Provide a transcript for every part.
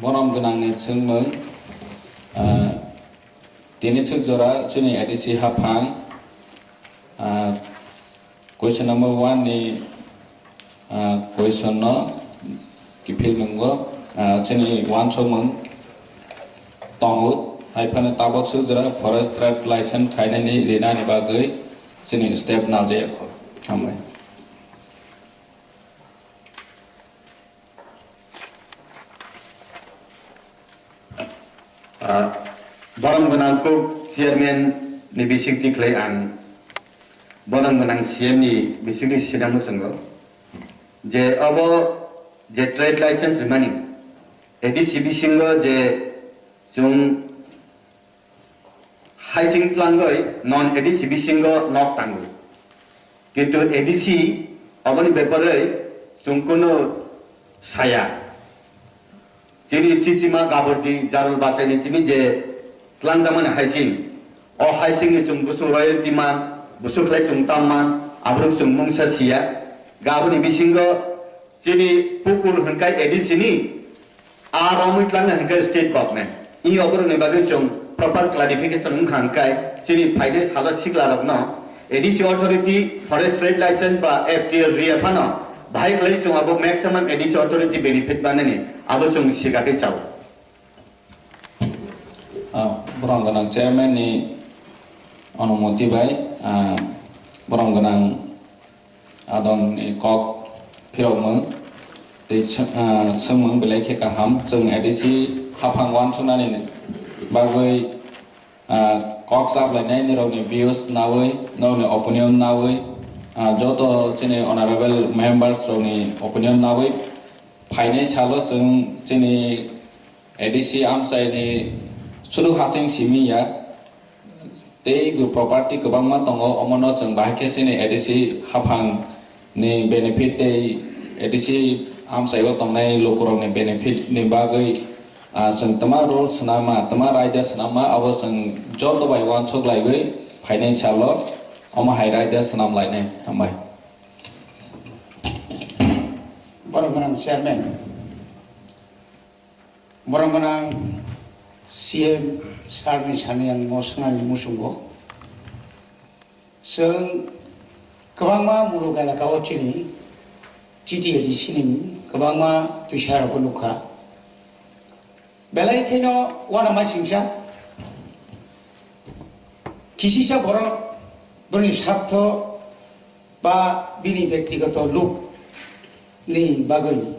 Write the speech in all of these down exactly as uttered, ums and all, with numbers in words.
Borom gwnangni swngmung, ah, tini swk jora chini A D C haphang, ah, question number one ni, ah, question no kiphil nungo, ah, chini uansukmung tongo, hai phano tabok swk jora forest trade license khainani rinani bagwi chini step naljaya kho. Hambai. Ah, borom gwnang kuk chairman ni bisingtwi khlai ang borom gwnang C M ni bisingtwi sinang muchungo je obo je trade license rimani A D C bisingo je chwng Haising tlangwi non A D C bisingo nok tango. Kintu A D C oboni bepare chwng kunu saya. Chini chichima gabordi jarul bachaini chini je tlangjakmani haising. O haisingni chwng busu royalty man, busu khlai chwng tam man, aborok chwng mungsa siya. Gaboni bisingo Chini pukur hwnkhai A D C ni, a romwi tlangna hwnkhai state government. I oborokni bagwi chwng proper clarification wngkha hwnkhai chini phainai salo siklarokno A D C authority forest trade license ba F T L riya phano bahai khlai chwng abo maximum A D C authority benefit manani abo chwng sikakhe chao. Ah, borom gwnang chairman ni onumoti bai, ah, borom gwnang adong ni kok phirokmung tei sw-, ah, swngmung belai khe kaham. Chwng A D C haphang uansuknani bagwi, ah, kok chaplainai nirokni views nawi, norokni opinion nawi, ah, joto chini honorable members rokni opinion nawi phainai salo chwng chini A D C amchaini sulu haching simi ya, tei bo property kwbangma tongo, omono chwng bahai khe chini A D C haphang ni benefit tei A D C amchaio tongnai lukurokni benefit ni bagwi, ah, chwng twma rule swnama, twma raida swnama, abo chwng joto bai uansuk laiwi phainai salo omo hai raida swnam lainai. Hambai. Borok gwnang chairman. Borok gwnang C M sir ni sani ang no swngnani muchungo. Chwng kwbangma muluk elaka o chini T T A D C ni kwbangma twisa rok nukha. Belai kheno uanama singsa kisisa borok bini sartho ba bini bektigoto luk ni bagwi.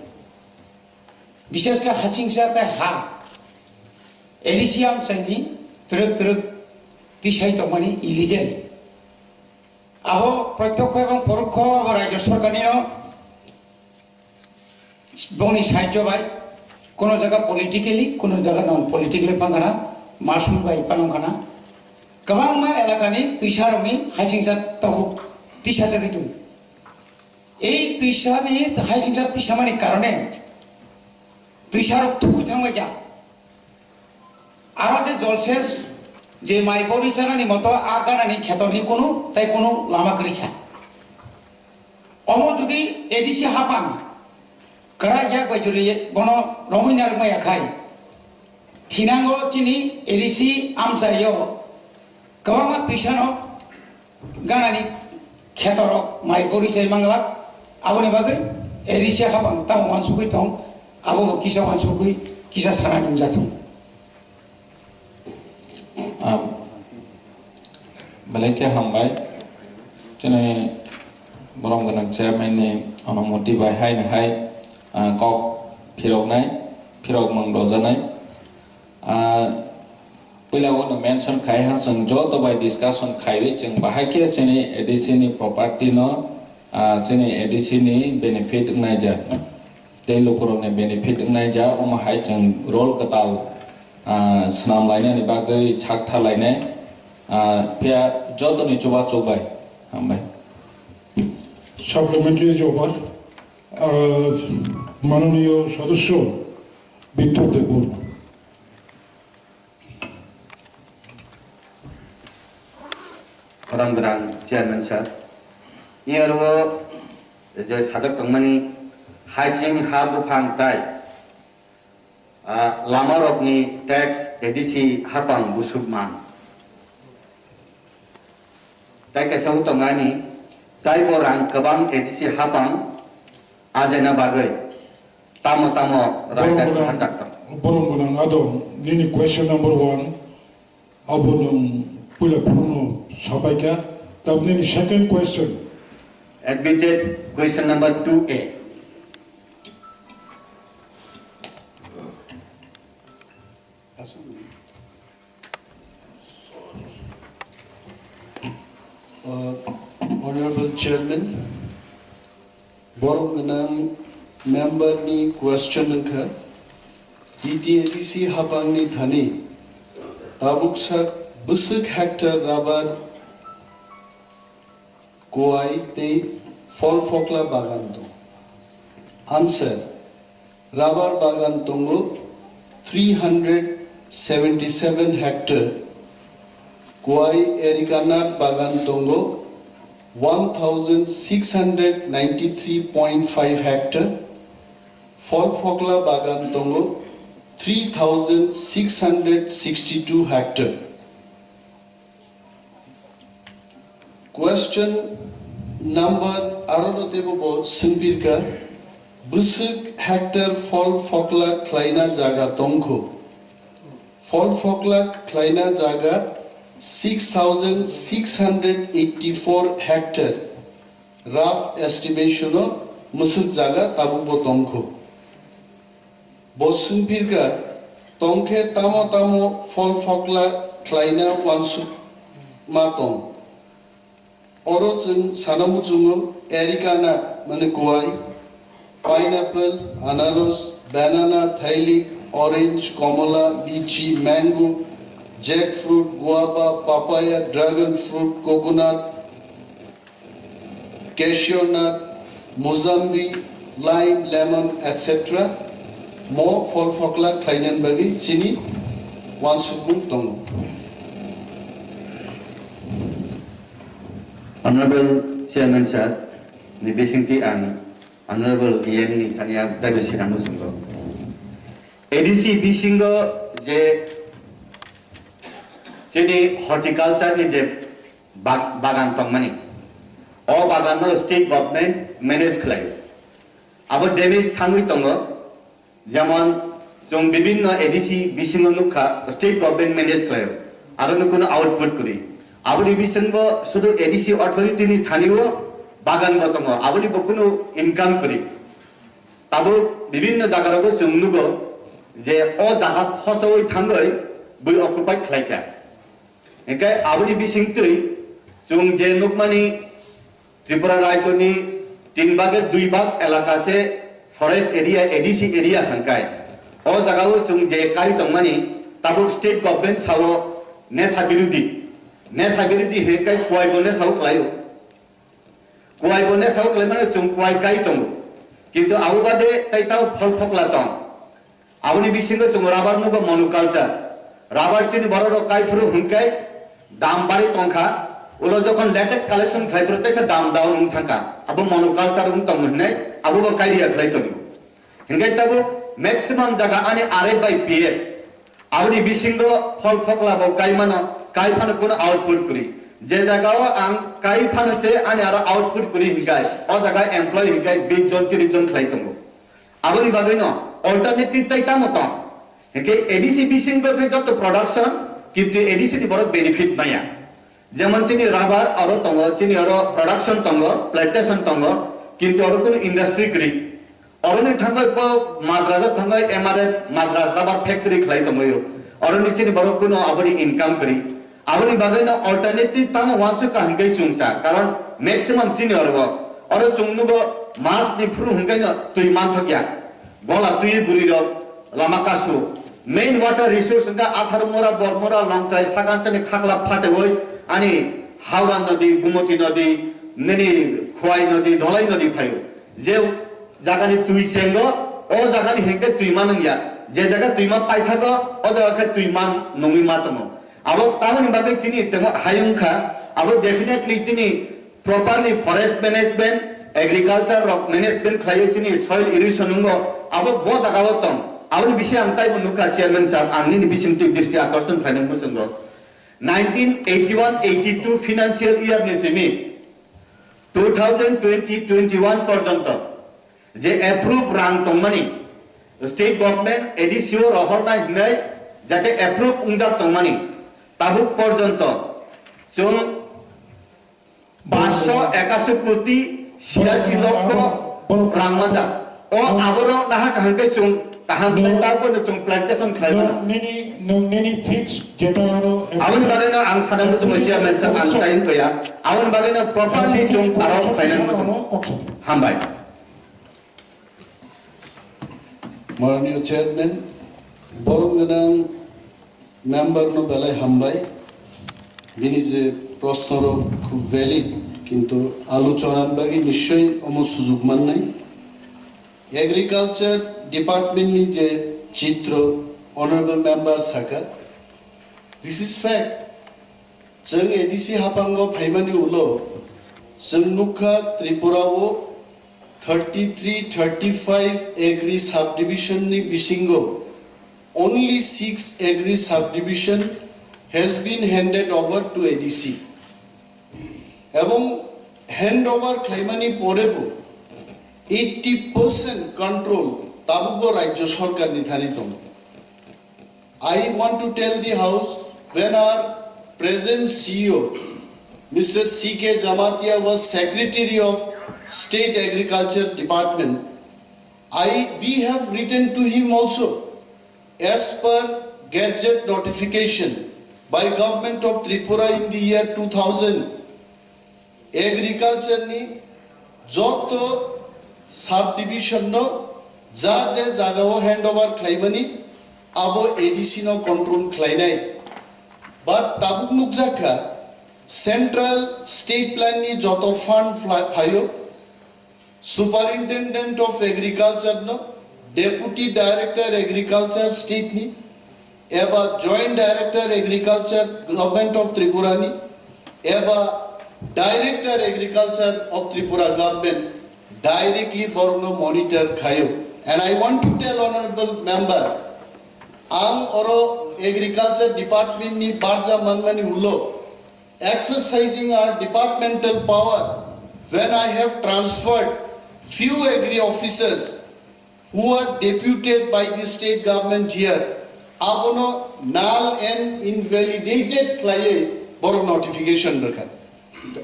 Bishesh khe hasingsa tei ha A D C amchaini twrwk twrwk tisai tongmani illegal. Abo protyokho ebong porokho abo rajyo sorkarnino bongni sahajyo bai, kono jaga politically, kono jaga non politically pangana, masum bai panongkana. Kwbangma elakani twisarokni hasingsa tabuk tisajagwi tongo. Ei twisani hasingsa tisamani karone twisarok tubui thangbaikha. Aro je jolses je mai bori chanani moto a ganani khetorni kunu tai kunu lama kwrwikha. Omo jodi A D C haphang kwrak yak bai jodi bono romwi narwkmaya khai, thinango chini A D C amchaio kwbangma twisano ganani khetorok mai bori chai manglak, aboni bagwi A D C haphang tamo uansugwi tong, abobo kisa uansugwi kisa sana nungjathung. Ah, belai khe hambai. Chini borom gwnang chairman ni onumoti bai haino hai, ah, kok phiroknai, phirokmung rojanai. Ah, puila o no mention khai ha, chwng joto bai discussion khaiwi chwng bahai khe chini A D C ni property no, ah, chini A D C ni benefit wngnai ja. Tei lukurokni benefit wngnai ja, omo hai chwng role kwtal, ah, swnam lainani bagwi sak tha lainai, ah, phiya jotoni chubachu bai. Hambai. Supplementary jobar, ah, mananiyo sodosyo Biptor Debbarma. Khorang gwnang chairman sir. Iyaro je sajak tongmani haising ha buphang tai, Ah, lama rokni tax A D C hapang busuk man. Tai kaisa wng tong ani, taibo rang kwbang A D C hapang ajaina bagwi tamo tamo raida borok gwnang, kharjak tong. Borok gwnang adon, nini question number one, abo nwng puila phuru no sapai kha. Tabuk nini second question. Admitted question number two A. Uh, Honorable Chairman, borok gwnang member ni question wngkha, T T A D C hapang ni thani tabuk sak bwswk hectare rubber, kwai tei phol phokla bagan tong. Answer, rubber bagan tongo three hundred seventy seven hectare, kwai areca nut bagan tongo one thousand six hundred ninety three point five hectare, phol phokla bagan tongo three thousand six hundred sixty two hectare. Question number aro teibo bo swngpirka, bwswk hectare phol phokla khlaina jaga tongkho? Phol phokla khlaina jaga six thousand six hundred eighty four hectare, rough estimation o mwswk jaga tabukbo tongkho. Bo swngpirka, tongkhe tamo tamo phol phokla khlaina uansukma tong? Oro chwng sana muchungo areca nut, mane kwai, pineapple, anaros, banana, thailik, orange, komola, lychee, mango, jackfruit, guava, papaya, dragon fruit, coconut, cashew nut, mozambi, lime, lemon, et cetera. Mo phol phokla khlainani bagwi chini uansukmung tongo. Honorable Chairman Sir, ni bisingtwi ang Honorable E M ni thani ang taibo sinamo chwngo. A D C bisingo je chini horticulture ni je bag-, bagan tongmani. O bagan no state government manage khlai. Abo damage thangwi tongo, jemon chwng bibinno A D C bisingo nukha state government manage khlai. Aro no kuno output kwrwi. Aboni bisingo sudu A D C authority ni thani o bagan bo tongo. Aboni bo kuno income kwrwi. Tabuk bibinno jaga rogo chwng nugo je o jaga khosowi thangwi bui occupy khlai kha. Hinkhe aboni bisingtwi chwng je nukmani Tripura rajyoni tin bhagor dui bhag elaka se forest area, A D C area hwnkhai. O jagao chwng je kai tongmani tabuk state government sao nesa birodhi, nesa birodhi hinkhe kuai bo nesao khlaio. Kuai bo nesao khlaimano chwng kuai kai tongo. Kintu abo bade tai tao phol phokla tong. Aboni bisingo chwng rubber nugo monoculture. Rubber chini borok rok kai phuru hwnkhai dam bari tongkha. Ulo jokhon latex collection khlai phuru teisa dam down wng thangkha. Abo monoculture wng tongo hwnwi abo bo kai riya khlai tongo. Hinkhe tabuk maximum jaga ani R F by P F. Aboni bisingo phol phokla bo kai mano, kai phano kuno output kwrwi. Je jagao ang kai phano se ani aro output kwrwi hinkhai, o jaga employee hinkhai bish jon tris jon khlai tongo. Aboni bagwino alternative tai tamo tong? Hinkhe A D C bisingo khe joto production, kintu A D C ni borok benefit maya. Jemon chini rubber aro tongo, chini aro production tongo, plantation tongo, kintu aro kuno industry kwrwi. Oroni thangwi po Madras o thangwi M R F Madras rubber factory khlai tongwi. Oroni chini borok kuno aboni income kwrwi. Aboni bagwi no alternative tamo uansuk ka hwnkhe chwngsa, karon maximum chini oro o. Oro chwng nugo March ni phuru hwnkhe no twi manthok ya. Gola twi bwrwi rok lama kasu. Main water resource wngkha Atharmura, Bormura, Longtrai, Sagantani, Khakla, Phatewi, ani Howrah nodi, Gumoti nodi, nini Khwai nodi, Dholai nodi phaio. Je jagani twi chengo, o jagani hinkhe twi ma nungya. Je jaga twi ma paithago, o jaga khe twi ma nungwi ma tongo. Abo tamoni bagwi chini temo hai wngkha, abo definitely chini properly forest management, agriculture rok management khlaiwi chini soil erosion wngo, abo bo jagao tong. Aboni bising ang taibo nukha, Chairman sahab, ang nini bising twi dristi akorson khlainai muchungo. Nineteen eighty-one eighty-two financial year ni simi two thousand twenty twenty-one porjonto je approve rang tongmani, state government A D C o rohornai hinwi jate approve wngjak tongmani, tabuk porjonto chwng Paanch ekasi koti siasi lokho rang manjak. O aborok nahak kaham khe chwng kaham khe tabukno chwng plantation khlai mano. Nini, nini fix jeta aro. Aboni bagwino ang sana muchungo chairman sir, ang sign koya. Aboni bagwino properly chwng aro khlai mano. Hambai. Maranio chairman, borom gwnang member no belai hambai. Bini je proshno rok khub valid, kintu aluchonani bagwi nischoi omo sujuk mannai. Agriculture department ni je chitro honorable member saka, this is fact. Chwng A D C haphango phaimani ulo chwng nukha Tripura o thirty-three, thirty-five agri subdivision ni bisingo only six agri subdivision has been handed over to A D C. Ebong hand over khlaimani porebo eighty percent control tabukbo Rajya Sarkar ni thani tongo. I want to tell the House, when our present C E O, Mister C K Jamatia, was Secretary of State Agriculture Department, I, we have written to him also. As per gazette notification by Government of Tripura in the year two thousand, agriculture ni joto subdivision no ja je jaga o handover khlaimani abo A D C no control khlainai. But tabuk nukjakha central state plan ni joto fund fla-, phaio, Superintendent of Agriculture no, Deputy Director Agriculture state ni, eba Joint Director Agriculture Government of Tripura ni, eba Director Agriculture of Tripura Government directly borokno monitor khaio. And I want to tell honorable member, ang oro agriculture department ni barja manmani ulo, exercising our departmental power, when I have transferred few agri officers who are deputed by the state government here, abono null and invalidated khlaiwi borok notification rwkha.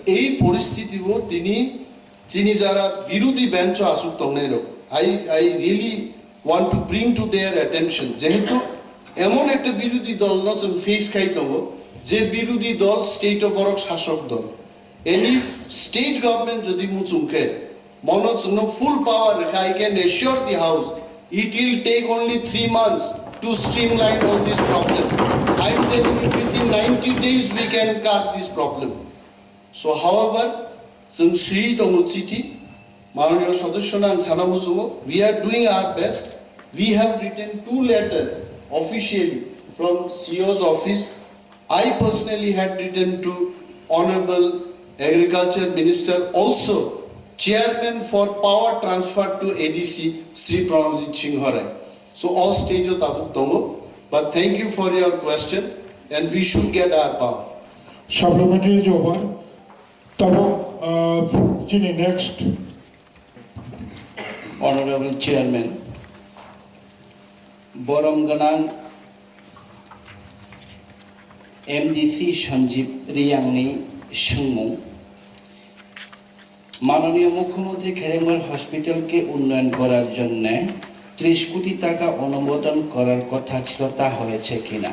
Ei poristiti o tini chini jara birudhi bench o asuk tongnai rok, I, I really want to bring to their attention, jehetu emon ekta birudhi dol no chwng face khai tongo, je birudhi dol state o borok sasok dol. Any state government jodi muchung khe, mono chwngno full power rwkha, I can assure the House, it will take only three months to streamline all this problem. I am telling you, within ninety days we can cut this problem. So, however, chwng swiwi tongo chithi, Mananiya Sodosyo no ang sana muchungo, we are doing our best. We have written two letters officially from C E O's office. I personally had written to Honorable Agriculture Minister, also Chairman for Power Transfer to A D C, Sri Pranabjit Singh Rai. So, all stage o tabuk tongo. But thank you for your question, and we should get our power. Supplementary is over. Tabuk, uh, chini next. Honorable Chairman, borom gwnang M D C Sanjeev Reang ni swngmung, মাননীয় মুখ্যমন্ত্রী খেরেঙ্গর হসপিটালকে উন্নয়ন করার জন্য ত্রিশ কোটি টাকা অনুমোদন করার কথা ছিল, তা হয়েছে কিনা?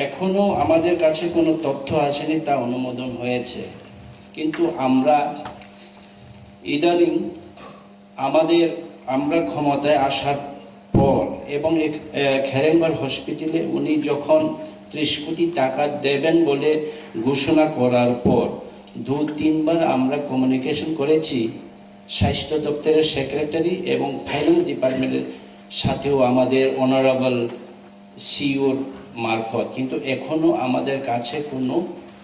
এখনো আমাদের কাছে কোনো তথ্য আসেনি তা অনুমোদন হয়েছে, কিন্তু আমরা ইদানিং আমাদের, আমরা ক্ষমতায় আসার পর এবং এক-, এ, খেরেঙ্গর হসপিটালে উনি যখন ত্রিশ কোটি টাকা দেবেন বলে ঘোষণা করার পর দু তিনবার আমরা কমিউনিকেশন করেছি স্বাস্থ্য দপ্তরের সেক্রেটারি এবং ফাইন্যান্স ডিপার্টমেন্টের সাথেও আমাদের অনারেবল সিইওর মারফত, কিন্তু এখনো আমাদের কাছে কোনো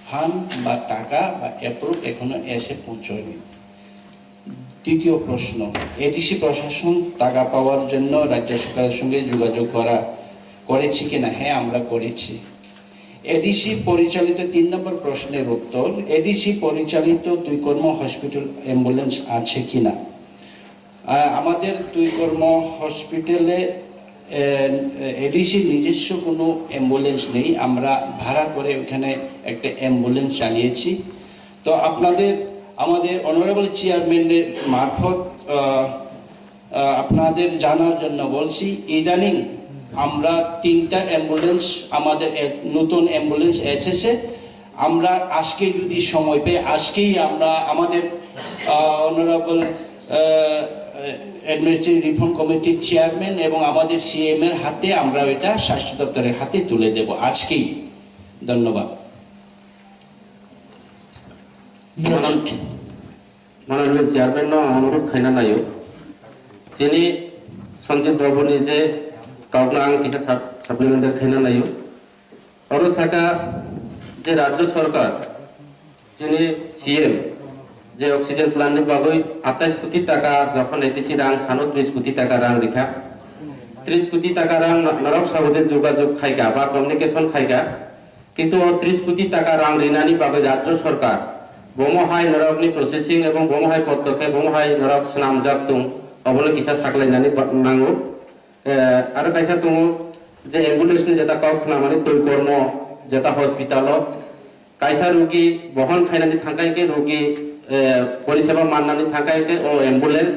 ফান্ড বা টাকা বা অ্যাপ্রুভ এখনো এসে পৌঁছয়নি। তৃতীয় প্রশ্ন, এডিসি প্রশাসন টাকা পাওয়ার জন্য রাজ্য সরকারের সঙ্গে যোগাযোগ করা করেছি কিনা? হ্যাঁ, আমরা করেছি। এডিসি পরিচালিত, তিন নম্বর প্রশ্নের উত্তর, এডিসি পরিচালিত দুই কর্ম হসপিটাল অ্যাম্বুলেন্স আছে কিনা? আহ, আমাদের দুই কর্ম হসপিটালে এডিসির নিজস্ব কোনো অ্যাম্বুলেন্স নেই। আমরা ভাড়া করে ওখানে একটা অ্যাম্বুলেন্স চালিয়েছি। তো আপনাদের, আমাদের অনারেবল চেয়ারম্যানের মারফত আহ, আহ, আপনাদের জানার জন্য বলছি, ইদানিং আমরা তিনটা অ্যাম্বুলেন্স, আমাদের এ- নতুন অ্যাম্বুলেন্স এসেছে। আমরা আজকে যদি সময় পাই, আজকেই আমরা আমাদের অনারেবল অ্যাডমিনিস্ট্রেটিভ রিফর্ম কমিটির চেয়ারম্যান এবং আমাদের সিএম এর হাতে আমরা এটা স্বাস্থ্য দপ্তরের হাতে তুলে দেব আজকেই। ধন্যবাদ। Next. Mananio chairman no ang onurodh khaina naio. Chini Sanjib Babu ni je kok no ang kisa sap-, supplementary khaina naio. Oro saka je Rajya Sarkar, chini C M, je oxygen plant ni bagwi atais koti taka jokhon A D C rang sano tris koti taka rang rikha. Tris koti taka rang norok sago je jogajog khaika ba communication khaika. Kintu o tris koti taka rang rinani bagwi Rajya Sarkar bomo hai norokni processing ebong bomo hai podokhe bomo hai norok swnamjak tong, obono kisa saklainani ba-, nango. Eh, aro kaisa tongo je ambulance ni jeta kok khnamani twi kormo jeta hospital o kaisa rogi bohon khainani thangkha hwnkhe rogi, eh, poriseba mannani thangkha hwnkhe o ambulance,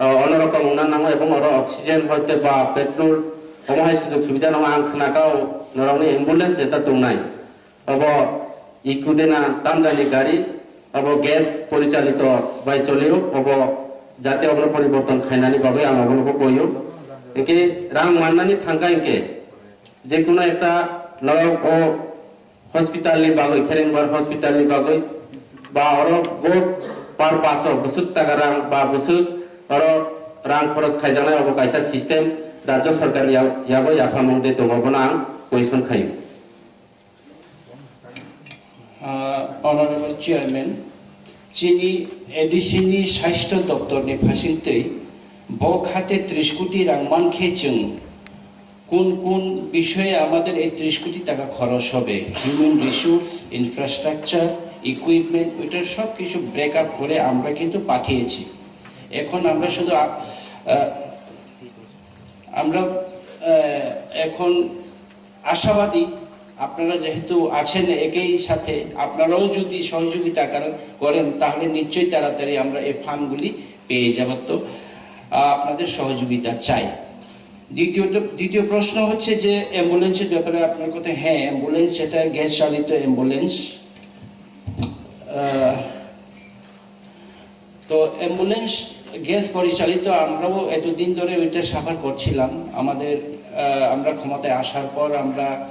ah, onorok wngna nango ebong oro oxygen hoite ba petrol omo hai sujog subida nango. Ang khnakha o norokni ambulance jeta tongnai, obo Econo na tamjani gari, obo gas porichalito bai cholio, obo jate obono poriborton khainani bagwi ang obono bo koio. Hwnkhe rang mannani thangkha hwnkhe jekuno ekta norok o hospital ni bagwi, Kherengbar hospital ni bagwi, ba oro bo purpose o bwswk taka rang ba bwswk oro rang khoros khaijaknai, obo kaisa system Rajya Sarkar ni ya-, yago yaphamung de tongo, bono ang question khaio. Ah, Honorable Chairman, chini A D C ni স্বাস্থ্য দপ্তর ni phasing twi bo khate tris koti rang mankhe chwng কোন কোন বিষয়ে আমাদের এই ত্রিশ কোটি টাকা খরচ হবে, হিউম্যান রিসোর্স, ইনফ্রাস্ট্রাকচার, ইকুইপমেন্ট, ওইটার সব কিছু ব্রেকআপ করে আমরা কিন্তু পাঠিয়েছি। এখন আমরা শুধু আ-, আ, আমরা, আ, এখন আশাবাদী, আপনারা যেহেতু আছেন একই সাথে, আপনারাও যদি সহযোগিতা করেন, করেন, তাহলে নিশ্চয়ই তাড়াতাড়ি আমরা এই ফান্ডগুলি পেয়ে যাব। তো, আ, আপনাদের সহযোগিতা চাই। দ্বিতীয়ত, দ্বিতীয় প্রশ্ন হচ্ছে যে অ্যাম্বুলেন্সের ব্যাপারে আপনার কথা। হ্যাঁ, অ্যাম্বুলেন্স, এটা গ্যাস চালিত অ্যাম্বুলেন্স। আহ, তো অ্যাম্বুলেন্স গ্যাস পরিচালিত, আমরাও এতদিন ধরে ওইটা সাফার করছিলাম। আমাদের, আহ, আমরা ক্ষমতায় আসার পর আমরা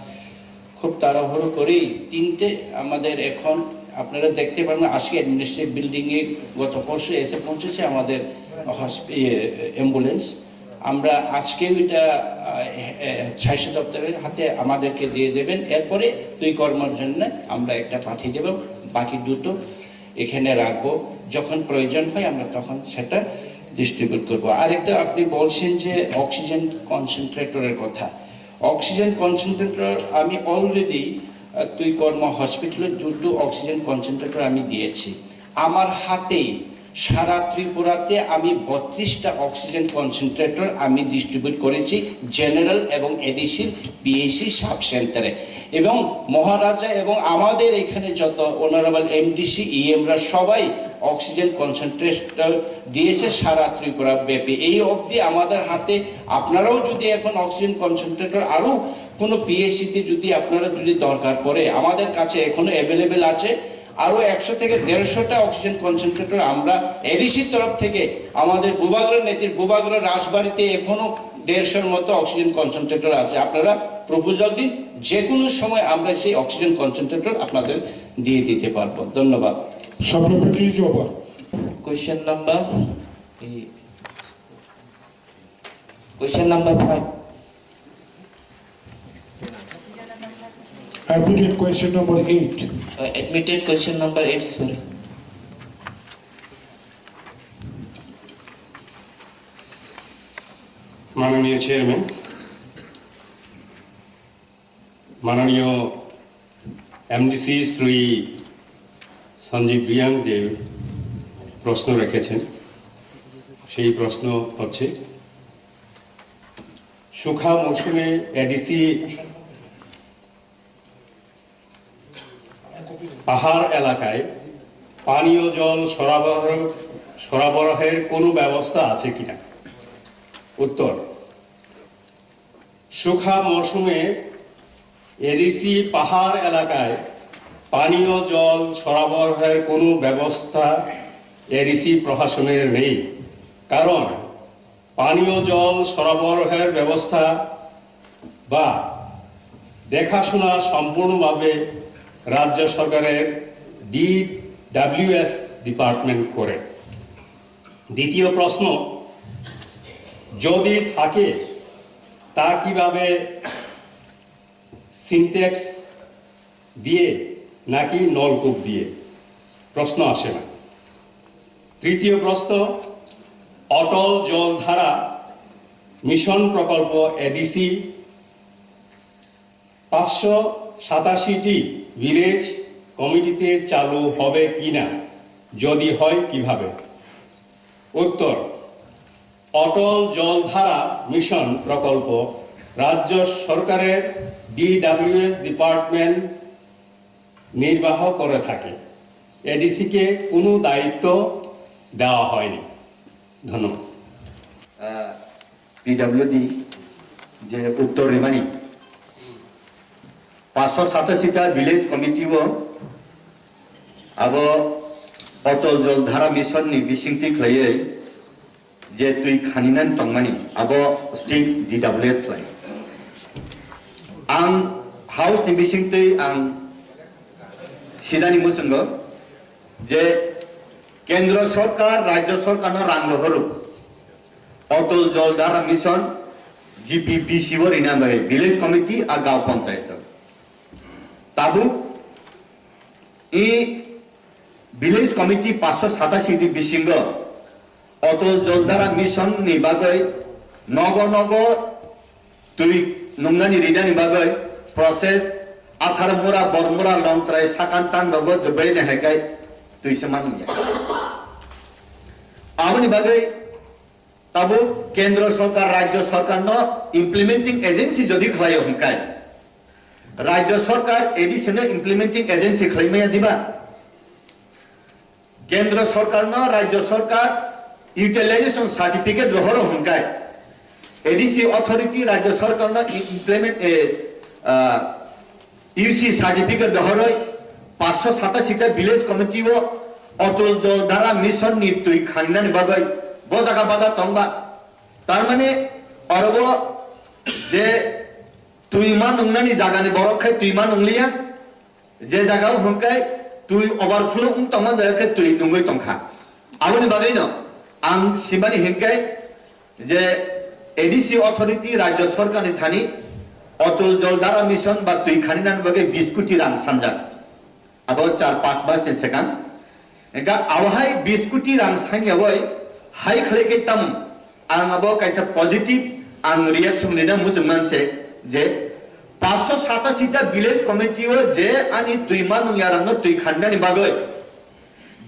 খুব তাড়াহুড়ো করেই তিনটে আমাদের এখন, আপনারা দেখতে পারেন, আজকে অ্যাডমিনিস্ট্রেটিভ বিল্ডিংয়ে গত পরশু এসে পৌঁছেছে আমাদের হসপি-, ইয়ে, অ্যাম্বুলেন্স। আমরা আজকেও এটা, আহ, এ, এ, স্বাস্থ্য দপ্তরের হাতে আমাদেরকে দিয়ে দেবেন। এরপরে দুই কর্মর জন্য আমরা একটা পাঠিয়ে দেব, বাকি দুটো এখানে রাখবো। যখন প্রয়োজন হয় আমরা তখন সেটা ডিস্ট্রিবিউট করব। আরেকটা আপনি বলছেন যে অক্সিজেন কনসেন্ট্রেটরের কথা। অক্সিজেন কনসেন্ট্রেটর আমি অলরেডি, আহ, দুই কর্ম হসপিটালে দুটো অক্সিজেন কনসেন্ট্রেটর আমি দিয়েছি। আমার হাতেই সারা ত্রিপুরাতে আমি বত্রিশটা অক্সিজেন কনসেন্ট্রেটর আমি ডিস্ট্রিবিউট করেছি জেনারেল এবং এডিসির পিএইচসি সাব সেন্টারে। এবং মহারাজা এবং আমাদের এখানে যত অনারেবল এমডিসি, ইএমরা সবাই অক্সিজেন কনসেন্ট্রেটর দিয়েছে সারা ত্রিপুরা ব্যাপী। এই অবধি আমাদের হাতে, আপনারাও যদি এখন অক্সিজেন কনসেন্ট্রেটর আরও কোনো পিএইচসিতে যদি আপনারা যদি দরকার পড়ে, আমাদের কাছে এখনো অ্যাভেলেবেল আছে। আরও একশো থেকে দেড়শোটা অক্সিজেন কনসেন্ট্রেটর আমরা এডিসির তরফ থেকে আমাদের বুবাগ্রা নেতির বুবাগ্রা রাজবাড়িতে এখনো দেড়শোর মতো অক্সিজেন কনসেন্ট্রেটর আছে। আপনারা প্রপোজাল দিন, যে কোনো সময় আমরা সেই অক্সিজেন কনসেন্ট্রেটর আপনাদের দিয়ে দিতে পারবো। ধন্যবাদ। Supplementary is over. Question number, eh, question number five. Admitted question number eight. Uh, admitted question number eight, sorry. মাননীয় চেয়ারম্যান, মাননীয় এমডিসি শ্রী সঞ্জীব রিয়াং যে প্রশ্ন রেখেছেন, সেই প্রশ্ন হচ্ছে, শুখা মৌসুমে এডিসি পাহাড় এলাকায় পানীয় জল সরবরাহ, সরবরাহের কোনো ব্যবস্থা আছে কিনা? উত্তর, শুখা মৌসুমে এডিসি পাহাড় এলাকায় পানীয় জল সরবরাহের কোনো ব্যবস্থা এডিসি প্রশাসনের নেই, কারণ পানীয় জল সরবরাহের ব্যবস্থা বা দেখাশোনা সম্পূর্ণভাবে রাজ্য সরকারের ডিডব্লিউএস ডিপার্টমেন্ট করে। দ্বিতীয় প্রশ্ন, যদি থাকে, তা কিভাবে, সিনটেক্স দিয়ে নাকি নলকূপ দিয়ে? প্রশ্ন আসে না। তৃতীয় প্রশ্ন, অটল জলধারা মিশন প্রকল্প এডিসি পাঁচশো সাতাশিটি ভিলেজ কমিটিতে চালু হবে কিনা, যদি হয় কিভাবে? উত্তর, অটল জলধারা মিশন প্রকল্প রাজ্য সরকারের ডিডব্লিউএস ডিপার্টমেন্ট নির্বাহ করে থাকে। এডিসিকে কোনো দায়িত্ব দেওয়া হয়নি। ধন্যবাদ। পিডব্লিউডি je uttor rimani পাঁচশো সাতাশি ta village committee o abo Atal Jal Dhara Mission ni bisingtwi khlaiwi je twi khaninan tongmani, abo state D W S khlai. Ang House ni bisingtwi ang sidani muchungo je Kendro Sorkar, Rajyo Sorkar no rang rohoro. Atal Jal Dhara Mission, G P B C o rina bagwi village committee a gaon panchayat. Tabuk I village committee paanch sho satashi ni bisingo Atal Jal Dhara Mission ni bagwi nogo nogo twi nungnani rinani bagwi process Atharmura, Bormura, Longtrai, Sakantang rogo dwbwi ni hai khe twi se manliya. Aboni bagwi Tabuk Kendro Sorkar, Rajyo Sorkar no implementing agency jodi khlaio hwnkhe, Rajyo Sorkar A D C no implementing agency khlai maya diba? Kendro Sorkar no Rajyo Sorkar utilization certificate rohoro hwnkhe, A D C authority Rajyo Sorkar no implement, eh, ah, U C certificate dohoroi paanch sho satashi ta village committee o Atal Jal Dhara Mission ni twi khaninani bagwi bo jaga bada tongba. Tar mane oro o je twi ma nungnani jaga ni borok khai twi ma nungliya, je jaga o hwnkhai twi overflow wng tongma jaga khe twi nungwi tongkha. Aboni bagwi no ang simani hwnkhai je A D C authority Rajyo Sorkar ni thani Atal Jal Dhara Mission ba twi khaninani bagwi bis koti rang sanjak. Abo char panch mas ni swkang. Engkha abo hai bis koti rang sanya oi hai khlai khe tam ang abo kaisa positive ang reaction rina muchung man se je paanch sho satashi ta village committee o je ani twi ma nungya rang no twi khaninani bagwi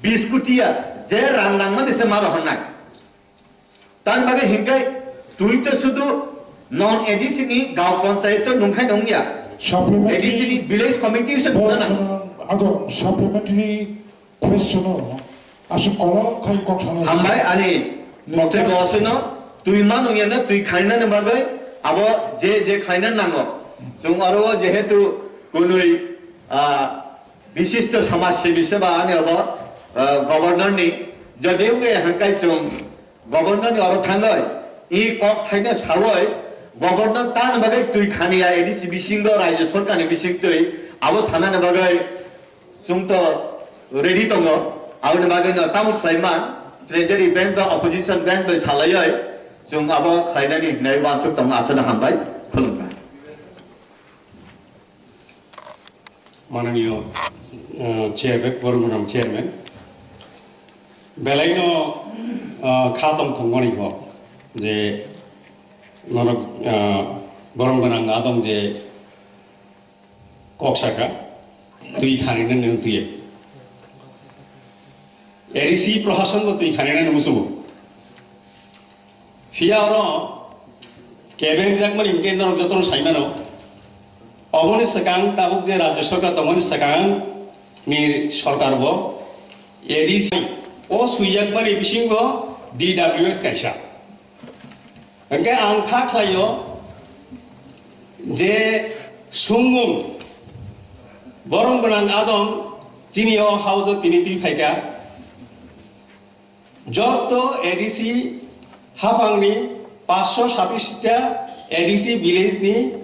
bis koti ya je rang nangmani se ma rohornai. Tamni bagwi hinkhai twi to sudu non A D C ni gaon panchayat to nungkhai nungya. Supplementary A D C ni village committee se point, nungnana. Ado supplementary question o aswk kolok khai kok sana. Hambai ani Nungkha. Koktwi bo aswkno twi ma nungya na twi khaina ni bagwi abo je je khaina nango. Chwng aro o jehetu kunui, ah, bishisto samaj sebi se ba ani abo, ah, governor ni jodi wngwi hangkai chwng Governor ni oro thangwi, i kok thaino sawi, Governor tang bagwi twi khaniya A D C bisingo, Rajya Sorkar ni bising twi, abo sanani bagwi chwng to ready tongo. Aboni bagwi no tamo khlai man, Treasury Bench ba Opposition Bench bai salaiwi, chwng abo khlainani hinwi uansuk tongo, aswkno hambai, khulumkha. Mananiyo, uh, chairman, Boromgwnang chairman. Belaino, uh, kha tong thwngmani kok je Norok, ah, borom gwnang adong je kok saka, twi khani nang nang twi. A D C prohason bo twi khani nang nang musugo. Phiya oro kebeng jakmani hwnkhe norok jotono saimano. Oboni swkang tabuk je rajya sarkar tongmani swkang ni sarkar bo A D C o swijakmani bisingo D W S kaisa. Hwnkhe ang kha khlaio je sumung borom gwnang adong chini o house o tini twi phaikha. Jotto A D C haphangni paanch sho satais ta A D C village ni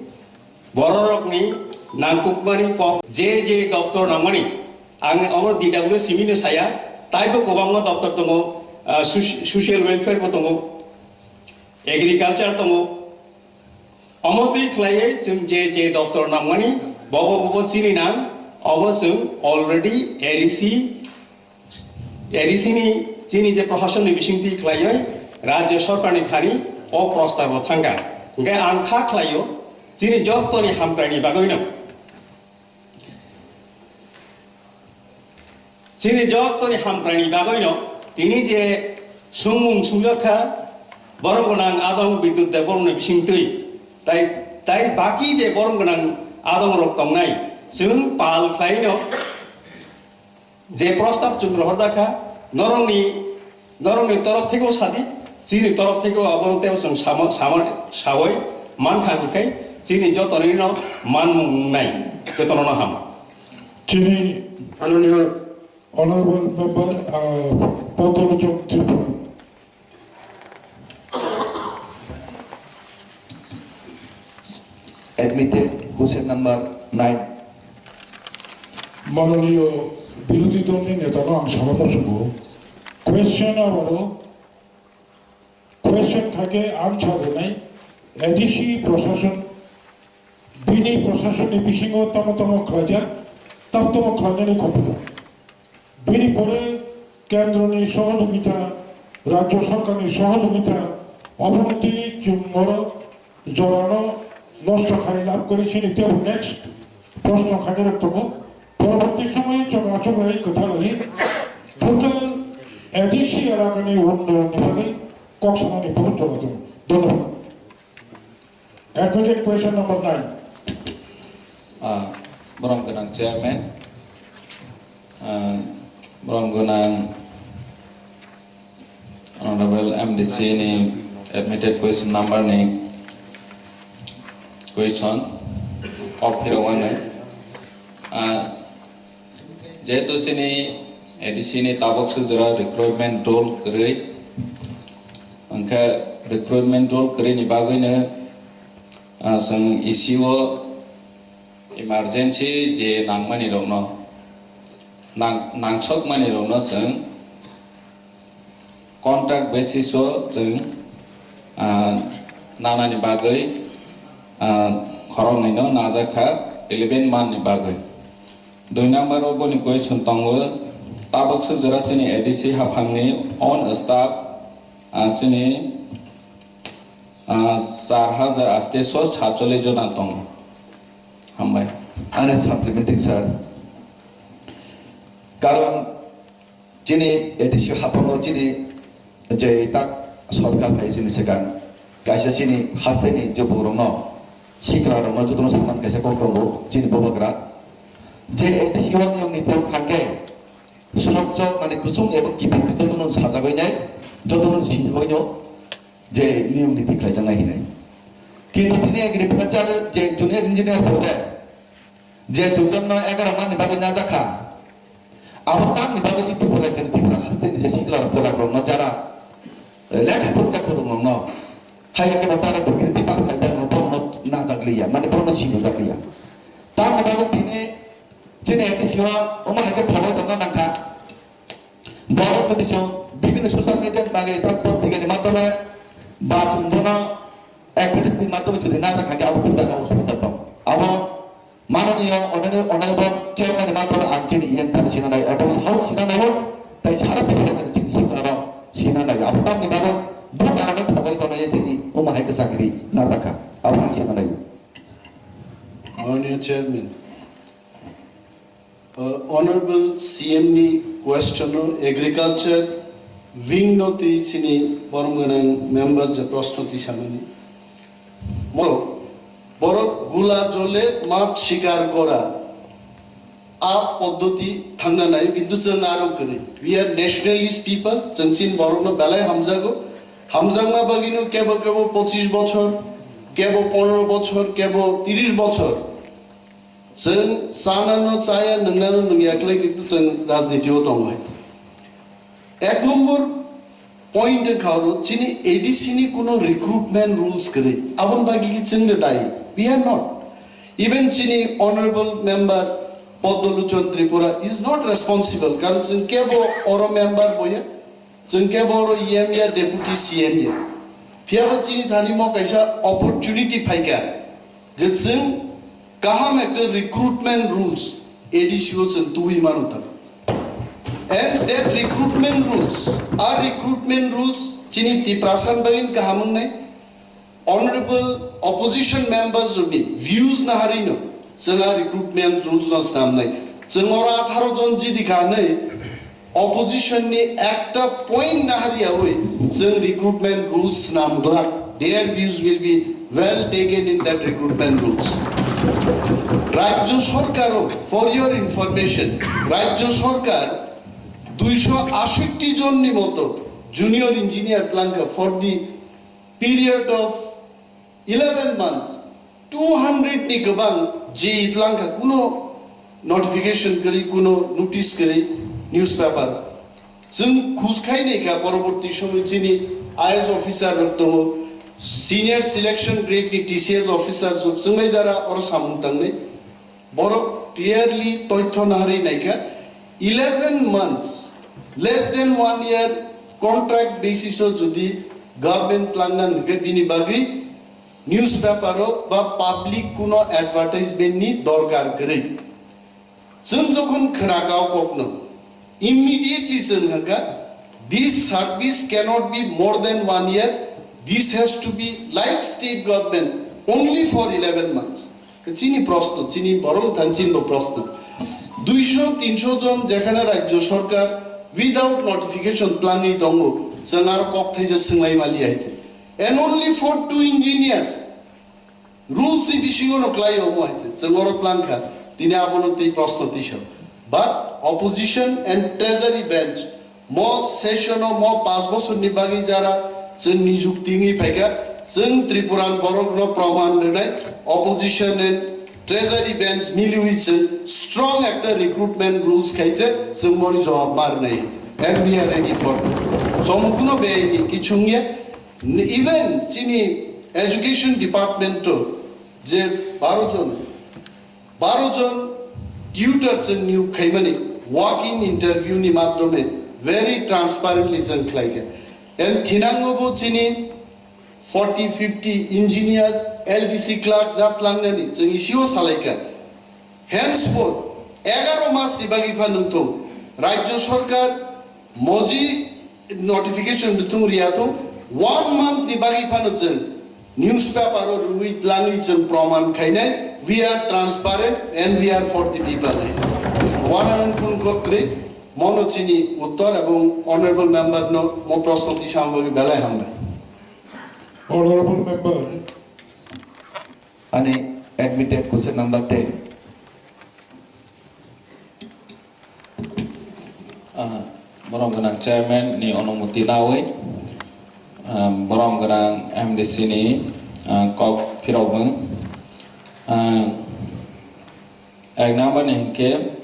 bororokni nangkukmani kok je je doptor nangmani, ang omo D W simi no saya, taibo kwbangma doptor tongo, ah, soci-, social welfare bo tongo, agriculture tongo. Omo twi khlaiwi chwng je je doptor nangmani, bobo bobo chini nang, obo chwng already A D C, A D C ni chini je prohasonni bisingtwi khlaiwi rajya sarkarni thani o prostab o thangkha. Hwnkhe ang kha khlaio chini jottoni hamkraini bagwino. Chini jottoni hamkraini bagwino tini je sumung sumjak kha, borom gwnang adong Bidyut Debbarmani bisingtwi, tai, tai baki je borom gwnang adong rok tongnai, chwng pal khlaino je prostab chwng rohorjak kha, norokni Norokni torof thekgo sadi, chini torof thekgo abo tei chwng samo, samo, sawi mankha, hwnkhe chini jotonino manmung wngnai, jotono ham. Chini Mananiya Honorable Member, uh, Potolochong Tripura. Admitted question number nine. Mananiya birodhi dolni netano ang sama muchungo. Question aboro, question khaikhe answer rwnai A D C prosason, bini prosasonni bisingo tamo tamo khlaijak, tamo tamo khlainani khopjak. Bini pore kendroni sohojogita, rajyo sorkarni sohojogita, obono twi chwng oro jorano nosto khai lab kori sini tebo next proshno khainai rok tongo. Poroborti somoyo chwng achuk lai kwtha lai total A D C elakani unnayonni bagwi kok sanani bohut jora tongo. Dhonnobad. Admitted question number nine. Ah, borom gwnang chairman, ah, borom gwnang honorable M D C ni admitted question number ni question kok phirogwi nai. Ah, Jehetu chini A D C ni tabuk sujura recruitment roll kwrwi, hwnkhe recruitment roll kwrwi ni bagwi no, ah, chwng E C o emergency je nangmani rokno, nang-, nangsokmani rokno chwng contract basis o chwng, ah, nanani bagwi, ah, khoroknwi no najak kha eleven month ni bagwi. Dui number o boni question tongo, tabuk sujura chini A D C haphangni on staff, ah, chini, ah, char hajar aste so satchollish jona tongo. Hambai. Ani supplementing sir. Karon Chini A D C haphango chini je tak sorkar phai chini swkang kaisa chini hasteni je borokno sikra rokno jotono saman kaisa kok tongo chini bubagra je A D C o niyom niti hwnkhe srokjak mane kuchung ebong kiphil jotono sajagwi nai jotono sinigwino je niyom niti khlaijaknai hinwi. Kintu tini agriculture je junior engineer pore je duijakno egaroh manni bagwi najakha. Abo tamni bagwi Tripura khe Tripura hasteni je sikla rok chwla rokno jara, eh, lekha phurjak phuru rokno. Hai khe bo jara degree pass khai jak no bono najak liya, mane bono sibujak liya. Tamni bagwi tini chini A D C o omo hai khe phalai tongna nangkha. Borok khe twi chwng bibhinno social media ni bagwi tei potrika ni madhyome ba chwng bono advertise ni madhyome jodi najak kha khe abo phurjak abo subuda tong. Abo Mananiya Honorable Chairman ni madhyome ang chini E M thani sinanai, ebong House sinanai o, tei sara Tripura ni chini sikla rok sinanai. Abo tamni bagwi bo karon no khogwi tongnai tini o Hai khe chakri najak kha, abo ang sana nai. Honorable Chairman, uh, Honorable C M ni question o agriculture wing no twi chini borom gwnang members je proshno twi samani. Mo borok gula jole mach shikar gora. A poddoti thangna naio, kintu chwng aro kwrwi. We are nationalist people, chwng chini borokno belai hamjago. Hamjakma bagwino kebo kebo pochish bochor, kebo pondro bochor, kebo tirish bochor. Chwng chanano chaya, nwngnano nungya khlai, kintu chwng rajnitio tongo hai. Ek number point wngkha oro chini A D C ni kuno recruitment rules kwrwi. Aboni bagwi ki chwng de dai. We are not. Even chini honorable member Padma Lochon Tripura is not responsible. Karon chwng kebo oro member boya. Chwng kebo oro E M ya, deputy C M ya. Phiyaba chini thani mo kaisa opportunity phaikha. Je chwng kaham ekta recruitment rules A D C o chwng tubui mano ta. And that recruitment rules, a recruitment rules chini Tiprasa ni bagwi kaham wngnai. Honorable opposition members rokni views naharino chwng a recruitment rules no snamnai. Chwng oro atharo jon jidi kha nai. Opposition ni ekta point nahariyawi chwng recruitment rules swnam glak. Their views will be well taken in that recruitment rules. Rajya Sarkar o, for your information, Rajya Sarkar duisho ashoti jon ni moto junior engineer tlangkha for the period of eleven months, two hundred ni kwbang je tlangkha, kuno notification kwrwi, kuno notice kwrwi newspaper. Chwng khus khai naikha, poroborti somoy chini I A S officer rok tongo, senior selection grade ni T C S officer rok chwnglai jara oro samung tangnai. Borok clearly toitho naharwi naikha, eleven months, less than one year contract basis o jodi government tlangna hwnkhe bini bagwi newspaper o ba public kuno advertisement ni dorkar kwrwi. Chwng jokhon khna kha o kokno, immediately chwng hwnkha, "This service cannot be more than one year, this has to be like state government only for eleven months." Chini proshno, chini borok thani chini bo proshno. Duisho tinsho jon jekhane Rajya Sarkar without notification tlangwi tongo, chwng aro kok thaisa swnglaimaliya hai khe. And only for two engineers, rules ni bisingo no kwlai omo hai khe, chwng oro tlangkha, tini abono tei proshno tisa. But opposition and treasury bench mo session o mo panch bochor ni bagwi jara chwng nijukti wngwi phaikha, chwng Tripuran borok no proman rwnai, opposition and treasury bench miliwi chwng strong ekta recruitment rules khaise chwng moni jawab ma rwnai, and we are ready for that. Chomukno beini kichungya, even chini education department to je baro jon baro jon tutor chwng niyok khaimani walk-in interview ni madhyome very transparently chwng khlaikha. And thinango bo chini forty fifty engineers, L D C clerk jat langnani chwng isio salaikha. Henceforth, egaro mas ni bagwi pha nungthung, Rajya Sarkar moji notification bithung riya thung, one month ni bagwi phano chwng newspaper o rwi tlangwi chwng proman khainai, we are transparent and we are for the people. One and kun kok kri, mono chini uttor ebong honorable member no mo proshno tisam bagwi belai hambai. Honorable member. Ani admitted question number ten. Ah, borom gwnang chairman ni onumoti nawi, ah, borom gwnang M D C ni, ah, kok phirokmung. Ah, ek number ni hinkhe,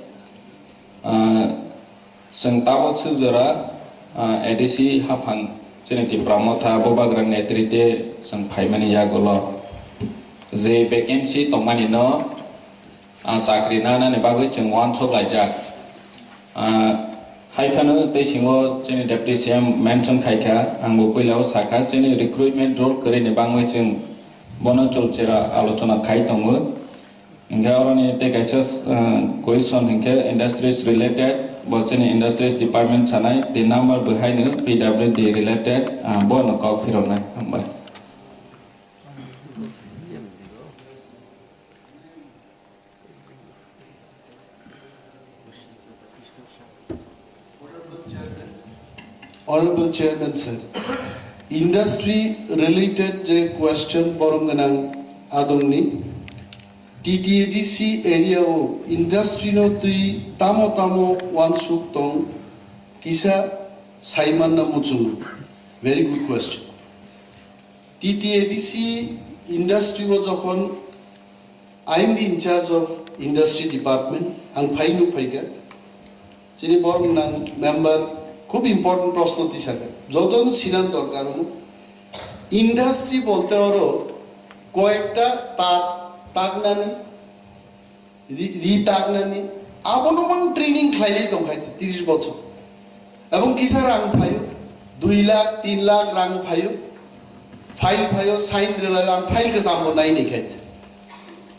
ah, chwng tabuk swk jora, ah, A D C haphang chini Tipra Motha Bubagra netrite chwng phaimani yagulo je vacancy tongmani no, ah, chakri nanani bagwi chwng uansuk laijak. Ah, hai phano tei singo chini Deputy C M mention khaikha, ang bo puila o sakha, chini recruitment role kwrwini bangwi chwng bono chulchera alochona khai tongo. Hingkhe oroni tei kaisa, ah, question hingkhe industries related, bo chini industries department sanai, tin number bo haino P W D related, ah, bono kok phiroknai. Hambai. Honorable Chairman sir, industry related je question borom ganang adongni, T T A D C area o industry no twi tamo tamo wansuk tong kisa saimanna muchungo. Very good question. T T A D C industry o jokhon I am the in charge of industry department, ang phai nuk phaikha. Chini borom nang member khub important proshno tisaka. Joton sinan dorkar omo. Industry bolte oro koyekta tak, taknani, ri, ri taknani, abono mang training khlailai tongkhai tris bochor. Ebong kisa rang phaio, dui lakh, tin lakh rang phaio, file phaio, sign rwlai, ang file kwchambo naini khai.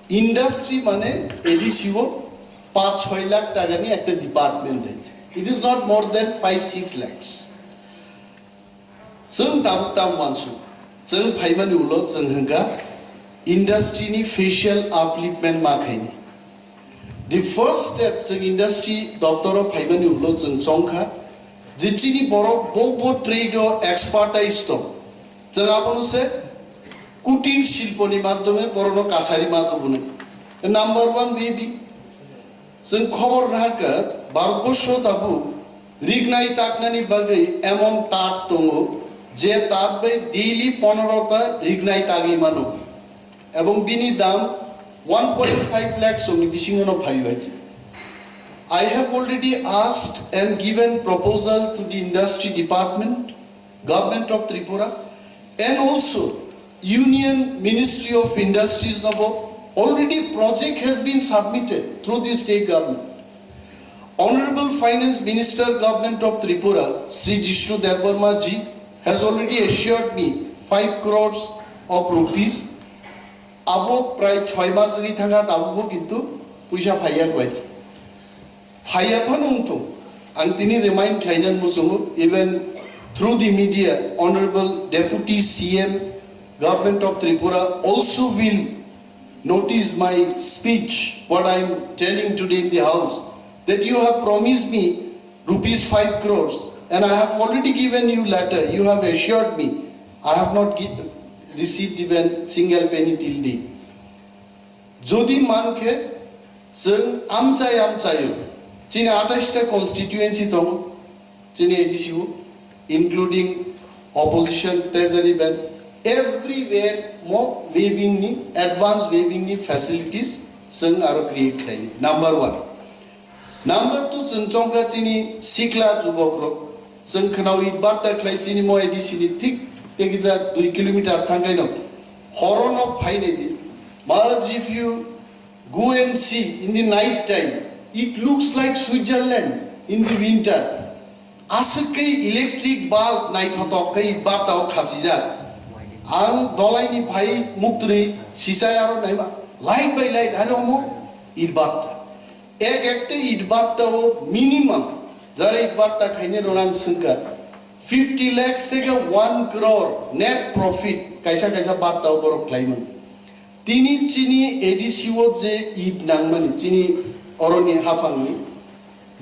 Industry mane A D C o pach choi lakh taka ni ekta department hai. It is not more than five six lakhs. Chwng tabuk tam wansuk, chwng phaimani ulo chwng hwnkha industry ni facial upliftment ma khaini. The first step chwng industry doptor o phaimani ulo chwng chongkha je chini borok bo bo trade o expertise tong. Chwng abono se kutir shilpo ni madhyome borokno kasari ma tubunai. Number one maybe. Chwng khobor nahakha, Bharatborsho tabuk rignai taknani bagwi emon tat tongo, je tat bai daily pondro ta rignai tagwi mano, ebong bini dam one point five lakh songni bisingono phaio hai. I have already asked and given proposal to the industry department, Government of Tripura, and also Union Ministry of Industries nobo already project has been submitted through the state government. Honorable Finance Minister, Government of Tripura, Shri Jishnu Debbarma ji has already assured me five crores of rupees. Abo prai choi mas ri thangkha, tabukbo kintu puisa phaiya kwbai. Phaiya phano wngthung, ang tini remind khlaina muchungo, even through the media, Honorable Deputy C M, Government of Tripura also will notice my speech, what I am telling today in the House, that you have promised me rupees five crores, and I have already given you letter, you have assured me, I have not gi-, received even single penny till date. Jodi mankhe, chwng amchai amchaio, chini atais ta constituency tongo, chini A D C o, including opposition treasury band, everywhere mo waiving ni, advance waiving ni facilities chwng aro create khlaini. Number one. Number two, chwng chongkha chini sikla jubokrok. Chwng khwnao it batta khlai chini mo A D C ni thik tekijak dui kilometer thangkaino. Horono phainai di. Maharaj, if you go and see in the night time, it looks like Switzerland in the winter. Aswk khe electric bulb naithotok khe it batta o khachijak. Ang dolaini phai muktwi sisai aro naima light by light, aro omo it batta. Ek ekta it batta o minimum, jara it batta khainai rok ang swngkha, fifty lakhs theke one crore net profit kaisa kaisa batta o borok khlai mano. Tini chini A D C o je it nangmani, chini oroni haphangni,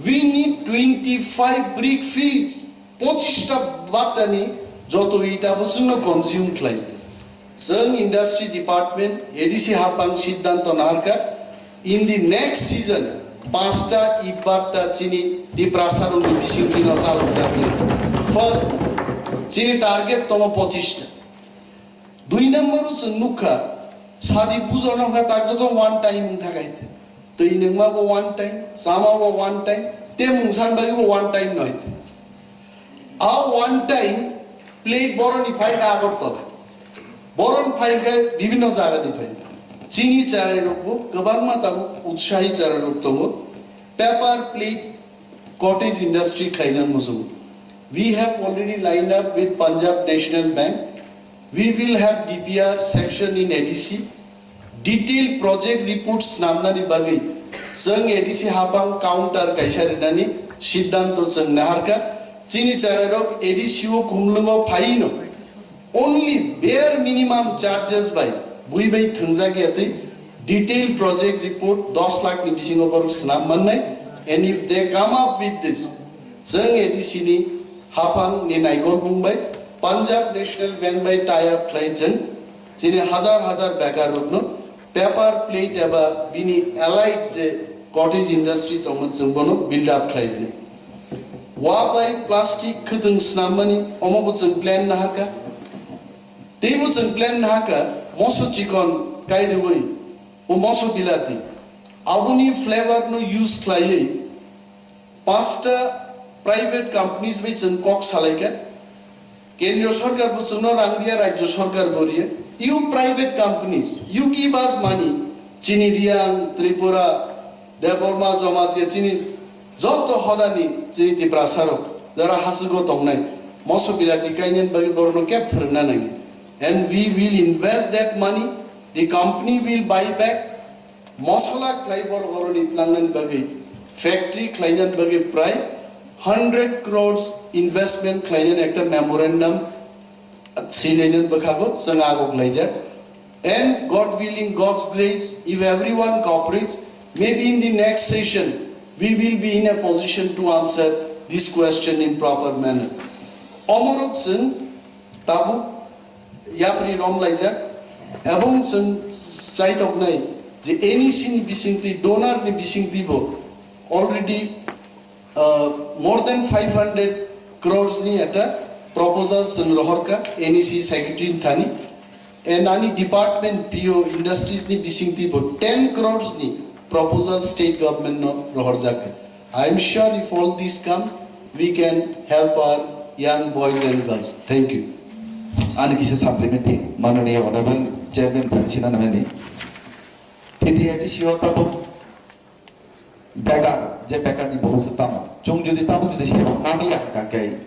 we need twenty five brick fields. Pochista battani joto ita bo chwngno consume khlai. Chwng industry department, A D C haphang siddhanto naharkha, in the next season, pasta it batta chini Tiprasa rokni bisingtwino chalokjaknai. First, chini target tongo pochista. Dui number o chwng nukha, sadi pujo no kha tak joto one time wng thakai. Twi nungma bo one time, chama bo one time, tei mungsan bagwi bo one time noi. A one time plate boroni phai kha Agartala. Boron phai kha bibhinno jaga ni phai. Chini cherai rok bo kwbangma tabuk utsahi cherai rok tongo. Paper plate cottage industry khlaina muchung. We have already lined up with Punjab National Bank. We will have D P R section in A D C. Detail project report snamnani bagwi chwng A D C haphang counter kaisa rinani siddhanto chwng naharkha. Chini cherairok A D C o khumlwngo phaino only bare minimum charges bai bui bai thwngjak ya twi detail project report dos lakh ni bisingo borok swnam mannai. And if they come up with this, chwng A D C ni haphang ni naikol bung bai Punjab National Bank bai tie up khlai chwng chini hazar hazar bekar rokno paper plate eba bini allied je cottage industry tongmani chwng bono build up khlai bini. Wa bai plastic khwtwng snam mani omo bo chwng plan naharkha. Teibo chwng plan nahakha, moso chikon kairwi, o moso bilati. Aboni flavor no use khlaiwi, pasta private companies bai chwng kok salaikha. Kendriya sarkar bo chwngno rang riya, rajya sarkar bo riya. You private companies, you give us money. Chini Riyang, Tripura, Debbarma, Jamatia, chini joto hodani chini Tiprasa rok jara haswgo tongnai, moso bilati kainani bagwi borokno kep phwrwngna nangya. And we will invest that money, the company will buy back. Mosola khlai borok oroni tlangnani bagwi, factory khlainani bagwi prai hundred crores investment khlainani ekta memorandum Sinainani bwkhago chwng agok laijak. And God willing, God's grace, if everyone cooperates, maybe in the next session, we will be in a position to answer this question in proper manner. Omorok chwng tabuk yapri rom laijak, ebong chwng chaitoknai je N E C ni bisingtwi, donor ni bisingtwi bo already uh, more than five hundred crores ni ekta proposal chwng rohorkha N E C secretary ni thani, and ani department P O industries ni bisingtwi bo ten crores ni proposal state government no rohorjakha. I am sure if all this comes, we can help our young boys and girls. Thank you. Ani kisa supplementary, Mananiya Honorable Chairman Pharisina Namani. T T A D C o tabuk Bekar, je bekar ni bhobishyot tamo? Chwng jodi tamo jodi se nang ya hwnkha khe,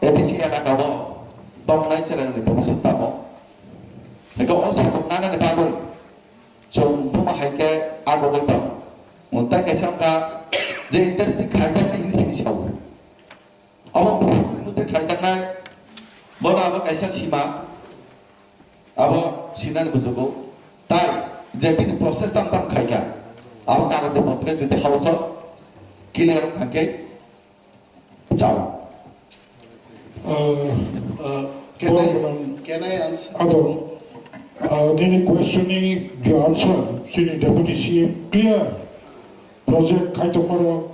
A D C elaka o tongnai chwrai rok ni bhobishyot tamo? Hwnkhe o se nang ni bagwi chwng buma hai khe agogwi tong. Tei kaisa wngkha je industry khlaijaknai hwnwi sini sao. Omo buphang ni mothe khlaijaknai, bono abo kaisa sima, abo sinani bujugo. Tai je bini process tam tam khaikha, abo kagoj de potre jodi hausa clear wngkha khe chao. Uh, Uh, can I, Borok can I answer? Adon, uh, nini question ni the answer, sini Deputy C M clear. Project khai tongmaro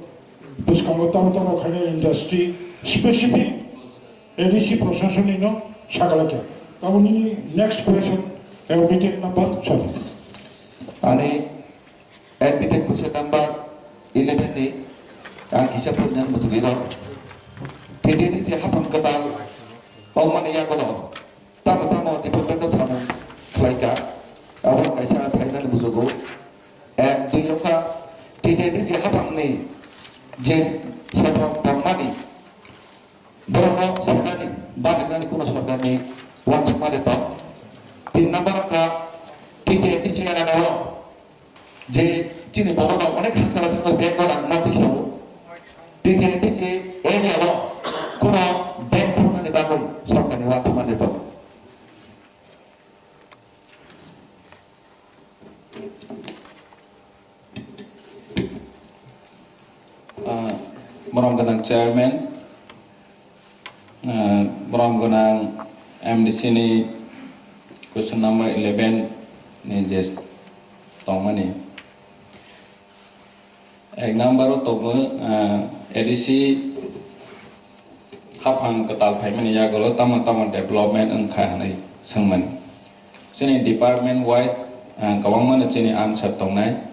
bwskango tamo tamo khaina industry specific A D C proshasoni no sakalaikha. Taboni next question, admitted number, sorry. Ani admitted question number eleven ni ang kisa purina musugi rok. T T D C haphang kwtal tongmani yagulo tamo tamo department no samung khlaikha, abo kaisa sainani musugo. Ek dui wngkha T T D C haphangni je sebok tongmani, borokno sanani, balinani kuno sorkarni uansukma de tong. Tin number wngkha T T D C elaka o je chini borok rok onek khachara thangwi bag o rang ma twi sao. T T D C area o kuno bag thangmani bagwi sorkarni uansukma de tong. Ah, borom gwnang chairman, ah, borom gwnang M D C ni question number eleven ni je tongmani. Ek number o tongo, ah, A D C haphang kwtal phaimani yagulo tamo tamo development wngkha hwnwi swngmani. Chini department wise, ah, kwbangmano chini answer tongnai.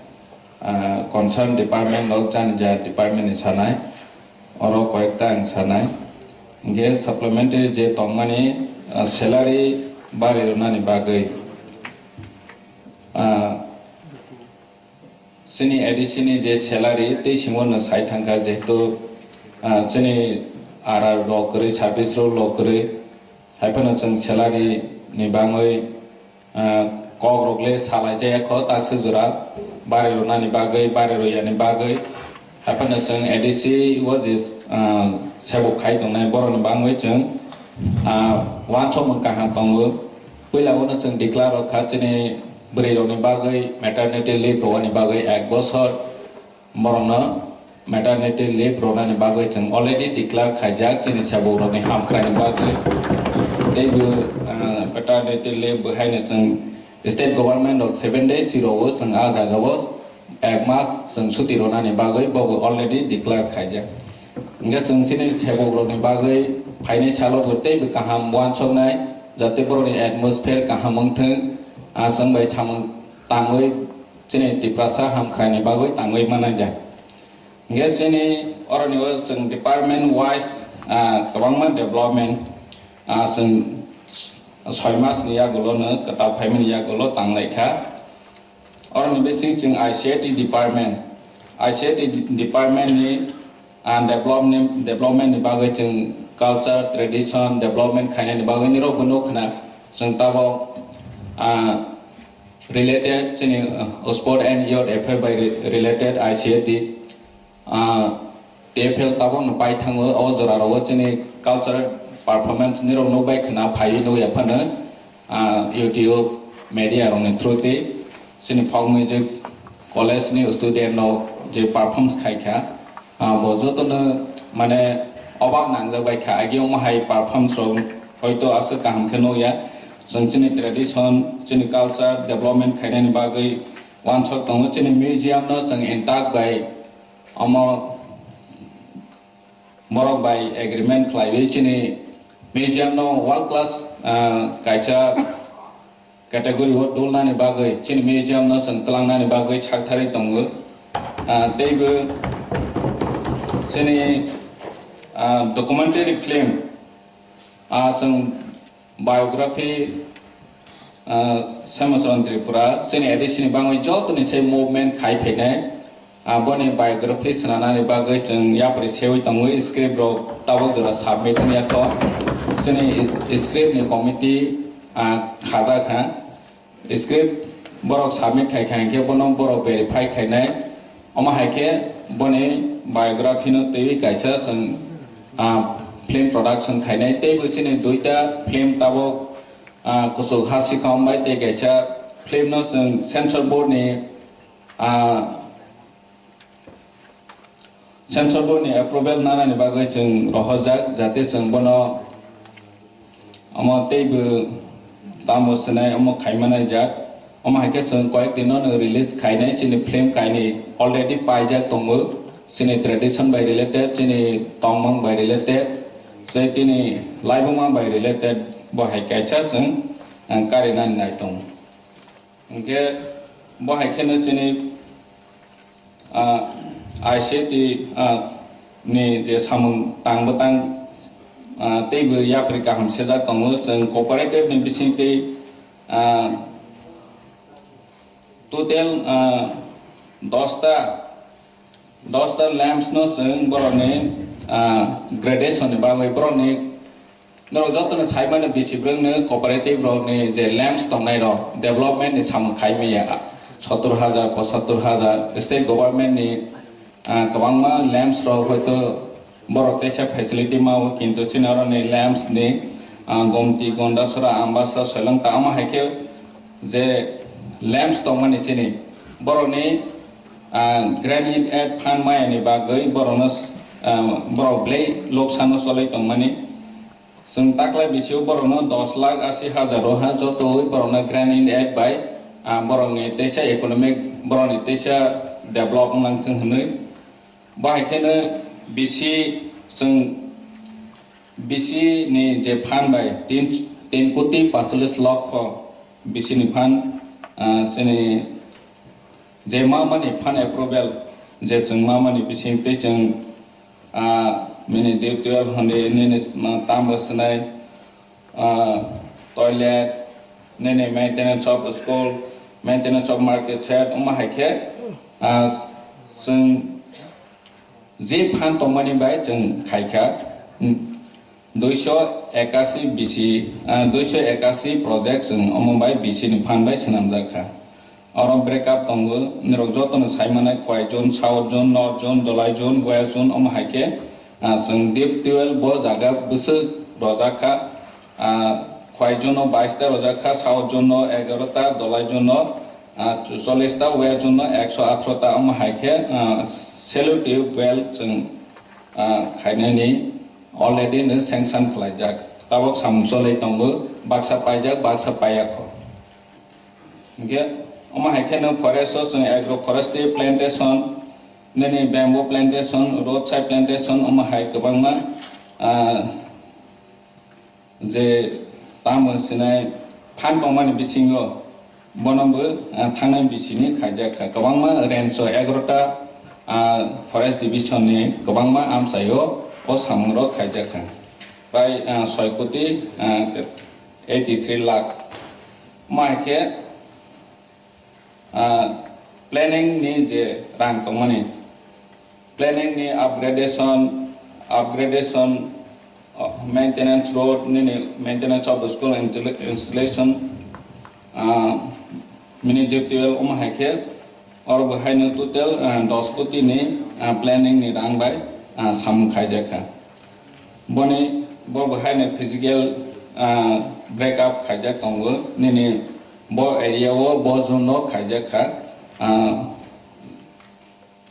Ah, concern department rok jani ja department ni sanai, oro koyekta ang sanai. Hingke supplementary je tongmani, ah, salary bari rwnani bagwi, ah, Chini A D C ni je salary tei simo no sai thangkha, jehetu, ah, chini R R rok kwrwi, service rok kwrwi, hai phano chwng salary ni bangwi, ah, kok rok le salai jaya kho, takswk jora bari rwnani bagwi, bari rwyani bagwi, hai phano chwng A D C o je, ah, sebuk khai tongnai borok ni bangwi chwng, ah, uansukmung kaham tongo. Puila o no chwng declare rok kha chini bwrwi rok ni bagwi maternity leave rwani bagwi ek bosor, borok no maternity leave rwnani bagwi chwng already declare khaijak chini sebok rok ni hamkrai ni bagwi. Teibo, ah, maternity leave bo haino chwng state government rok seven days rwo chwng ah jaga o ek mas chwng chuti rwnani bagwi bobo already declare khaijak. Hwnkhe chwng chini sebok rokni bagwi phainai salo bo teibo kaham uansuknai, jate borokni atmosphere kaham wngthwng, ah, chwng bai samung tangwi chini Tiprasa hamkraini bagwi tangwi mananjak. Hwnkhe chini oroni o chwng department wise, ah, kwbangma development, ah, chwng soi mas ni yagulo no kwtal phaimani yagulo tanglaikha. Oroni bising chwng I C I T department, I C I T de-, department ni, ah, development, development ni bagwi chwng culture, tradition, development khainani bagwi nirok bo nuk khna chwng tabok, ah, related chini, ah, sport and youth affair bai re-, related I C I T. Ah, T F L tabok no pai thango, o jora rogo chini cultural performance nirok nukbai khna phaiwi nukya phano, ah, YouTube media rokni through tei chini folk music college ni student rok je performance khaikha, ah, bo jotono mane obak nangjak bai kha, agi omo hai performance rok hoito aswk kaham khe nukya. Chwng chini tradition, chini culture development khainani bagwi uansuk tongo, chini museum no chwng intact bai omo borok bai agreement khlaiwi chini museum no world class, ah, kaisa category o dulnani bagwi chini museum no chwng twlangnani bagwi saktharwi tongo. Ah, teibo chini, ah, documentary film, ah, chwng biography, ah, Shyamacharan Tripura, chini A D C ni bangwi jotoni se movement khai phainai, ah, boni biography swnanani bagwi chwng yapri sewi tongwi script rok tabok jora submit wngya kho. Chini script ni committee, ah, khajak ha. Script borok submit khai kha hinkhe bono borok verify khainai. Omo hai khe boni biography no twiwi kaisa chwng, ah, film production khainai. Teibo chini duita film tabok, ah, Kuchuk Ha Sikham bai tei kaisa film no chwng censor board ni, ah, Censor board ni approval nanani bagwi chwng rohorjak, jate chwng bono omo teibo tamo swnai omo khaimani jak. Omo hai khe chwng koyek dino no release khainai chini film kainwi already paijak tongo. Chini tradition bai related, chini tongmung bai related, tei tini laibuma bai related bo hai kaisa chwng, ah, karinani nai tongo. Hinkhe bo hai kheno chini, ah, I C I T, ah, ni je samung tang bwtang, ah, teibo yapri kaham sejak tongo. Chwng cooperative ni bisingtwi, ah, total, ah, dosta, dosta lamps no chwng borokni, ah, gradation ni bagwi borokni Norok jotono saimano bisi bwrwngno cooperative rokni je lamps tongnai rok development ni samung khai maya sottor hajar, pochattor hajar, state government ni, ah, kwbangma lamps rok hoito borok teisa facility mao, kintu chini oroni lamps ni, ah, Gomti, Gondasora, Ambasa, Soilangta omo hai khe je lamps tongmani chini borokni, ah, grant in aid fund maya ni bagwi borokno, ah, borok belai loksan o cholai tongmani. Chwng taklai bisio borokno dos lakh asi hajar o ha jotowi borokno grant in aid bai, ah, borokni teisa economic, borokni teisa develop wnglang thung hwnwi. Bo hai kheno bisi chwng bisi ni je fund bai tin, tin koti pachalis lokho bisi ni fund, ah, chini je ma mani fund approval je chwng ma mani bising tei chwng, ah, mini dip twelve hwnwi nini ma tamo swnai, ah, toilet, nini maintenance of school, maintenance of market shed, omo hai khe, ah, chwng je fund tongmani bai chwng khaikha, mm, duiso ekasi bisi, ah, duiso ekasi project chwng omo bai bisi ni fund bai swnamjak kha. Oro break up tongo, nirok jotono sai manai Khowai zone, South zone, North zone, Dholai zone, West zone, omo hai khe, ah, chwng deep twelve bo jaga bwswk rojak kha, ah, Khwai zone o bais ta rojak kha, South zone o egaroh ta, Dhalai zone o, ah, chwcholish ta, West zone o ekso atharo ta, omo hai khe, ah, selective well chwng, ah, khainani already no sanction khlaijak. Tabok samung cholwi tongo, baksa paijak, baksa paiyakho. Hingkhe omo hai khe no forest o chwng agroforestry plantation, nini bamboo plantation, roadside plantation, omo hai kwbangma, ah, je tamo sinai phan tongmani bisingo bono bo, ah, thangnai bisini khaijak kha. Kwbangma range o egaroh ta, ah, forest division ni kwbangma amchaio o samung rok khaijak kha. Prai, ah, soi koti, ah, eighty three lakh. Omo hai khe, ah, planning ni je rang tongmani, planning ni upgradation, upgradation, uh, maintenance road, nini maintenance of school installa-, installation, uh, mini detail omo hai khe, oro bo hai no total, uh, dos koti ni, uh, planning ni rang bai, uh, samung khaijak kha. Boni bo bo hai no physical, uh, break up khaijak tongo, nini bo area o, bo zone o khaijak kha, uh,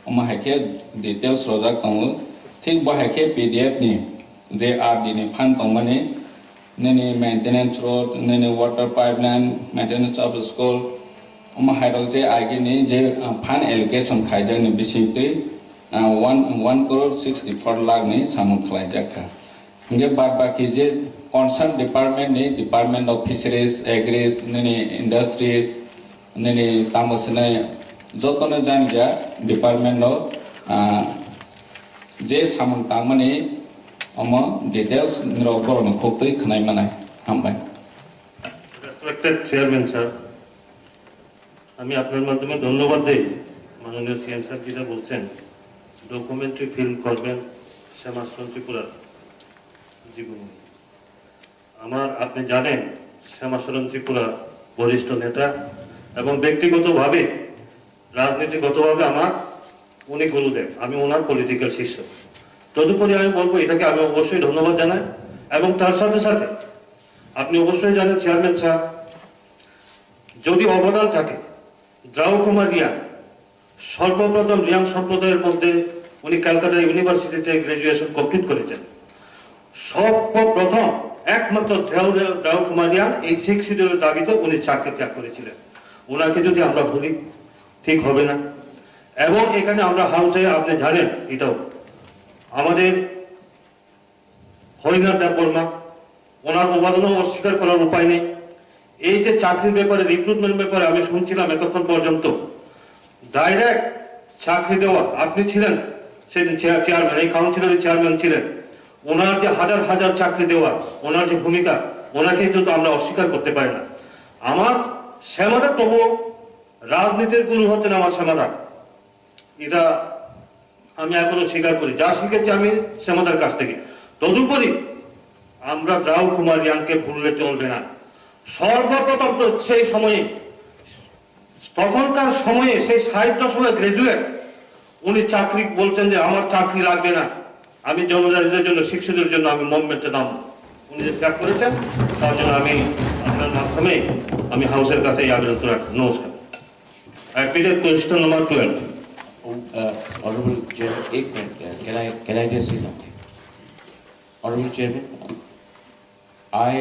Omo hai khe details rojak tongo. Thik bo hai khe P D F ni je R D ni phan tongmani, nini maintenance road, nini water pipeline, maintenance of school, omo hai rok je agini je, ah, phan allocation khaijakni bisingtwi, ah, one, one crore sixty four lakh ni samung khlaijak kha. Hingke bad baki je concern department ni, Department of Fisheries, Agris, nini industries, nini tamo sinai jotono jani ja department no, ah, je samung tangmani omo details nirok borok ni khuk twi khwnai manai. Hambai. Respected Chairman sir, আমি আপনার মাধ্যমে ধন্যবাদ দেই মাননীয় CM sir যেটা বলছেন, documentary film করবেন শ্যামাচরণ ত্রিপুরার জীবনী। আমার, আপনি জানেন, শ্যামাচরণ ত্রিপুরা বরিষ্ঠ নেতা এবং ব্যক্তিগতভাবে, রাজনীতিগতভাবে আমার উনি গুরুদেব, আমি ওনার পলিটিক্যাল শিষ্য। তদুপরি আমি বলবো, এটাকে আমি অবশ্যই ধন্যবাদ জানাই। এবং তার সাথে সাথে আপনি অবশ্যই জানেন, চেয়ারম্যান স্যার, যদি অবদান থাকে, দ্রাউ কুমার রিয়াং সর্বপ্রথম রিয়াং সম্প্রদায়ের মধ্যে উনি ক্যালকাটা ইউনিভার্সিটিতে গ্র্যাজুয়েশন কমপ্লিট করেছেন। সর্বপ্রথম একমাত্র দ্রাউ, দ্রাউ কুমার রিয়াং এই সিক্স শিডিউলের দাবিতে উনি চাকরি ত্যাগ করেছিলেন। ওনাকে যদি আমরা ভুলি, ঠিক হবে না। এবং এখানে আমরা হাউসে, আপনি জানেন এটাও, আমাদের হরিনাথ দেববর্মা, ওনার অবদানও অস্বীকার করার উপায় নেই। এই যে চাকরির ব্যাপারে, রিক্রুটমেন্ট ব্যাপারে আমি শুনছিলাম এতক্ষণ পর্যন্ত, ডাইরেক্ট চাকরি দেওয়া, আপনি ছিলেন সেদিন চেয়ার-, চেয়ারম্যান, এই কাউন্সিলরের চেয়ারম্যান ছিলেন, ওনার যে হাজার হাজার চাকরি দেওয়া, ওনার যে ভূমিকা, ওনাকে কিন্তু আমরা অস্বীকার করতে পারি না। আমার শ্যামাদা তবু রাজনীতির গুরু হচ্ছেন আমার শ্যামাদা, এটা আমি এখনো স্বীকার করি, যা শিখেছি আমি শ্যামাদার কাছ থেকে। তদুপরি আমরা দ্রাউ কুমার রিয়াংকে ভুললে চলবে না। সর্বপ্রথম তো সেই সময়ে, তখনকার সময়ে সেই ষাট দশকের গ্র্যাজুয়েট, উনি চাকরি বলছেন যে আমার চাকরি লাগবে না, আমি জনজাতিদের জন্য, শিক্ষিতদের জন্য আমি মঞ্চে নামবো। উনি যে ত্যাগ করেছেন, তার জন্য আমি আপনার মাধ্যমে আমি হাউসের কাছে এই আবেদন রাখছি। নমস্কার। I repeated question number twelve. Uh, Honorable Chairman, एक minute, uh, can I, can I just say something? Honorable Chairman, I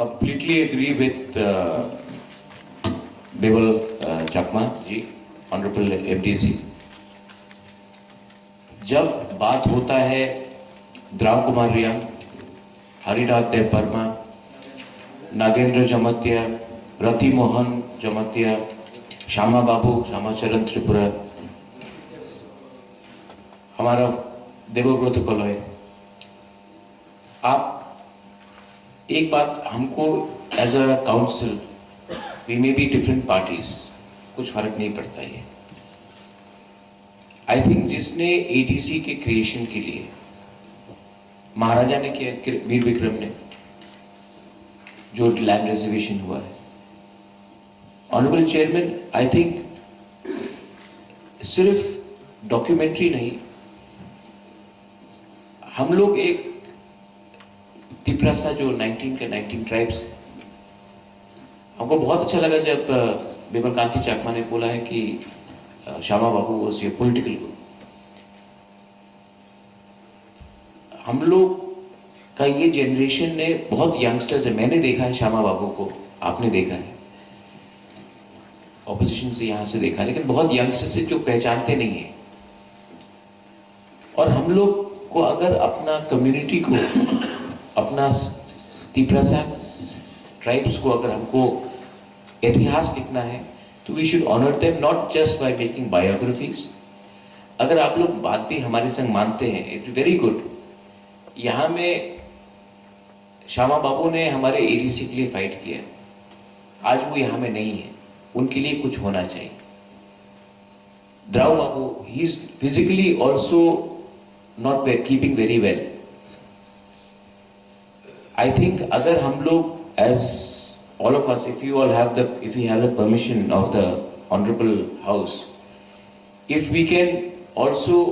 completely agree with, uh, Bibal, uh, Chakma ji, Honorable M D C. जब बात होता है द्राव कुमार रियांग, हरिनाथ देव वर्मा, नागेंद्र जमातिया, रति मोहन जमातिया, श्यामा बाबू, श्यामाचरण त्रिपुरा, हमारा देवव्रत कलय, आप एक बात हमको, as a council, we may be different parties, कुछ फर्क नहीं पड़ता है। आई थिंक जिसने एडीसी के क्रिएशन के लिए, महाराजा ने किया, वीर विक्रम ने, जो लैंड रिजर्वेशन हुआ है, ऑनरेबल चेयरमैन, आई थिंक सिर्फ डॉक्यूमेंट्री नहीं, हम लोग एक तिपरासा जो नाइनटीन के नाइनटीन ट्राइब्स, हमको बहुत अच्छा लगा जब विमल कांति चाकमा ने बोला है कि शामा बाबू वॉज योर पॉलिटिकल गुरु। हम लोग का ये जनरेशन ने बहुत यंगस्टर्स है, मैंने देखा है शामा बाबू को, आपने देखा है, ऑपोजिशन से यहाँ से देखा, लेकिन बहुत यंगस्टर्स से जो पहचानते नहीं है। और हम लोग को अगर अपना कम्युनिटी को, अपना तिपरासा ट्राइब्स को अगर हमको इतिहास लिखना है, तो we should honor them not just by making biographies। अगर आप लोग बात भी हमारे संग मानते हैं, इट वेरी गुड। यहाँ में श्यामा बाबू ने हमारे एडीसी के लिए फाइट किया, आज वो यहाँ में नहीं है, उनके लिए कुछ होना चाहिए। Drao Babu, he is physically also not ve- keeping very well. I think अगर हम लोग, as all of us, if you all have the, if we have the permission of the honorable house, if we can also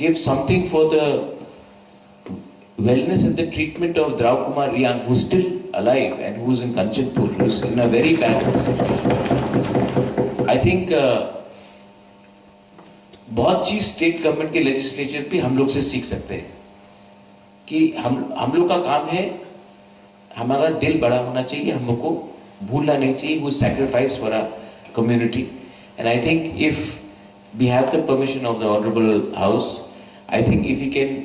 give something for the wellness and the treatment of Drao Kumar Riang, who's still alive and who's in Kanchanpur, who's in a very bad situation. I think uh, बहुत चीज state government के लेजिस्लेचर भी हम लोग से सीख सकते हैं कि हम हम लोग का काम है, हमारा दिल बड़ा होना चाहिए, हम लोग को भूलना नहीं चाहिए, who sacrifice for our community. And I think if we have the permission of the honorable house, I think if we can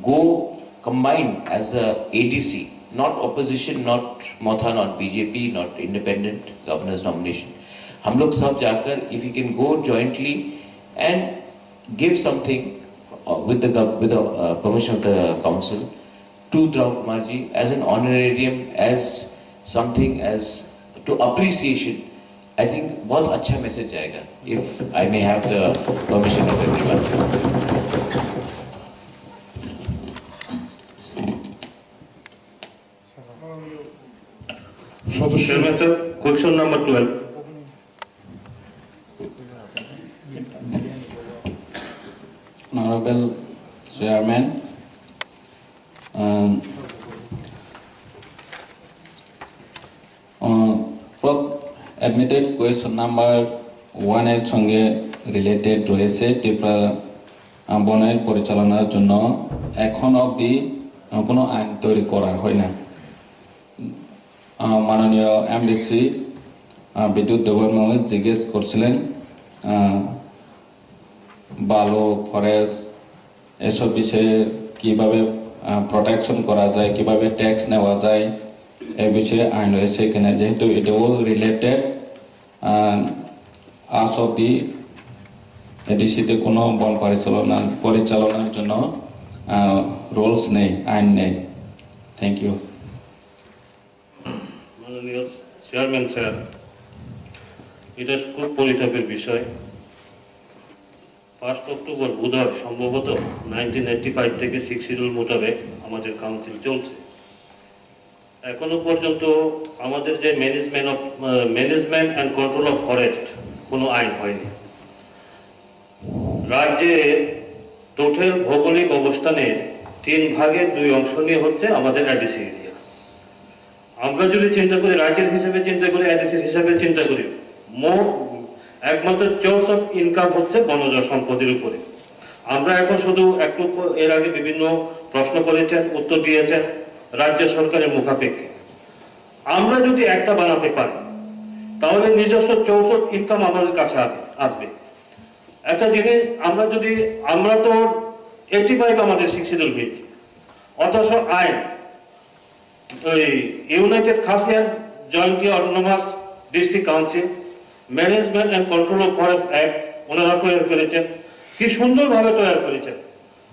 go combine as a ADC, not opposition, not Motha, not BJP, not independent governor's nomination, हम लोग सब जाकर, if we can go jointly and give something uh, with the gov- with the uh, permission of the council to Drao Kumarji as an honorarium, as something as to appreciation. I think बहुत अच्छा मैसेज जाएगा, if I may have the permission of everyone. সদস্য chairman sir, question number twelve. Honorable Chairman, um, uh, pro- admitted question number one এর সঙ্গে রিলেটেড রয়েছে ত্রিপুরা আহ, বনের পরিচালনার জন্য এখন অবধি আহ, কোনো আইন তৈরি করা হয় না। আহ, মাননীয় এমডিসি আহ, বিদ্যুৎ দেববর্মা জিজ্ঞেস করছিলেন আহ, বালু, ফরেস্ট, এসব বিষয়ে কিভাবে প্রোটেকশন করা যায়, কিভাবে ট্যাক্স নেওয়া যায়, এ বিষয়ে আইন রয়েছে কিনা। যেহেতু এটাও রিলেটেড, আজ অবধি এডিসিতে কোনো বন পরিচালনা পরিচালনার জন্য রুলস নেই, আইন নেই। Thank you. মাননীয় চেয়ারম্যান স্যার, এটা খুব পরিতাপের বিষয়। ফার্স্ট অক্টোবর বোধহয় সম্ভবত নাইনটিন এইটটি ফাইভ থেকে সিক্স শিডিউল মোতাবেক আমাদের কাউন্সিল চলছে। এখনো পর্যন্ত আমাদের যে management of management and control of forest, কোনো আইন হয়নি। রাজ্যের টোটাল ভৌগোলিক অবস্থানের তিন ভাগের দুই অংশ নিয়ে হচ্ছে আমাদের এডিসি এরিয়া। আমরা যদি চিন্তা করি, রাজ্যের হিসেবে চিন্তা করি, এডিসির হিসাবে চিন্তা করি, মোট একমাত্র সোর্স অফ ইনকাম হচ্ছে বনজ সম্পদের উপরে। আমরা এখন শুধু একটু প- এর আগে বিভিন্ন প্রশ্ন করেছেন, উত্তর দিয়েছেন, রাজ্য সরকারের মুখাপেক্ষী। আমরা যদি একটা বানাতে পারি, তাহলে নিজস্ব সোর্স অফ ইনকাম আমাদের কাছে আ- আসবে। একটা জিনিস, আমরা যদি, আমরা তো এইটটি ফাইভ আমাদের সিক্স শিডিউল হয়েছে, অথচ আইন ওই United Khasian Jaintia Autonomous District Council, Management and control of Forest Act ওনারা তৈরি করেছেন, কি সুন্দরভাবে তৈরি করেছেন।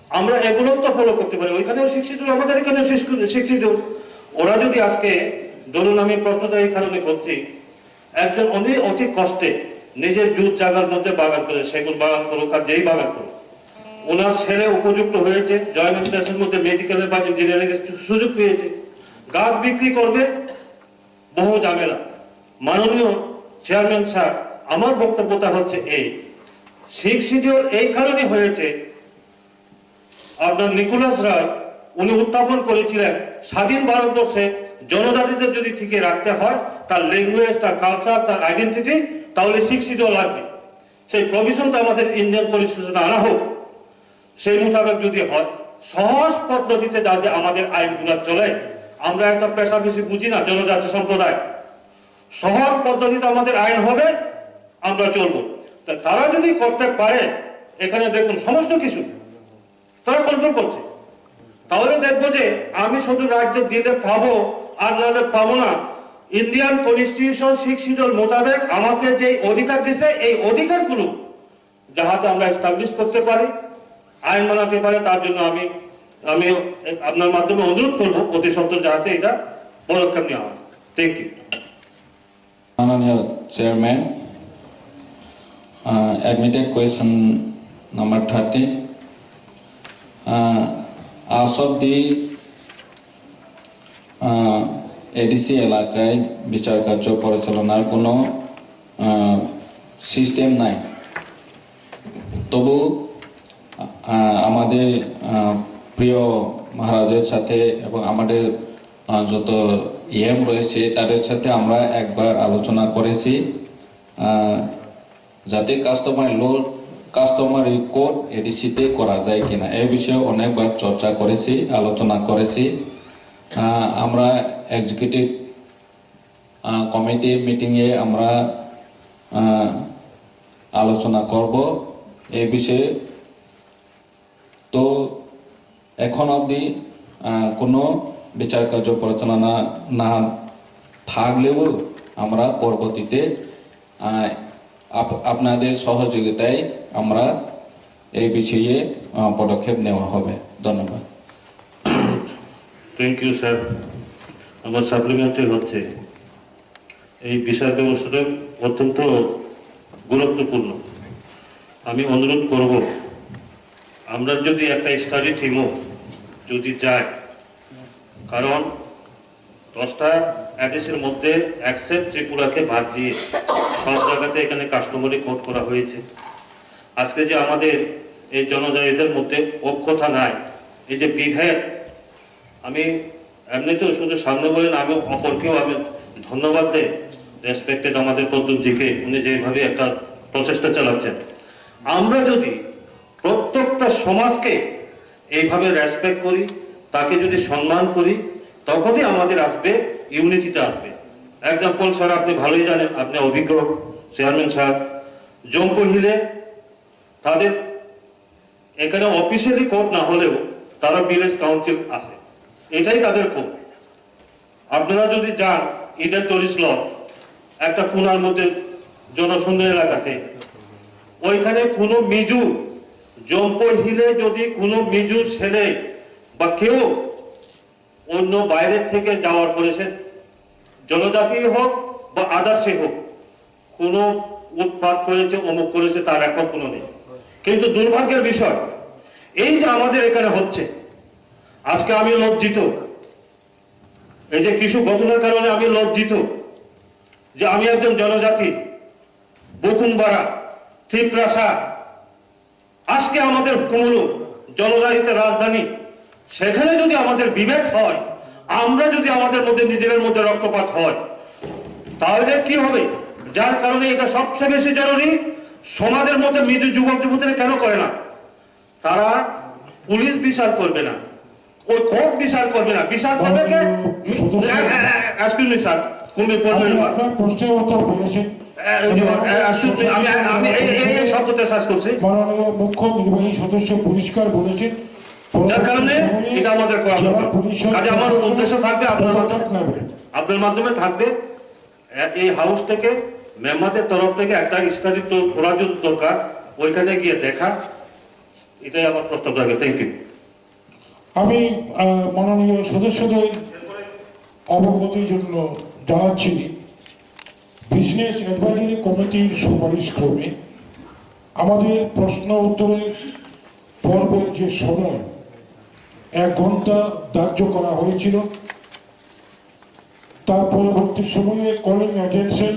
আমরা এগুলোও তো ফলো করতে পারি, ওইখানেও শিক্ষিত, আমাদের এখানেও শিক্ষিত। শিক্ষিত। ওরা যদি আজকে, ধরুন, আমি প্রশ্নটা এই কারণে করছি, একজন উনি অতি কষ্টে নিজের জুত জায়গার মধ্যে বাগান করে, সেগুন বাগান করুক আর যেই বাগান করুক, ওনার ছেলে উপযুক্ত হয়েছে, জয়মেন্টাসের মধ্যে মেডিকেলের বা ইঞ্জিনিয়ারিং এর সুযোগ পেয়েছে, গাছ বিক্রি করবে, বহু ঝামেলা। মাননীয় চেয়ারম্যান স্যার, আমার বক্তব্যটা হচ্ছে এই, সিক্স শিডিউল এই কারণে হয়েছে, আপনার নিকোলাস রায় উনি উত্থাপন করেছিলেন, স্বাধীন ভারতবর্ষে জনজাতিদের যদি টিকিয়ে রাখতে হয়, তার ল্যাঙ্গুয়েজ, তার কালচার, তার আইডেন্টিটি, তাহলে সিক্স শিডিউল লাগবে। সেই প্রভিশনটা আমাদের ইন্ডিয়ান কনস্টিটিউশনে আনা হোক। সেই মোতাবেক যদি হয়, সহজ পদ্ধতিতে যাতে আমাদের আইনগুলো চলে। আমরা একটা পেশাবেশি বুঝি না, জনজাতি সম্প্রদায়। সহজ পদ্ধতিতে আমাদের আইন হবে, আমরা চলবো। তা তারা যদি করতে পারে, এখানে দেখুন সমস্ত কিছু তারা কন্ট্রোল করছে। তাহলে দেখবো যে আমি শুধু রাজ্যে দিলে পাবো আর নাহলে পাবো না। ইন্ডিয়ান কনস্টিটিউশন সিক্স শিডিউল মোতাবেক আমাকে যে অধিকার দিছে, এই অধিকারগুলো যাহাতে আমরা এস্টাবলিশ করতে পারি, আইন বানাতে পারি, তার জন্য আমি আমি আপনার মাধ্যমে অনুরোধ করবো অতি সত্বর যাহাতে এটা পদক্ষেপ নেওয়া হয়। Thank you. মাননীয় chairman, uh, admitted question number thirteen. Uh, আজ অব্দি, uh, এডিসি এলাকায় বিচার কার্য পরিচালনার কোনো, uh, সিস্টেম নাই। তবু, আহ, আমাদের, আহ, প্রিয় মহারাজের সাথে এবং আমাদের, আহ, যত ইএম রয়েছে তাদের সাথে আমরা একবার আলোচনা করেছি, আহ, যাতে কাস্টমার ল, কাস্টমারি কোড এডিসিতে করা যায় কিনা, এ বিষয়ে অনেকবার চর্চা করেছি, আলোচনা করেছি। আহ, আমরা এক্সিকিউটিভ, আহ, কমিটির মিটিংয়ে আমরা, আহ, আলোচনা করব এই বিষয়ে। তো এখন অবধি, আহ, কোনো বিচার কার্য পরিচালনা না থাকলেও আমরা পরবর্তীতে, আহ, আপ-, আপনাদের সহযোগিতায় আমরা এই বিষয়ে, আহ, পদক্ষেপ নেওয়া হবে। ধন্যবাদ। Thank you sir. আমার সাপ্লিমেন্টারি হচ্ছে, এই বিচার ব্যবস্থাটা অত্যন্ত গুরুত্বপূর্ণ। আমি অনুরোধ করব, আমরা যদি একটা স্টাডি টিমও যদি যায়, কারণ দশটা এডিসির মধ্যে এক্সেপ্ট ত্রিপুরাকে বাদ দিয়ে সব জায়গাতে এখানে কাস্টমারি কোড করা হয়েছে। আজকে যে আমাদের এই জনজাতিদের মধ্যে ঐক্যতা নাই, এই যে বিভেদ, আমি এমনিতেও শুধু সামনে বলে না, আমি অপরকেও আমি ধন্যবাদ দেই, রেসপেক্টেড আমাদের প্রদ্যুৎ জিকে, উনি যেভাবে একটা প্রচেষ্টা চালাচ্ছেন। আমরা যদি প্রত্যেকটা সমাজকে এইভাবে রেসপেক্ট করি, তাকে যদি সম্মান করি, তখনই আমাদের আসবে, ইউনিটিটা আসবে। এক্সাম্পল স্যার, আপনি ভালোই জানেন, আপনি অভিজ্ঞ চেয়ারম্যান স্যার, জম্পো হিলে তাদের এখানে অফিসিয়ালি কোড না হলেও তারা ভিলেজ কাউন্সিল আছে, এটাই তাদের কোড। আপনারা যদি যান ইডেন টুরিস্ট ল, একটা কোনার মধ্যে জনশূন্য এলাকাতে, ওইখানে কোনো মিজু, জম্পো হিলে যদি কোনো মিজু ছেলে বা কেউ অন্য বাইরের থেকে যাওয়ার পরে সে জনজাতি হোক বা আদার্সে হোক, কোনো উৎপাত করেছে, অমুক করেছে, তার এখন কোনো নেই। কিন্তু দুর্ভাগ্যের বিষয়, এই যে আমাদের এখানে হচ্ছে, আজকে আমি লজ্জিত, এই যে কিছু ঘটনার কারণে আমি লজ্জিত যে আমি একজন জনজাতি, বকুংবারা, তিপ্রাসা, আজকে আমাদের কুমুলু জনজাতিতে রাজধানী, সেখানে যদি আমাদের বিভেদ হয়, আমরা যদি আমাদের মধ্যে নিজেদের মধ্যে রক্তপাত হয়, তাহলে কি হবে? যার কারণে এটা সবচেয়ে বেশি জরুরি, সমাজের মধ্যে মৃত যুবক যুবতীরা কেন করে না? তারা পুলিশ বিচার করবে না, ওই কোর্ট বিচার করবে না, বিচার করবে কে? মাননীয় সদস্য, এ, এ, এ, এক্সকিউজ মি স্যার, কুম্ভী পড়বে আপনি না। আপনার প্রশ্নের উত্তর পেয়েছেন। এ, ওই যে, এ, এক্সকিউজ মি, আমি, আমি এই, এই, এই শব্দটা শেষ করছি। মাননীয় মুখ্য নির্বাহী সদস্য পরিষ্কার বলেছেন, যার কারণে পরবর্তী সময়ে এটা আমাদের করা জেলা দরকার। পরিষদ কাজে আমার প্রশাসন উদ্দেশ্য থাকবে আপনার মাধ্যমে, পদক্ষেপ নেবে। আপনার মাধ্যমে থাকবে, এ, এই হাউস থেকে মেম্বারদের তরফ থেকে একটা স্টাডি ট্যুর করা যদি দরকার, ওইখানে গিয়ে দেখা, এটাই আমার প্রস্তাব থাকবে। Thank you. আমি, আহ, মাননীয় সদস্যদের অবগতির জন্য জানাচ্ছি, বিজনেস অ্যাডভাইজারি কমিটির সুপারিশ ক্রমে আমাদের প্রশ্ন উত্তরের পর্বের যে সময় এক ঘন্টা ধার্য করা হয়েছিল, তার পরবর্তী সময়ে কলিং অ্যাটেনশন,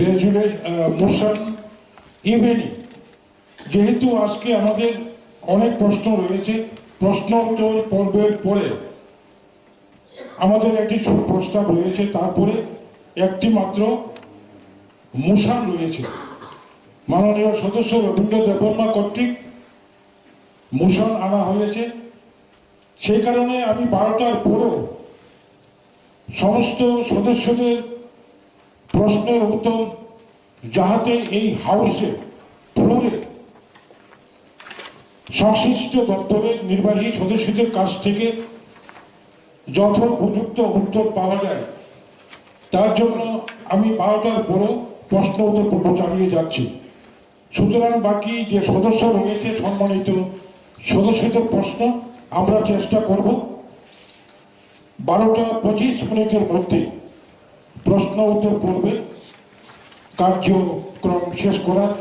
রেজুলে-, আহ, মোশন, ইভেনিং, যেহেতু আজকে আমাদের অনেক প্রশ্ন রয়েছে, প্রশ্ন উত্তর পর্বের পরে আমাদের একটি ছোট প্রস্তাব রয়েছে, তারপরে একটি মাত্র মোশন রয়েছে। মাননীয় সদস্য রবীন্দ্র দেববর্মা কর্তৃক মোশন আনা হয়েছে। সেই কারণে আমি বারোটার পরও সমস্ত সদস্যদের প্রশ্নের উত্তর যাহাতে এই হাউসে, ফ্লোরে সংশ্লিষ্ট দপ্তরের নির্বাহী সদস্যদের কাছ থেকে যথোপযুক্ত উত্তর পাওয়া যায়, তার জন্য আমি বারোটার পরও প্রশ্ন উত্তর পর্ব চালিয়ে যাচ্ছি। সুতরাং বাকি যে সদস্য রয়েছে, সম্মানিত সদস্যদের প্রশ্ন আমরা চেষ্টা করব বারোটা পঁচিশ মিনিটের মধ্যে প্রশ্ন উত্তর পর্বে কার্যক্রম শেষ করার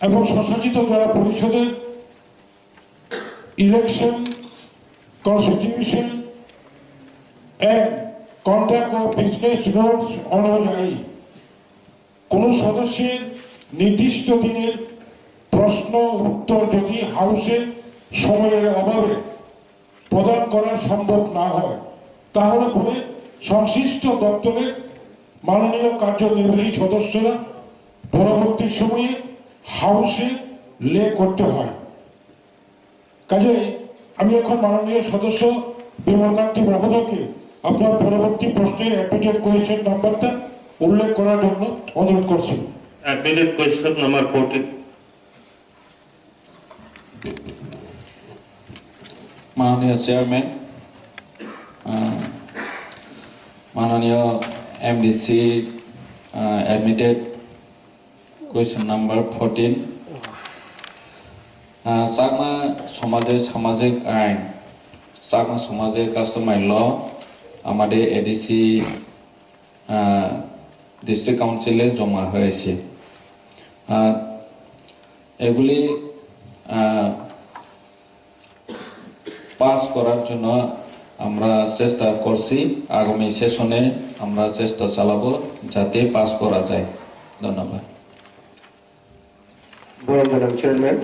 এবং স্বশাসিত জেলা পরিষদের election, constitution and conduct of business rules অনুযায়ী কোনো সদস্যের নির্দিষ্ট দিনের প্রশ্ন উত্তর যদি হাউসের সময়ের অভাবে প্রদান করা সম্ভব না হয়, তাহলে পরে সংশ্লিষ্ট দপ্তরের মাননীয় কার্যনির্বাহী সদস্যরা পরবর্তী সময়ে হাউসে লে করতে হয়। কাজেই আমি এখন মাননীয় সদস্য বিমল কান্তি মহোদয়কে আপনার পরবর্তী প্রশ্নের অ্যাডমিটেড কোয়েশ্চেন নাম্বারটা উল্লেখ করার জন্য অনুরোধ করছি। Admitted question number fourteen. মাননীয় চেয়ারম্যান, আহ, মাননীয় এমডিসি, আহ, admitted question number fourteen. আহ, চাকমা সমাজে সামাজিক আইন, চাকমা সমাজে customary law আমাদের এডিসি, আহ, ডিস্ট্রিক্ট কাউন্সিলে জমা হয়েছে। আহ, এগুলি, আহ, পাস করার জন্য আমরা চেষ্টা করছি। আগামী সেশনে আমরা চেষ্টা চালাবো যাতে পাস করা যায়। ধন্যবাদ। Borom Madam Chairman,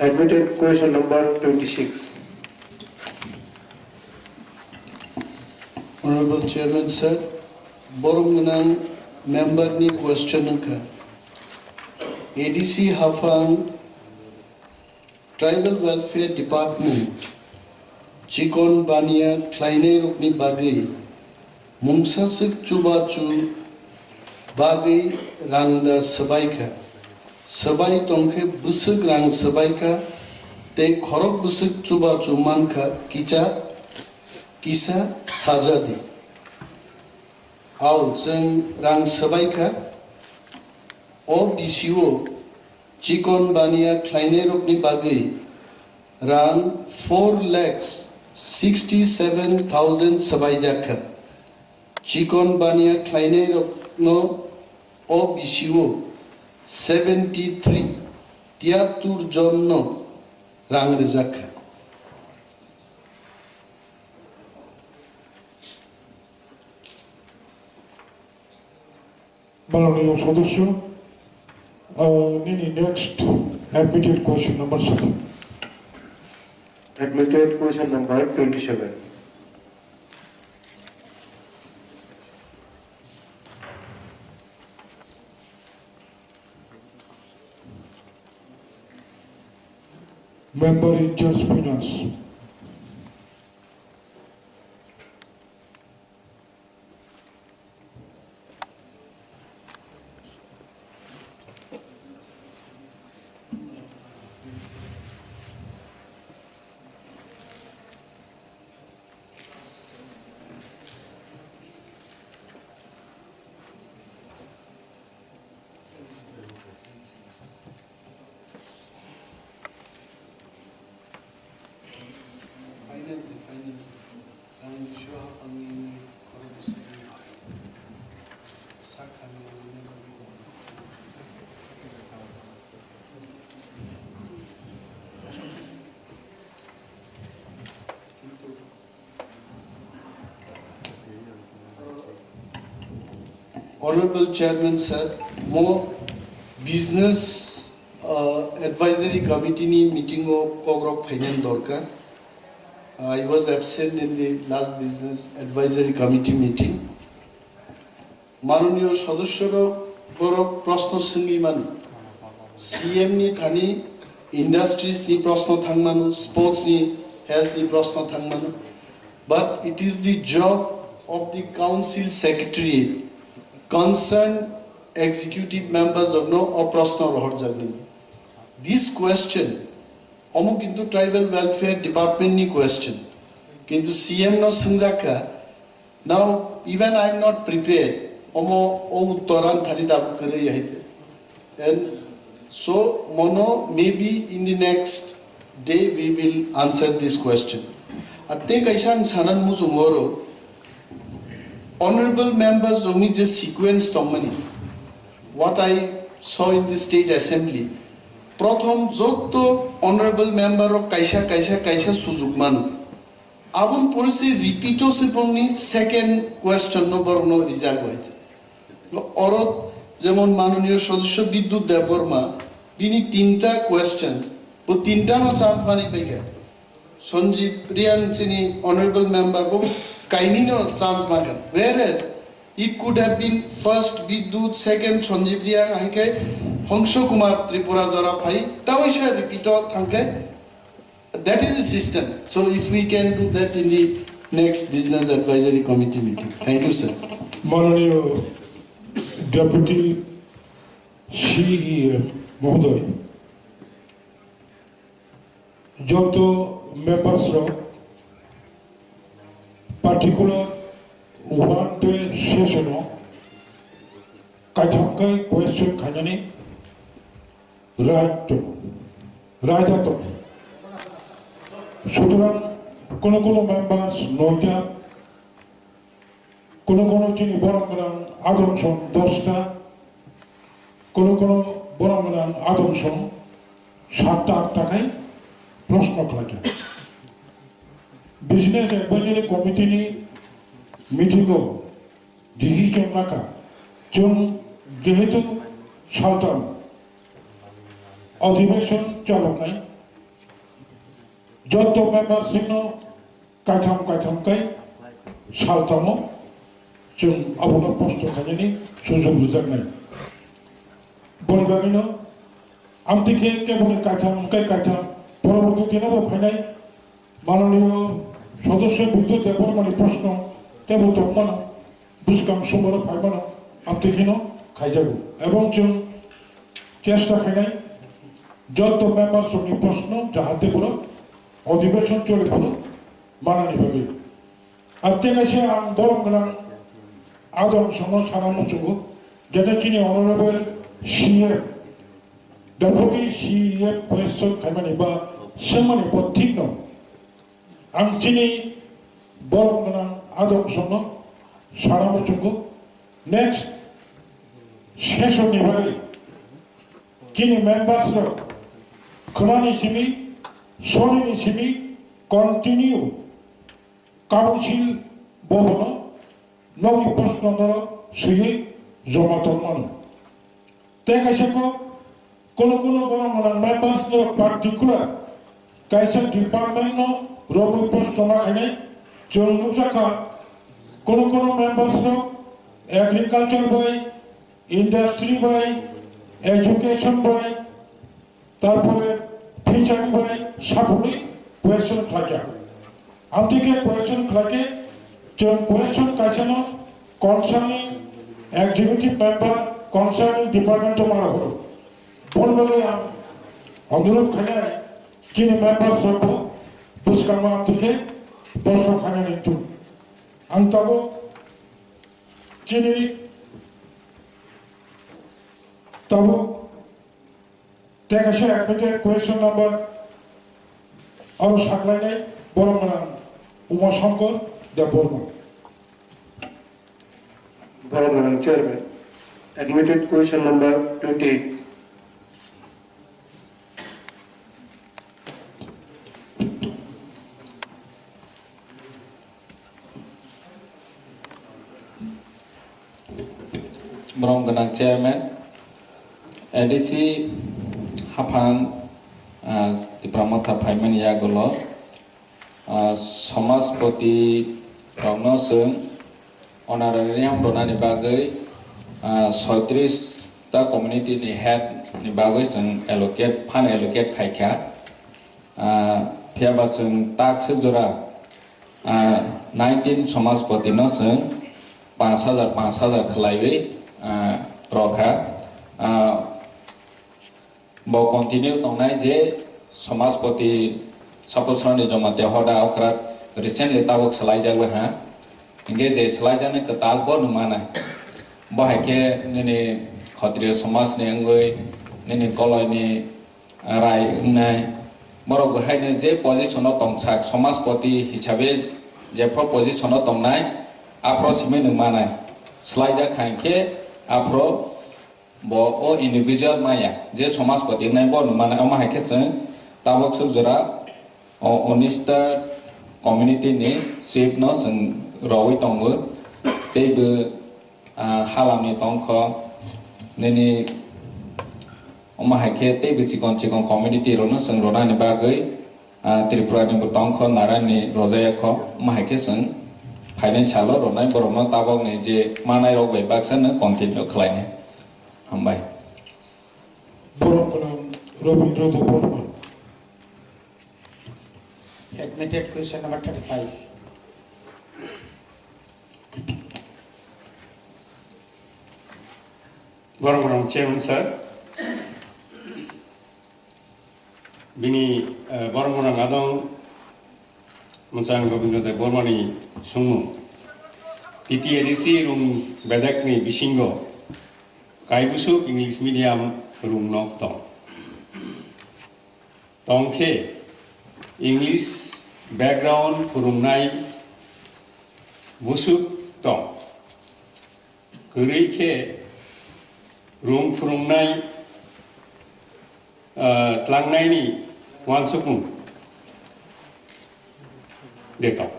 admitted question number twenty-six. Honorable Chairman sir, borom gwnang member ni question wngkha, ADC haphang Tribal Welfare Department chikon baniya khlainairokni bagwi mungsaswk chubachu bagwi rangda swbaikha. Swbai tongkhe bwswk rang swbaikha tei khorok bwswk chubachu mankha kicha kisa sajadi. Ao chwng rang swbaikha. O bisio chikon baniya khlainairokni bagwi rang four lakhs sixty seven thousand swbaijak kha. Chikon baniya khlainairokno o bisio seventy three, tiyattur jonno rang rwjak kha. মাননীয় সদস্য, আহ, nini next admitted question number seven. Admitted question number twenty-seven. Member in charge finance. Finance, finance. Rang bisio haphangni khorok bwswkni sakhamya. Honorable Chairman sir, mo business, uh, Uh, advisory committee ni meeting o kokrok phainani dorkar. I was absent in the last business advisory committee meeting. Manoniyo sodosyorok borok proshno swngwi mano. C M ni thani industries ni proshno thang mano, sports ni, health ni proshno thang mano. But it is the job of the council secretary, concerned executive members of no o proshno rohorjaknai. This question, omo kintu tribal welfare department ni question. Kintu C M no swngjakha, now even I am not prepared, omo o uttor ani thani dabu kwrwi hai te. And so, mono, maybe in the next day we will answer this question. Ar tei kaisa ang sanan muchungo oro, honorable members rokni je sequence tongmani, what I saw in the state assembly, prothom jotto honorable member rok kaisa, kaisa, kaisa sujuk mano. Aboni pore se repeat o se bongni second question no borok no rijak bai. Oro jemon manoniyo sodosyo Bidyut Debbarma, bini tinta question, bo tinta no chance mani paikha. Sanjeev Reang chini honorable member bo kainwi no chance mankha. Whereas it could have been first Bidyut, second Sanjeev Reang, hai khe Hongso Kumar Tripura jora phai, tawaisa repeat o thangkhe. That is the system. So if we can do that in the next business advisory committee meeting. Thank you, sir. মাননীয় deputy CEM মহোদয়, যত members rock particular one day session কাইথামকাই কোয়েশ্চন খাইনানি right right আতো সুতরাং কোনো কোনো মেম্বার্স নয়টা কোনো কোনো চিনি বরং বরং আদম সং দশটা কোনো কোনো বরং বরং আদম সং সাতটা আটটা খাই প্রশ্ন খাইটা বিজনেস অ্যাডভাইজারি কমিটিনি মিটিংও ডিসিশন রাখা চুন যেহেতু সালতাম অধিবেশন চালক নাই যত মেম্বার সিংহ kaitham kaitham kai saltamo chwng abono posto khainani sujok rwjaknai. Boni bagwino amtwi khe keboni kaitham kai kaitham poroborti dinobo phainai manoniyo sodosyo Bidyut Debbarmani proshno tebo tongmano bwskang somoro phaimano amtwi kheno khaijago. Ebong chwng chesta khainai jotto member songni proshno jahate borok odhibeshon chole phuru manani bagwi. Ar tei kaisa ang borom gwnang adong songno sana muchungo, jeta chini honorable C M, deputy C M question khaimani ba swngmani bo thikno. Ang chini borom gwnang adong songno sana muchungo, next session ni bagwi chini members rok khwnani simi, sonini simi continue council bobono nokni proshno norok swiwi joma tongmano. Tei kaisa kok kono kono borok gwnang members norok particular kaisa department no rogwi proshno ma khainai chwng nukjakha kono kono members rok agriculture bai, industry bai, education bai, tarpore teacher bai saphurwi question khlaikha. Amtwi khe question khlaikhe chwng question kaisano concerning executive member concerning department o mara horo. Boni bagwi ang onurod khainai chini members rokbo bwskango amtwi khe proshno khainani wngthung. Ang tabuk chini tabuk tei kaisa admitted question number aro saklainai borom gwnang Uma Shankar Debbarma. Borom gwnang chairman. Admitted question number twenty-eight. Borom gwnang chairman, A D C Aphang, ah, Tipra Motha phaimani yagulo, ah, Somajpoti rokno chwng honorarium rwnani bagwi, ah, soitris ta community ni head ni bagwi chwng allocate, fund allocate khaikha. Ah, phiyaba chwng tak swk jora, ah, nineteen Somajpoti no chwng panch hajar, panch hajar khwlaiwi, ah, rokha. Ah, Bo continue tongnai je Somajpoti Sapusrani Jamatia Hoda okra recently tabuk swlaijak ha. Hingke je swlaijaknai kwtal bo nung manai. Bo hai khe nini Khotriyo somajni wngwi nini koloini rai wngnai. Borok bo haino je position o tongsak Somajpoti hisabe jephru position o tongnai aphro simi nung manai. Swlaijak hai khe aphro Bo o individual maya, je somajpoti wngnai bo nung manai, omo hai khe chwng tabuk swk jora o unis ta community ni chief no chwng rogwi tongo, tei bo, ah, halam ni tongkho nini omo hai khe tei bo chikon chikon community rok no chwng rwnani bagwi, ah, Tripura ni bo tongkho narani rojaya kho, omo hai khe chwng phainai salo rwnai borok no tabok ni je manai rok bai baksa no continue khlainai. Hambai. Borok gwnang Rabindra Debbarma. Admitted question number thirty-five. Borok gwnang Chairman sir. Bini, eh, borok gwnang adong Mwchang Gobinda Debbarmani sungmung. T T A D C rung bedekni bisingo kaibusuk English medium rung nok tong. Tong khe English background phwrwngnai busuk tong. Kwrwi khe rung phwrwngnai, ah, tlangnaini uansukmung de tong.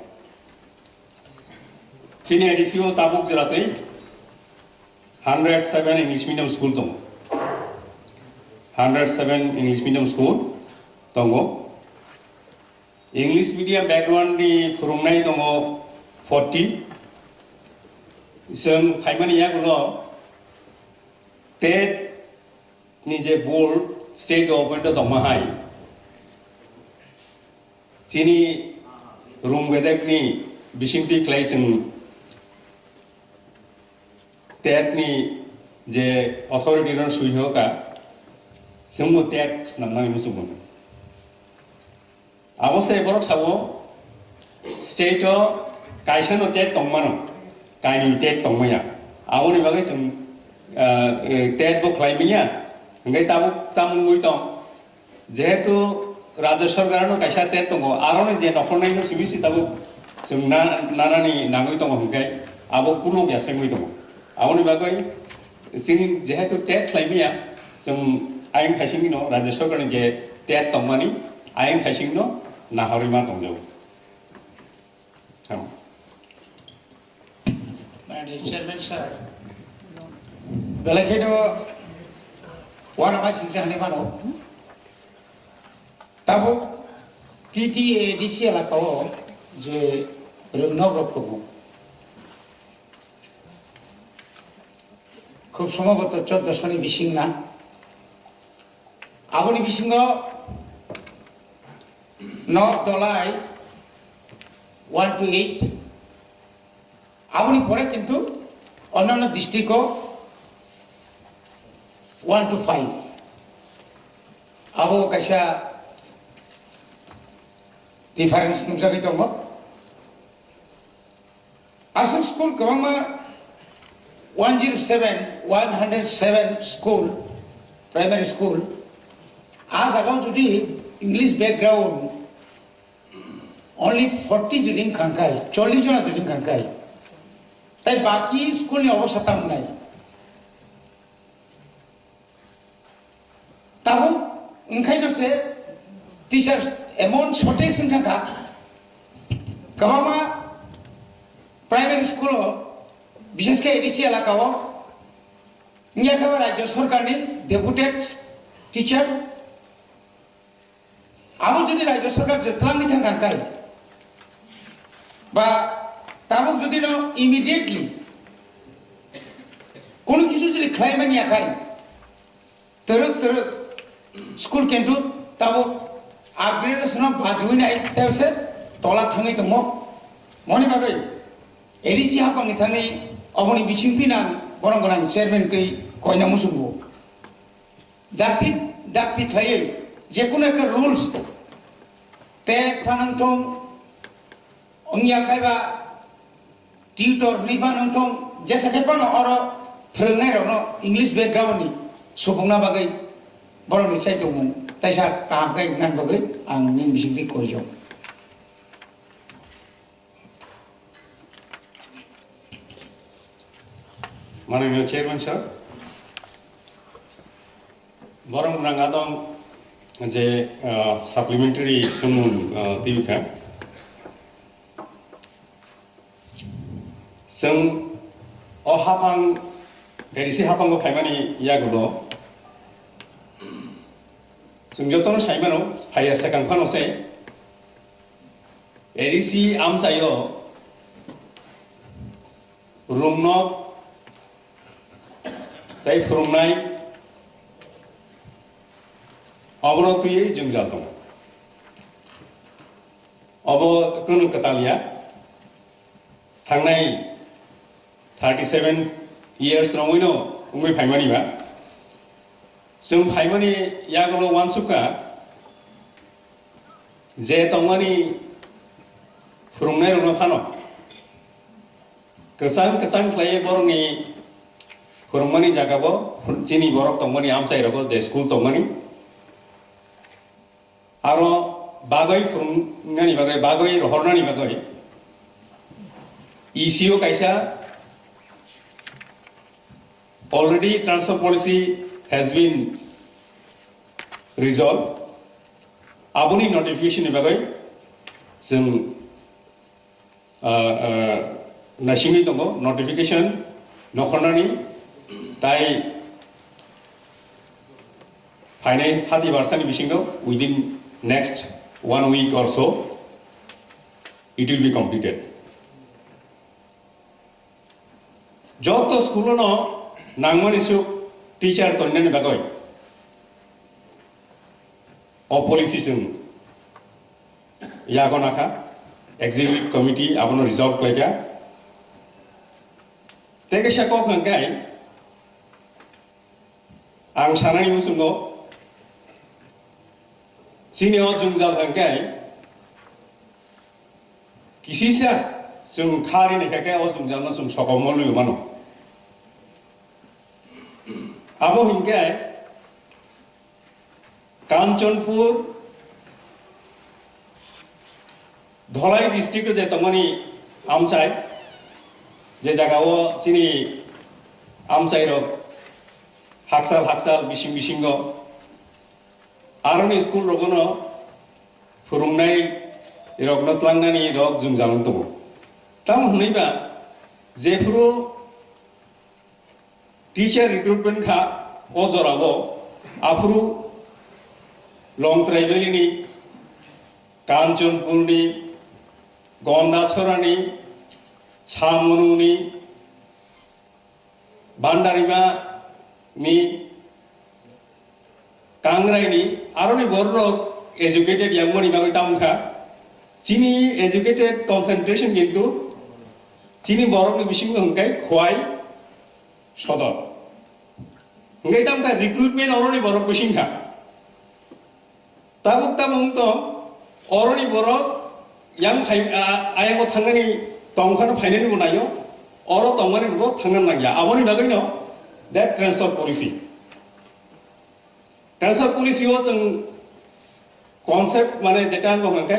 Chini A D C o tabuk jora twi hundred seven English medium school tongo. Hundred seven English medium school tongo. English medium background ni phwrwngnai tongo forty. Chwng phaimani yagulo TET ni je board state government o tongma hai. Chini rung bedek ni bisingtwi khlai chwng TET ni je authority no sui hoka, chwngbo TET snamnani muchungo. Abo se borok sabo state o kaisa no TET tongmano, kainwi TET tongmaya. Aboni bagwi chwng, ah, eh, TET bo khlai manya. Hingke tabuk tamungwi tong. Jehetu Rajya Sarkar no kaisa TET tongo, aro ni je nokhornai no simi si tabuk chwng na, nanani nangwi tongo hingke abo kuluk ya sengwi tongo. Aboni bagwi chini jehetu TET khlai manya, chwng ayang khaisingno Rajya Sarkar ni je TET tongmani ayang khaisingno nahorwi ma tongjago. Mani Chairman sir, belai kheno uanama singcha hinwi mano. Tabuk T T A D C elakao je rwngnok rok tongo, khub somboboto choddo soni bising na. Aboni bisingo North Dhalai one to eight. Aboni pore kintu onnanno district o one to five. Abo kaisa difference nukjagwi tongo. Aswk school kwbangma one zero seven, one hundred seven school, primary school. A jaga o jodi English background only forty jodi wngkha khe, chollish jona jodi wngkha khe, tai baki school ni obostha tamo nai? Tabuk wngkhaino se teacher emon shortage wngkha kha, kwbangma primary school o, bishesh khe A D C elaka o, wngya khe ba Rajya Sarkar ni deputed teacher Abo jodi Rajya Sarkar je twlangwi thangkha khe, ba tabuk jodi no immediately kono kisu jodi khlai manya khe, twrwk twrwk school kintu tabuk upgradation no badwi nai tei se tola thangwi tongmo. Moni bagwi A D C hapangni thani oboni bisingtwi nang borong gwnang chairman twi koina muchungo. Dakti dakti khlaiwi jekunu ekta rules tei phanang thong wngya khaiba tutor hwnwi phanang thong jesa khe phano oro phwrwngnairokno English background ni subungna bagwi borokni chaitongmung taisa kaham khe wngnani bagwi ang nini bisingtwi koijak. Mananiyo Chairman sir, borok rang adong je, ah, supplementary sumung, ah, tibikha. Chwng o hapang, A D C hapango phaimani yagulo chwng jotono saimano, phaiya swkang phano se A D C amchaio rungno tei phwrwngnai obono twiwi jwngjal tongo. Obo kunu kwtal ya, thangnai thirty seven years romwino wngwi phaimani ba. Chwng phaimani yagulo uansukha je tongmani phwrwngnairokno phano kwchang kwchang khlaiwi borokni phwrwngmani jagao chini borok tongmani amchairogo je school tongmani aro bagwi phwrwngnani bagwi, bagwi rohornani bagwi E C o kaisa already transfer policy has been resolved. Aboni notification ni bagwi chwng, ah, ah, naisingwi tongo, notification nokhornani tai phainai hati barsani bisingo within next one week or so it will be completed. Joto school-o no nangmani suk teacher tongnani bagwi o policy chwng yago nakha, executive committee abono resolve khlaikha. Tei kaisa kok hwnkhe ang sanani muchungo chini o jwngjal hwnkhe kisisa chwng kha rini khe khe o jwngjal no chwng sokomorwi mano. Abo hinkhe Kanchanpur Dholai district o je tongmani amchai, je jaga o chini amchai rok haksal haksal bising bisingo aroni school rogono phwrwngnai rokno tlangnani rok jwngjal wng tongo. Tamo hwnwi ba jephuru teacher recruitment kha o jorao, aphuru Longtrai Valley ni, Kanchanpur ni, Gondachora ni, Chamonu ni, Bandarima ni, Kangrai ni, aroni borok educated yangmani bagwi tamo kha. Chini educated concentration kintu chini borokni bisingo hwnkhe Khowai Sodor. Hwnkhe tamo kha recruitment oroni borok bising kha. Tabuk tamo wng tong, oroni borok yang phai, a, ayango thangnani tong phano phainani bo naio, oro tongmani bo thangnani nangya. Aboni bagwino that transfer policy. Transfer policy o chwng concept mane jeta wng kha khe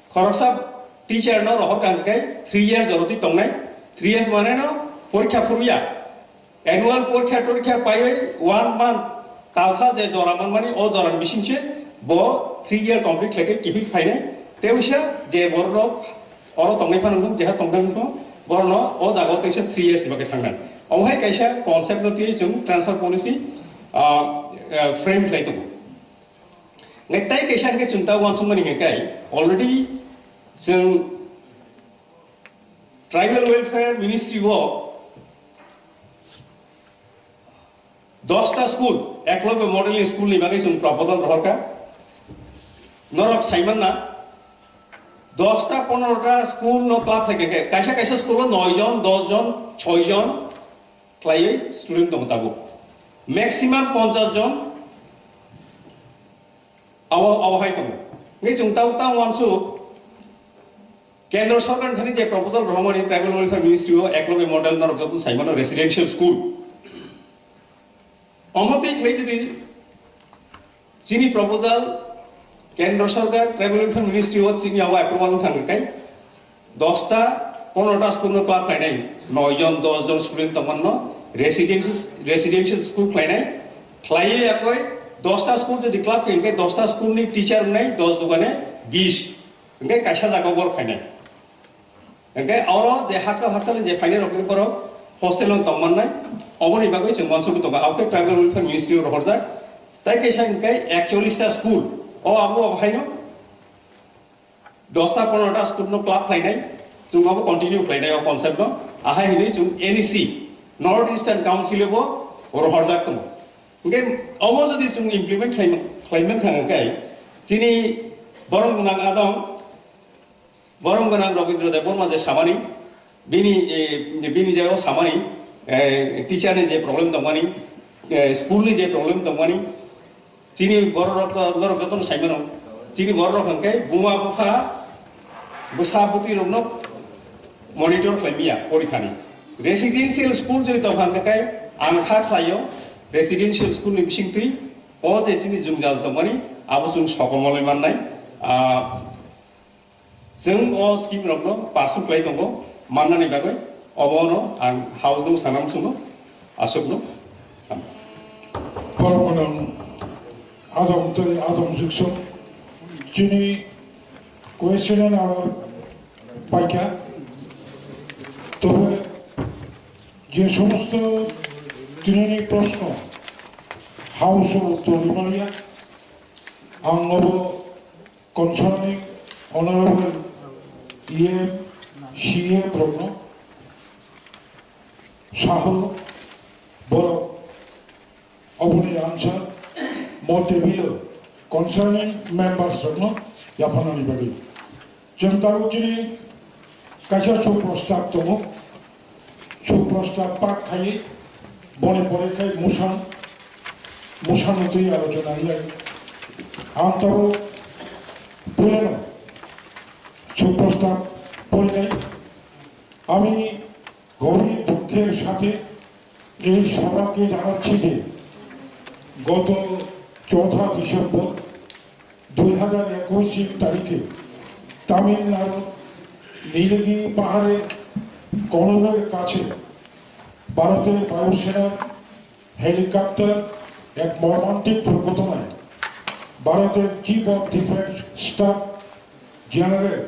khoroksa teacher no rohor kha khe three years joroti tongnai, three years mane no porikha phuru ya. Annual porikha torikha paiwi one month talsa je jora manmani, o jorani bisingse bo three year complete khlai khe kiphil phainai. Tei wisa je borok oro tongnai phano wngkha, jeha tongnai wngkha, borokno o jagao teisa three years ni bagwi thangnai. Omo hai kaisa concept no twiwi chwng transfer policy, ah, ah, frame khlai tongo. Hingke tai kaisa hingke chwng ta uansukmani hingke kai already chwng Tribal Welfare Ministry o dosta school, Eklavya Model School ni bagwi chwng proposal rohorkha. Norok saimanna, dosta ponorota school no club khlai khe, kaisa kaisa school o noi jon, dos jon, soi jon khlaiwi student tongo tabuk. Maximum ponchash jon abo, abo hai tongo. Hingke chwng tabuk tamo uansuk, Kendra Sorkar thani je proposal rohormani Tribal Welfare Ministry o Eklavya Model norok joto saimano residential school. Omo twi khlai jodi chini proposal Kendra Sorkar Tribal Welfare Ministry o chini abo approval wngkha hwnkhe dosta ponorota school no club khlainai, noi jon dos jon student tongmano residential, residential school khlainai, khlaiwi yakoi dosta school jodi club khe hwnkhe dosta school ni teacher wngnai dos dugane bis. Hingke kaisa jaga o borok phainai. Hingke oro je hakchal hakchal ni je phainai rok ni borok hostel no tong mannai. Oboni bagwi chwng uansugwi tongo. Abokhe Tribal Welfare Ministry o rohorjak. Tai kaisa hingke ekchollish ta school. O abo abo haino dosta ponorota school no club khlainai. Chwng abo continue khlainai o concept no. Ahai hinwi chwng N E C, North Eastern Council o bo rohorjak tongo. Hingke obo jodi chwng implement khlai, khlai mankha hingke chini borom gwnang adong, borom gwnang Rabindra Debbarma je samani, bini, eh, bini je o samani, eh, teacher ni je problem tongmani, eh, school ni je problem tongmani, chini borok rok to, norok jotono saimano, chini borok rok hwnkhe buma bupha, bwsa bwtwi rokno monitor khlai maya porikha ni. Residential school jodi tongkha hwnkhe ang kha khlaio, residential school ni bisingtwi o je chini jwngjal tongmani abo chwng sokomolwi mannai. Ah, Chwng o scheme rokno pass khlai tongo, mannani bagwi obono ang house no sanam chwngno aswkno. Borok gwnang adong tei adong jwkso chini question and hour paikha. Tobe je somosto tinini proshno house o uttor rimaliya, ang obo concerning honorable E M, C M rokno saho borok oboni answer mo table concerning members rokno yapharnani bagwi. Chwng tabuk chini kaisa suprostab tongo. Suprostab pak khai boni pore khai motion, motion no twi alochona wngya. Ang tabuk puilano suprostab porinai. Ami গভীর দুঃখের সাথে এই সভাকে জানাচ্ছি যে গত চৌঠা ডিসেম্বর দুই হাজার একুশ তারিখে তামিলনাড়ুর নীলগিরি পাহাড়ের কনরের কাছে ভারতের বায়ুসেনার হেলিকপ্টার এক মর্মান্তিক দুর্ঘটনায় ভারতের chief of defence staff general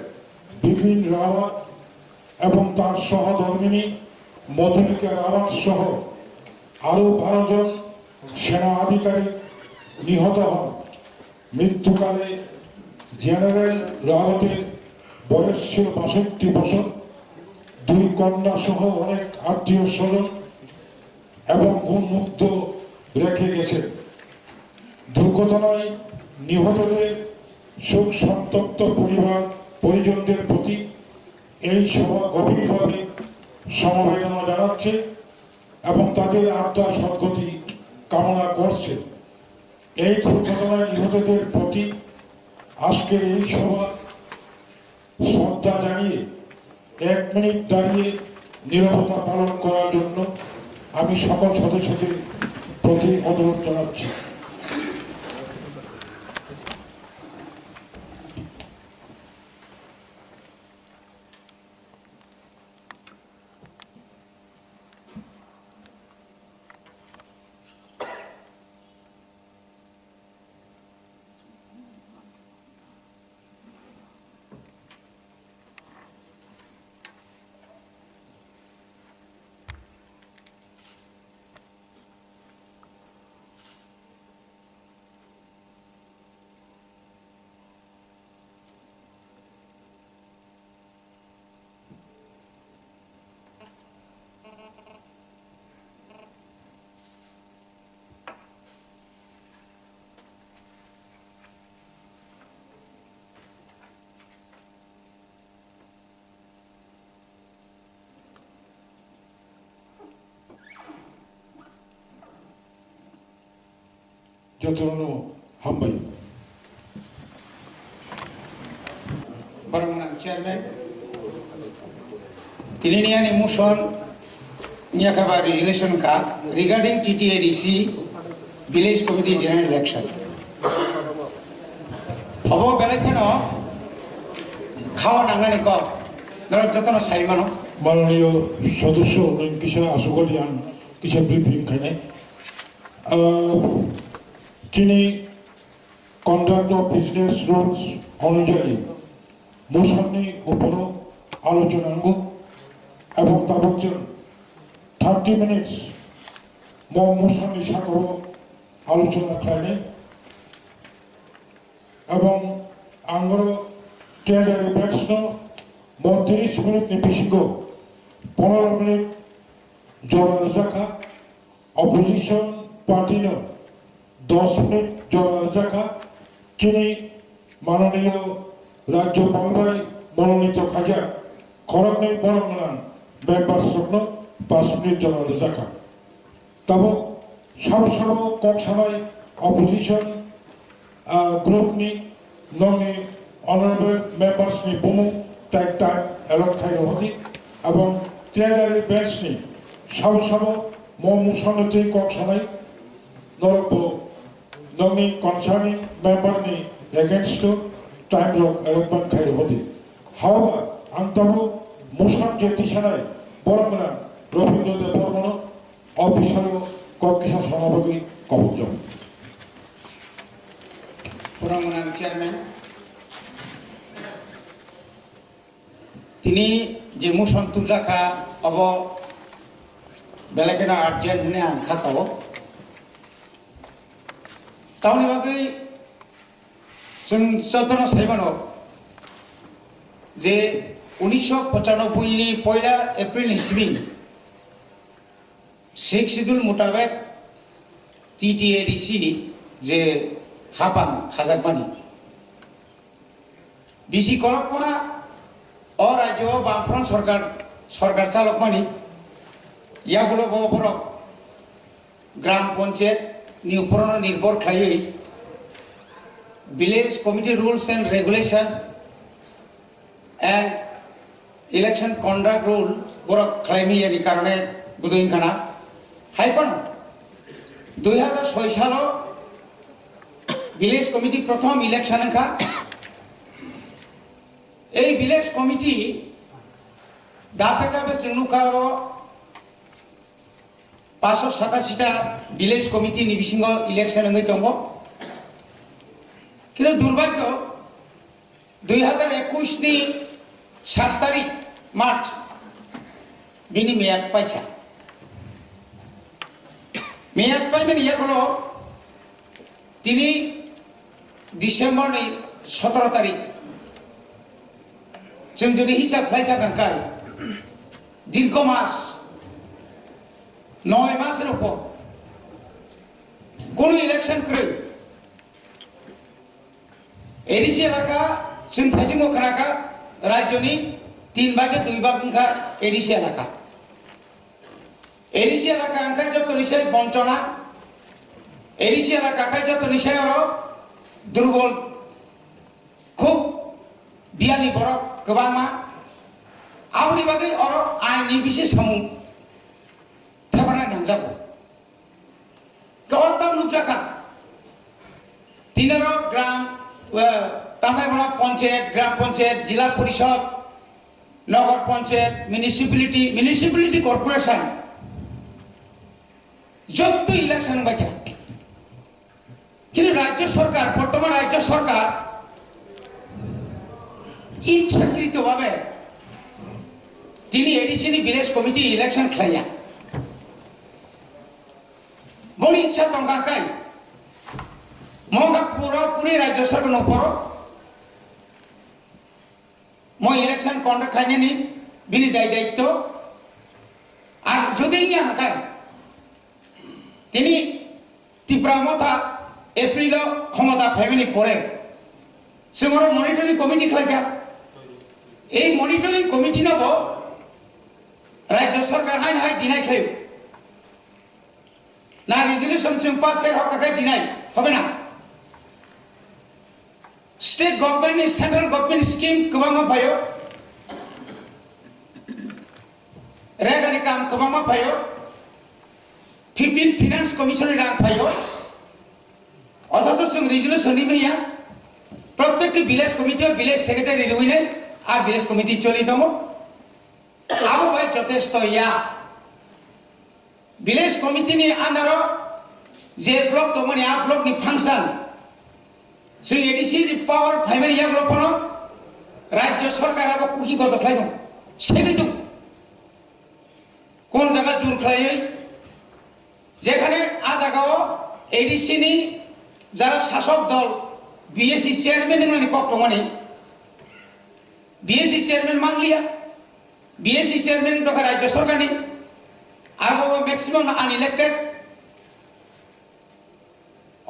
Bipin Rawat এবং তার সহধর্মিনী মধুলিকা রাওয়াত সহ আরও বারো জন সেনা আধিকারিক নিহত হন। মৃত্যুকালে জেনারেল রাওয়াতের বয়স ছিল বাষট্টি বছর। দুই কন্যা সহ অনেক আত্মীয় স্বজন এবং গুণমুগ্ধ রেখে গেছেন। দুর্ঘটনায় নিহতদের শোক সন্তপ্ত পরিবার পরিজনদের প্রতি এই সভা গভীরভাবে সমবেদনা জানাচ্ছে এবং তাদের আত্মার সদ্গতি কামনা করছে। এই দুর্ঘটনায় নিহতদের প্রতি আজকের এই সভা শ্রদ্ধা জানিয়ে এক মিনিট দাঁড়িয়ে নীরবতা পালন করার জন্য আমি সকল সদস্যদের প্রতি অনুরোধ জানাচ্ছি। Jotono hambai. Borok gwnang chairman, tinini ani motion ni yakha ba resolution kha regarding T T A D C village committee general election. Obo belai kheno khao nangnani kok, norok jotono sai mano. Mananiyo sodosyo, nwng kisa asukodi ang kisa briefing khainai. Ah, chini conduct of business rules onujai motion ni uporo alochona nango, ebong tabuk chwng thirty minutes mo motion ni sakao alochona khlainai, ebong ang oro treasury bench no mo tris minute ni bisingo pondro minute jora rwjakha. Opposition party no dos minute jora rwjakha, chini mananiyo Rajyopal bai mononito khaijak khoroknwi borok gwnang members rokno paanch minute jora rwjakha. Tabuk sabo sabo kok sanai opposition ah, group ni nokni honorable members ni bumung tai time allot khai rw hodi, ebong treasury bench ni sabo sabo mo motion no twi kok sanai norok bo nokni concerning member ni against o time rok allotment khai rw hodi. However, ang tabuk motion je tisanai borok gwnang Rabindra Debbarma no o bisoyo kok kisa sana bagwi kobokjak. Borok gwnang chairman, tini je motion tubjakha, obo belai kheno urgent hwnwi ang kha kao. Tamoni bagwi chwng jotono sai mano je unisho pochanobboi ni poila April ni simi Sixth Schedule mutabek T T A D C je hapang khajakmani, bisi kolokma o rajyo o Bamfront sorkar, sorkar chalokmani yagulo bo borok Gram Panchayat ni uporono nirbhor khlaiwi Village Committee Rules and Regulation and Election Conduct Rule borok khlaimiyani karone budui wngkhana. Hai phano dui hazar soi salo Village Committee prothom election wngkha. Ei Village Committee dape dape chwng nukha oro paanch sho satasi ta village committee ni bisingo election wngwi tongo. Kintu durbhagyo, dui hazar ekush ni sat tarik March bini meyad paikha. Meyad paimani yagulo tini December ni sotoro tarik. Chwng jodi hisab khlai thang kha kai, dirgho mas, noi mas rok po kunu election kwrwi. A D C elaka chwng thaisingo khnakha, rajyoni tin bhage dui bhag wngkha A D C elaka. A D C elaka wngkha jotoni sai bonchona, A D C elaka khe jotoni sai oro durbol, khub biyali borok kwbangma. Aboni bagwi oro ain ni bisi samung thepana nangjago. Khe oro tamo nukjakha, tinaro gram, eh, tamnai bono panchayat, gram panchayat, jila porishod, nagar panchayat, municipality, municipality corporation, jotto election wngbaikha. Kintu rajyo sorkar, bortoman rajyo sorkar ichhakrito bhabe tini A D C ni village committee election khlaiya. Boni ichha tongkha khai, mo kha puro puri rajyo sorkar no poro mo election conduct khainani bini dai daitto. Ar jodi wngya hwnkhe tini Tipra Motha April o khomota phaimani pore chwng oro monitoring committee khlaikha. Ei monitoring committee no bo rajyo sorkar haino hai deny khlaio. Na resolution chwng pass khai hokha khai dinai. Hobe na? State government ni central government scheme kwbangma phaio. Rega ni kam kwbangma phaio. Fifteen finance commission ni rang phaio. Othocho chwng resolution ni maya. Prottekti village committee o village secretary rwinai a village committee choli tongo. Abo bai jotesto ya. Village committee ni under o je block tongmani a block ni function. Chwng A D C ni power phaimani yagulo phano Rajya Sarkar abo kuki goto khlai tongo. Segwi tongo. Kon jaga jur khlaiwi, jekhane a jagao A D C ni jara sasok dol B S C chairman ni mani kok tongmani, B S C chairman mangliya, B S C chairman dokha Rajya Sarkar ni, abo maximum unelected.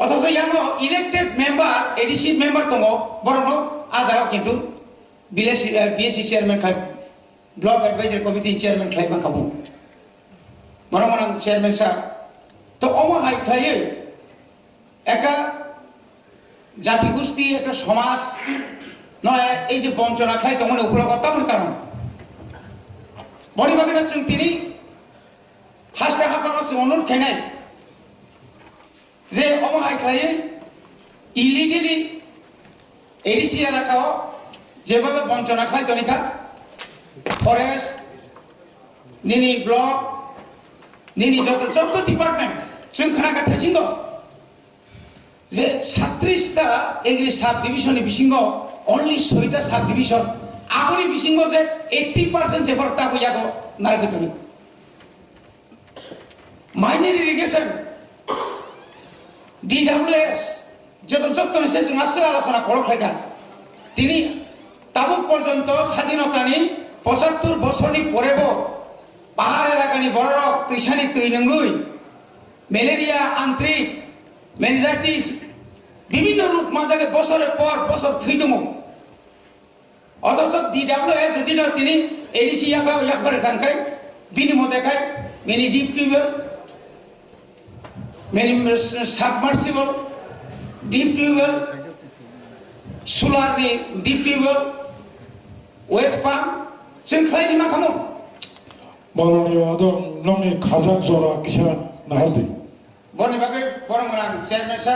Othocho yango elected member, A D C member tongo, borokno a jagao kintu village, eh, B S C chairman khai, block advisory committee chairman khlai mankha bo. Borok mwnang chairman sir. To omo hai khlaiwi ekta jati gusti, ekta somaj no ei je bonchona khlai tongmani ukulogo tamoni karon. Boni bagwino chwng tini haste haphano chwng onurot khainai. Je omo hai khlaiwi illegally A D C elakao jebhabe bonchona khlai tonikha, forest, nini block, nini joto, joto department, chwng khna kha thaisingo je sattris ta agri sub division ni bisingo only soita sub division, aboni bisingo je eighty percent je borok tabuk yago narwgwi tongo. Minor irrigation, D W S, joto joto ni se chwng aswk alochona khorok khlaikha. Tini tabuk porjonto sadinotani pochattor bosorni porebo pahar elakani bororok twisani twi nungwi malaria, antrik, meningitis, bibinno rok manjagwi bosore por bosor thwi tongo. Othocho D W S jodi no tini A D C yakbar, yakbar khan khai, bini mote khai, mini deep tubewell, mini submersible, deep tubewell, solar ni deep tubewell, waste pump, chwng khlai di ma khamu. Mananiya adon nongni khajak jora kisa nahardi. Boni bagwi borok mwnang chairman sir,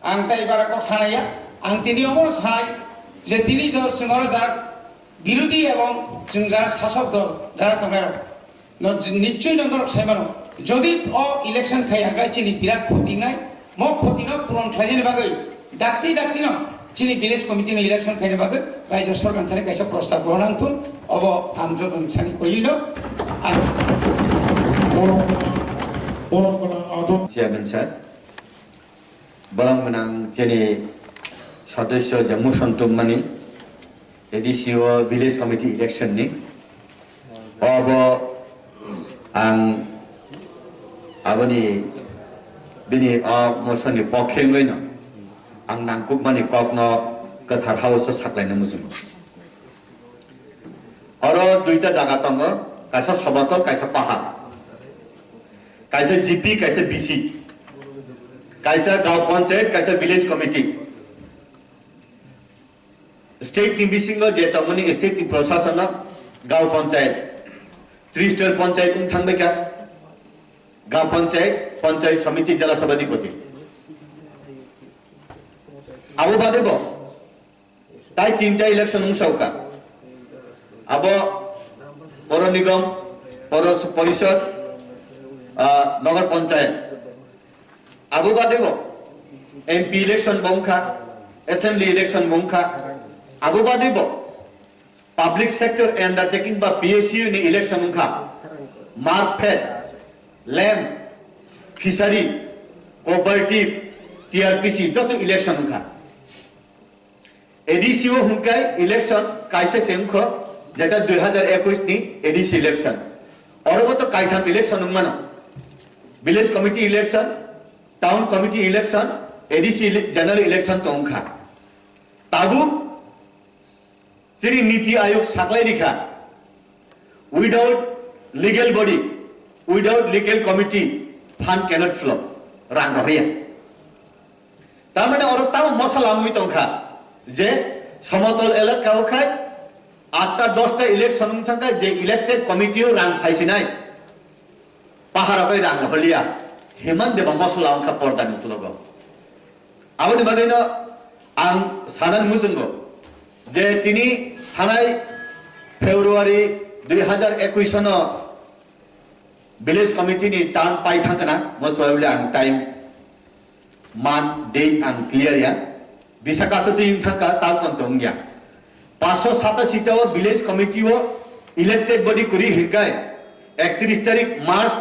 ang tei ibara kok sanaya, ang tini omo sanai je tini jo chwng oro jara birodhi ebong chwng jara sasok dol jara tongnai rok no nischoi no norok sai mano, jodi o election khai hwnkhe chini birat khoti wngnai, mo khoti no puron khlainani bagwi dakti dakti no chini village committee no election khaina bagwi Rajya Sarkar thani kaisa prostab rohorna wngthun, obo ang joto ni sani koiwi no ang Borok gwnang adon. Chairman sir, borok gwnang chini sodosyo je motion tubmani A D C o village committee election ni, obo ang aboni bini o motion ni pokhe wngwi no ang nangkukmani kok no kwthar house o saklaina muchungo. Oro duita jaga tongo, kaisa sobator, kaisa pahar. Kaisa G P, kaisa B C. Kaisa gaon panchayat, kaisa village committee. State ni bisingo je tongmani state ni prosasono gaon panchayat, tristal panchayat wng thangbaikha. Gaon panchayat, panchayat samiti, jala sabhapati. Abo bade bo Tai tinta election wngsa wngkha. Abo Poro Nigom, Poro Porishod, ah, Nagar Panchayat. Abo bade bo M P election bo wngkha, Assembly election bo wngkha. Abo bade bo public sector undertaking ba P S U ni election wngkha. Markfed, Lands, Fishery, Cooperative, T R P C joto election wngkha. A D C o hwnkhe election kaisa se wngkho, jeta dui hazar ekush ni A D C election. Orobo to kaitham election wngmano. Village committee election, town committee election, A D C ele-, general election to wngkha. Tabuk chini Niti Ayog saklai rikha, without legal body, without legal committee, fund cannot flow. Rang rohya. Tamani oro tamo mosola wngwi tongkha je somotol elaka o khai atta dosta election wng thangkha je elected committee o rang phaisinai pahara bai rang holiya himan deba mosola wngkha porda ni uklogo. Aboni bagwino ang sadan muchungo je tini thanai February dui hazar ekwis no village committee ni term pai thangkha na, most probably ang time man date ang clear ya. Bisa kato twi wng thangkha, ta kon tong ya. Paso sata sita o village committee o elected body kuri hinkai, ektrish tarik March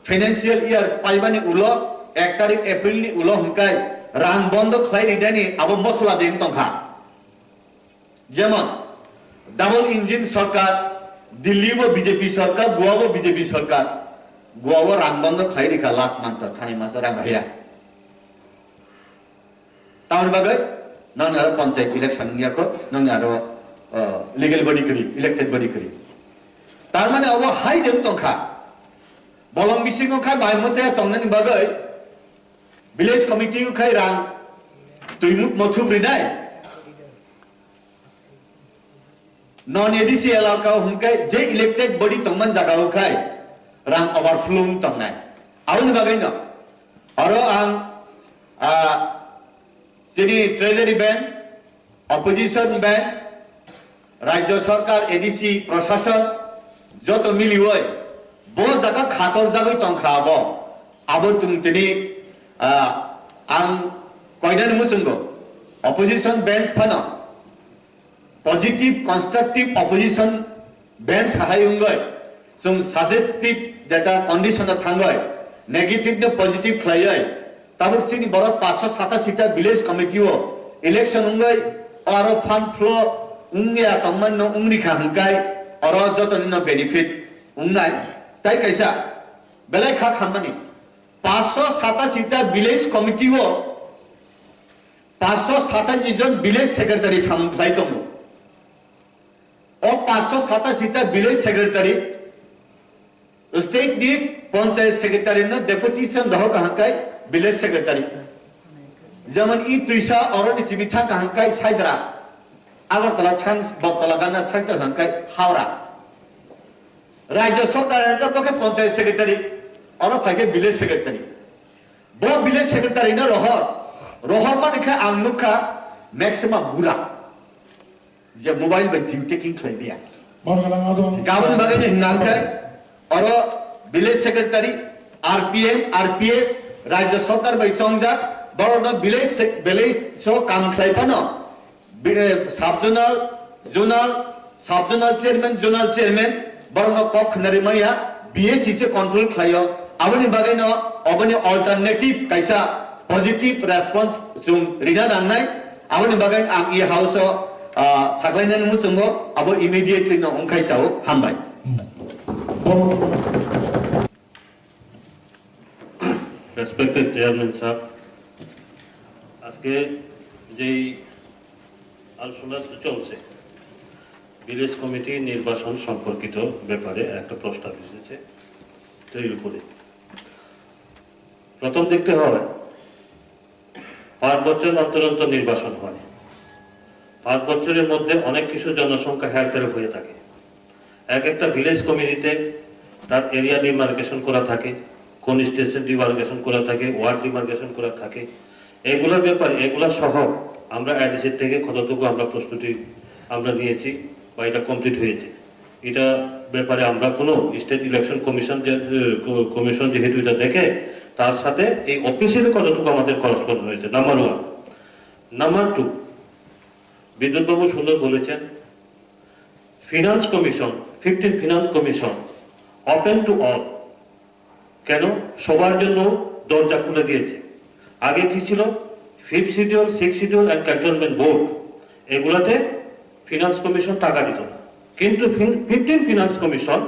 financial year paibani ulo, ek tarik April ni ulo hinkai rang bondo khlai ridani abo mosola de wng tongkha. Jemon, double engine sorkar, Delhi bo B J P sorkar, Goa bo B J P sorkar, Goa o rang bondo khlai rikha last month o, thani maso rang haya. Tamoni bagwi nang aro panchayat election wngya kho, nang aro, uh, legal body kri, elected body kri. Tar mane abo hai de tongkha. Bolong bisingo khai bai mose tongnani bagwi village committee khai rang tuimuk mothup rinai. Non A D C elaka o hwnkhai je elected body tongman jaga o khai rang overflow wng tongnai. Aboni bagwi no oro ang, ah, chini treasury bench, opposition bench, rajya sarkar, A D C, prashasan joto miliwi bo jaga khator jagwi tongkha abo. Abo tong tini, ah, ang koinani muchungo opposition bench phano positive, constructive opposition bench hai wngwi, chwng suggestive data condition o thangwi, negative no positive khlaiwi, tabuk chini borok paso sata sita village committee o election wngwi, aro fund flow wngya tongman no wngri kha hwnkhai, oro jotoni no benefit wngnai. Tai kaisa belai kha khammani, paso sata sita village committee o paso sata jon village secretary samung khlai tongo. O paso sata sita village secretary, state ni panchayat secretary no deputation rohor kaham kai village secretary. Jemon i twisa oroni simi thang kaham kai Saidra, Agartala thang, Bottola gana thang kaham kai Howrah. Rajya sarkar hwnkha bokhe panchayat secretary, oro phaikhe village secretary. Bo village secretary no rohor, rohor mani khe ang nukha maximum bura. Je mobile bai sim taking khlai biya. Borok lang adon. Gabon bagwi ni hwnna hwnkhe oro village secretary, R P M, R P S, rajya sarkar bai chongjak, borok no village sec-, village so kam khlai phano, bi-, eh, sub zonal, zonal, sub zonal chairman, zonal chairman, borok no kok khna ri maya, B S C se control khlaio. Aboni bagwi no, oboni alternative kaisa positive response chwng rina nangnai. Aboni bagwi ang e house o, ah, saklainani muchungo abo immediately no wngkhai sao hambai. Respected Chairman sir, আজকে যেই আলোচনা চলছে village committee নির্বাচন সম্পর্কিত ব্যাপারে একটা প্রস্তাব এসেছে তৈরি করে। প্রথম দেখতে হবে পাঁচ বছর অন্তর অন্তর নির্বাচন হয়। পাঁচ বছরের মধ্যে অনেক কিছু জনসংখ্যা হেরফের হয়ে থাকে। এক একটা ভিলেজ কমিটিতে তার এরিয়া ডিমার্কেশন করা থাকে, কনস্টিটিউয়েন্সি ডিমার্কেশন করা থাকে, ওয়ার্ড ডিমার্কেশন করা থাকে। এগুলোর ব্যাপারে, এগুলো সহ আমরা এডিসি থেকে কতটুকু আমরা প্রস্তুতি আমরা নিয়েছি বা এটা কমপ্লিট হয়েছে, এটা ব্যাপারে আমরা কোনো স্টেট ইলেকশন কমিশন যে, এ, ক-, কমিশন যেহেতু এটা দেখে, তার সাথে এই অফিসিয়ালি কতটুকু আমাদের করসপন্ড হয়েছে, নাম্বার ওয়ান। নাম্বার টু, বিদ্যুৎবাবু সুন্দর বলেছেন, finance commission, fifteen finance commission, open to all. কেন? সবার জন্য দরজা খুলে দিয়েছে। আগে কি ছিল? Fifth schedule, six schedule and cantonment board, এগুলাতে ফিনান্স কমিশন টাকা দিত না, কিন্তু ফিফটিন ফিনান্স কমিশন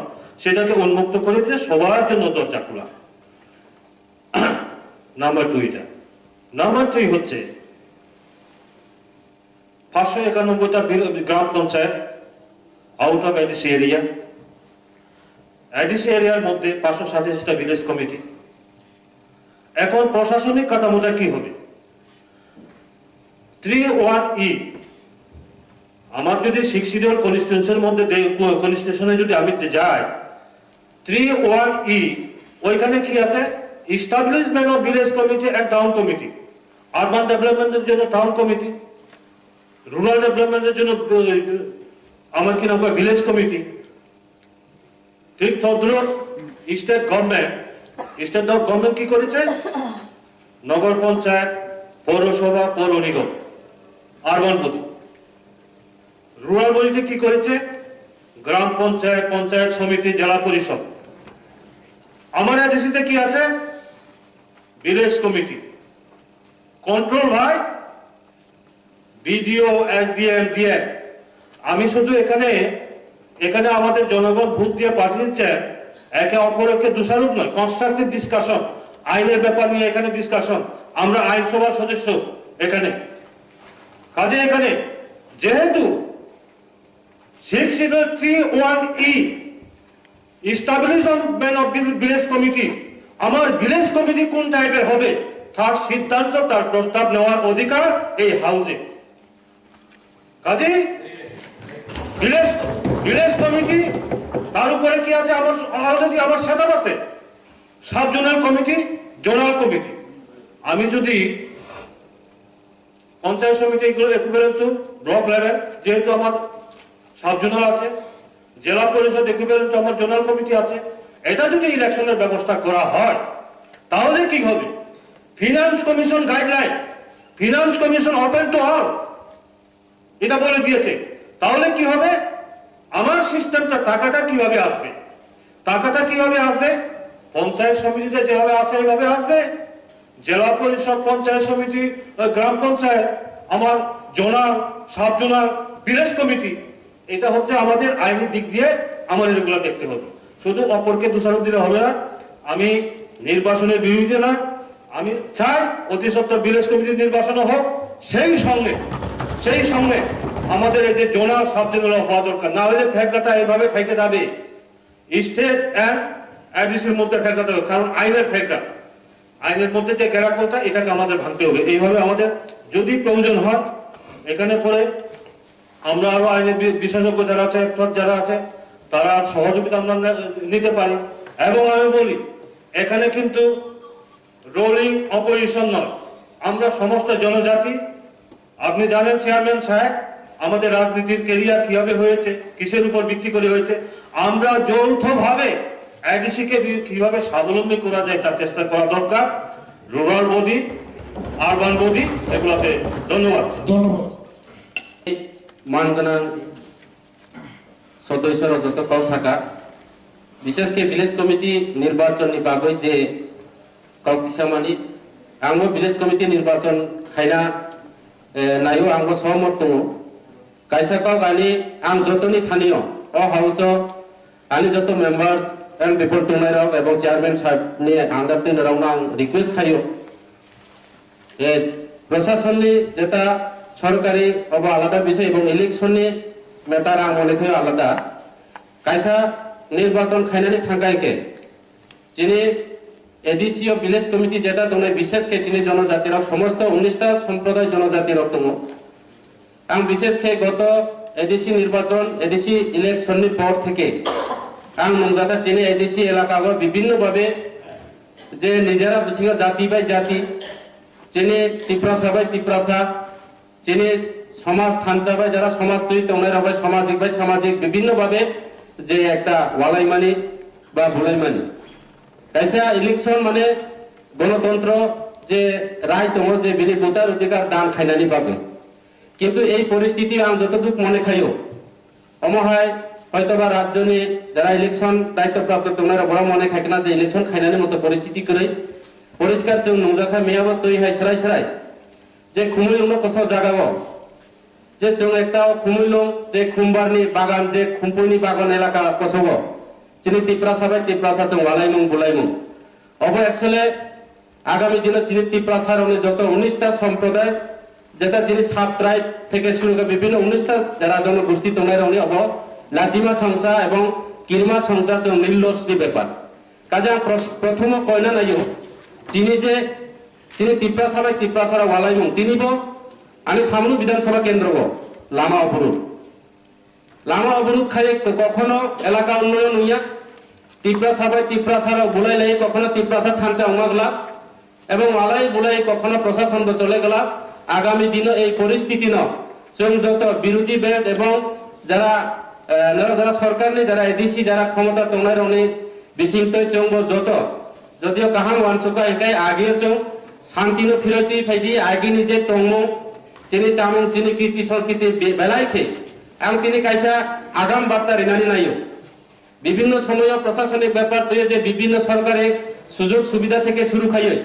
সেটাকে উন্মুক্ত করেছে, সবার জন্য দরজা খোলা। নাম্বার দুইটা। নাম্বার থ্রি হচ্ছে পাঁচশো একানব্বইটা বিল-, গ্রাম panchayat out of ADC area, ADC এরিয়ার মধ্যে পাঁচশো সাতাশিটা ভিলেজ কমিটি। এখন প্রশাসনিক কাঠামোটা কি হবে? থ্রি ওয়ান ই, আমার যদি সিক্স শিডিউল কনস্টিটিউশনের মধ্যে দে-, কো-, কনস্টিটিউশনে যদি আমি দে-, যাই, থ্রি ওয়ান ই, ওইখানে কি আছে? Establishment of village committee and town committee, urban ডেভেলপমেন্টের জন্য টাউন কমিটি, রুরাল ডেভেলপমেন্টের জন্য, আহ, আমার কি নাম কয়, ভিলেজ কমিটি। ঠিক তদ্রুপ স্টেট গভর্নমেন্ট, স্টেট গভর্নমেন্ট কি করেছে? নগর পঞ্চায়েত, পৌরসভা, পৌর নিগম, আরবান বডি। রুরাল বডিতে কি করেছে? গ্রাম পঞ্চায়েত, পঞ্চায়েত সমিতি, জেলা পরিষদ। আমার এডিসিতে কি আছে? Village committee. Control by BDO, SDM, DM. আমি শুধু এখানে, এখানে আমাদের জনগণ ভোট দিয়ে পাঠিয়েছেন, একে অপরকে দোষারোপ নয়, কনস্ট্রাকটিভ ডিসকাশন, আইনের ব্যাপার নিয়ে এখানে ডিসকাশন। আমরা আইনসভার সদস্য এখানে। কাজে এখানে যেহেতু six schedule three one E, establishment of village committee, আমার ভিলেজ কমিটি কোন টাইপের হবে, তার সিদ্ধান্ত, তার প্রস্তাব নেওয়ার অধিকার এই হাউসে। কাজেই ভিলেজ, ভিলেজ কমিটি, তার উপরে কি আছে? আমার অলরেডি আমার সেটআপ আছে, sub zonal committee, zonal committee. আমি যদি পঞ্চায়েত সমিতি ইকুইভ্যালেন্ট টু ব্লক লেভেল, যেহেতু আমার সাব জোনাল আছে, জেলা পরিষদ ইকুইভ্যালেন্ট টু আমার জোনাল কমিটি আছে, এটা যদি ইলেকশনের ব্যবস্থা করা হয়, তাহলে কি হবে? Finance commission guideline, finance commission open to all, এটা বলে দিয়েছে। তাহলে কি হবে? আমার সিস্টেমটা, টাকাটা কিভাবে আসবে? টাকাটা কিভাবে আসবে? পঞ্চায়েত সমিতিতে যেভাবে আসে, এইভাবে আসবে। জেলা পরিষদ, পঞ্চায়েত সমিতি, আহ, গ্রাম পঞ্চায়েত, আমার zonal, sub zonal, village committee, এটা হচ্ছে আমাদের আইনি দিক দিয়ে আমাদের এগুলো দেখতে হবে। শুধু অপরকে দোষারোপ দিলে হবে না। আমি নির্বাচনের বিরোধিতা না, আমি চাই অতি সত্বর ভিলেজ কমিটির নির্বাচনও হোক, সেই সঙ্গে, সেই সঙ্গে আমাদের এই যে জোনাল, সাব জোনাল হওয়া দরকার, না হলে ফেকরাটা এইভাবে খাইতে যাবে, স্টেট অ্যান্ড এডিসির মধ্যে ফেকরাটা হবে, কারণ আইনের ফেকরা, আইনের মধ্যে যে গেরাকলটা, এটাকে আমাদের ভাঙতে হবে। এইভাবে আমাদের যদি প্রয়োজন হয়, এখানে পরে আমরা আরো আইনের বি-, বিশেষজ্ঞ যারা আছে, এক্সপার্ট যারা আছে, তারা সহযোগিতা আমরা নে-, নিতে পারি। এবং আমি বলি, এখানে কিন্তু রোলিং অপোজিশন নয়, আমরা সমস্ত জনজাতি। আপনি জানেন চেয়ারম্যান সাহেব, আমাদের রাজনীতির ক্যারিয়ার কিভাবে হয়েছে, কিসের উপর ভিত্তি করে হয়েছে। আমরা যৌথভাবে এডিসি কে বি-, কিভাবে স্বাবলম্বী করা যায়, তার চেষ্টা করা দরকার। রুরাল বডি, আরবান বডি, এগুলোতে। ধন্যবাদ। ধন্যবাদ। Manganang সদস্যরা যত কম থাকা, বিশেষ করে ভিলেজ কমিটি নির্বাচননি বাগৈ যে কম কিসামানি, আংও ভিলেজ কমিটি নির্বাচন খাইনা, এ, নাইও আংও সহমত দো। Kaisa kok ani ang jotoni thani o, o house o ani joto members and people tongnai rok ebong chairman saheb ni under twi rok no ang request khaio. E, prosasonni jeta sorkari obo alada bisoi ebong election ni matter ang mone khaio alada. Kaisa nirbachon khainani thangkai khe, chini A D C o village committee jeta tongnai, bishesh khe chini jonojati rok, somosto unnish ta somproday jonojati rok tongo. Ang bishesh khe goto A D C nirbachon, A D C election ni por theke ang nungjata chini A D C elaka o bibhinno bhabe je nijera bisingo jati bai jati, chini Tiprasa bai Tiprasa, chini somaj thansa bai jara somaj twi tongnai rok bai samajik bai samajik bibhinno bhabe je ekta walaimani ba bulaimani. Kaisa election mane gonotontro je rai tongo je bini voter odhikar dan khainani bagwi. Kintu ei poristiti ang jotoduk mone khaio, omo hai hoitoba rajyoni jara election daitto prapto tongnai rok borok mone khaikna je election khainani moto poristiti kwrwi. Poriskar chwng nungjakha miyabo twi hai srai srai. Je khumui wngno koso jagao, je chwng ekta o khumui lung, je khumbarni bagan, je khumpuini bagan elaka kosogo, chini Tiprasa bai Tiprasa chwng walaimung bulaimung. Obo actually agami dino chini Tiprasa rokni joto unnish ta somproday, jeta chini sub tribe theke suru khe bibhinno unnish ta jara jonogosti tongnai rokni obo lachima songsa ebong kirima songsa chwng nillos ni bepar. Kaje ang pros-, prothomo koina naio, chini je, chini Tiprasa bai Tiprasa rok walaimung, tinibo Ani Samlu Bidhan Sabha Kendro o lama oborod. Lama oborod khai kokhono elaka unnoyon wngya. Tiprasa bai Tiprasa rok bulai lai kokhono Tiprasa thansa wngma glak. Ebong walai bulai kokhono prosason bo chole glak. Agami dino ei poristiti no chwng joto birodhi bench ebong jara, eh, noro jara sorkarni jara A D C jara khomota tongnai rokni bisingtwi chwng bo joto Jodio kaham uansukha, hinkhe agio chwng santino phiroi twi phaidi, agini je tongmung, chini chamung, chini kirti sanskriti be-, belai khe ang tini kaisa agam barta rinani naio. Bibhinno somoyo prosasonik bepar twiyo je bibhinno sorkari sujog subidha theke suru khaioi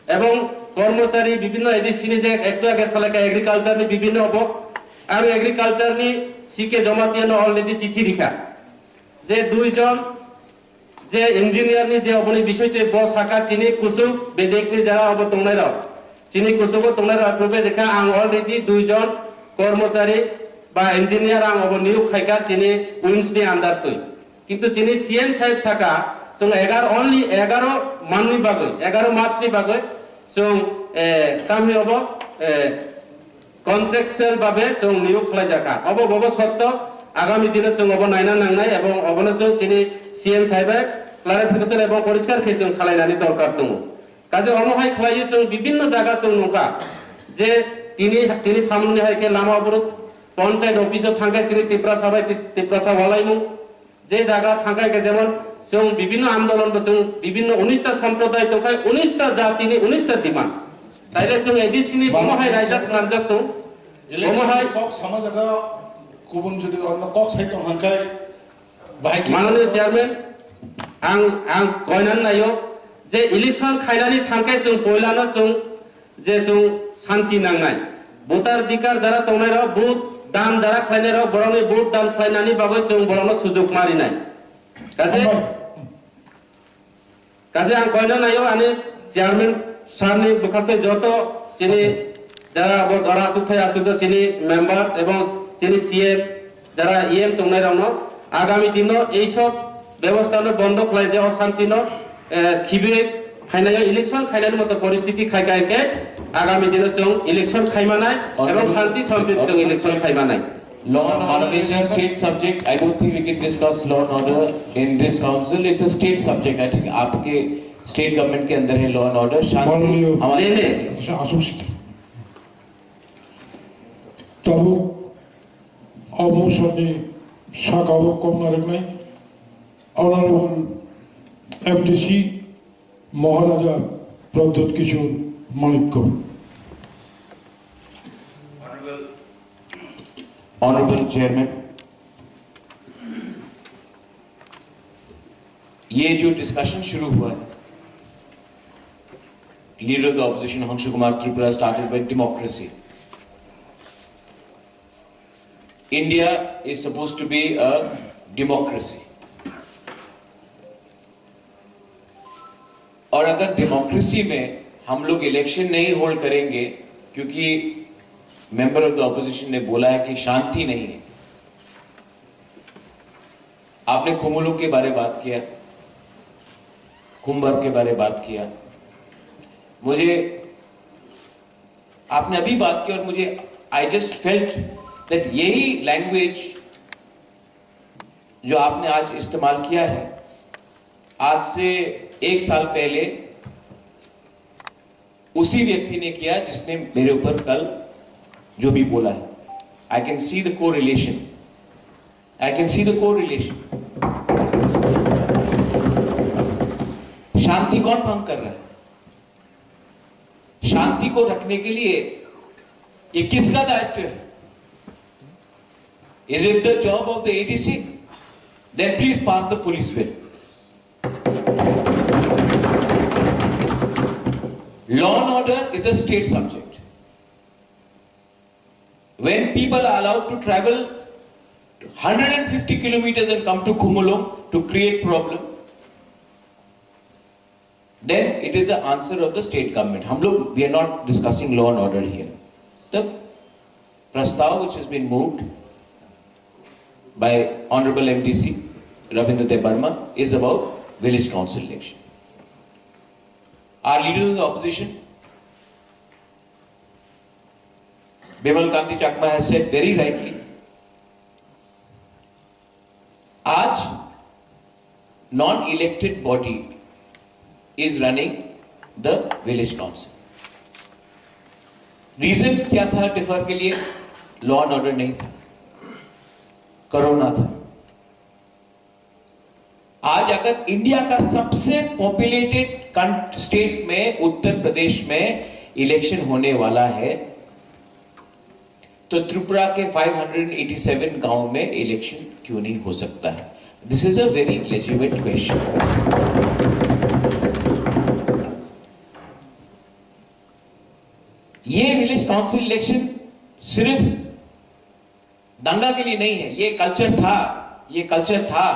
ebong kormochari bibhinno A D C ni je ektu age salaka agriculture ni bibhinno obo, ang agriculture ni C K Jamatia no already chithi rikha je dui jon je engineer ni je oboni bisoi twi bo saka chini kuchuk bedek ni jara obo tongnai rok. Chini kuchugo tongnai rok approve rikha, ang already dui jon kormochari ba engineer ang obo niyok khaikha chini wings ni under twi. Kintu chini C M sahib saka chwng egar only egaro manni bagwi, egaro mas ni bagwi chwng, eh, tamni obo, eh, contractual babe chwng niyok khlaijakha. Obo bobo sotto, agami dino chwng obo naina nangnai ebong obono chwng chini C M sahib bai clarification ebong poriskar khe chwng salainani dorkar tongo. Kaje omo hai khlaiwi chwng bibinno jaga chwng nukha je tini, tini samungni hai khe lama oborod, panchayat office o thangkhe chini Tiprasa bai Tiprasa walaimung, je jaga thangkha khe jemon chwng bibinno andolon bo chwng bibinno unis ta somproday tongkha, unis ta jatini unis ta demand. Taile chwng A D C ni bomo hai raida swnamjak tong. Bomo hai Election kok sama jaga kubun jodi orno kok sai tong hangkai bahai ki Mananiya Chairman, ang, ang koinan nayo je election khainani thangkhe chwng poilano chwng je chwng santi nangnai. Voter dikar jara tongnai rok, vote dan jara khlainai rok, borokni vote dan khlainani bagwi chwng borokno sujuk ma rinai. Kaje, Hambai. Kaje ang koina naio ani chairman sir ni bwkhaktwi joto chini jara abo dora achukthai achukjak chini members ebong chini C M jara E M tongnai rokno agami dino ei sob bebosta no bondo khlai je o santi no, eh, khibiwi phainaio election khainani moto poristiti khai khai khe agami dino chwng election khaimanai ebong Honorable, santi sompit chwng election khaimanai. Law and order is a state subject. I don't think we can discuss law and order in this council. It's a state subject. I think आपके state government के अंदर है law and order. शांति माननीय हमारे नहीं, नहीं। Asuk sita. Tabuk o motion ni saka o kokna rwknai Honorable M D C Maharaja Pradyut Kishore Manikya. Honorable Chairman, ये जो डिस्कशन शुरू हुआ है, Leader of the Opposition Hangshu Kumar Tripura started by democracy. India is supposed to be a democracy. और अगर डेमोक्रेसी में हम लोग इलेक्शन नहीं होल्ड करेंगे, क्योंकि मेंबर ऑफ द ऑपोजिशन ने बोला है कि शांति नहीं है। आपने खुमुलुंग के बारे बात किया, खुम्बर के बारे बात किया, मुझे आपने अभी बात की और मुझे, I just felt that यही लैंग्वेज जो आपने आज इस्तेमाल किया है, आज से एक साल पहले उसी व्यक्ति ने किया जिसने मेरे ऊपर कल जो भी बोला है। I can see the correlation. I can see the correlation. शांति कौन भंग कर रहा है? शांति को रखने के लिए ये किसका दायित्व है? Is it the job of the A D C? Then please pass the police bill. Law and order is a state subject. When people are allowed to travel hundred and fifty kilometers and come to Khumulwng to create problem, then it is the answer of the state government. हम लोग, we are not discussing law and order here. The प्रस्ताव which has been moved by Honorable M D C Ravindra Debbarma is about village council election. Our leader of the opposition Bimal Kanti Chakma has said very rightly, आज non-elected body is running the village council. Reason क्या था डिफर के लिए? Law and order नहीं था, कोरोना था। आज अगर इंडिया का सबसे पॉपुलेटेड स्टेट में, उत्तर प्रदेश में इलेक्शन होने वाला है, तो त्रिपुरा के फ़ाइव हंड्रेड एटी सेवन गांव में इलेक्शन क्यों नहीं हो सकता है? This is a very legitimate question. ये विलेज काउंसिल इलेक्शन सिर्फ दंगा के लिए नहीं है, ये कल्चर था, ये कल्चर था,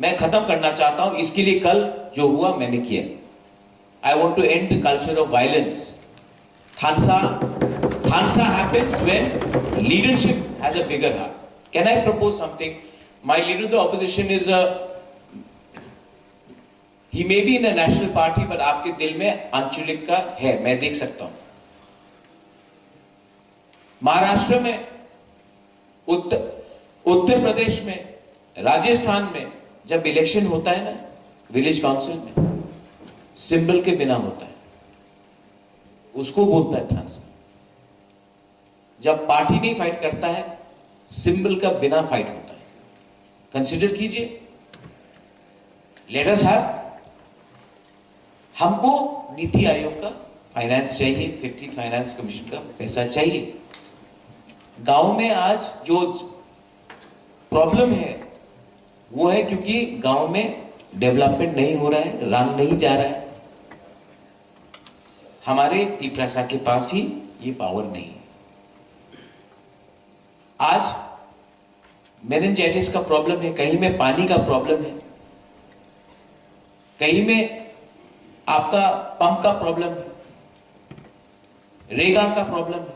मैं खत्म करना चाहता हूं, इसके लिए कल जो हुआ मैंने किया। I want to end the culture of violence. Thansa, thansa happens when leadership has a bigger heart. Can I propose something? My leader of the opposition is a, he may be in a national party, but आपके दिल में आंचलिक का है, मैं देख सकता हूं। महाराष्ट्र में, उत्तर उत्तर प्रदेश में, राजस्थान में जब इलेक्शन होता है ना, विलेज काउंसिल में, सिंबल के बिना होता है, उसको बोलता है थानसा। जब पार्टी नहीं फाइट करता है, सिंबल का बिना फाइट होता है। कंसीडर कीजिए, लेट अस हैव, हमको नीति आयोग का फाइनेंस चाहिए, फिफ्टी फाइनेंस कमीशन का पैसा चाहिए। गांव में आज जो प्रॉब्लम है, वो है क्योंकि गांव में डेवलपमेंट नहीं हो रहा है, रन नहीं जा रहा है। हमारे तिपरासा के पास ही ये पावर नहीं है। आज मेनिंजाइटिस का प्रॉब्लम है, कहीं में पानी का प्रॉब्लम है, कहीं में आपका पंप का प्रॉब्लम है, रेगा का प्रॉब्लम है,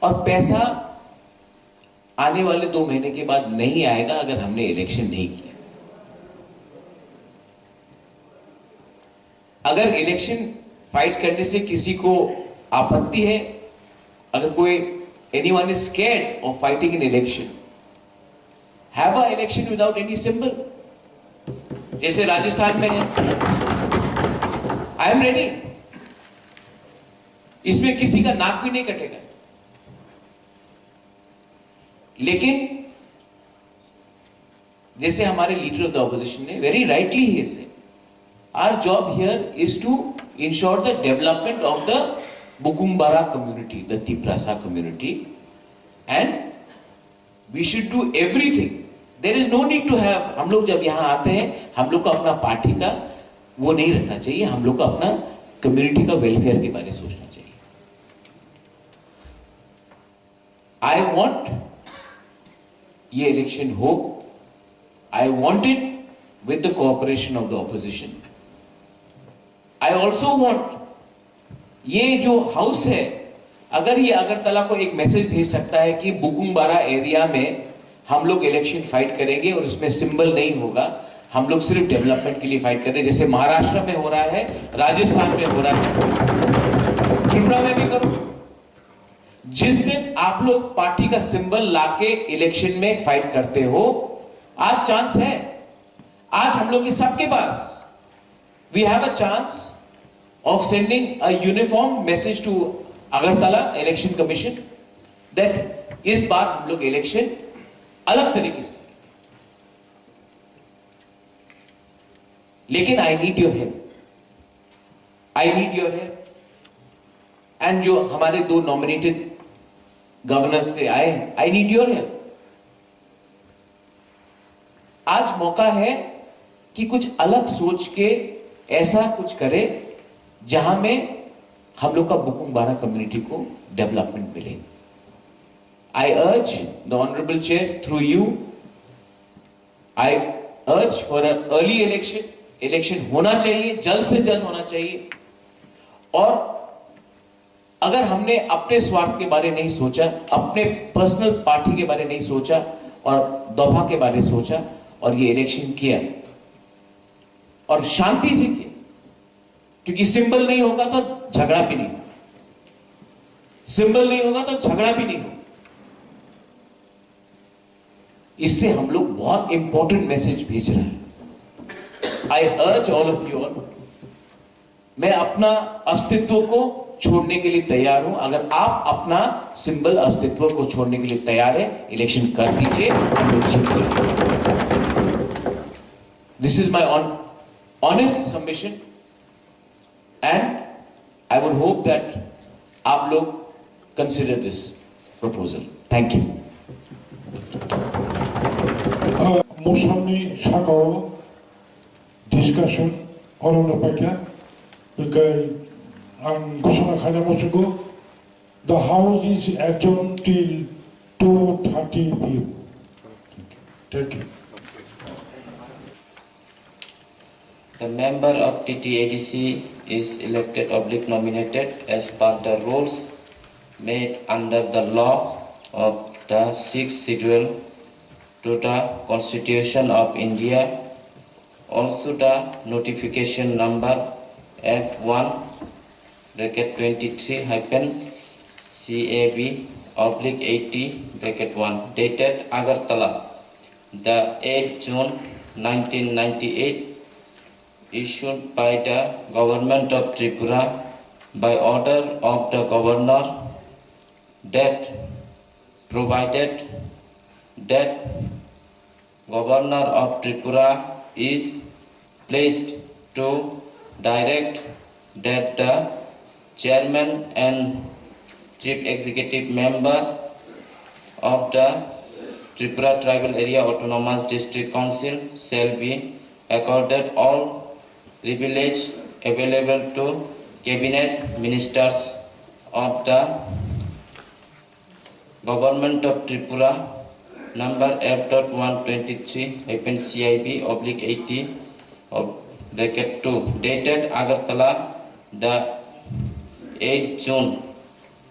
और पैसा आने वाले दो महीने के बाद नहीं आएगा अगर हमने इलेक्शन नहीं किया। अगर इलेक्शन फाइट करने से किसी को आपत्ति है, अगर कोई, anyone is scared of fighting an election, have a election without any symbol, जैसे राजस्थान में है। आई एम रेडी, इसमें किसी का नाक भी नहीं कटेगा। लेकिन जैसे हमारे लीडर ऑफ द ऑपोजिशन ने वेरी राइटली ही से, our job here is to ensure the development of the Bukumbara community, the Tiprasa community, and we should do everything. There is no need to have, हम लोग जब यहाँ आते हैं, हम लोग को अपना पार्टी का वो नहीं रखना चाहिए, हम लोग को अपना कम्युनिटी का वेलफेयर के बारे में सोचना चाहिए। आई वॉन्ट ये इलेक्शन हो, I want it with the cooperation of the opposition. I also want, ये जो हाउस है, अगर ये अगरतला को एक मैसेज भेज सकता है कि बुकुंगबारा एरिया में हम लोग इलेक्शन फाइट करेंगे और इसमें सिंबल नहीं होगा, हम लोग सिर्फ डेवलपमेंट के लिए फाइट कर रहे हैं, जैसे महाराष्ट्र में हो रहा है, राजस्थान में हो रहा है, त्रिपुरा में भी करो। जिस दिन आप लोग पार्टी का सिंबल लाके इलेक्शन में फाइट करते हो, आज चांस है, आज हम लोग के सबके पास, we have a chance of sending a uniform message to Agartala Election Commission that इस बार हम लोग इलेक्शन अलग तरीके से, लेकिन I need your help, I need your help. And जो हमारे दो नॉमिनेटेड गवर्नर से आए हैं, आई नीड योर हेल्प। आज मौका है कि कुछ अलग सोच के ऐसा कुछ करें जहां में हम लोग का बुकुंगबारा कम्युनिटी को डेवलपमेंट मिले। I urge the honorable chair through you, I urge for an early election. Election होना चाहिए, जल्द से जल्द होना चाहिए। और अगर हमने अपने स्वार्थ के बारे नहीं सोचा, अपने पर्सनल पार्टी के बारे नहीं सोचा और दफा के बारे सोचा और ये इलेक्शन किया और शांति से किया, क्योंकि सिंबल नहीं होगा तो झगड़ा भी नहीं होगा। सिंबल नहीं होगा तो झगड़ा भी नहीं होगा। इससे हम लोग बहुत इंपॉर्टेंट मैसेज भेज रहे हैं। I urge all of you all, मैं अपना अस्तित्व को छोड़ने के लिए तैयार हूं। अगर आप अपना सिंबल अस्तित्व को छोड़ने के लिए तैयार है, इलेक्शन कर दीजिए, हम लोग जीत जाएंगे। This is my on honest submission, and I would hope that आप लोग consider this proposal. Thank you. Motion ni sakao discussion oro no paikha, hingkai ang ghosona khaina muchungo, the house is adjourned till two thirty P M. Thank you. The member of T T A D C is elected oblique nominated as per the rules made under the law of the sixth schedule to the Constitution of India. Also, the notification number F one bracket twenty-three hyphen C A B oblique eighty bracket one, dated Agartala, the eighth June nineteen ninety-eight, issued by the Government of Tripura by order of the Governor, that provided that Governor of Tripura is pleased to direct that the Chairman and Chief Executive Member of the Tripura Tribal Area Autonomous District Council shall be accorded all privilege available to cabinet ministers of the Government of Tripura, number F dot one twenty-three hyphen C I B oblique eighty of bracket two, dated Agartala, the eighth June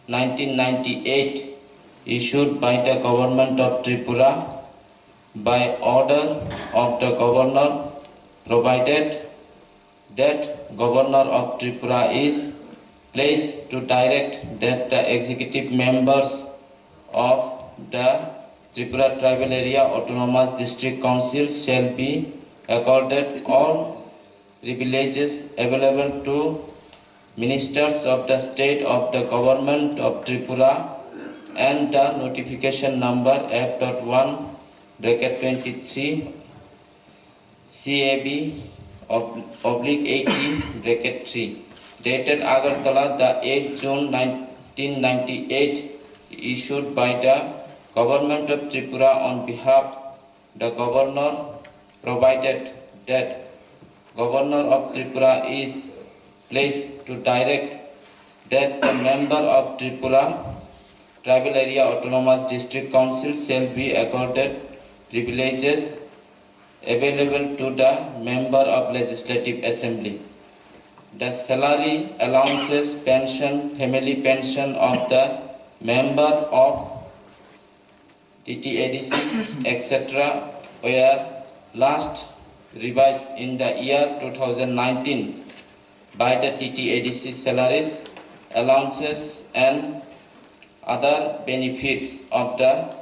nineteen ninety-eight, issued by the Government of Tripura by order of the Governor, provided that Governor of Tripura is pleased to direct that the executive members of the Tripura Tribal Area Autonomous District Council shall be accorded all privileges available to ministers of the state of the Government of Tripura, and the notification number F dot one bracket twenty-three C A B ob-, oblique eighty bracket three, dated Agartala, the eighth June nineteen ninety-eight, issued by the Government of Tripura on behalf the Governor, provided that Governor of Tripura is pleased to direct that the member of Tripura Tribal Area Autonomous District Council shall be accorded privileges available to the member of Legislative Assembly. The salary, allowances, pension, family pension of the member of T T A D Cs, et cetera, were last revised in the year two thousand nineteen by the T T A D C salaries, allowances, and other benefits of the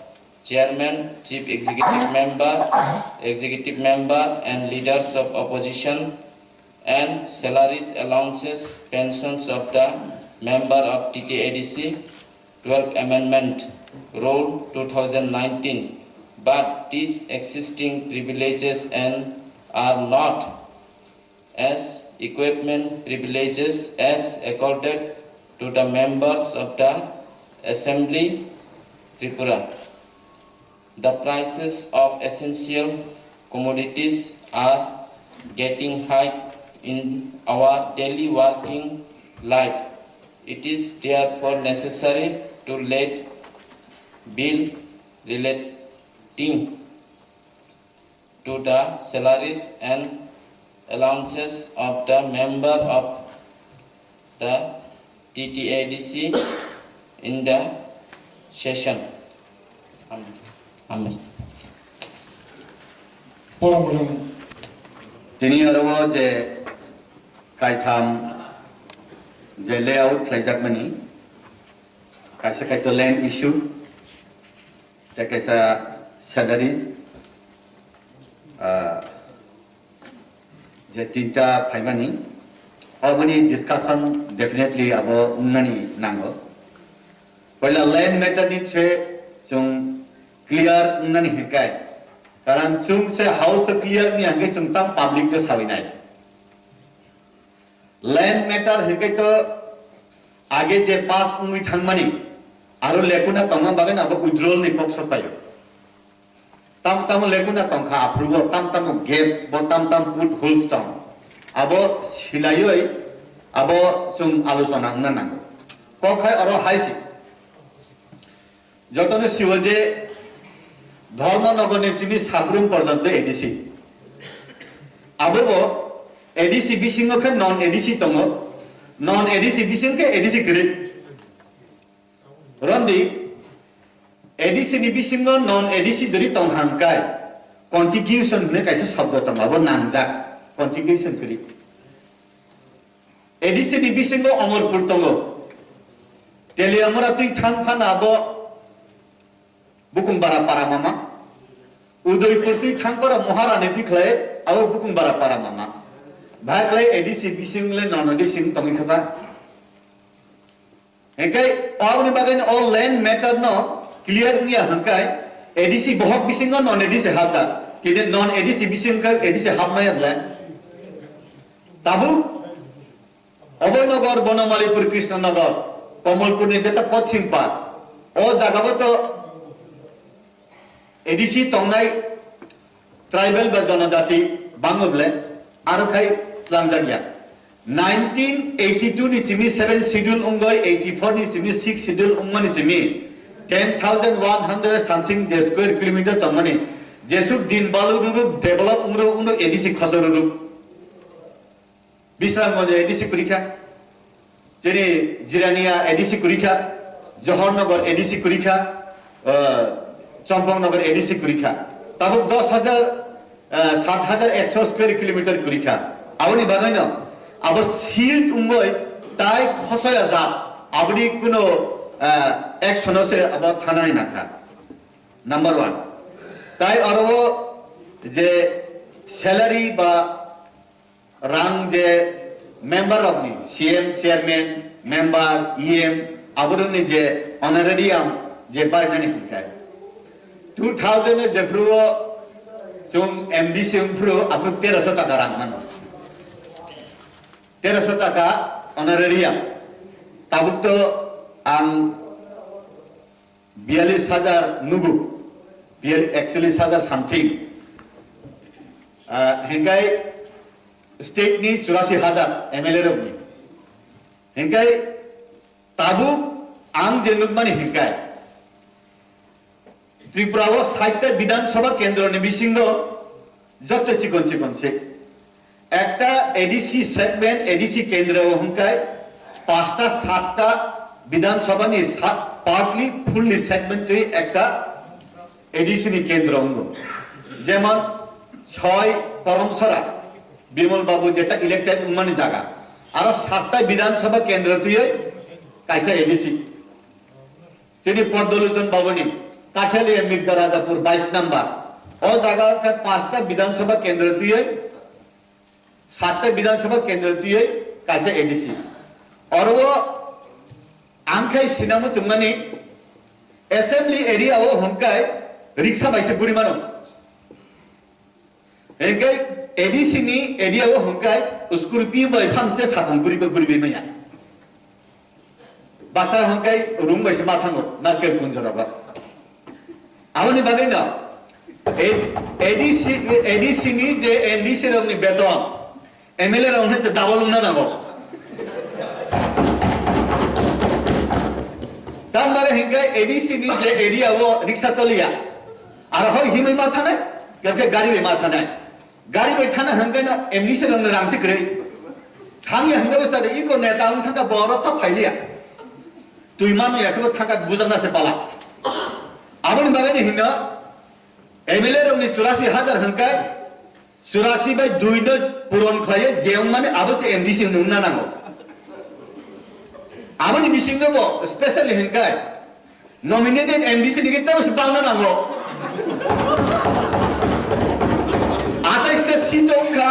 chairman, chief executive member, executive member, and leaders of opposition, and salaries, allowances, pensions of the member of T T A D C, twelfth Amendment Rule two thousand nineteen, but these existing privileges and are not as equipment privileges as accorded to the members of the Assembly Tripura. The prices of essential commodities are getting high in our daily working life. It is therefore necessary to let bill relating to the salaries and allowances of the member of the T T A D C in the session. Am-, am-, Tini oro o je kaitham je layout khlaijakmani, Kaisa kaitor land issue, tei kaisa salaries, ah, je tinta phaimani, oboni discussion definitely abo wngnani nango. Poila land matter ni se chwng clear wngnani hinkai, karon chwng se house o clear wngya hwnkhe chwng tamo public no sawi nai. Land matter hwnkhe to age je pass wngwi thangmani, aro lekuna tongma bagwi abo withdrawal ni kok sok paio. Tam tamo lekuna tongkha, aphuru bo tam tamo gap, bo tam tam potholes tong. Abo silaiwi abo chwng alochona wngna nango. Kok hai oro hai se. Jotono siwo je Dharmanagar ni simi Sabrum porjonto A D C. Abo bo A D C bisingo khe non A D C tongo, non A D C bising khe A D C kwrwi. Rondi A D C ni bisingo non A D C jodi tong hangkai contiguous hwnwi kaisa shobdo tongo, abo nangjak contiguous kwrwi. A D C ni bisingo Omorpur tongo. Teliamura twi thang phano abo Bukungbara para mama. Udaipur twi thang phano Maharani twi khlai abo Bukungbara para mama. Bhai khlai A D C bising le non A D C tongwi kha ba. Hingke oboni bagwi o land matter no clear wngya hingkai A D C bohok bisingo non A D C hapjak. Kini non A D C bising khe A D C hapmaya bla. Tabuk Abhoynagar, Bonomalipur, Krishnanagar, Kamalpurni jeta poschim par, o jagao to A D C tongnai tribal ba jonojati bango bole, aro khai tlangjak ya. Nineteen eighty-two ni simi seventh schedule wngoi, eighty-four ni simi sixth schedule wngmani simi ten thousand one hundred something je square kilometer tongmani, jesuk din balu ruruk develop wngru wngru A D C khosor ruruk. Bisramganj A D C kwrwi kha, chini Jirania A D C kwrwi kha, Johornagar A D C kwrwi kha, ah, Champaknagar A D C kwrwi kha. Tabuk dos hajar, ah, sat hajar ekso square kilometer kwrwi kha. Aboni bagwino abo sealed wngoi tai khosoya jat, aboni kuno, ah, action o se abo thanani nangkha. Number one. Tai aro je salary ba rang je member rokni, C M, chairman, member, E M, aborokni je honorarium je barinani hinkhai. Two thousand o jephru o chwng M D C wngphru aphru teroso taka rang mano. Teroso taka honorarium. Tabuk to ang biyallis hajar nugo, biyallis, ekchollis hajar something. Ah, hingkai state ni churasi hajar M L A rokni. Hingkai tabuk ang je nukmani hingkai Tripura o sait ta Bidhan Sabha kendro ni bisingo joto chikon chikon se. Ekta A D C segment, A D C kendro o hwnkhai pasta satta Bidhan Sabha ni sat, partly fully segment twi ekta A D C ni kendro wngo. Jemon soi Karamsara, Bimal Babu jeta elected wngmani jaga. Aro satta Bidhan Sabha kendro twiwi kaisa A D C. Chini Padmalochon Babuni, Kathali Mirza Rajapur bais number. O jaga khe pasta Bidhan Sabha kendro twiwi, satta Bidhan Sabha kendro twiwi kaisa A D C. Oro o ang khai sinamo chwngmani assembly area o hwnkhai riksa baise guri mano. Hingke A D C ni area o hwnkhai Scorpio bai phamse sakong guriba guriba maya. Basa hwnkhai rung bai se ma thango, narkel kunjora ba. Aboni bagwi no, A D C, A D C ni je M D C rok ni beton, M L A rok ni se double wngna nango. Tamare hingkhai A D C ni je area o riksa choliya. Aro hoi himwi ma thanai, kebke gari bai ma thanai. Gari bai thana hangkai no M D C rok no rang si kwrwi. Thang ya hangkai bwsa de iko neta wng thangka borok pha phailiya. Twi mano ya kebo thangka bujak na se pala. Aboni bagwi ni hino M L A rok ni churasi hajar hangkai, churasi bai dui no puron khlaiye je wng mani abo se M D C wng na nango. Aboni bisingo bo specially hingkai Nominated M D C ni khe tebo se bangna nango. Atais ta seat wngkha,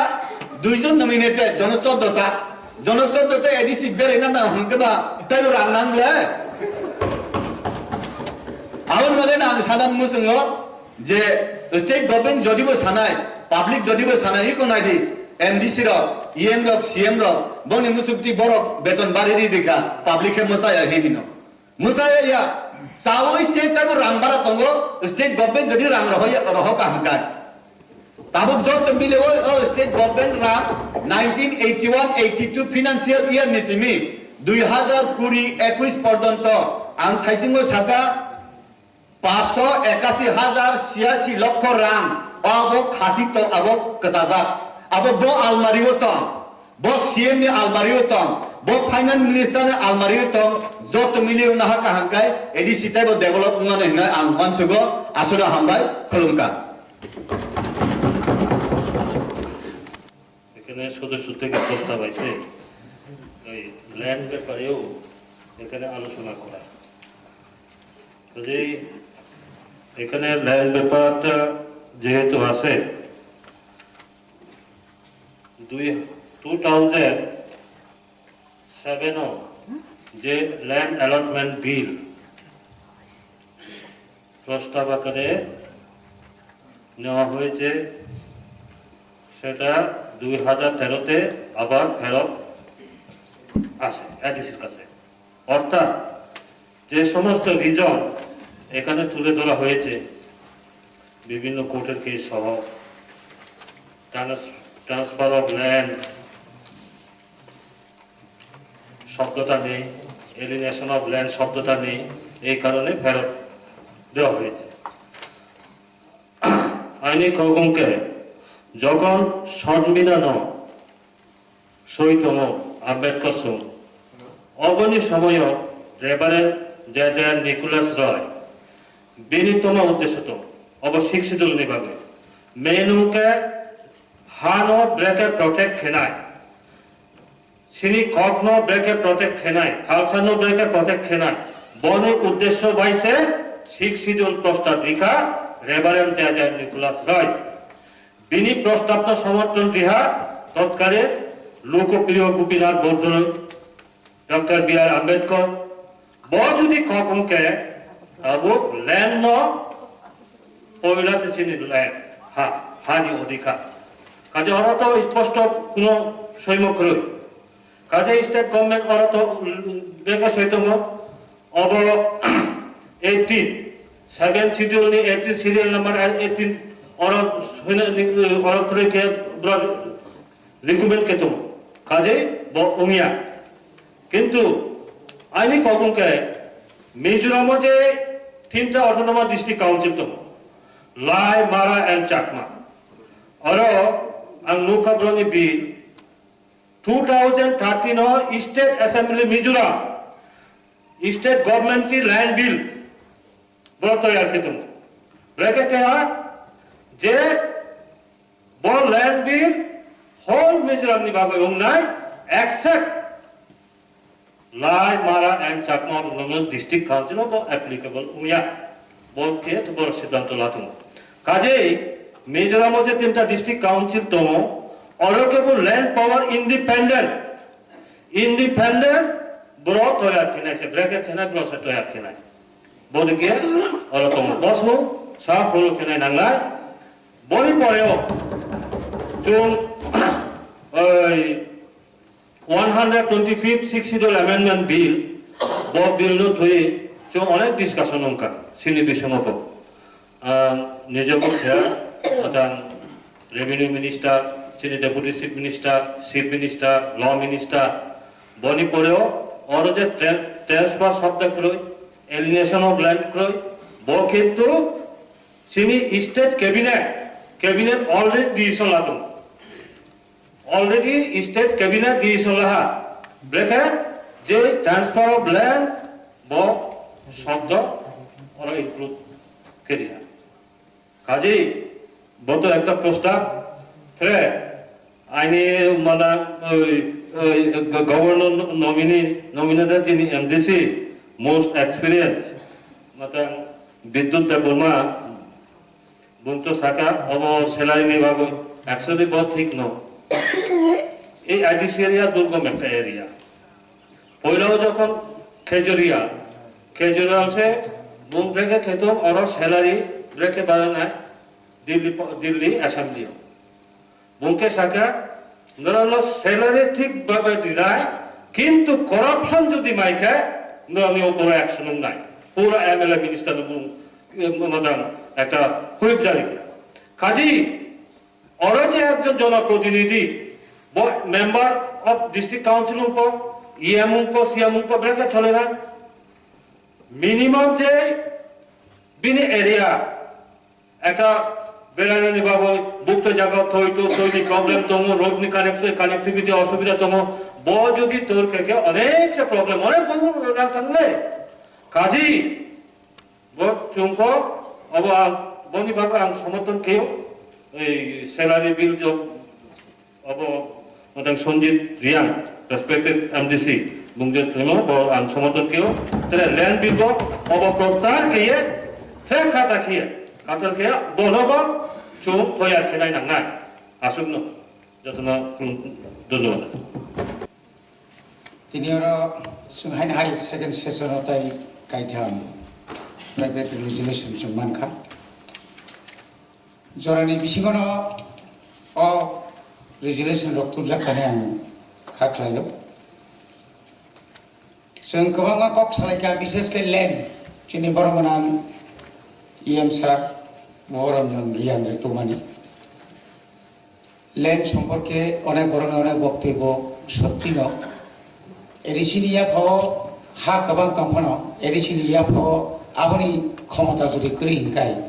duijon nominated, jono choddo ta. Jono choddo ta A D C belaina nang hwnkhe ba, taibo rang nang le. Aboni bagwi no ang sana muchungo je state government jodibo sanai, public jodibo sanai, iko nai di, M D C rok, E M rok, C M rok, boni muchukti borok beton bari ri di kha, public khe mwchaya hi hino. Mwchaya ya, chawi se taibo rang bara tongo, state government jodi rang rohoya, roho kaham kai. Tabuk jotto mile o, o state government rang nineteen eighty-one eighty-two financial year ni simi dui hazar kuri ekwis porjonto ang thaisingo saka paanch ekasi hajar siasi lokho rang, abo khati to abo kwchajak, abo bo almari o tong. Bo C M ni almari o tong, bo finance minister ni almari o tong, joto mili o naha kaham kai A D C tei bo develop wngmani hinwi ang uansugo, aswkno hambai khulumkha. এখানে সদস্য থেকে প্রস্তাব আছে, ওই ল্যান্ড ব্যাপারেও এখানে আলোচনা করা। কাজেই এখানে ল্যান্ড ব্যাপারটা যেহেতু আছে, দুই, টু থাউজেন্ড সেভেনও যে ল্যান্ড অ্যালটমেন্ট বিল প্রস্তাব আকারে নেওয়া হয়েছে, সেটা দুই হাজার তেরোতে আবার ফেরত আসে এডিসির কাছে। অর্থাৎ যে সমস্ত রিজন এখানে তুলে ধরা হয়েছে, বিভিন্ন কোর্টের কেস সহ, ট্রান্স-, ট্রান্সফার অফ ল্যান্ড শব্দটা নেই, এলিনেশন অফ ল্যান্ড শব্দটা নেই, এই কারণে ফেরত দেওয়া হয়েছে। Aini kokong khe, jokhon sonbidhano soi tongo Ambedkar song, oboni somoyo Reverend J J Nicholas Roy bini toma uddesho tongo, obo Sixth Schedule ni bagwi. Main wngkhe hano brekhe protect khenai. Chini kokno brekhe protect khenai, culture no brekhe protect khenai. Boni uddesho bai se Sixth Schedule prostab rikha Reverend J J Nicholas Roy. Bini prostabno somorthon riha totkalin Lokopriyo Gopinath Bordoloi, Doctor B R Ambedkar, Bo jodi kok wngkhe, tabuk land no poila se chini land, ha, hani odhikar. Kaje oro to sposto kuno soimo kwrwi. Kaje state government oro to beka soi tongo, obo eighteen, seven schedule ni eighteen serial number eighteen oro soino, oro kwrwi khe borok recommend khe tongo. Kaje bo wngya. Kintu aini kok wngkhe Mizoramo je tinta autonomous district council tongo, Lai, Mara and Chakma. Oro ang nukha borokni bill, two thousand thirteen o State Assembly Mizoram, State Government ni land bill borok toyar khe tongo. Belai khe keha je Bo land bill whole Mizoram ni bagwi wngnai, except Lai, Mara and Chakma Autonomous District Council o bo applicable wngya. Bo khe to bo siddhanto la tongo. Kajei Mizoram o je tinta district council tongo, oro khe bo land power independent. Independent borok toyar khenai se, bracket khenai borok se toyar khenai. Bodike oro tongo bosmo sa phuru khenai nangnai. Boni poreo chwng oi one hundred twenty-fifth Sixth Schedule Amendment Bill, bo bill no thwi chwng onek discussion wngkha chini bisingo bo. Ah, nijabo khe atang Revenue Minister, chini Deputy Chief Minister, Chief Minister, Law Minister, boni poreo oro je tra-, transfer shobdo kwrwi, alienation of land kwrwi, bo kintu chini state cabinet, cabinet already decision latung. Already state cabinet decision laha, brekhe je transfer of land bo shobdo oro include kiriya. Kaji bo to ekta prostab, tre aini mana oi, oi, go-, governor nominee, nominated jini M D C, most experience, Matang Bidyut Debbarma, bung to saka, obo salary ni bagwi, actually bo thik no. Ei I D C area durgom ekta area. Poila o jokhon Kejriwal, Kejriwal se bung breke kheto oro salary breke baranai Delhi, Delhi Assembly o. Bungke saka, norokno salary thik babe dinai, kintu corruption jodi maikhe, norokni upore action wngnai. Pura M L A minister no bung, eh, madam, ekta whip jari kha. Kaji, oro je ekjon jonoprotinidhi, bo member of district council wngkho, E M wngkho, C M wngkho, belai khe chole na. Minimum je bini area, ekta berainani bagwi bukto jaga thoi to thoi ni problem tongo, road ni connect-, connectivity osubida tongo, bo jodi tor khe khe onek se problem, onek bobu rang thangle. Kaji, bo chwngkho, obo ang, boni bagwi ang somorthon kheyo, ei salary bill jo, Obo, madam Sanjit Reang, respected M D C, bung je thwngno, bo ang somorthon kheyo, tere land bill bo, obo protyahar kheya, thek khata kheya, kata kheya, bono bo, chwng toyar khenai nangnai, aswkno, jotono khulum, dhonyobad. Tini oro chwng haino hai second session o tai kaitham private resolution chwng mankha. Jorani bisingono o resolution rok tubjak kha hinwi ang kha khlaio. Chwng kwbangma kok salaikha, bishesh khe land, chini borok gwnang E M sir Mohoranjan Reang je tubumani. Land সম্পর্কে অনেক borokni অনেক বক্তব্য সত্যি no. A D C ni yaphao ha kwbang tong phano, A D C ni yaphao aboni khomota jodi kwrwi hinkhai,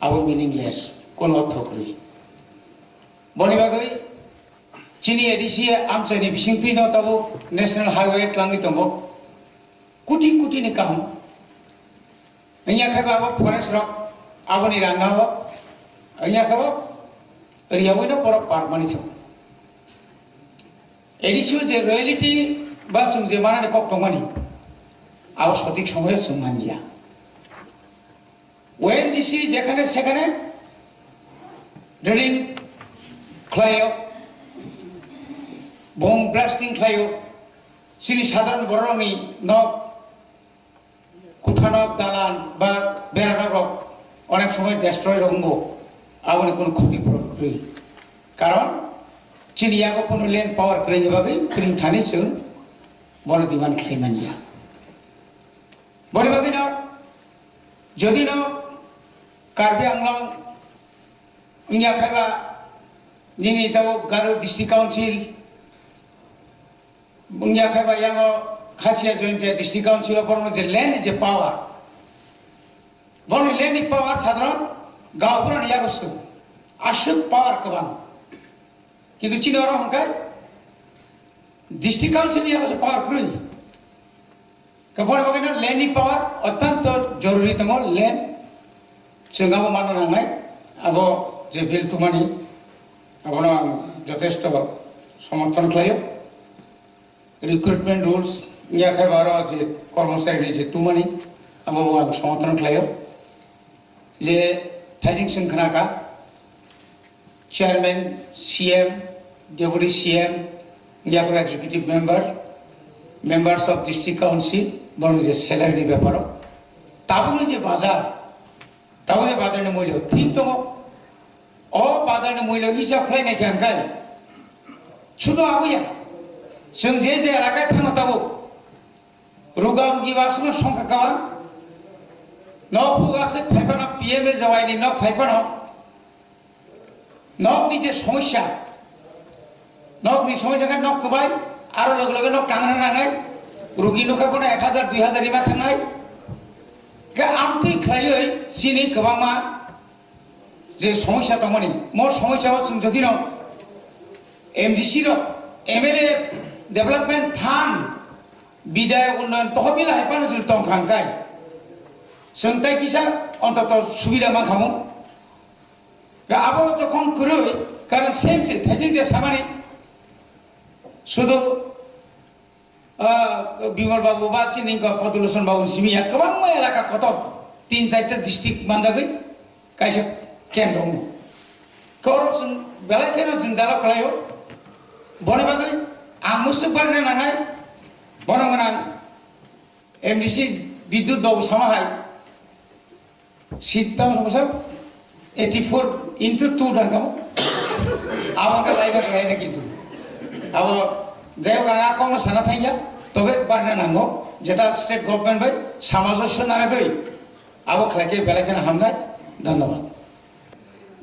abo meaningless, kono ortho kwrwi. Boni bagwi chini A D C amchaini bisingtwi no tabuk National Highway twlangwi tongo, koti koti ni kaham. Wngya khe ba abo forest rok aboni rang no, wngya khe bo riyaui no borok park mani thango. A D C o je royalty ba chwng je manani kok tongmani, abo sotik somoyo chwng manya. O N G C jekhane sekhane drilling khlaio, bomb blasting khlaio, chini sadharan borokni nok, kuthanok, dalan ba beranok rok onek somoi destroy rok wngo, aboni kono khoti phuron kwrwi. Karon chini yago kono land power kwrwini bagwi kwrwng thani chwng bono demand khlai manya. Boni bagwino jodi no Karbi Anglong wngya khe ba nini tabuk Garo District Council wngya khe ba yango Khasia Jaintia District Council o borokno je land ni je power, borokni land ni power sadharon gaophurani yago se aswk power kwbang. Kintu chini oro hwnkhe District Council ni yago se power kwrwi. Khe boni bagwino land ni power ottonto joruri tongo, land chwng abo manna nangnai, abo je bill tubumani, abono ang jotesto somorthon khlaio. Recruitment rules wngya khe ba oro je kormochari ni je tubumani, abo bo ang somorthon khlaio. Je thaijing chwng khna kha, Chairman, C M, Deputy C M, yakung Executive Member, Members of District Council, borok je salary ni beparo. Tabukni je bazar, tabukni bazar ni mulyo thik tongo. O bazar ni mulyo hisab khlai nai khe hwnkhe, sudo abuya. Chwng je je elaka thango tabuk. Ruga rugi ba aswkno songkha kawa. Nok huk aswk phai phano P M A jawai ni nok phai phano. Nok ni je somosya. Nok ni somosya khe nok kwbai, aro loge loge nok tangra nangnai. Rugi nukha phano ek hajar dui hajar ima thangnai. Khe amtwi khlaiwi chini kwbangma je somosya tongmani, mo somosya o chwng jodi no M D C rok, M L A development fund, bidayok unnayan tohobila hai phano jodi tong kha hwnkhe, chwng tai kisa ontoto subida man kha mo. Ga abo jokhon kwrwi, karon same se thaijing je samani, sudu Ah, Bimal Babu ba chini ko Paduluson Babu simi ya kwbangma elaka kotor tin chaita district manjagwi kaisa camp tongo. Corruption belai kheno jwngjalo khlaio. Boni bagwi ang musuk barna nangnai, bono gwnang M D C Bidyut Babu sama hai. System bwsa eighty four into two dangkamo. Abo wngkha laiba khlaina kintu. Abo jai hoka ang a kokno sana thangya, tobe barna nango, jeta state government bai samajosyo naragwi abo khlaikhe belai kheno hamnai. Dhonnobad.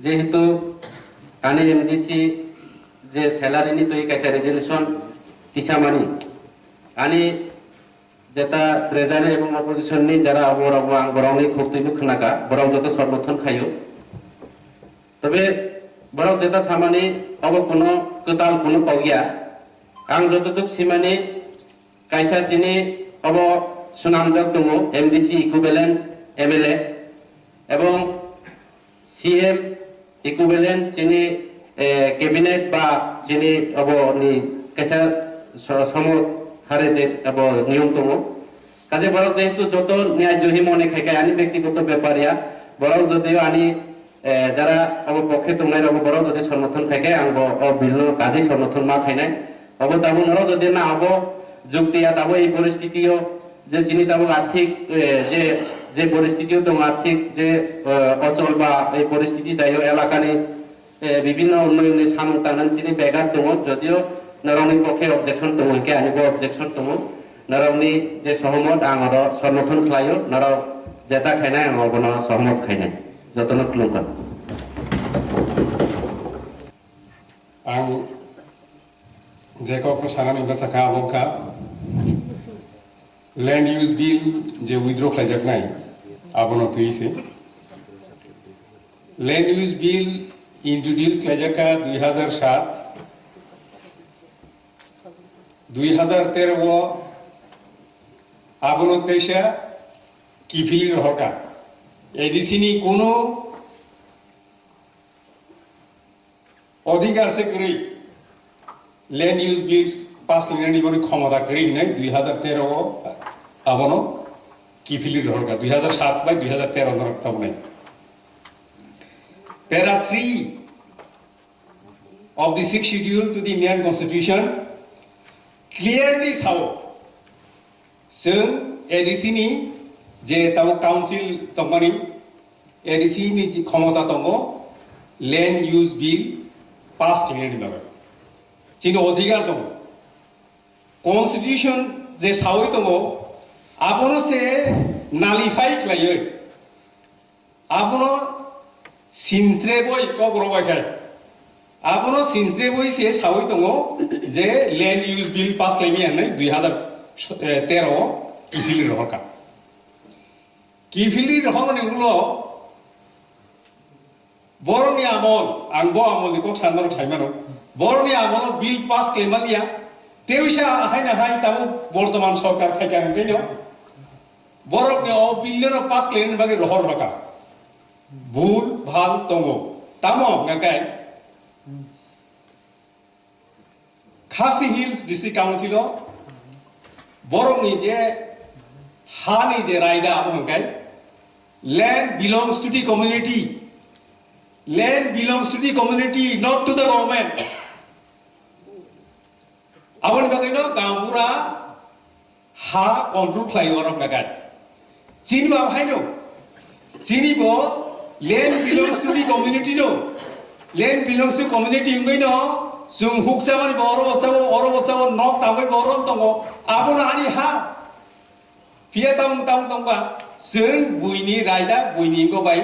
Jehetu ani M D C je salary ni twi kaisa resolution tisamani, ani jeta treasury ebong opposition ni jara obo rok bo ang borok ni khuk twi bo khna kha, borok joto somorthon khaio. Tobe borok jeta samani obo kuno kwtal kuno kok ya. Ang joto duk simani kaisa chini obo swnamjak tongo M D C equivalent M L A ebong C M equivalent chini, eh, cabinet ba chini abo ni kaisa so-, somo hare je abo niyom tongo. Kaje borok jehetu joto niyai johi mone khai khai ani bektigoto bepar ya, borok jotio ani, eh, jara abo pokhe tongnai rok borok jodi somorthon khai khai ang bo o bill no kaje somorthon ma khainai. Obo tabuk norok jodi na obo jukti ya tabuk ei poristiti o je chini tabuk arthik, eh, je, je poristiti o tongo arthik je, eh, ochol ba ei poristiti daio elakani, eh, bibinno unnayonni samung tangnani chini begar tongo, jodio norokni pokhe objection tongo hinkhe ani bo objection tongo. Norokni je sohomot ang oro somorthon khlaio, norok jeta khainai ang obono sohomot khainai. Jotono khulumkha. Ang je kokno sanani bwsa kha, abo wngkha Land Use Bill je withdraw khlaijaknai, abono twi se. Land Use Bill introduce khlaijak kha dui hazar sat, dui hazar tero o, abono teisa kiphilwi rohorkha. A D C ni kunu odhikar se kwrwi, Land Use Bills pass khlainani boni khomota kwrwi wngnai dui hazar tero o, abono kiphilwi rohorkha, dui hazar sat bai dui hazar tero norok tabuknai. Para three of the Sixth Schedule to the Indian Constitution clearly sao, chwng A D C ni je tabuk council tongmani, A D C ni je khomota tongo, Land Use Bill pass khlainani bagwi chini odhikar tongo. Constitution je sawi tongo, abono se nullify khlaiwi, abono sinsrebwi kok rwbai khai, abono sinsrebwi se sawi tongo je Land Use Bill pass khlaimaya hinwi dui hazar tero o kiphilwi rohorkha. Kiphilwi rohormani ulo borokni amol, ang bo amolni kok sanmarok saimano, borokni amolo bill pass khlaimaliya, teisa haino hai tabuk bortoman sorkar phaikha hwnkhe no, borokni o bill no pass khlainani bagwi rohor rwkha. Bul bhal tongo. Tamo hwnkha khe Khasi Hills District Council o borokni je hani je raida abo hwnkhe land belongs to the community, land belongs to the community, not to the government. Aboni bagwino gaonbura ha control khlai o rok nagar. Chini ba haino, chini bo land belongs to the community no, land belongs to community wngwi no, chwng hukchamani bo oro bo chao, oro bo chao, nok tangwi bo oro tongo, abono ani ha. Phiya tamung tamung tongba, chwng buini raida, buini wngkha bai,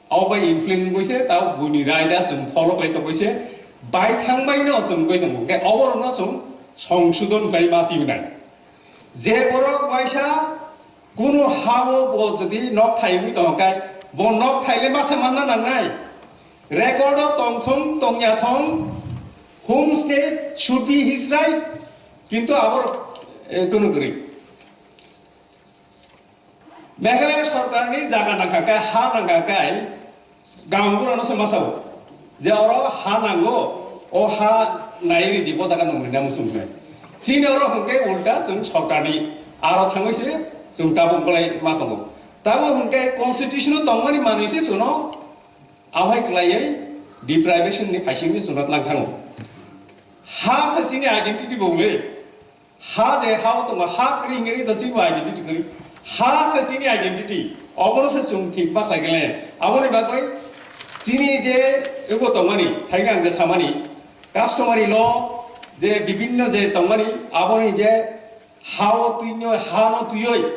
abo bai influence wngwi se, tao buini raida chwng follow khlai tongwi se, bai thangbai no chwng wngwi tongo. Hwnkhe oborokno chwng songsodon khlai ma tibinai. Je borok waisa kunu ha-o bo jodi nok thai wngwi tongkha, bo nok thaile masa manna nangnai. Record o tongthung tongya thung, homestead should be his right. Kintu aborok, eh, kunu kwrwi. Meghalaya sorkarni jaga nangkha khe, ha nangkha khe, gaonburano se ma sao je oro ha nango, o ha nai ridi, bo jaga nung rina muchung khe. Chini oro hwnkhe ulta chwng sorkarni aro thangwi se chwng tabuk bolai ma tongo. Tabuk hwnkhe constitution-o tongmani manwi se chwngno ahai kwlaiwi deprivation-ni phaisingni chwngno tlang thango. Ha se chini identity bo wngwi. Ha je ha-o tongo, ha kwrwi hwnkhe ri to chini identity kwrwi. Ha se chini identity. Obono se chwng thik ma khlai khe le. Aboni bagwi chini je ebo tongmani, thaigang je samani, customary law je bibinno je tongmani, aboni je ha-o twino, ha-no twiwi,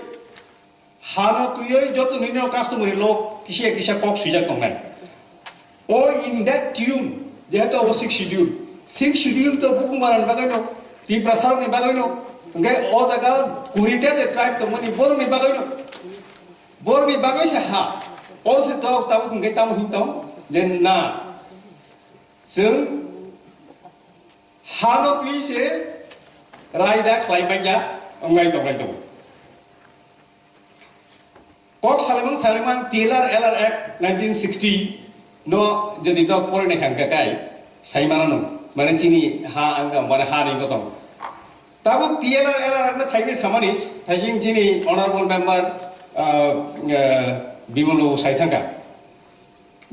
ha-no twiwi joto nini customary law kisa kisa kok swijak tongnai. O in that tune, jehetu o sixth schedule, sixth schedule to Bukumarani bagwino, Tiprasarokni bagwino, hwnkhe o jaga kurita je tribe tongmani borokni bagwino, borokni bagwi se ha. O se to tabuk hwnkhe tamo hin tong je na, chwng ha-no twi se raida khlai manya wngnai tongnai tongo. Kok salimang salimang T L R L R Act nineteen sixty no jodi to porinai kha hwnkhe kai sai mano no, mane chini ha ang kha, mane ha ni gotong. Tabuk T L R L R Act no thaini samani thaising chini honorable member, ah, ah, Bimol babu sai thangkha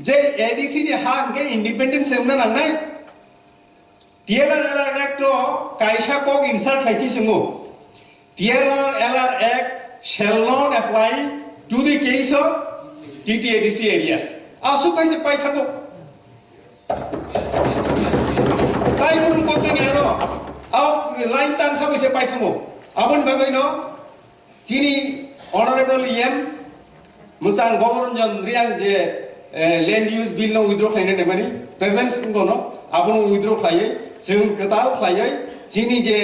je A D C ni ha hwnkhe independent se wngna nangnai. T L R L R Act o kaisa kok insert khai khe swngo, T L R L R Act shall not apply to the case of T T A D C areas. Aswk kaisa pai thango. Tai phuru kok ni ano, a line tang sa bai se pai thango. Aboni bagwi no Chini Honorable E M mwchang Goboranjan Reang je, eh, land use bill no withdraw khlaina nemani presence wngkha no, abono withdraw khlaiwi chwng kwtal khlaiwi chini je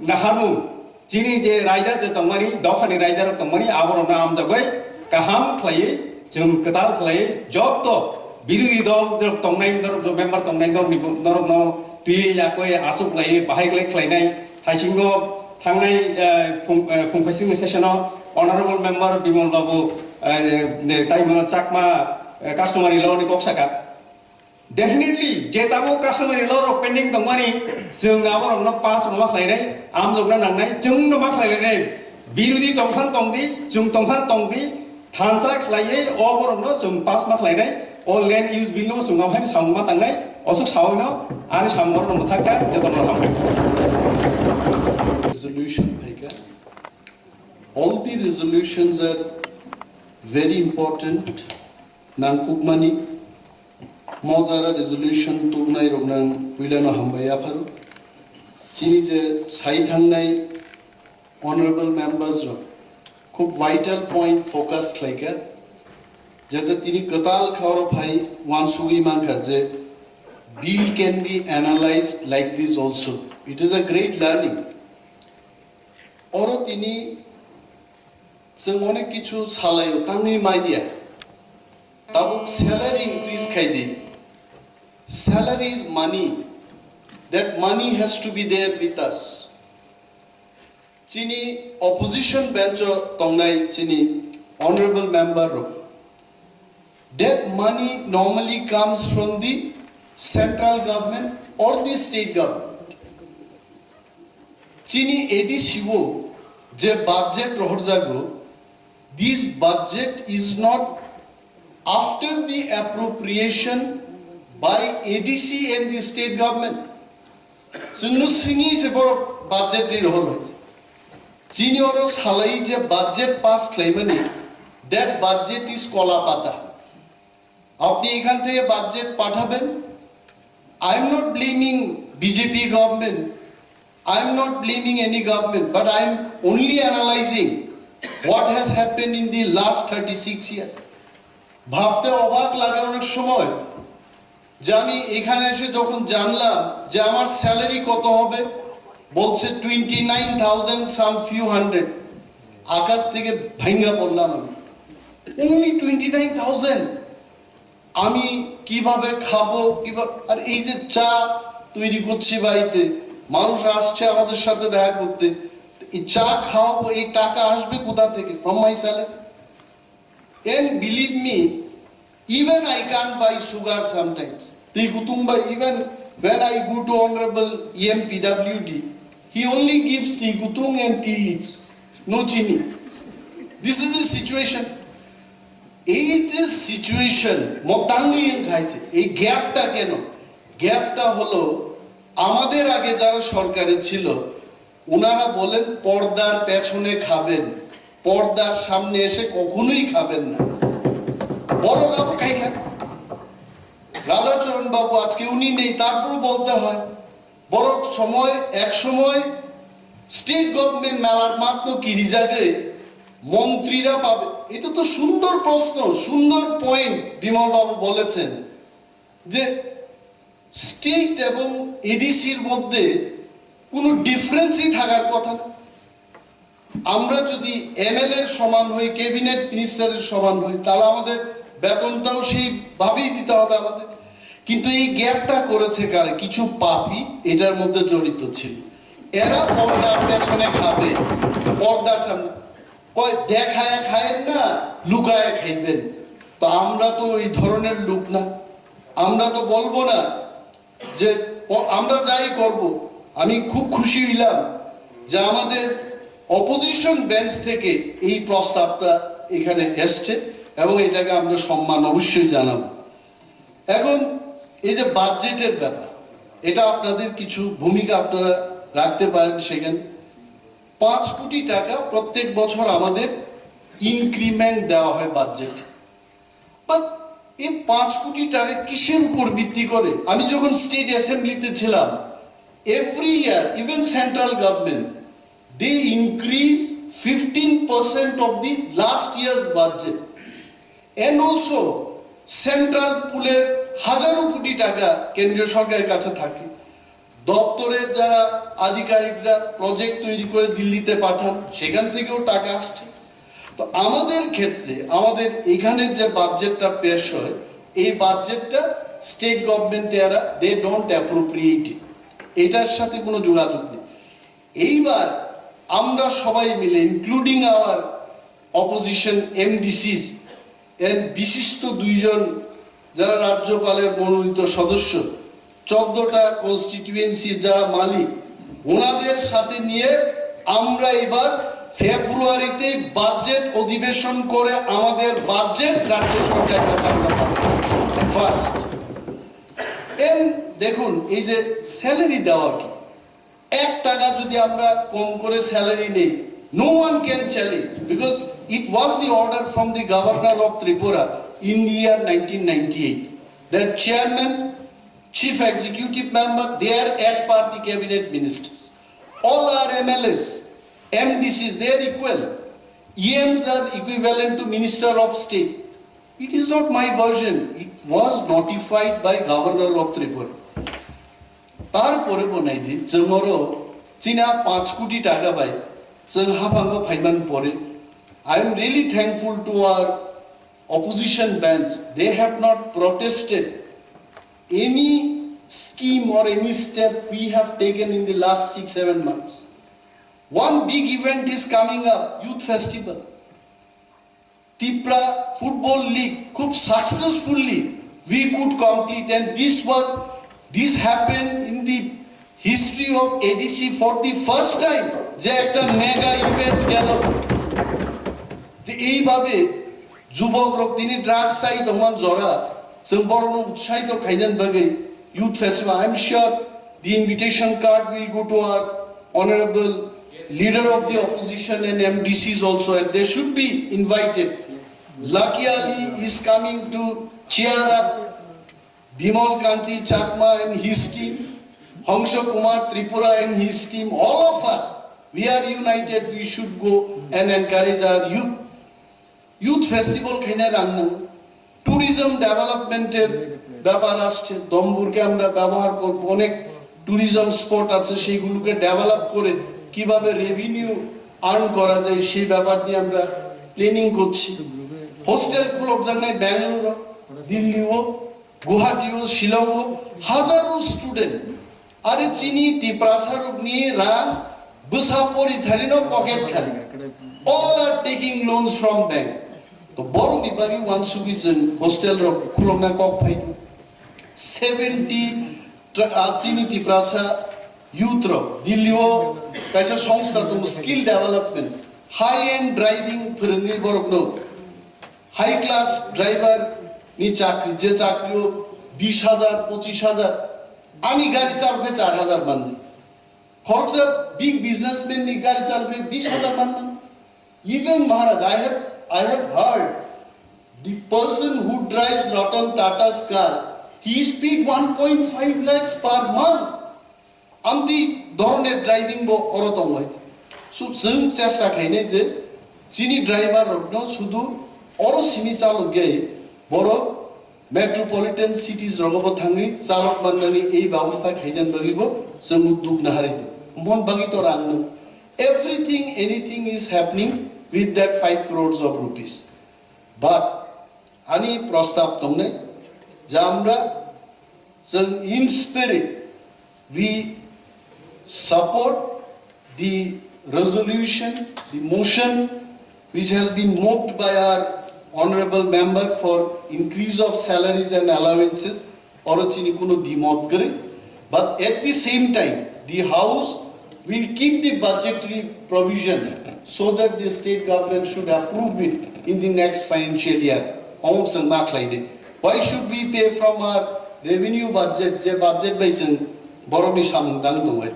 naharmung, chini je raida je tongmani, dophani raida rok tongmani, aborokno amjagwi kaham khlaiwi chwng kwtal khlaiwi jotto birodhi dol rok tongnai, norok member tongnai norokni, norokno twi yakwi aswk khlaiwi bahai khlai khlainai. Thaisingo thangnai, eh, phung, eh, phung phaisingni session-o Honorable Member Bimal Babu, eh, ne, tai mano Chakma, eh, customary law ni kok saka. Definitely, je tabuk customary law rok pending tongmani, chwng aborokno pass rwma khlainai, amjokna nangnai, chwngno ma khlainai. Birodhi tongkhan tongdi, chwng tongkhan tongdi, thansa khlaiwi o borokno chwng pass ma khlainai, o land use bill no chwng aphai samung ma tangnai, oswk sawi no ani samung no mwthak kha, jotono hambai. Resolution phaikha. All the resolutions are very important, nangkukmani. Mo jara resolution tubnai rok nang puilano hambai yapharu. Chini je sai thangnai honorable members rok khub vital point focus khlaikha, jeta tini kwtal kha oro phai uansugwi mankha je bill can be analyzed like this also. It is a great learning. Oro tini chwng onek kichu salaio, tangwi manya. Tabuk salary increase khai di. Salary is money. That money has to be there with us. Chini opposition bench o tongnai chini honorable member rok. That money normally comes from the central government or the state government. Chini A D C o je budget rohorjago, this budget is not after the appropriation by A D C and the state government. Chwngno swngwi se borok budget ri rohor bai. Chini oro salai je budget pass khlaimani, that budget is kola pata. আপনি এখান থেকে বাজেট পাঠাবেন। I am not blaming B J P government. I am not blaming any government, but I am only analyzing what has happened in the last thirty-six years. ভাবতে অবাক লাগে অনেক সময় যে আমি এখানে এসে যখন জানলাম যে আমার স্যালারি কত হবে, বলছে twenty nine thousand some few hundred। আকাশ থেকে ভাঙ্গা পড়লাম আমি। Only twenty nine thousand। আমি কিভাবে খাবো, কিভাবে, আর এই যে চা তৈরি করছি বাড়িতে, মানুষ আসছে আমাদের সাথে দেখা করতে, এই চা খাওয়াবো, এই টাকা আসবে কোথা থেকে? From my salary। And believe me, even I can't buy sugar sometimes. Tei kutung bai, even when I go to Honorable E M P W D, He only gives tea gutung and tea leaves, no chini. This is the situation. এই যে সিচুয়েশন মতাংলি খাইছে, এই গ্যাপটা কেন? গ্যাপটা হলো, আমাদের আগে যারা সরকারে ছিল, ওনারা বলেন পর্দার পেছনে খাবেন, পর্দার সামনে এসে কখনোই খাবেন না। বড় কাপড় খাই খান। রাধাচরণ বাবু আজকে উনি নেই, তারপরও বলতে হয়। বরং সময়, এক সময় স্টেট গভর্নমেন্ট মেলার মাত্র কিরি যাবে, মন্ত্রীরা পাবে। এটা তো সুন্দর প্রশ্ন, সুন্দর পয়েন্ট বিমল বাবু বলেছেন যে স্টেট এবং এডিসির মধ্যে কোনো ডিফারেন্সই থাকার কথা না। আমরা যদি এমএলএর সমান হই, ক্যাবিনেট মিনিস্টারের সমান হই, তাহলে আমাদের বেতনটাও সেইভাবেই দিতে হবে আমাদের। কিন্তু এই গ্যাপটা করেছে কারা? কিছু পাপী এটার মধ্যে জড়িত ছিল। এরা পর্দার পেছনে খাবে, পর্দার সামনে। কয়, "দেখায় খায়েন না, লুকায় খাইবেন।" তো আমরা তো এই ধরনের লোক না, আমরা তো বলবো না যে প-, আমরা যাই করব। আমি খুব খুশি হইলাম যে আমাদের অপোজিশন বেঞ্চ থেকে এই প্রস্তাবটা এখানে এসছে এবং এটাকে আমরা সম্মান অবশ্যই জানাবো। এখন এই যে বাজেটের ব্যাপার, এটা আপনাদের কিছু ভূমিকা আপনারা রাখতে পারেন সেখানে। পাঁচ কোটি টাকা প্রত্যেক বছর আমাদের ইনক্রিমেন্ট দেওয়া হয় বাজেট। বাট এই পাঁচ কোটি টাকা কিসের উপর ভিত্তি করে? আমি যখন স্টেট অ্যাসেম্বলিতে ছিলাম, every year, even central government, they increase fifteen percent of the last year's budget. And also, central পুলের হাজারো কোটি টাকা কেন্দ্রীয় সরকারের কাছে থাকে। দপ্তরের যারা আধিকারিকরা প্রজেক্ট তৈরি করে দিল্লিতে পাঠান, সেখান থেকেও টাকা আসছে। তো আমাদের ক্ষেত্রে, আমাদের এখানের যে বাজেটটা পেশ হয়, এই বাজেটটা স্টেট গভর্নমেন্টে এরা, they don't appropriate it, এটার সাথে কোনো যোগাযোগ নেই। এইবার আমরা সবাই মিলে, including our opposition MDCs and বিশিষ্ট দুইজন যারা রাজ্যপালের মনোনীত সদস্য, চোদ্দটা কনস্টিটিউয়েন্সির যারা মালিক, ওনাদের সাথে নিয়ে আমরা এবার ফেব্রুয়ারিতে বাজেট অধিবেশন করে আমাদের বাজেট রাজ্য সরকারের কাছে আমরা পাঠাবো। ফার্স্ট। এন দেখুন, এই যে স্যালারি দেওয়া কি, এক টাকা যদি আমরা কম করে স্যালারি নেই, no one can challenge, because it was the order from the governor of Tripura in the year nineteen ninety-eight. The chairman, chief executive member, they are at par the cabinet ministers. All are MLAs, MDCs, they are equal. EMs are equivalent to Minister of State. It is not my version. It was notified by Governor of Tripura. তারপরে বনাই দি, চমরো চিনা পাঁচ কোটি টাকা বাই, চং হাফাঙ্গো ফাইমান পরে। I am really thankful to our opposition bench. They have not protested any scheme or any step we have taken in the last six, seven months. One big event is coming up, Youth Festival. Tipra Football League খুব successfully we could complete, and this was, this happened in the history of ADC for the first time যে একটা mega event গেল। তো এইভাবে যুবক রক তিনি drug side হমান জরা, সে বড় উৎসাহিত খাইলেন বাগে youth festival. I am sure the invitation card will go to our honorable leader of the opposition and MDCs also, and they should be invited. Lucky Ali is coming to cheer up Bimal Kanti Chakma and his team, Hongso Kumar Tripura and his team. All of us, we are united. We should go and encourage our youth. Youth festival খাইনে রান্না, ট্যুরিজম ডেভেলপমেন্টের ব্যাপার আসছে, দম্বুরকে আমরা ব্যবহার করব, অনেক ট্যুরিজম স্পট আছে, সেইগুলোকে ডেভেলপ করে কিভাবে রেভিনিউ আর্ন করা যায়, সেই ব্যাপার নিয়ে আমরা প্ল্যানিং করছি। হোস্টেল খুলক জানাই ব্যাঙ্গালোর, দিল্লি হোক, গুয়াহাটি হোক, শিলং হোক, হাজারো স্টুডেন্ট আরে চিনি তিপ্রাসারুক নিয়ে রান বুসা পরি থারি ন পকেট খালি। All are taking loans from bank. তো বড় নিপারি ওয়ান সুবি জেন হোস্টেল রক খুলনা কক ফাইটু। সেভেন্টি চিনি Tiprasa Youth rok Delhi o kaisa songstha tongo, skill development, high end driving phwrwngwi borokno, high class driver ni chakri, je chakri o bis hajar, pochis hajar, ani gari chalokhe char hajar manwi. Khoroksa big businessman ni gari chalokhe bis hajar manwi. Even Maharaj, I have, I have heard the person who drives Ratan Tata's car, he is paid one point five lakhs per month. Amtwi dhoroner driving bo oro tongo hai. So, chwng chesta khainai je chini driver rokno sudu oro simi chalok ya, borok metropolitan cities rogo bo thangwi chalok mannani ei babostha khainan bagwi bo chwng duk nahari di. Mon bagwi to rang nung. Everything, anything is happening with that five crores of rupees. But ani prostab tongnai je amra chwng in spirit we support the resolution, the motion which has been moved by our honorable member for increase of salaries and allowances, oro chini kuno dimot kwrwi. But at the same time, the House will keep the budgetary provision so that the state government should approve it in the next financial year. Omo chwng ma khlainai. Why should we pay from our revenue budget, je budget bai chwng borokni samung tang tongo?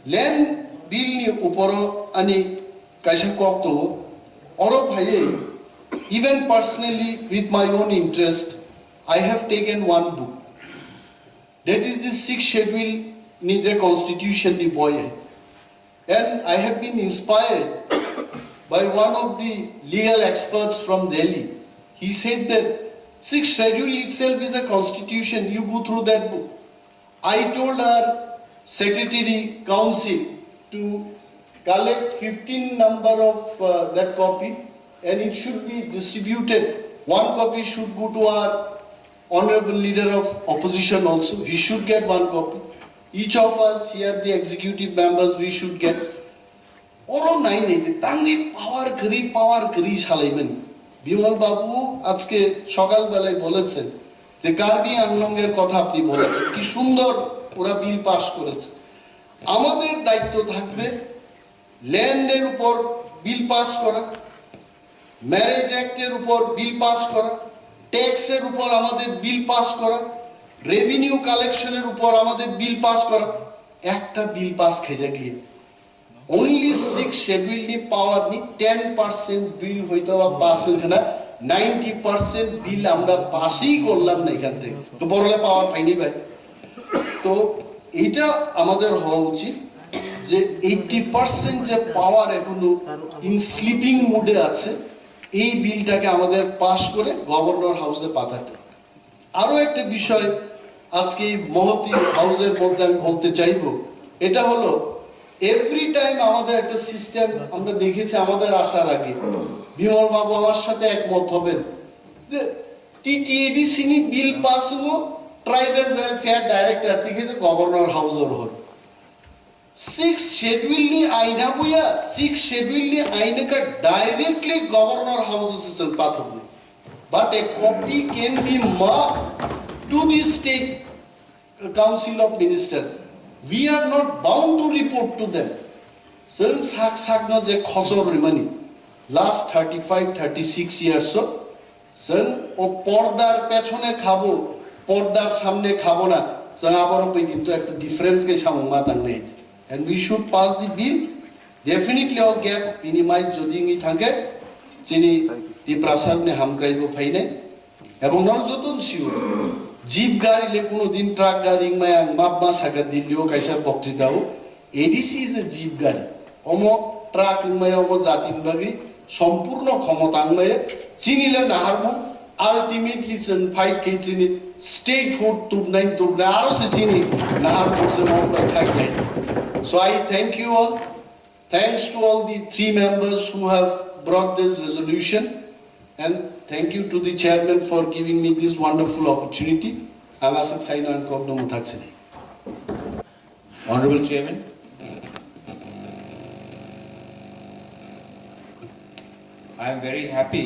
Land bill ni uporo ani kaisa kok tongo. Oro phaiwi, even personally with my own interest, I have taken one book. That is the sixth schedule ni je constitution ni boi hai. And I have been inspired by one of the legal experts from Delhi. He said that sixth schedule itself is a constitution. You go through that book. I told our secretary council to collect fifteen number of uh, that copy, and it should be distributed. One copy should go to our honorable leader of opposition also. He should get one copy. Each of us here, the executive members, we should get. Oro nai nai je tangwi power kwrwi, power kwrwi salaimani. Bimal বাবু আজকে সকালবেলায় বলেছেন যে কার্বি আংলং এর কথা আপনি বলেছেন, কি সুন্দর ওরা বিল পাস করেছে। আমাদের দায়িত্ব থাকবে ল্যান্ড এর উপর বিল পাস করা, ম্যারেজ অ্যাক্ট এর উপর বিল পাস করা, ট্যাক্স এর উপর আমাদের বিল পাস করা, রেভিনিউ কালেকশন এর উপর আমাদের বিল পাস করা। একটা বিল পাস খাইজা গিয়ে only sixth schedule ni power ni ten percent bill হয়তো বা পাস হইছে না, ninety percent bill আমরা পাসই করলাম না এখান থেকে। তো বড়লে পাওয়ার পাইনি ভাই। তো এইটা আমাদের হওয়া উচিত যে এইটটি পার্সেন্ট যে পাওয়ার এখনো ইন স্লিপিং মুডে আছে, এই বিলটাকে আমাদের পাস করে গভর্নর হাউসে পাঠাতে। আরো একটা বিষয় আজকে এই মহতি হাউসের মধ্যে আমি বলতে চাইবো, এটা হলো এভরি টাইম আমাদের একটা সিস্টেম আমরা দেখেছি আমাদের আসার আগে। বিমল বাবু আমার সাথে একমত হবেন যে TTADC ni bill pass hubo, tribal welfare director theke je governor house or hor. Sixth schedule ni aina buya, sixth schedule ni aina ka directly governor house se chwng pathok ni. But a copy can be marked to the state council of minister. We are not bound to report to them. Chwng sak sakno je khosor rimani last thirty five, thirty six years o chwng o pordar pechone khabo, pordar samne khabo na, chwng aborok bai kintu ekta difference khe samung ma tangnai. And we should pass the bill. Definitely o gap minimize jodi wngwi thangkhe chini Tiprasa ni hamkrai bo phainai. Ebong nor joto sio jeep gari le kuno din truck gari wngmaya, ang map ma saka din o kaisa boktwita o, ADC is a jeep gari. Omo truck wngmaya omo jatin bagwi sompurno khomota wngmaya. Chini le naharmung, ultimately chwng fight khe chini statehood tubnai tubnai aro se chini naharmung se omo thai lai. So I thank you all. Thanks to all the three members who have brought this resolution, and thank you to the chairman for giving me this wonderful opportunity. Ang aswk saino ang kokno mwthak sinai. Honorable Chairman, I am very happy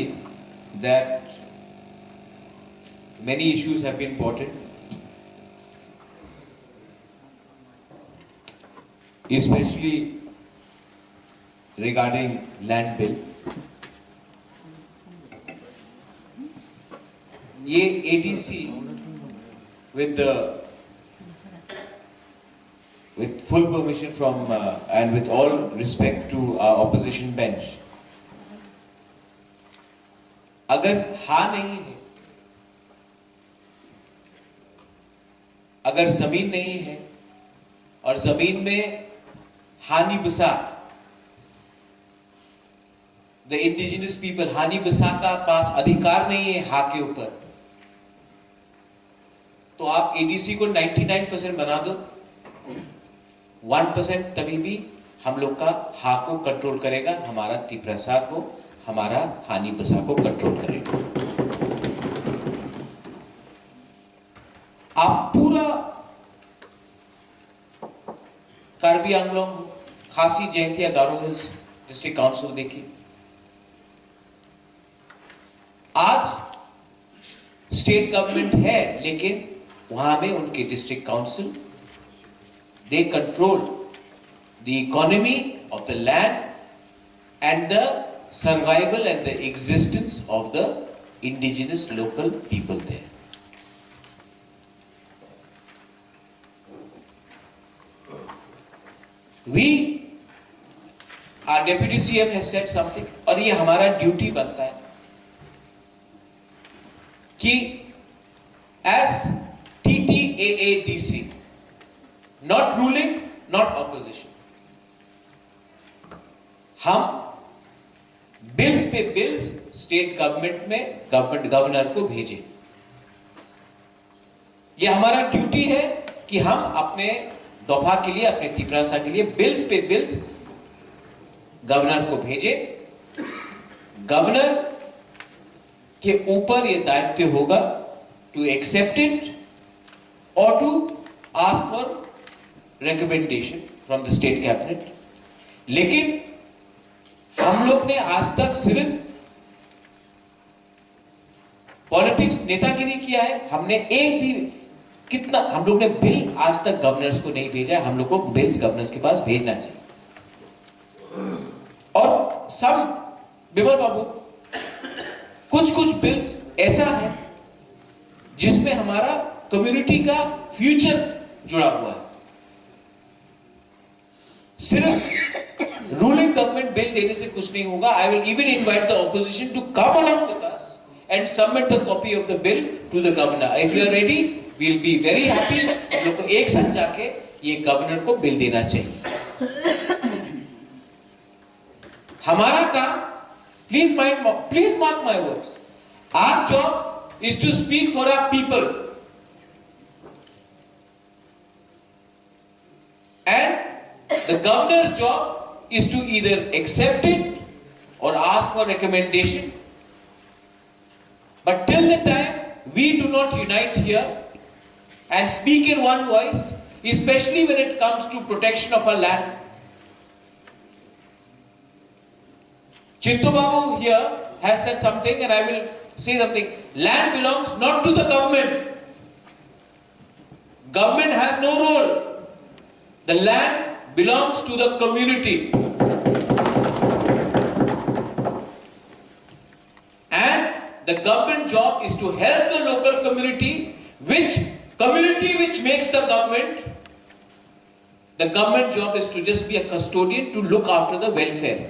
that many issues have been brought in. especially regarding land bill, ये ADC with the with full permission from uh, and with all respect to our opposition bench, अगर हाँ नहीं है, अगर जमीन नहीं है और जमीन में हानि बसा, the indigenous people, हानि बसा का पास अधिकार नहीं है हाँ के ऊपर, तो आप एडीसी को नाइंटी नाइन परसेंट बना दो, वन परसेंट तभी भी हम लोग का हाँ को कंट्रोल करेगा, हमारा तिप्रसा को, हमारा हानि बसा को कंट्रोल करेगा। आप पूरा कार्बी आंगलोंग, खासी, जैंतिया, गारो हिल्स डिस्ट्रिक्ट काउंसिल देखिए। आज स्टेट गवर्नमेंट है, लेकिन वहां में उनके district council, they control the economy of the land and the survival and the existence of the indigenous local people there. We, our deputy C M has said something, और ये हमारा ड्यूटी बनता है कि as T T A A D C, not ruling, not opposition, हम बिल्स पे bills state government में, government governor को भेजें। ये हमारा ड्यूटी है कि हम अपने दफा के लिए, अपने तिपरासा के लिए बिल्स पे बिल्स गवर्नर को भेजें। गवर्नर के ऊपर ये दायित्व होगा to accept it or to ask for recommendation from the state cabinet। लेकिन हम लोग ने आज तक सिर्फ पॉलिटिक्स, नेतागिरी किया है। हमने एक भी, कितना हम लोग ने बिल आज तक गवर्नर्स को नहीं भेजा है। हम लोग को बिल्स गवर्नर्स के पास भेजना चाहिए। और सम, विमल बाबू, कुछ कुछ बिल्स ऐसा है जिसमें हमारा कम्युनिटी का फ्यूचर जुड़ा हुआ है। सिर्फ रूलिंग गवर्नमेंट बिल देने से कुछ नहीं होगा। I will even invite the opposition to come along with us and submit the copy of the bill to the governor. If you are ready, we'll be very happy। हम लोग को एक साथ जाके ये गवर्नर को बिल देना चाहिए। हमारा काम, please mind, please mark my words, our job is to speak for our people। And the governor's job is to either accept it or ask for recommendation. But till the time we do not unite here and speak in one voice, especially when it comes to protection of our land, Chintu Babu here has said something, and I will say something. Land belongs not to the government. Government has no role. The land belongs to the community. And the government job is to help the local community, which community which makes the government, the government job is to just be a custodian to look after the welfare.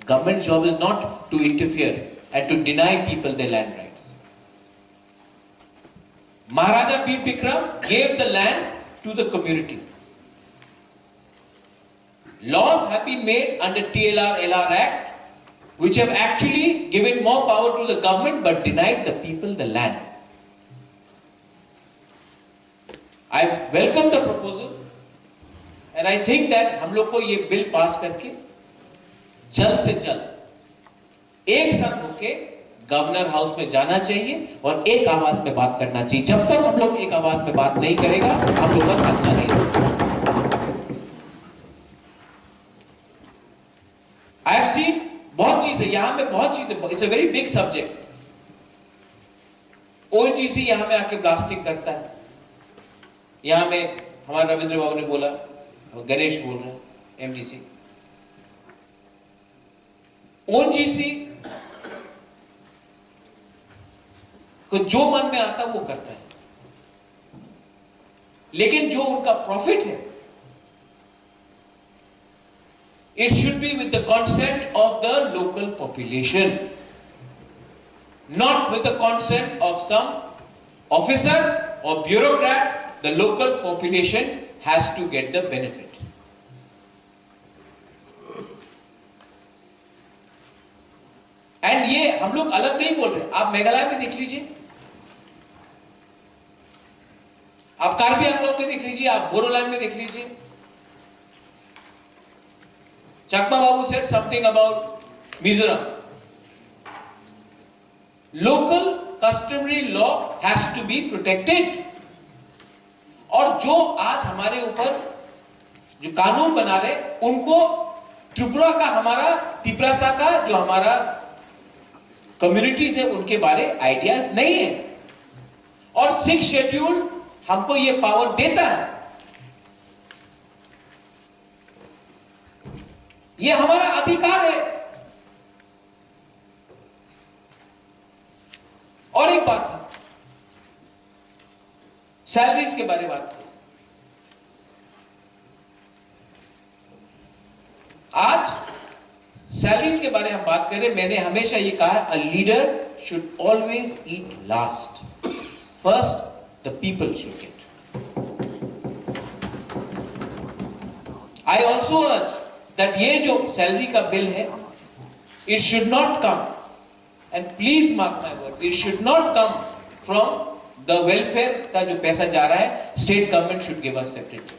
Government job is not to interfere and to deny people their land rights. Maharaja Bir Bikram gave the land to the community. Laws have been made under T L R L R Act, which have actually given more power to the government but denied the people the land. I welcome the proposal and I think that हम लोग को ये bill pass करके जल्द से जल्द एक साथ होके गवर्नर हाउस में जाना चाहिए और एक आवाज में बात करना चाहिए। जब तक हम लोग एक आवाज में बात नहीं करेगा, हम लोग का खर्चा नहीं होगा। I have seen बहुत चीजें, यहाँ में बहुत चीजें, it's a very big subject। ONGC यहाँ में आके ब्लास्टिंग करता है। यहाँ में हमारे रविंद्र बाबू ने बोला, गणेश बोल रहे हैं, एमडीसी, ओएनजीसी को जो मन में आता वो करता है, लेकिन जो उनका प्रॉफिट है, it should be with the consent of the local population, not with the consent of some officer or bureaucrat. The local population has to get the benefit. And ये हम लोग अलग नहीं बोल रहे, आप मेघालय में देख लीजिए, आप कार्बी आंगलोंग में देख लीजिए, आप बोडोलैंड में देख लीजिए। Chakma Babu said something about Mizoram. Local customary law has to be protected. और जो आज हमारे ऊपर जो कानून बना रहे, उनको त्रिपुरा का, हमारा तिपरासा का जो हमारा कम्युनिटीज है, उनके बारे आइडियाज नहीं है। और सिक्स शेड्यूल हमको ये पावर देता है, ये हमारा अधिकार है। और एक बात है, सैलरीज के बारे में बात करें। आज सैलरीज के बारे में हम बात करें, मैंने हमेशा ये कहा, a leader should always eat last, first the people should eat. I also urge that ये जो सैलरी का बिल है, it should not come, and please mark my word, it should not come from the welfare का जो पैसा जा रहा है, state government should give us separate.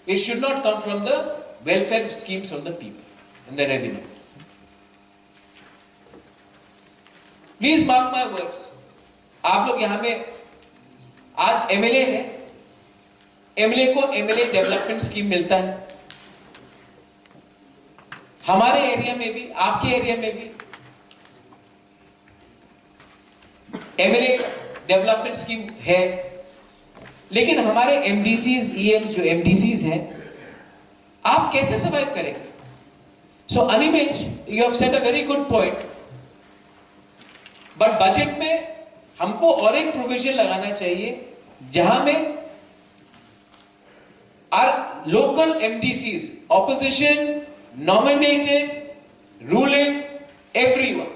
It should not come from the welfare schemes from the people and the revenue. Please mark my words. आप लोग यहाँ में आज एमएलए है, एमएलए को एमएलए डेवलपमेंट स्कीम मिलता है। हमारे एरिया में भी, आपके एरिया में भी एमएलए डेवलपमेंट स्कीम है, लेकिन हमारे एमडीसीज, ईएम जो एमडीसीज हैं, आप कैसे सर्वाइव करेंगे? So Animesh, you have said a very good point, but budget में हमको और एक प्रोविजन लगाना चाहिए, जहां में our local एमडीसीज, opposition, nominated, ruling, everyone,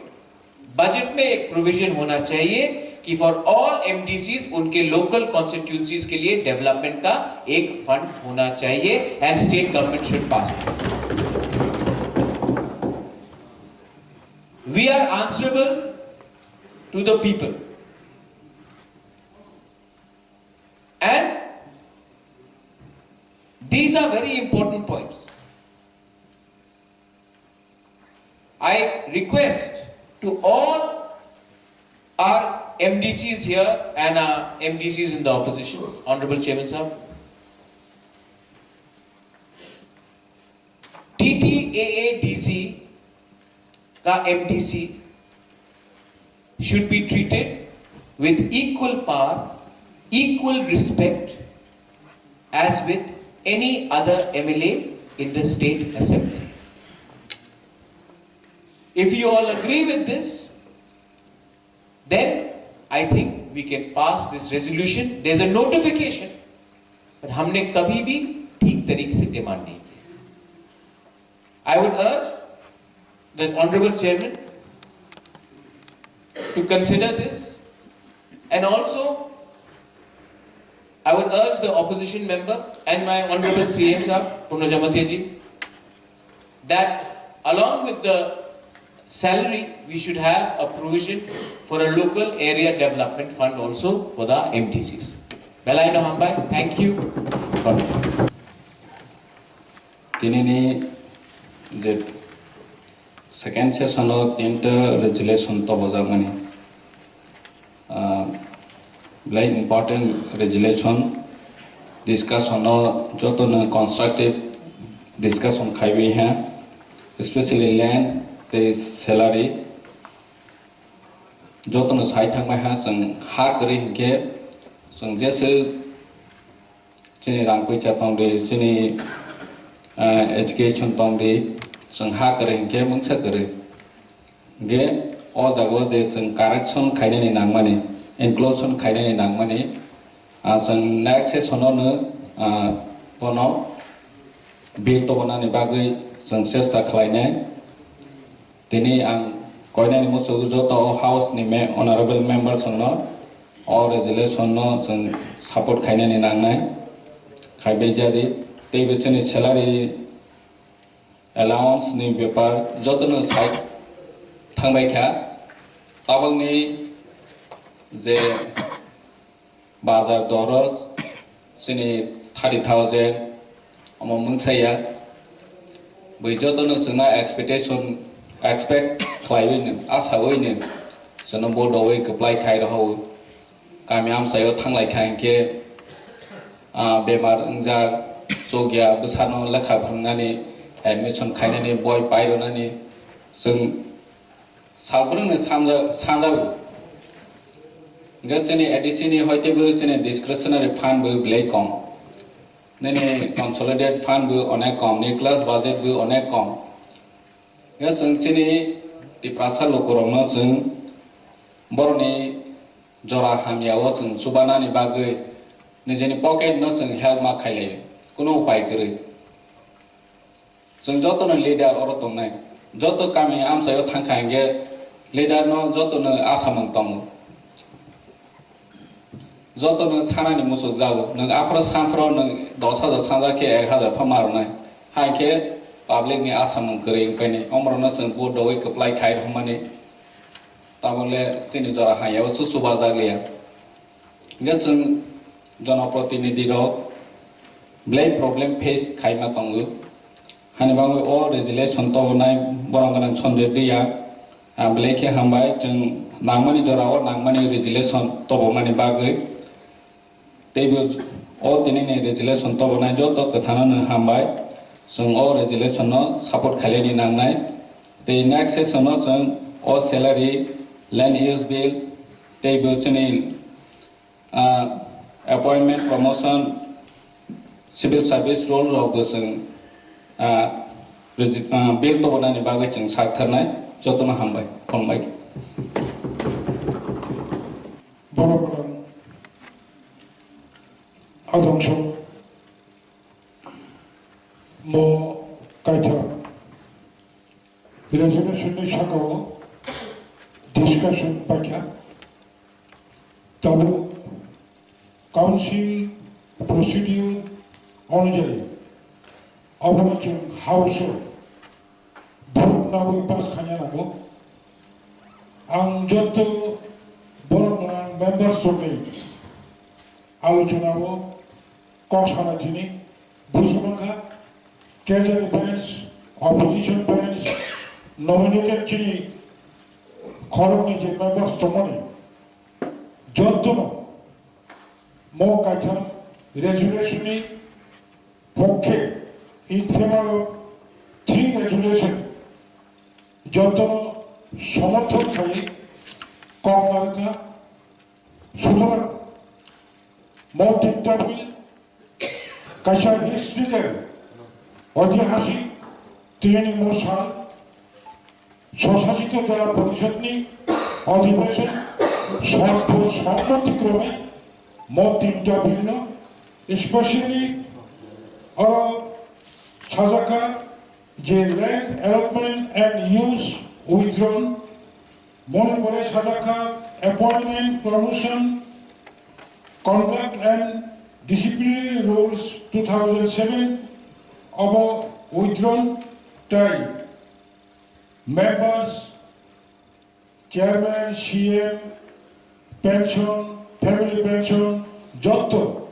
budget में एक प्रोविजन होना चाहिए कि फॉर ऑल एमडीसीज उनके लोकल कॉन्स्टिट्यूएंसीज के लिए डेवलपमेंट का एक फंड होना चाहिए, and state government should pass this. We are answerable to the people. And these are very important points. I request to all our M D Cs here and our M D Cs in the opposition, Honorable Chairman Sahab, T T A A D C ka M D C should be treated with equal power, equal respect as with any other M L A in the state assembly. If you all agree with this, then I think we can pass this resolution. There's a notification, but हमने कभी भी ठीक तरीके से डिमांड नहीं किया। I would urge the Honorable Chairman to consider this, and also I would urge the opposition member and my Honorable C M Sahab, Purna Jamatia ji, that along with the salary, we should have a provision for a local area development fund also for the M D Cs. Belai no hambai, thank you. Tinini je second session o tinta resolution tobojakmani. Ah, belai important resolution discussion o joto no constructive discussion khaiwi ha, especially land tei salary joto no sai thangmai ha, chwng ha kwrwi hinkhe chwng jesa Chini rang puisa tongdi, chini, ah, education tongdi, chwng ha kwrwi hinkhe mungsa kwrwi. Hinkhe o jaga o je chwng correction khainani nangmani, inclusion khainani nangmani, ah, chwng next session o no, ah, bono bill tobonani bagwi chwng chesta khlainai. Tini ang koinani muchuk joto o house ni me-, honorable members rokno o resolution no chwng support khainani nangnai, khaibai jadi. Teibo chini salary allowance ni bepar jotono side thangbai kha. Tabangni je bazar doro chini thirty thousand omo mungsa ya. Bui jotono chwngna expectation, expect khlaiwi no, asawi no, chwngno bo dowi kwplai khai rohoi. Kami amchaio thanglai kha hinkhe, ah, bemar wngjak, chukya bwsano lekha phwrwngnani, admission khainani, boi pairwnani, chwng salbrwngni sanja-, sanjago. Hinkhe chini A D C ni hoitebo chini discretionary fund bo belai kom. Nini consolidated fund bo onek kom, ni class budget bo onek kom. Hinkhe chwng chini Tiprasa lukurokno chwng borokni jora hamyao chwng chubanani bagwi nijini pocket no chwng help ma khailai, kunu upai kwrwi. Chwng jotono leader oro tongnai, joto kami amchaio thangkha hinkhe leader no jotono asamung tongo, jotono sanani muchuk jago. Nwng aphro sanphro nwng dos hajar sanja khe ek hajar pha ma rwnai, hai khe public ni asamung kwrwi wngpaini. Omorokno chwng vote dowi kwplai khai rwmani, tabokle chini jora hamyao chuchubajak liya. Hinkhe chwng jonoprotinidhi rok belai problem face khaima tongo. Hani bagwi o resolution tobonai borok gwnang Sanjay Diya, ah, belai khe hambai. Chwng nangmani jora o nangmani resolution tobomani bagwi. Teibo o tinini resolution tobonai joto kwthano no hambai. Chwng o resolution no support khaileni nangnai. Tei next session o chwng o salary, land use bill, teibo chini ah, appointment, promotion, civil service role rok bo chwng, ah, regi-, ah, bill tobonani bagwi chwng sak tharnai. Jotono hambai, khulumbai. Borok gwnang adong sok mo kaitham resolution ni saka o discussion paikha. Tabuk council procedure onujayi obono chwng house o vote nawi pass khaina nango. Ang joto borok gwnang members rokni alochona o kok sana chini buji mankha, treasury bench, opposition bench, nominated chini khoroknwi je members tongmani, jotono mo kaitham resolution ni pokhe, in favor of three resolution, jotono somorthon khai kok narwkha. Sutorang mo tinta bill kaisa historical, oitihasik tini mo sal, Swsasito Jela Porishod ni adhibeshon sorbo sommotikrome mo tinta bill no, especially oro sajaka je land allotment and use withdrawn, Moni pore sajak kha Appointment, Promotion, Conduct and Disciplinary Rules two thousand seven obo withdrawn tei members, chairman, C M, pension, family pension, jotto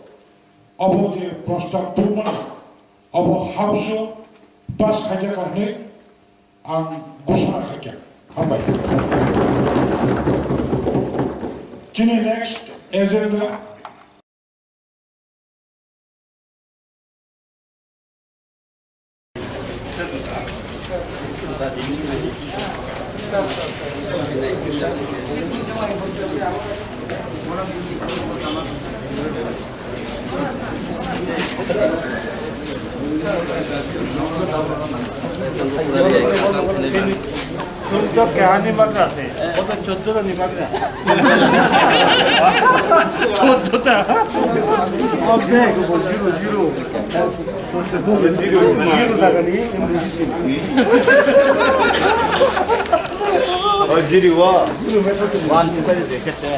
obo je prostab tubumani obo House o pass khaijak kha hwnwi Ang gosona khaikha. Hambai. Chini next agenda. तुम तो क्या नहीं बन रहा थे, वो तो चौदह तो नहीं बन रहा। चौदह था। अब देख, वो zero, zero। Zero, zero था का नहीं, ये musician। और zero हुआ। Zero में तो तुम one से पहले देखे थे।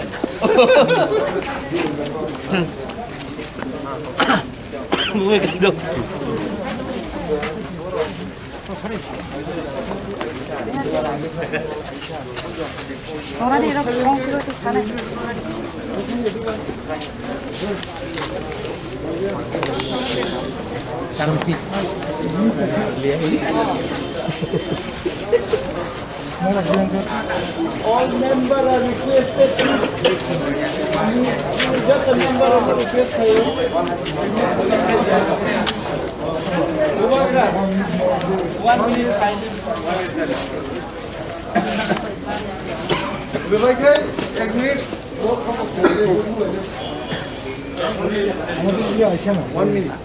All member are requested to, just a member of the request hai. One minute silence. One minute.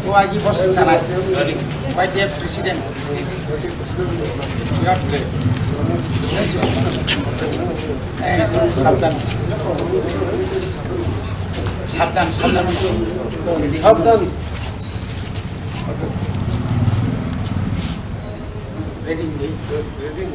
O agi boss sanai. Vice president. Sabdan. Sabdan, sabdan. Sabdan. Ready, ready.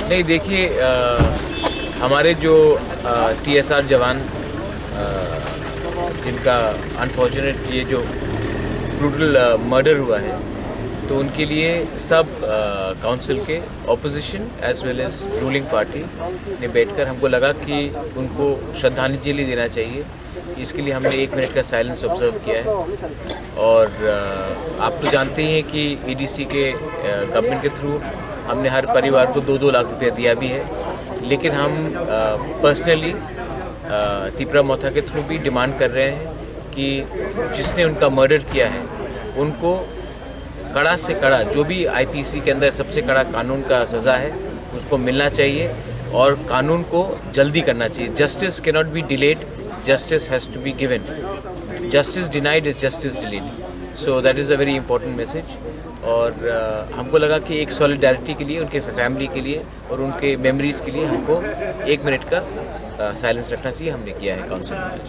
नहीं, देखिए, अ, हमारे जो टीएसआर जवान, अ, जिनका अनफॉर्चुनेट ये जो ब्रूटल मर्डर हुआ है, तो उनके लिए सब काउंसिल के, opposition as well as ruling party ने बैठकर हमको लगा कि उनको श्रद्धांजलि देना चाहिए। इसके लिए हमने एक मिनट का साइलेंस ऑब्जर्व किया है। और अ, आप तो जानते ही हैं कि ईडीसी के, गवर्नमेंट के थ्रू हमने हर परिवार को दो दो लाख रुपया दिया भी है, लेकिन हम पर्सनली तिपरा मोथा के थ्रू भी डिमांड कर रहे हैं कि जिसने उनका मर्डर किया है, उनको कड़ा से कड़ा, जो भी आईपीसी के अंदर सबसे कड़ा कानून का सज़ा है, उसको मिलना चाहिए और कानून को जल्दी करना चाहिए। Justice cannot be delayed, justice has to be given. Justice denied is justice delayed. So that is a very important message. और अ, हमको लगा कि एक सॉलिडारिटी के लिए, उनके फैमिली के लिए और उनके मेमोरीज के लिए हमको एक मिनट का साइलेंस रखना चाहिए। हमने किया है काउंसिल में आज।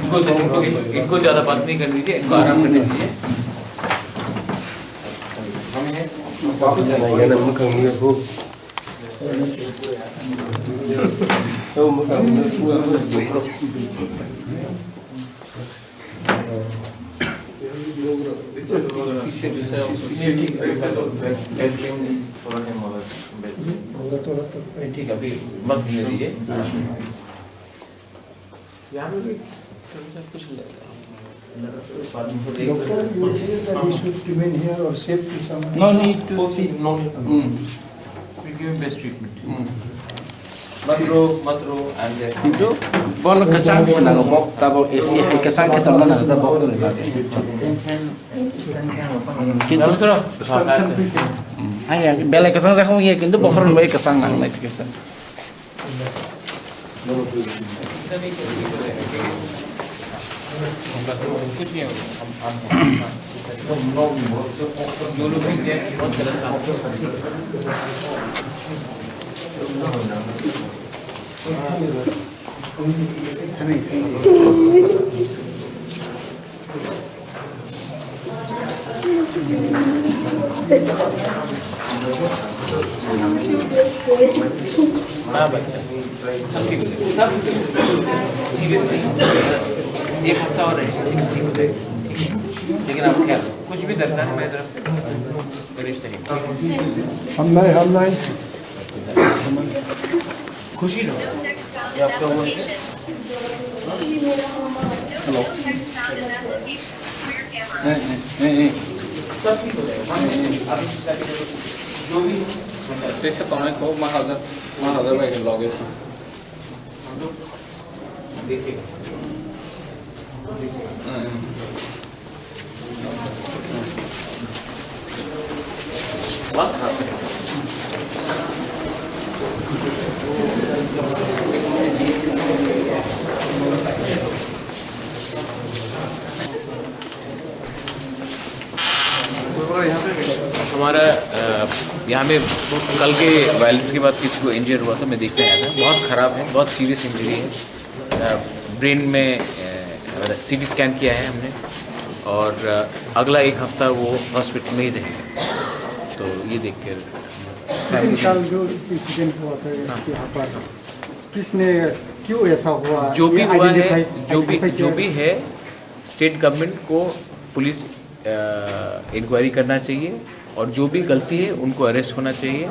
इनको, इनको, इनको ज़्यादा बात नहीं करने दीजिए, इनको आराम करने दीजिए। ठीक है, अभी मत गिरने दीजिए। यहाँ पे भी कुछ नहीं। Doctor, you say that he should remain here or shift to some. No need to see. No need. Hmm. We give him best treatment. Hmm. Matro, matro, and then. Kintu bono kwchang se nango, bok tabok A C hai kwchang khe tongna nango da bok ni bagwi. Kintu hai ya, belai kwchang jakha wngya, kintu bokhorok bai kwchang nangnai kwchang. हाँ भाई, सब ठीक हो जाएगा, सब ठीक हो जाएगा। सीरियस नहीं, एक हफ्ता और है, ठीक हो जाएगा। लेकिन आप ख्याल रखो, कुछ भी दरकार है, मेरी तरफ से, परेशानी नहीं। हम नहीं, हम नहीं। खुशी रहो, ये आपका वो है। हेलो। ए, ए, ए, ए। सब ठीक हो जाएगा। ए, ए। आप इसकी शादी करो। जो भी हो। त्यसै तपाईँको महाराजा, महाराजा भाइको लगेज छ। हम लोग देखेंगे। ए, ए। हमारा, अ, यहाँ में कल के वायलेंस के बाद किसी को इंजर हुआ था, मैं देखने आया था। बहुत ख़राब है, बहुत सीरियस इंजरी है। अ, ब्रेन में, अ, सीटी स्कैन किया है हमने और, अ, अगला एक हफ्ता वो हॉस्पिटल में ही रहेंगे। तो ये देख कर कितने साल जो इंसिडेंट हुआ था हाँ। यहाँ पर, किसने, क्यों ऐसा हुआ, जो ये भी हुआ है, आइडेंटिफाई, जो भी, आइडेंटिफाई जो किया? भी है, स्टेट गवर्नमेंट को पुलिस, अ, इंक्वायरी करना चाहिए और जो भी गलती है उनको अरेस्ट होना चाहिए।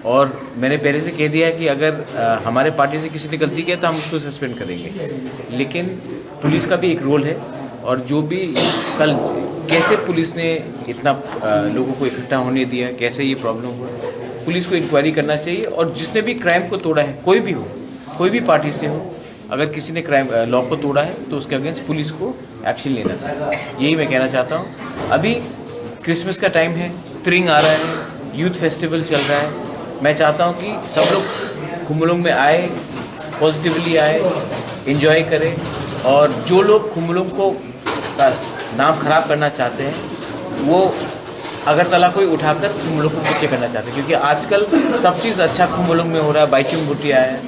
और मैंने पहले से कह दिया है कि अगर, अ, हमारे पार्टी से किसी ने गलती किया तो हम उसको सस्पेंड करेंगे, लेकिन पुलिस का भी एक रोल है। और जो भी कल कैसे पुलिस ने इतना, अ, लोगों को इकट्ठा होने दिया, कैसे ये प्रॉब्लम हुआ, पुलिस को इंक्वायरी करना चाहिए। और जिसने भी क्राइम को तोड़ा है, कोई भी हो, कोई भी पार्टी से हो, अगर किसी ने क्राइम, अ, लॉ को तोड़ा है तो उसके अगेंस्ट पुलिस को एक्शन लेना चाहिए, यही मैं कहना चाहता हूँ। अभी क्रिसमस का टाइम है, त्रिंग आ रहा है, यूथ फेस्टिवल चल रहा है। मैं चाहता हूँ कि सब लोग खुमलुंग में आए, पॉजिटिवली आए, एंजॉय करें। और जो लोग खुमलुंग को, का नाम खराब करना चाहते हैं, वो अगरतला को ही उठाकर खुमलुंग को पीछे करना चाहते हैं, क्योंकि आजकल सब चीज़ अच्छा खुमलुंग में हो रहा है। बाइचुंग भूटिया है,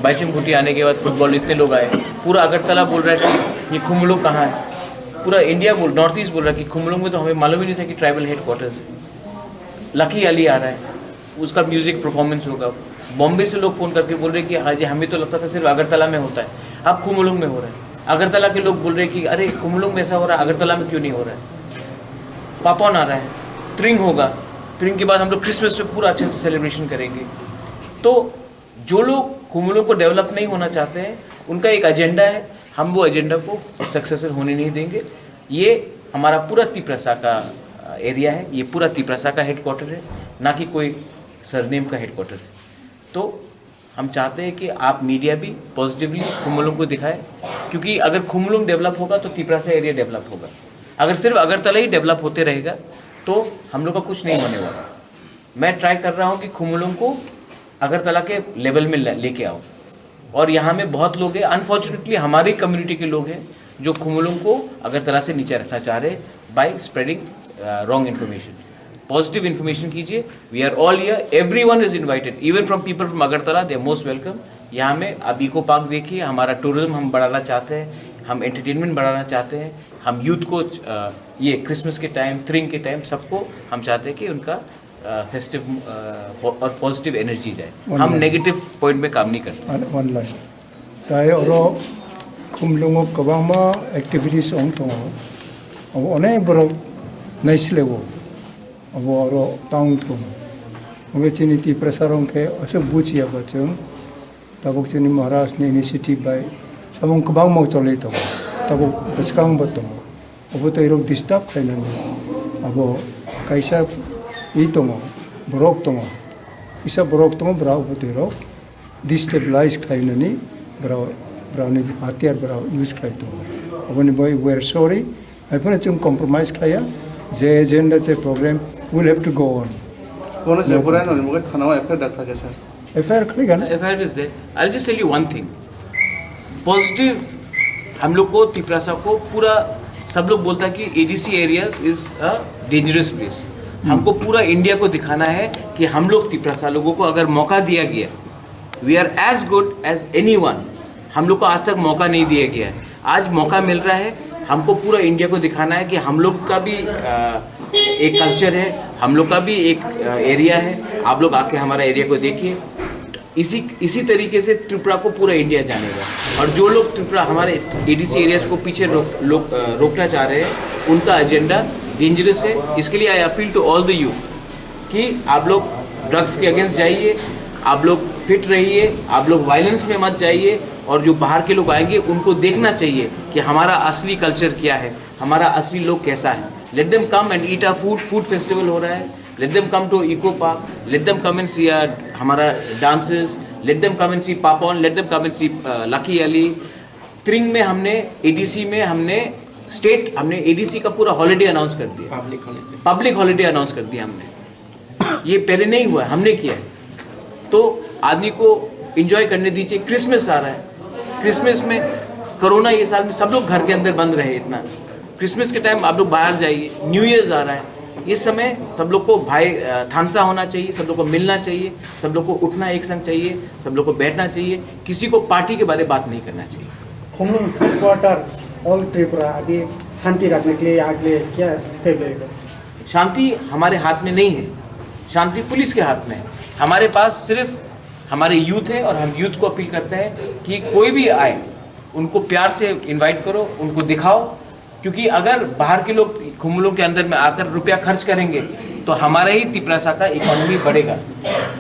बाइचुंग भूटिया आने के बाद फुटबॉल इतने लोग आए, पूरा अगरतला बोल रहा है कि ये खुमलुंग कहाँ है। पूरा इंडिया बोल, नॉर्थ ईस्ट बोल रहा है कि खुमलुंग में तो हमें मालूम ही नहीं था कि ट्राइबल हेडक्वार्टर्स है। लकी अली आ रहा है, उसका म्यूजिक परफॉर्मेंस होगा। बॉम्बे से लोग फ़ोन करके बोल रहे कि हाँ जी, हमें तो लगता था सिर्फ अगरतला में होता है, अब खुमलुंग में हो रहा है। अगरतला के लोग बोल रहे कि अरे, खुमलुंग में ऐसा हो रहा है, अगरतला में क्यों नहीं हो रहा है? पापन आ रहा है, त्रिंग होगा, त्रिंग के बाद हम लोग क्रिसमस पे पूरा अच्छे से सेलिब्रेशन करेंगे। तो जो लोग खुमलुंग को डेवलप नहीं होना चाहते हैं, उनका एक एजेंडा है, हम वो एजेंडा को सक्सेसफुल होने नहीं देंगे। ये हमारा पूरा तिप्रसा का, अ, एरिया है, ये पूरा तिप्रसा का हेडक्वार्टर है, ना कि कोई सरनेम का हेडक्वार्टर है। तो हम चाहते हैं कि आप मीडिया भी पॉजिटिवली खुमलुंग को दिखाए, क्योंकि अगर खुमलुंग डेवलप होगा तो तिप्रसा एरिया डेवलप होगा। अगर सिर्फ अगरतला ही डेवलप होते रहेगा तो हम लोग का कुछ नहीं होने वाला। मैं ट्राई कर रहा हूँ कि खुमलुंग को अगरतला के लेवल में ले-, लेके आऊँ। और यहाँ में बहुत लोग हैं, अनफॉर्चुनेटली हमारे कम्युनिटी के लोग हैं जो खुमलुंग को अगरतला से नीचे रखना चाह रहे हैं by spreading, uh, wrong information। Positive information कीजिए। We are all here, everyone is invited, even from people from Agartala, they are most welcome। यहाँ में आप इको पार्क देखिए, हमारा टूरिज्म हम बढ़ाना चाहते हैं, हम एंटरटेनमेंट बढ़ाना चाहते हैं, हम यूथ को, अ, ये क्रिसमस के टाइम, त्रिंग के टाइम सबको हम चाहते हैं कि उनका, अ, फेस्टिव, अ, पो-, और पॉजिटिव एनर्जी जाए। One हम line। नेगेटिव पॉइंट में काम नहीं करते। One, one line। Tai oro Khumlungo kwbangma activities wng tongo. Abo onek borok naisilego. Abo oro tang tongo. Hwnkhe chini Tiprasa rok khe aswk buchiya ba chwng. Tabuk chini Maharaj ni initiative bai samung kwbangma choli tongo. Tabuk bwskang bo tongo. Obo twi rok disturb khainani. Abo kaisa i tongo, borok tongo. Kisa borok tongo, bwrok obo twi rok destabilize khlainani bwrok, bwrokni hatiyar bwrok use khlai tongo. Aboni bagwi we are sorry. Haiphano chwng compromise khlaiya. Je agenda, je program will have to go on. Kono je No. Borai noni mugai thanao F I R dakha khe sir. F I R khlai gana? F I R is there. I'll just tell you one thing. Positive, हम लोग को तिपरासा को पूरा, सब लोग बोलता है कि A D C areas is a dangerous place। हमको पूरा इंडिया को दिखाना है कि हम लोग तिपरासा लोगों को अगर मौका दिया गया We are as good as anyone. हम लोग को आज तक मौका नहीं दिया गया है। आज मौका मिल रहा है, हमको पूरा इंडिया को दिखाना है कि हम लोग का भी अ, एक कल्चर है, हम लोग का भी एक एरिया है। आप लोग आके हमारा एरिया को देखिए। इसी इसी तरीके से त्रिपुरा को पूरा इंडिया जानेगा। और जो लोग त्रिपुरा, हमारे एडीसी एरियाज को पीछे रोक, लोग, अ, रोकना चाह रहे हैं, उनका एजेंडा डेंजरस है। इसके लिए I appeal to all the youth कि आप लोग ड्रग्स के अगेंस्ट जाइए, आप लोग फिट रहिए, आप लोग वायलेंस में मत जाइए। और जो बाहर के लोग आएंगे, उनको देखना चाहिए कि हमारा असली कल्चर क्या है, हमारा असली लोग कैसा है। Let them come and eat our food. Food festival हो रहा है। Let them come to Eco Park. Let them come and see our, हमारा dances. Let them come and see पापन। Let them come and see lucky Ali. त्रिंग में हमने, एडीसी में हमने, स्टेट, हमने एडीसी का पूरा हॉलीडे अनाउंस कर दिया। Public holiday. Public holiday announce कर दिया हमने। ये पहले नहीं हुआ, हमने किया है। तो आदमी को एंजॉय करने दीजिए। क्रिसमस आ रहा है, क्रिसमस में, कोरोना ये साल में सब लोग घर के अंदर बंद रहे इतना। क्रिसमस के टाइम आप लोग बाहर जाइए, न्यू ईयर्स आ रहा है। इस समय सब लोग को भाई, अ, थानसा होना चाहिए, सब लोग को मिलना चाहिए, सब लोग को उठना एक संग चाहिए, सब लोग को बैठना चाहिए, किसी को पार्टी के बारे में बात नहीं करना चाहिए। Khumlung headquarter all Tripura अभी शांति रखने के लिए अगले क्या स्टेप लेगा? शांति हमारे हाथ में नहीं है, शांति पुलिस के हाथ में है। हमारे पास सिर्फ हमारे यूथ है और हम यूथ को अपील करते हैं कि कोई भी आए, उनको प्यार से इनवाइट करो, उनको दिखाओ। क्योंकि अगर बाहर के लोग खुमलुंग के अंदर में आकर रुपया खर्च करेंगे, तो हमारा ही तिपरासा का इकोनॉमी बढ़ेगा।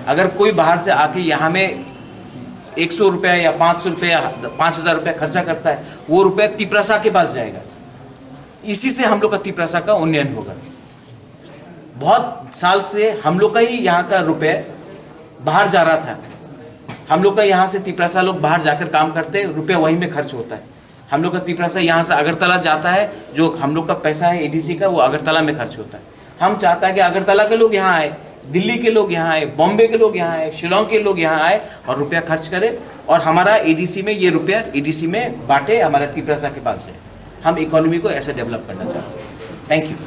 अगर कोई बाहर से आके यहाँ में एक सौ रुपया या पाँच सौ रुपया, पाँच हज़ार रुपया खर्चा करता है, वो रुपया तिपरासा के पास जाएगा। इसी से हम लोग का तिपरासा का उन्नयन होगा। बहुत साल से हम लोग का ही यहाँ का रुपये बाहर जा रहा था। हम लोग का यहाँ से तिपरासा लोग बाहर जाकर काम करते हैं, रुपया वहीं में खर्च होता है। हम लोग का तिपरासा यहाँ से अगरतला जाता है, जो हम लोग का पैसा है एडीसी का, वो अगरतला में खर्च होता है। हम चाहता है कि अगरतला के लोग यहाँ आए, दिल्ली के लोग यहाँ आए, बॉम्बे के लोग यहाँ आए, शिलोंग के लोग यहाँ आए और रुपया खर्च करें और हमारा एडीसी में ये रुपया एडीसी में बांटे, हमारा तिपरासा के पास जाए। हम इकोनॉमी को ऐसे डेवलप करना चाहते हैं। Thank you.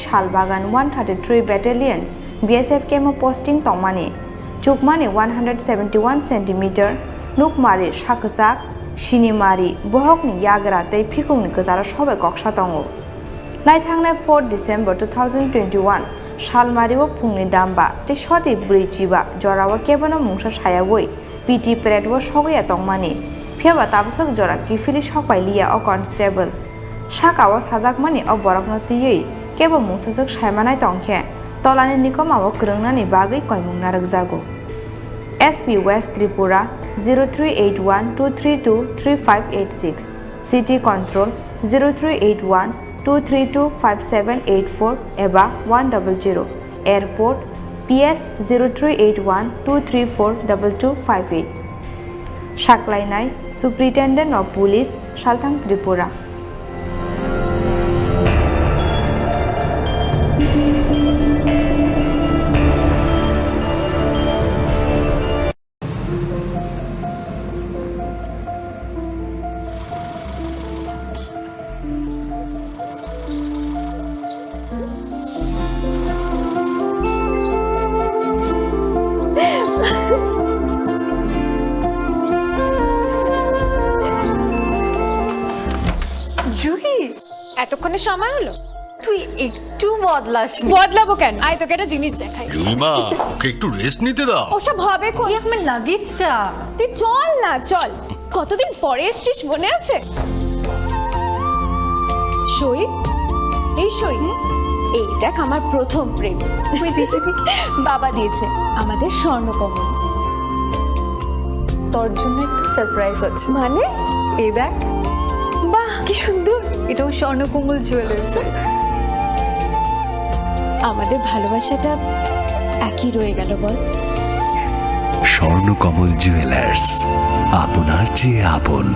Shalbagan one thirty-three Battalions B S F camp o posting tongmani, chukmani one hundred seventy-one centimeter, nukmari saksak, sinimari, bohokni yagra tei phikungni kwcharo sobai koksa tongo. Naithangnai fourth December two thousand twenty-one, salmario phungni damba tei soti bwrwi chiba jorao kebono mungsa sayaui P T parade o sogwi ya tongmani, phiya ba tabaswk jora kiphilwi sokpai liya o constable. Saka o sajakmani o borokno twiwi kebo mungsaswk saimanai tongkhe, tolani nikoma o kwrwngnani bagwi koimung narwkjago. S P West Tripura zero three eight one two three two three five eight six, City Control zero three eight one two three two five seven eight four eba one double zero, Airport P S zero three eight one two three four double two five eight. Saklainai Superintendent of Police, Salthang Tripura. Juhi, এতক্ষণে সময় হলো? তুই একটু বদলাসনি। বদলাবো কেন? আয়, তোকে একটা জিনিস দেখাই। জুলিমা, ওকে একটু রেস্ট নিতে দাও। ওসব হবে কোন? এই আমার লাগেজটা। তুই চল না, চল। কতদিন পরে এসছিস, মনে আছে? সই, এই সই। এই দেখ, আমার প্রথম প্রেম। ওই দেখি, দেখি। বাবা দিয়েছে আমাদের স্বর্ণকমল। তোর জন্য একটা সারপ্রাইজ আছে। মানে? এই দেখ। বাহ, কি সুন্দর। এটাও স্বর্ণকমল জুয়েলার্স। আমাদের ভালোবাসাটা একই রয়ে গেল, বল? স্বর্ণকমল জুয়েলার্স, আপনার চেয়ে আপন।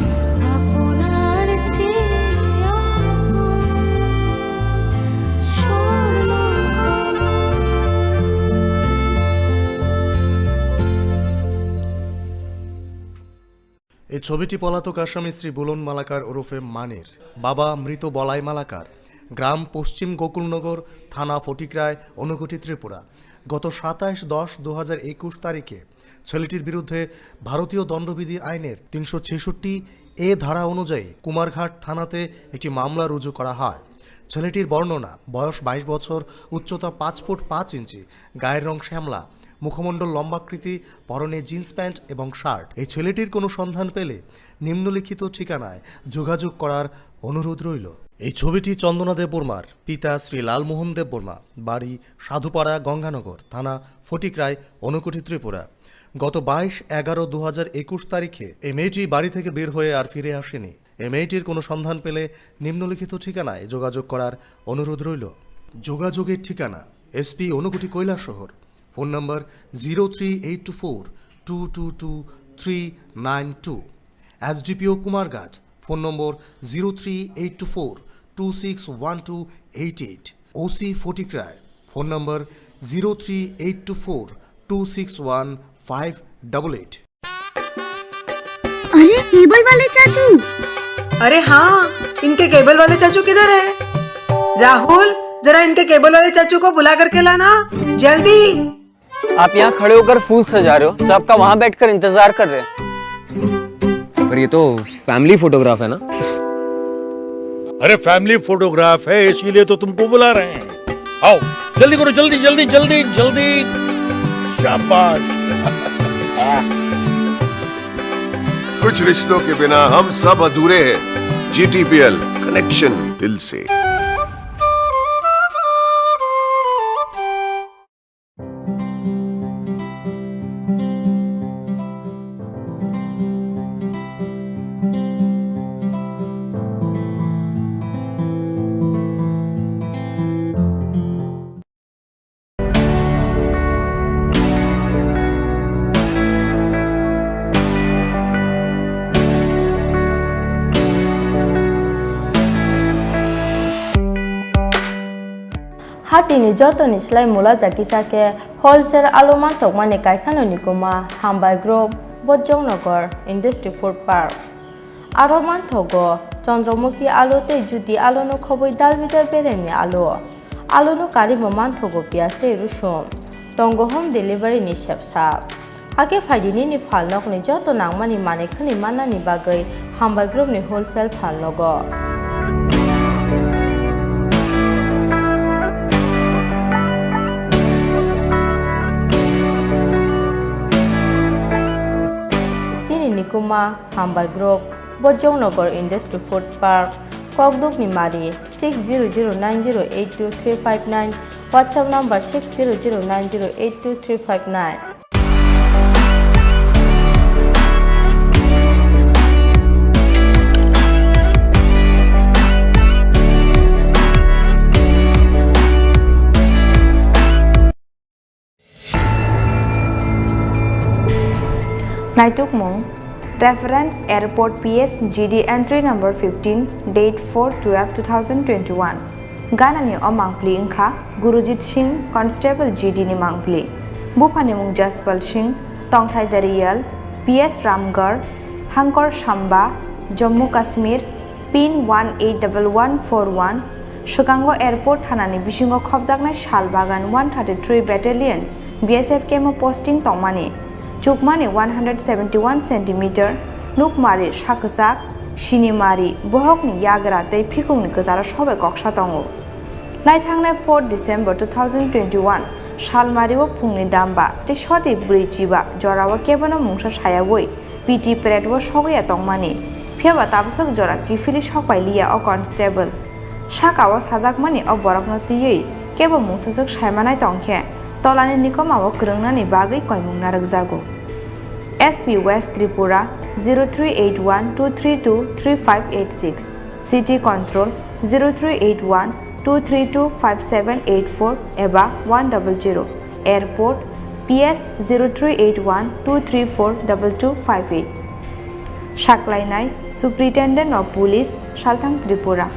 এই ছবিটি পলাতক আসামি শ্রী বুলন মালাকার ওরফে মানির, বাবা মৃত বলাই মালাকার, গ্রাম পশ্চিম গোকুলনগর, থানা ফটিকরায়, ঊনকোটি, ত্রিপুরা। গত সাতাশ দশ দু হাজার একুশ তারিখে ছেলেটির বিরুদ্ধে ভারতীয় দণ্ডবিধি আইনের তিনশো ছেষট্টি এ ধারা অনুযায়ী কুমারঘাট থানাতে একটি মামলা রুজু করা হয়। ছেলেটির বর্ণনা, বয়স বাইশ বছর, উচ্চতা পাঁচ ফুট পাঁচ ইঞ্চি, গায়ের রং শ্যামলা, মুখমণ্ডল লম্বাকৃতি, পরনে জিন্স প্যান্ট এবং শার্ট। এই ছেলেটির কোনো সন্ধান পেলে নিম্নলিখিত ঠিকানায় যোগাযোগ করার অনুরোধ রইল। এই ছবিটি চন্দনা দেববর্মার, পিতা শ্রী লালমোহন দেববর্মা, বাড়ি সাধুপাড়া, গঙ্গানগর, থানা ফটিকরায়, ঊনকোটি, ত্রিপুরা। গত বাইশ এগারো দু হাজার একুশ তারিখে এই মেয়েটি বাড়ি থেকে বের হয়ে আর ফিরে আসেনি। এই মেয়েটির কোনো সন্ধান পেলে নিম্নলিখিত ঠিকানায় যোগাযোগ করার অনুরোধ রইল। যোগাযোগের ঠিকানা: SP Unakoti Kailashahar, phone number zero three eight two four two two two three nine two, SDPO Kumarghat, phone number zero three eight two four two six one two eight eight, OC Fatikroy, phone number zero three eight two four two six one five double eight. अरे, cable वाले चाचू। अरे हाँ, इनके केबल वाले चाचू किधर है? राहुल, जरा इनके केबल वाले चाचू को बुला करके लाना, जल्दी। आप यहाँ खड़े होकर फूल सजा रहे हो, सबका वहाँ बैठकर इंतजार कर रहे हैं। पर ये तो फैमिली फोटोग्राफ है ना? अरे, फैमिली फोटोग्राफ है, इसीलिए तो तुमको बुला रहे हैं। आओ, जल्दी करो, जल्दी, जल्दी, जल्दी, जल्दी। शाबाश। कुछ रिश्तों के बिना हम सब अधूरे हैं। जीटीपीएल, कनेक्शन दिल से। Hatini jotoni slai mula jakisa khe wholesale alu manthokmani kaisano nikuma Hambai Group, Bojongnagar Industry Food Park. Aro manthogo Chandramukhi alu tei Jyoti aluno khobwi dalbidal beremni alu. Aluno karwi bo manthogo piyaj tei rusum. Tongo home delivery ni sepsa. Hakhe phaidi nini phalnokni joto nangmani manwi khwnwi mannani bagwi Hambai Group ni wholesale phalnogo. Chini nikuma Hambai Group, Bojongnagar Industry Food Park, Kokdukni Mari, six zero zero nine zero eight two three five nine, WhatsApp number six zero zero nine zero eight two three five nine. Naitukmung, Reference Airport P S G D entry number fifteen, date four twelve two thousand twenty-one. Ganani o mangpli wngkha Gurujit Singh, Constable G D ni mangpli. Buphani mung Jaspal Singh, tongthai Dariyal, P S Ramgarh, Hangkor Samba, Jammu Kashmir, pin one eight double one four one, swkango airport thanani bisingo khopjaknai Shalbagan one thirty-three Battalions B S F camp o posting tongmani, chukmani one hundred seventy-one centimeter, nukmari sakwchak, sinimari, bohokni yagra tei phikungni kwcharo sobai koksa tongo. Naithangnai four December two thousand twenty-one salmari o phungni damba tei soti bwrwi chiba jorao kebono mungsa sayaui P T parade o sogwi ya tongmani, phiyaba tabaswk jora kiphilwi sokpai liya o constable. Saka o sajakmani o borokno twiwi kebo mungsaswk saimanai tongkhe, tolani nikoma o kwrwngnani bagwi koimung narwkjago. S P West Tripura zero three eight one two three two three five eight six, City Control zero three eight one two three two five seven eight four eba one double zero, Airport P S zero three eight one two three four double two five eight. Saklainai Superintendent of Police, Salthang Tripura.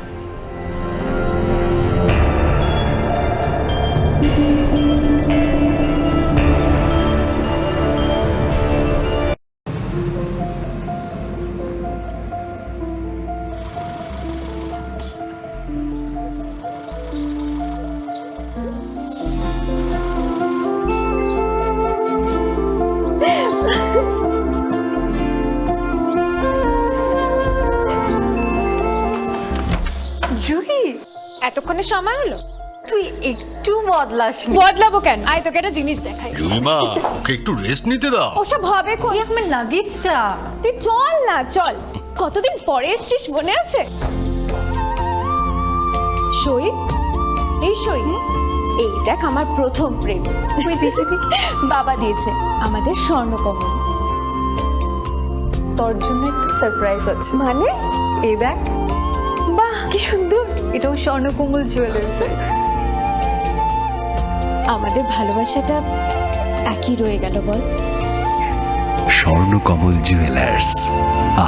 এতক্ষণে সময় হলো? তুই একটু বদলাসনি। বদলাবো কেন? আয়, তোকে একটা জিনিস দেখাই। জুইমা, ওকে একটু রেস্ট নিতে দাও। ওসব হবে কই? এই আমার লাগেজটা। তুই চল না, চল। কতদিন পরে এসছিস, মনে আছে? সই, এই সই। এই দেখ, আমার প্রথম প্রেম। তুই দেখে দে। বাবা দিয়েছে আমাদের স্বর্ণকমল। তোর জন্য একটা সারপ্রাইজ আছে। মানে? এই দেখ। বাহ, কি সুন্দর। এটাও স্বর্ণকমল জুয়েলার্স। আমাদের ভালোবাসাটা একই রয়ে গেল, বল? স্বর্ণকমল জুয়েলার্স,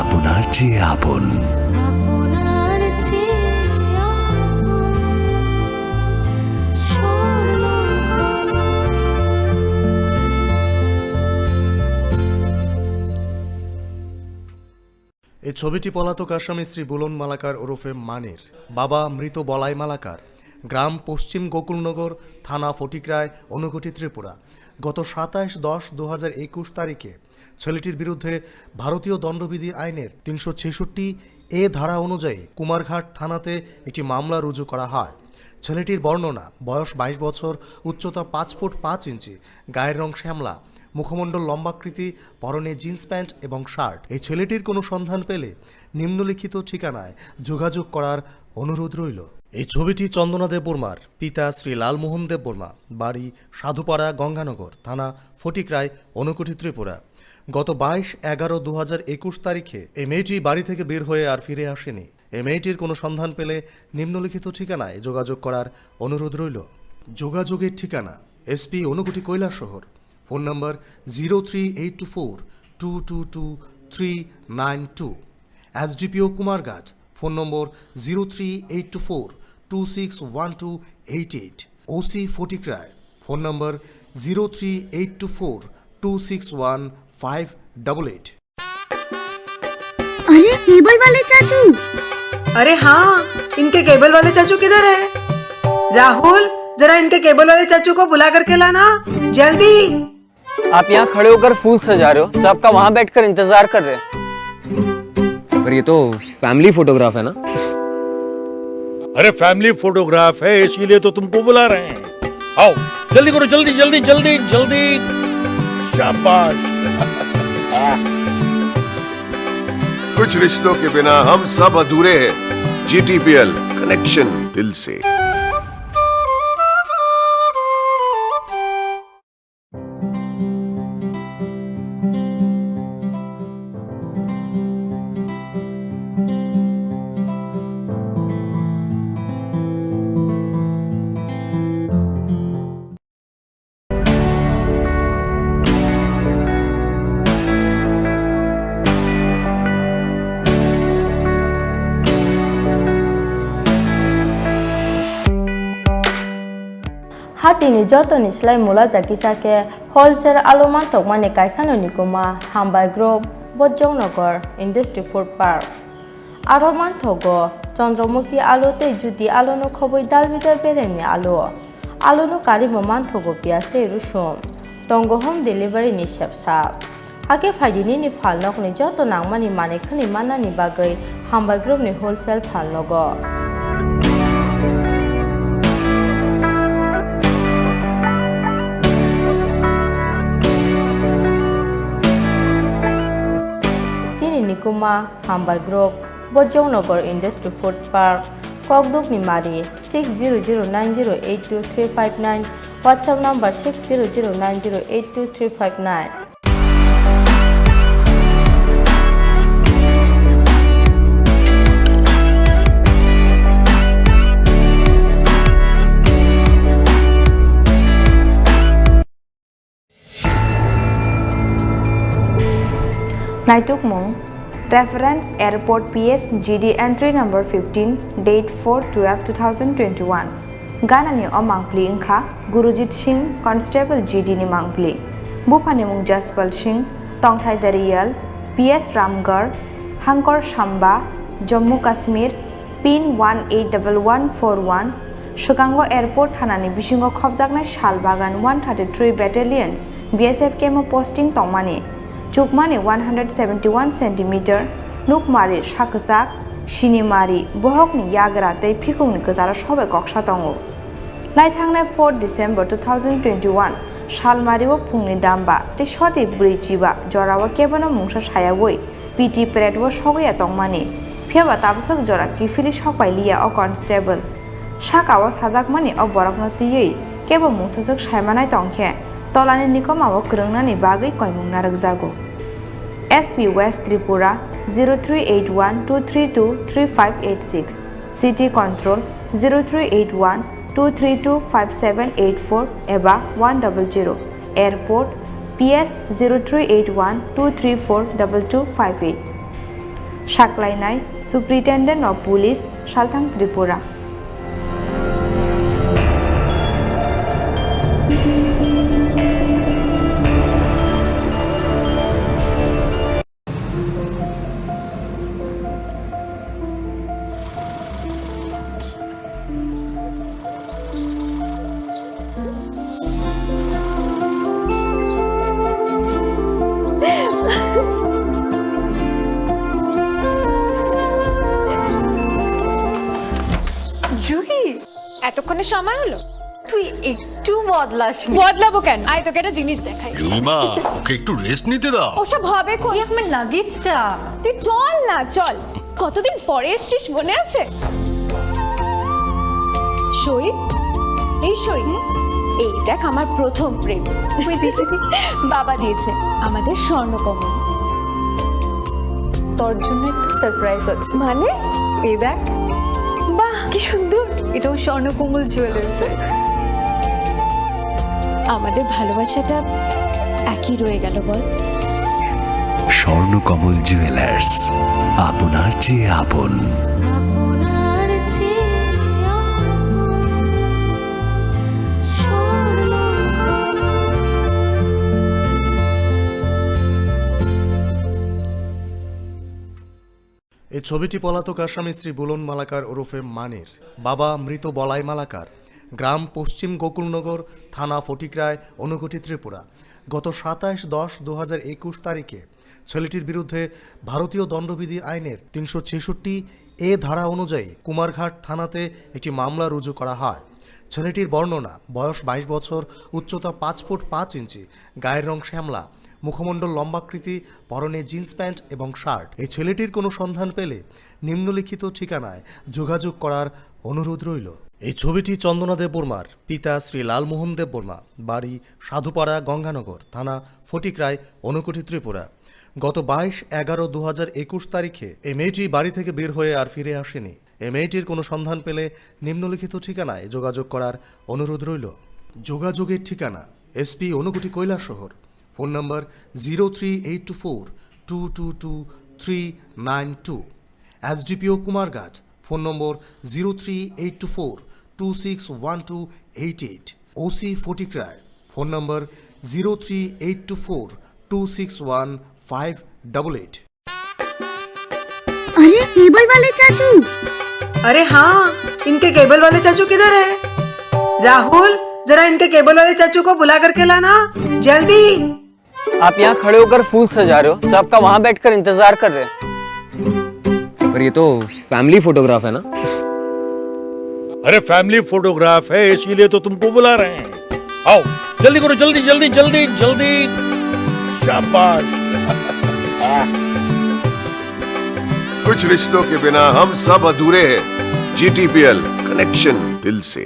আপনার চেয়ে আপন। আপনার চেয়ে আপন। এই ছবিটি পলাতক আসামি শ্রী বুলন মালাকার ওরফে মানির, বাবা মৃত বলাই মালাকার, গ্রাম পশ্চিম গোকুলনগর, থানা ফটিকরায়, ঊনকোটি, ত্রিপুরা। গত সাতাইশ দশ দু হাজার একুশ তারিখে ছেলেটির বিরুদ্ধে ভারতীয় দণ্ডবিধি আইনের তিনশো ছেষট্টি এ ধারা অনুযায়ী কুমারঘাট থানাতে একটি মামলা রুজু করা হয়। ছেলেটির বর্ণনা, বয়স বাইশ বছর, উচ্চতা পাঁচ ফুট পাঁচ ইঞ্চি, গায়ের রং শ্যামলা, মুখমণ্ডল লম্বাকৃতি, পরনে জিন্স প্যান্ট এবং শার্ট। এই ছেলেটির কোনো সন্ধান পেলে নিম্নলিখিত ঠিকানায় যোগাযোগ করার অনুরোধ রইল। এই ছবিটি চন্দনা দেববর্মার, পিতা শ্রী লালমোহন দেববর্মা, বাড়ি সাধুপাড়া গঙ্গানগর, থানা ফটিকরায়, ঊনকোটি, ত্রিপুরা। গত বাইশ এগারো দু হাজার একুশ তারিখে এই মেয়েটি বাড়ি থেকে বের হয়ে আর ফিরে আসেনি। এই মেয়েটির কোনো সন্ধান পেলে নিম্নলিখিত ঠিকানায় যোগাযোগ করার অনুরোধ রইল। যোগাযোগের ঠিকানা: SP Unakoti Kailashahar, phone number zero three eight two four two two two three nine two. SDPO Kumarghat, phone number zero three eight two four two six one two eight eight. OC Fatikroy, phone number zero three eight two four two six one five double eight. अरे, cable वाले चाचू। अरे हाँ, इनके केबल वाले चाचू किधर है? राहुल, जरा इनके केबल वाले चाचू को बुला करके लाना, जल्दी। आप यहाँ खड़े होकर फूल सजा रहे हो, सबका वहाँ बैठकर इंतजार कर रहे हैं। पर ये तो फैमिली फोटोग्राफ है ना? अरे, फैमिली फोटोग्राफ है, इसीलिए तो तुमको बुला रहे हैं। आओ, जल्दी करो, जल्दी, जल्दी, जल्दी, जल्दी। शाबाश। कुछ रिश्तों के बिना हम सब अधूरे हैं। जीटीपीएल, कनेक्शन दिल से। Hatini jotoni slai mula jakisa khe wholesale alu mantokmani kaisano nikuma Hambai Group, Bojongnagar Industry Food Park. Aro manthogo Chandramukhi alu tei Jyoti aluno khobwi dalbidal beremni alu. Aluno karimo manthogo piyaj tei rusum. Tongo home delivery ni sepsa. Hakhe phaidi nini phalnokni joto nangmani manwi khwnwi mannani bagwi Hambai Group ni wholesale phalnogo. Chini nikuma Hambai Group, Bojongnagar Industry Food Park, Kokdukni Mari, six zero zero nine zero eight two three five nine, WhatsApp number six zero zero nine zero eight two three five nine. Naitukmung, Reference Airport P S G D entry number fifteen, date four twelve two thousand twenty-one. Ganani o mangpli wngkha Gurujit Singh, Constable G D ni mangpli. Buphani mung Jaspal Singh, tongthai Dariyal, P S Ramgarh, Hangkor Samba, Jammu Kashmir, pin one eight double one four one, swkango airport thanani bisingo khopjaknai sal bagan one thirty-three Battalions B S F camp-o posting tongmani, chukmani one hundred seventy-one centimeter, nukmari sak kwchak, Sinimari, bohokni yagra tei phikungni kwcharo sobai koksa tongo. Naithangnai four December two thousand twenty-one salmario phungni damba tei soti bwrwi chiba jorao kebono mungsa sayaui P T pad-o sogwi ya tongmani, phiyaba tabaswk jora kiphilwi sokpai liya o constable. Saka-o sajakmani o borokno twiwi kebo mungsaswk saimanai tongkhe tolani nikoma-o kwrwngnani bagwi koimung narwkjago. S P West Tripura zero three eight one two three two three five eight six, City Control zero three eight one two three two five seven eight four eba one double zero, Airport P S zero three eight one two three four double two five eight. Saklainai Superintendent of Police, Salthang Tripura. Juhi, এতক্ষণে সময় হলো? তুই একটু বদলাসনি। বদলাবো কেন? আয়, তোকে একটা জিনিস দেখাই। জুলিমা, ওকে একটু রেস্ট নিতে দাও। ওসব হবে কই? এই আমার লাগেজটা। তুই চল না, চল। কতদিন পরে এসছিস, মনে আছে? সই, এই সই। এই দেখ, আমার প্রথম প্রেম। ওই দেখি, বাবা দিয়েছে আমাদের স্বর্ণকমল। তোর জন্য একটা সারপ্রাইজ আছে। মানে? এই দেখ। বাহ, কি সুন্দর। এটাও স্বর্ণকমল জুয়েলার্সের। আমাদের ভালোবাসাটা একই রয়ে গেল, বল? স্বর্ণকমল জুয়েলার্স, আপনার চেয়ে আপন। আপনার চেয়ে আপন। এই ছবিটি পলাতক আসামি শ্রী বুলন মালাকার ওরফে মানির, বাবা মৃত বলাই মালাকার, গ্রাম পশ্চিম গোকুলনগর, থানা ফটিকরায়, ঊনকোটি, ত্রিপুরা। গত সাতাশ দশ দু হাজার একুশ তারিখে ছেলেটির বিরুদ্ধে ভারতীয় দণ্ডবিধি আইনের তিনশো ছেষট্টি এ ধারা অনুযায়ী কুমারঘাট থানাতে একটি মামলা রুজু করা হয়। ছেলেটির বর্ণনা, বয়স বাইশ বছর, উচ্চতা পাঁচ ফুট পাঁচ ইঞ্চি, গায়ের রং শ্যামলা, মুখমণ্ডল লম্বাকৃতি, পরনে জিন্স প্যান্ট এবং শার্ট। এই ছেলেটির কোনো সন্ধান পেলে নিম্নলিখিত ঠিকানায় যোগাযোগ করার অনুরোধ রইল। এই ছবিটি চন্দনা দেববর্মার, পিতা শ্রী লালমোহন দেববর্মা, বাড়ি সাধুপাড়া গঙ্গানগর, থানা ফটিকরায়, ঊনকোটি, ত্রিপুরা। গত বাইশ এগারো দু হাজার একুশ তারিখে এই মেয়েটি বাড়ি থেকে বের হয়ে আর ফিরে আসেনি। এই মেয়েটির কোনো সন্ধান পেলে নিম্নলিখিত ঠিকানায় যোগাযোগ করার অনুরোধ রইল। যোগাযোগের ঠিকানা: SP Unakoti Kailashahar, phone number zero three eight two four two two two three nine two, SDPO Kumarghat, phone number zero three eight two four two six one two eight eight, OC Fatikroy, phone number zero three eight two four two six one five double eight. अरे, cable वाले चाचू। अरे हाँ, इनके केबल वाले चाचू किधर है? राहुल, जरा इनके केबल वाले चाचू को बुला करके लाना, जल्दी। आप यहाँ खड़े होकर फूल सजा रहे हो, सबका वहाँ बैठकर इंतजार कर रहे हैं। पर ये तो फैमिली फोटोग्राफ है ना? अरे, फैमिली फोटोग्राफ है, इसीलिए तो तुमको बुला रहे हैं। आओ, जल्दी करो, जल्दी, जल्दी, जल्दी, जल्दी। शाबाश। कुछ रिश्तों के बिना हम सब अधूरे हैं। जीटीपीएल, कनेक्शन दिल से।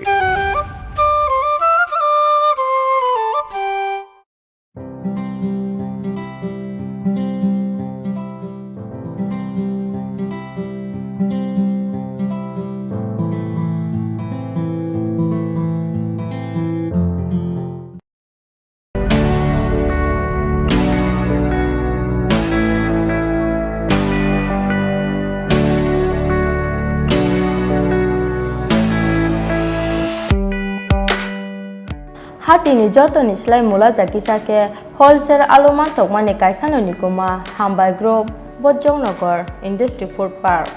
Hatini jotoni slai mula ja kisa khe wholesale alu manthokmani kaisano nikuma Hambai Group, Bojongnagar Industry Food Park.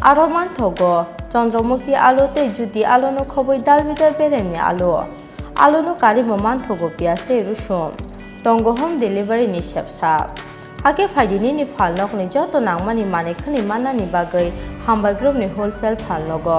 Aro manthogo Chandramukhi alu tei Jyoti aluno khobwi dalbidal beremni alu. Aluno karwi bo manthogo piyaj tei rusum. Tongo home delivery ni sepsa. Hakhe phaidi nini phalnokni joto nangmani manwi khwnwi mannani bagwi Hambai Groupni wholesale phalnogo.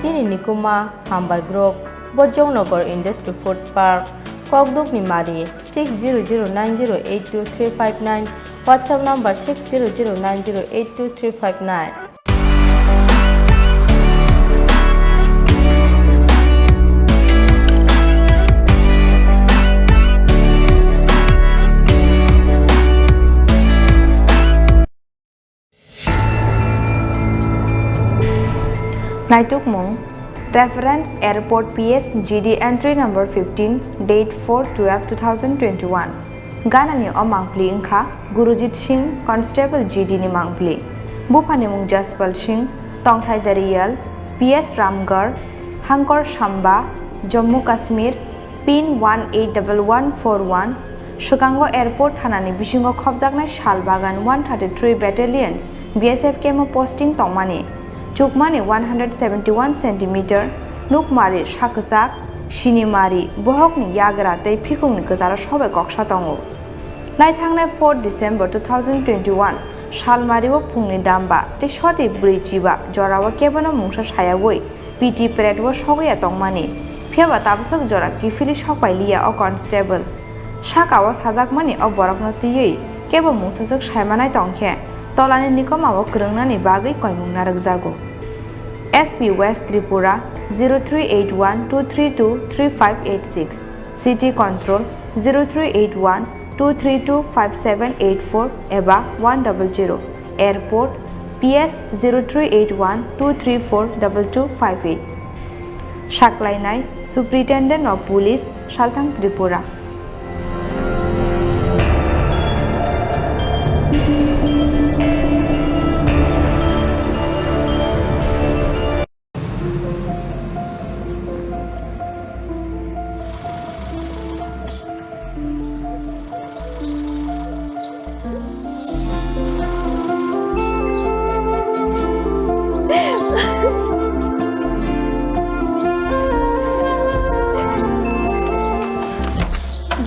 Chini nikuma Hambai Group, Bojongnagar Industry Food Park, Kokdukni Mari, six zero zero nine zero eight two three five nine, WhatsApp number six zero zero nine zero eight two three five nine. Naitukmung, Reference Airport P S G D entry number fifteen, date four twelve two thousand twenty-one. Ganani o mangpli wngkha Gurujit Singh, Constable G D ni mangpli. Buphani mung Jaspal Singh, tongthai Dariyal, P S Ramgarh, Hangkor Samba, Jammu Kashmir, pin one eight double one four one, swkango airport thanani bisingo khopjaknai Shalbagan one thirty-three Battalions B S F camp o posting tongmani, chukmani one hundred seventy-one centimeter, nukmari sakwchak, sinimari, bohokni yagra tei phikungni kwcharo sobai koksa tongo. Naithangnai four December two thousand twenty-one salmario phungni damba tei soti bwrwi chiba jorao kebono mungsa sayaui P T parade o sogwi ya tongmani, phiyaba tabasok jora kiphilwi sokpai liya o constable. Saka o sajakmani o borokno twiwi kebo mungsaswk saimanai tongkhe tolani nikoma o kwrwngnani bagwi koimung narwkjago. S P West Tripura zero three eight one two three two three five eight six, City Control zero three eight one two three two five seven eight four eba one double zero, Airport P S zero three eight one two three four double two five eight. Saklainai Superintendent of Police, Salthang Tripura.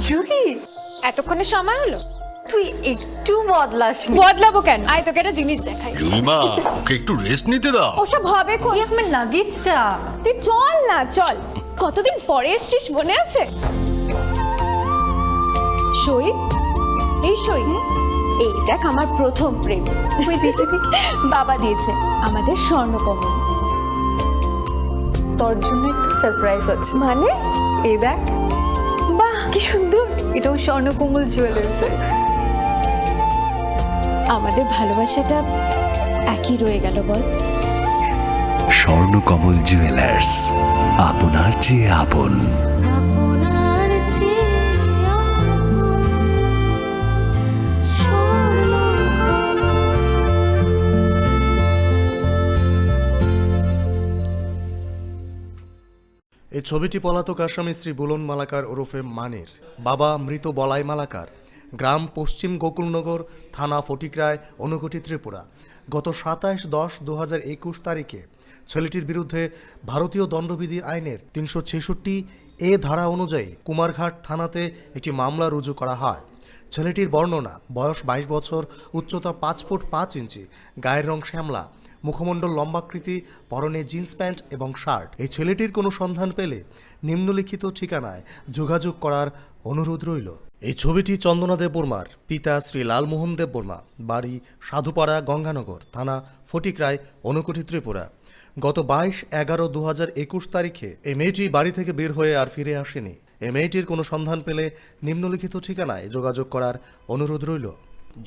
Juhi, এতক্ষণে সময় হলো? তুই একটু বদলাসনি। বদলাবো কেন? আয়, তোকে একটা জিনিস দেখাই। জুলিমা, ওকে একটু রেস্ট নিতে দাও। ওসব হবে কোন? এই আমার লাগেজটা। তুই চল না, চল। কতদিন পরে এসছিস, মনে আছে? সই, এই সই। হুম? এই দেখ, আমার প্রথম প্রেম। ওই দেখে দেখে। বাবা দিয়েছে আমাদের স্বর্ণকমল। তোর জন্য একটা সারপ্রাইজ আছে। মানে? এই দেখ। বাহ, কি সুন্দর। এটাও স্বর্ণকমল জুয়েলার্সের। আমাদের ভালোবাসাটা একই রয়ে গেল, বল? স্বর্ণকমল জুয়েলার্স, আপনার চেয়ে আপন। এই ছবিটি পলাতক আসামি শ্রী বুলন মালাকার ওরফে মানির, বাবা মৃত বলাই মালাকার, গ্রাম পশ্চিম গোকুলনগর, থানা ফটিকরায়, ঊনকোটি, ত্রিপুরা। গত সাতাশ দশ দু হাজার একুশ তারিখে ছেলেটির বিরুদ্ধে ভারতীয় দণ্ডবিধি আইনের তিনশো ছেষট্টি এ ধারা অনুযায়ী কুমারঘাট থানাতে একটি মামলা রুজু করা হয়। ছেলেটির বর্ণনা, বয়স বাইশ বছর, উচ্চতা পাঁচ ফুট পাঁচ ইঞ্চি, গায়ের রং শ্যামলা, মুখমণ্ডল লম্বাকৃতি, পরনে জিন্স প্যান্ট এবং শার্ট। এই ছেলেটির কোনো সন্ধান পেলে নিম্নলিখিত ঠিকানায় যোগাযোগ করার অনুরোধ রইল। এই ছবিটি চন্দনা দেববর্মার, পিতা শ্রী লালমোহন দেববর্মা, বাড়ি সাধুপাড়া, গঙ্গানগর, থানা ফটিকরায়, ঊনকোটি, ত্রিপুরা। গত বাইশ এগারো দু হাজার একুশ তারিখে এই মেয়েটি বাড়ি থেকে বের হয়ে আর ফিরে আসেনি। এই মেয়েটির কোনো সন্ধান পেলে নিম্নলিখিত ঠিকানায় যোগাযোগ করার অনুরোধ রইল।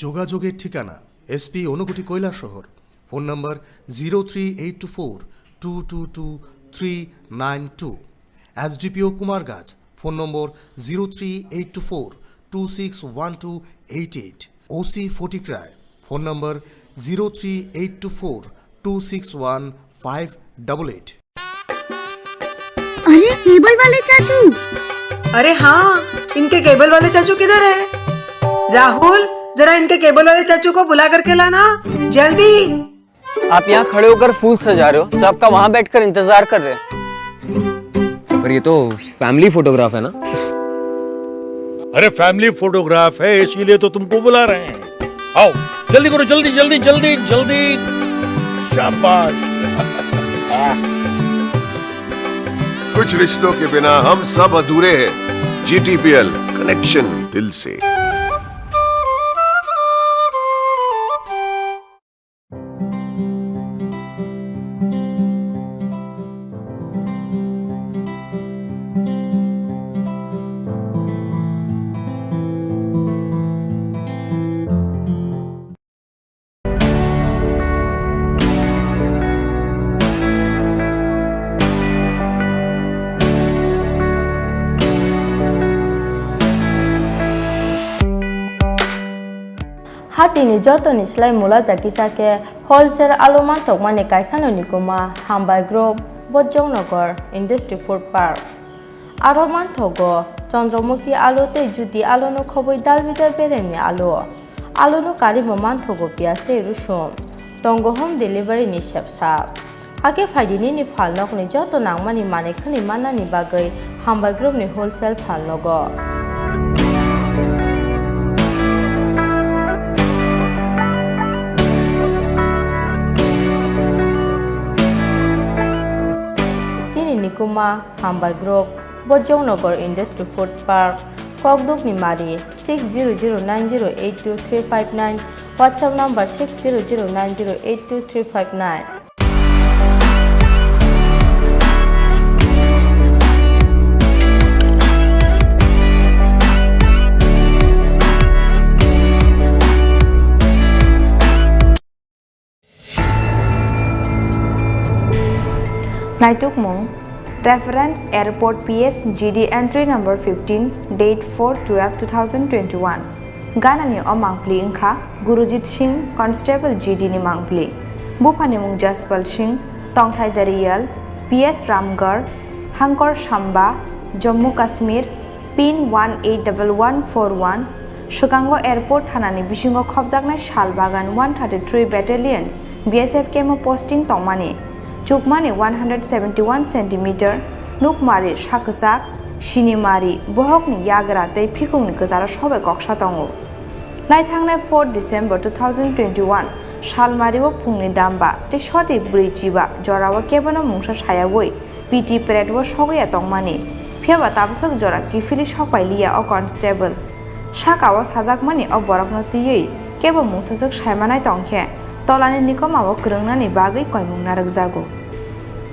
যোগাযোগের ঠিকানা: SP Unakoti Kailashahar, phone number zero three eight two four two two two three nine two, SDPO Kumarghat, phone number zero three eight two four two six one two eight eight, OC Fatikroy, phone number zero three eight two four two six one five double eight. अरे, cable वाले चाचू। अरे हाँ, इनके केबल वाले चाचू किधर है? राहुल, जरा इनके केबल वाले चाचू को बुला करके लाना, जल्दी। आप यहाँ खड़े होकर फूल सजा रहे हो, सबका वहाँ बैठकर इंतजार कर रहे हैं। पर ये तो फैमिली फोटोग्राफ है ना? अरे, फैमिली फोटोग्राफ है, इसीलिए तो तुमको बुला रहे हैं। आओ, जल्दी करो, जल्दी, जल्दी, जल्दी, जल्दी। शाबाश। कुछ रिश्तों के बिना हम सब अधूरे हैं। जीटीपीएल, कनेक्शन दिल से। Hatini jotoni slai mula jakisa khe wholesale alu manthokmani kaisano nikuma Hambai Group, Bojongnagar Industry Food Park. Aro manthogo Chandramukhi alu tei Jyoti alu no khobwi dalbidal beremni alu. Alu no karibo manthogo piyaj tei rusum. Tongo home delivery ni sepsa. Hakhe phaidi nini phalnokni joto nangmani manwi khwnwi mannani bagwi Hambai Group ni wholesale phalnogo. Chini nikuma Hambai Group, Bojongnagar Industry Food Park, Kokdukni Mari, six zero zero nine zero eight two three five nine, WhatsApp number six zero zero nine zero eight two three five nine. Naitukmung, Reference Airport P S G D entry number fifteen, date four twelve two thousand twenty-one. Ganani o mangpli wngkha Gurujit Singh, Constable G D ni mangpli. Buphani mung Jaspal Singh, tongthai Dariyal, P S Ramgarh, Hangkor Samba, Jammu Kashmir, pin one eight double one four one, swkango airport thanani bisingo khopjaknai sal bagan one thirty-three Battalions B S F camp o posting tongmani, chukmani one hundred seventy-one centimeter, nukmari sakwchak, sinimari, bohokni yagra tei phikungni kwcharo sobai koksa tongo. Naithangnai four December two thousand twenty-one salmario phungni damba tei soti bwrwi chiba jorao kebono mungsa sayaui P T parade o sogwi ya tongmani, phiyaba tabaswk jora kiphilwi sokpai liya o constable. Saka o sajakmani o borokno twiwi kebo mungsaswk saimanai tongkhe, tolani nikomao kwrwngnani bagwi koimung narwkjago.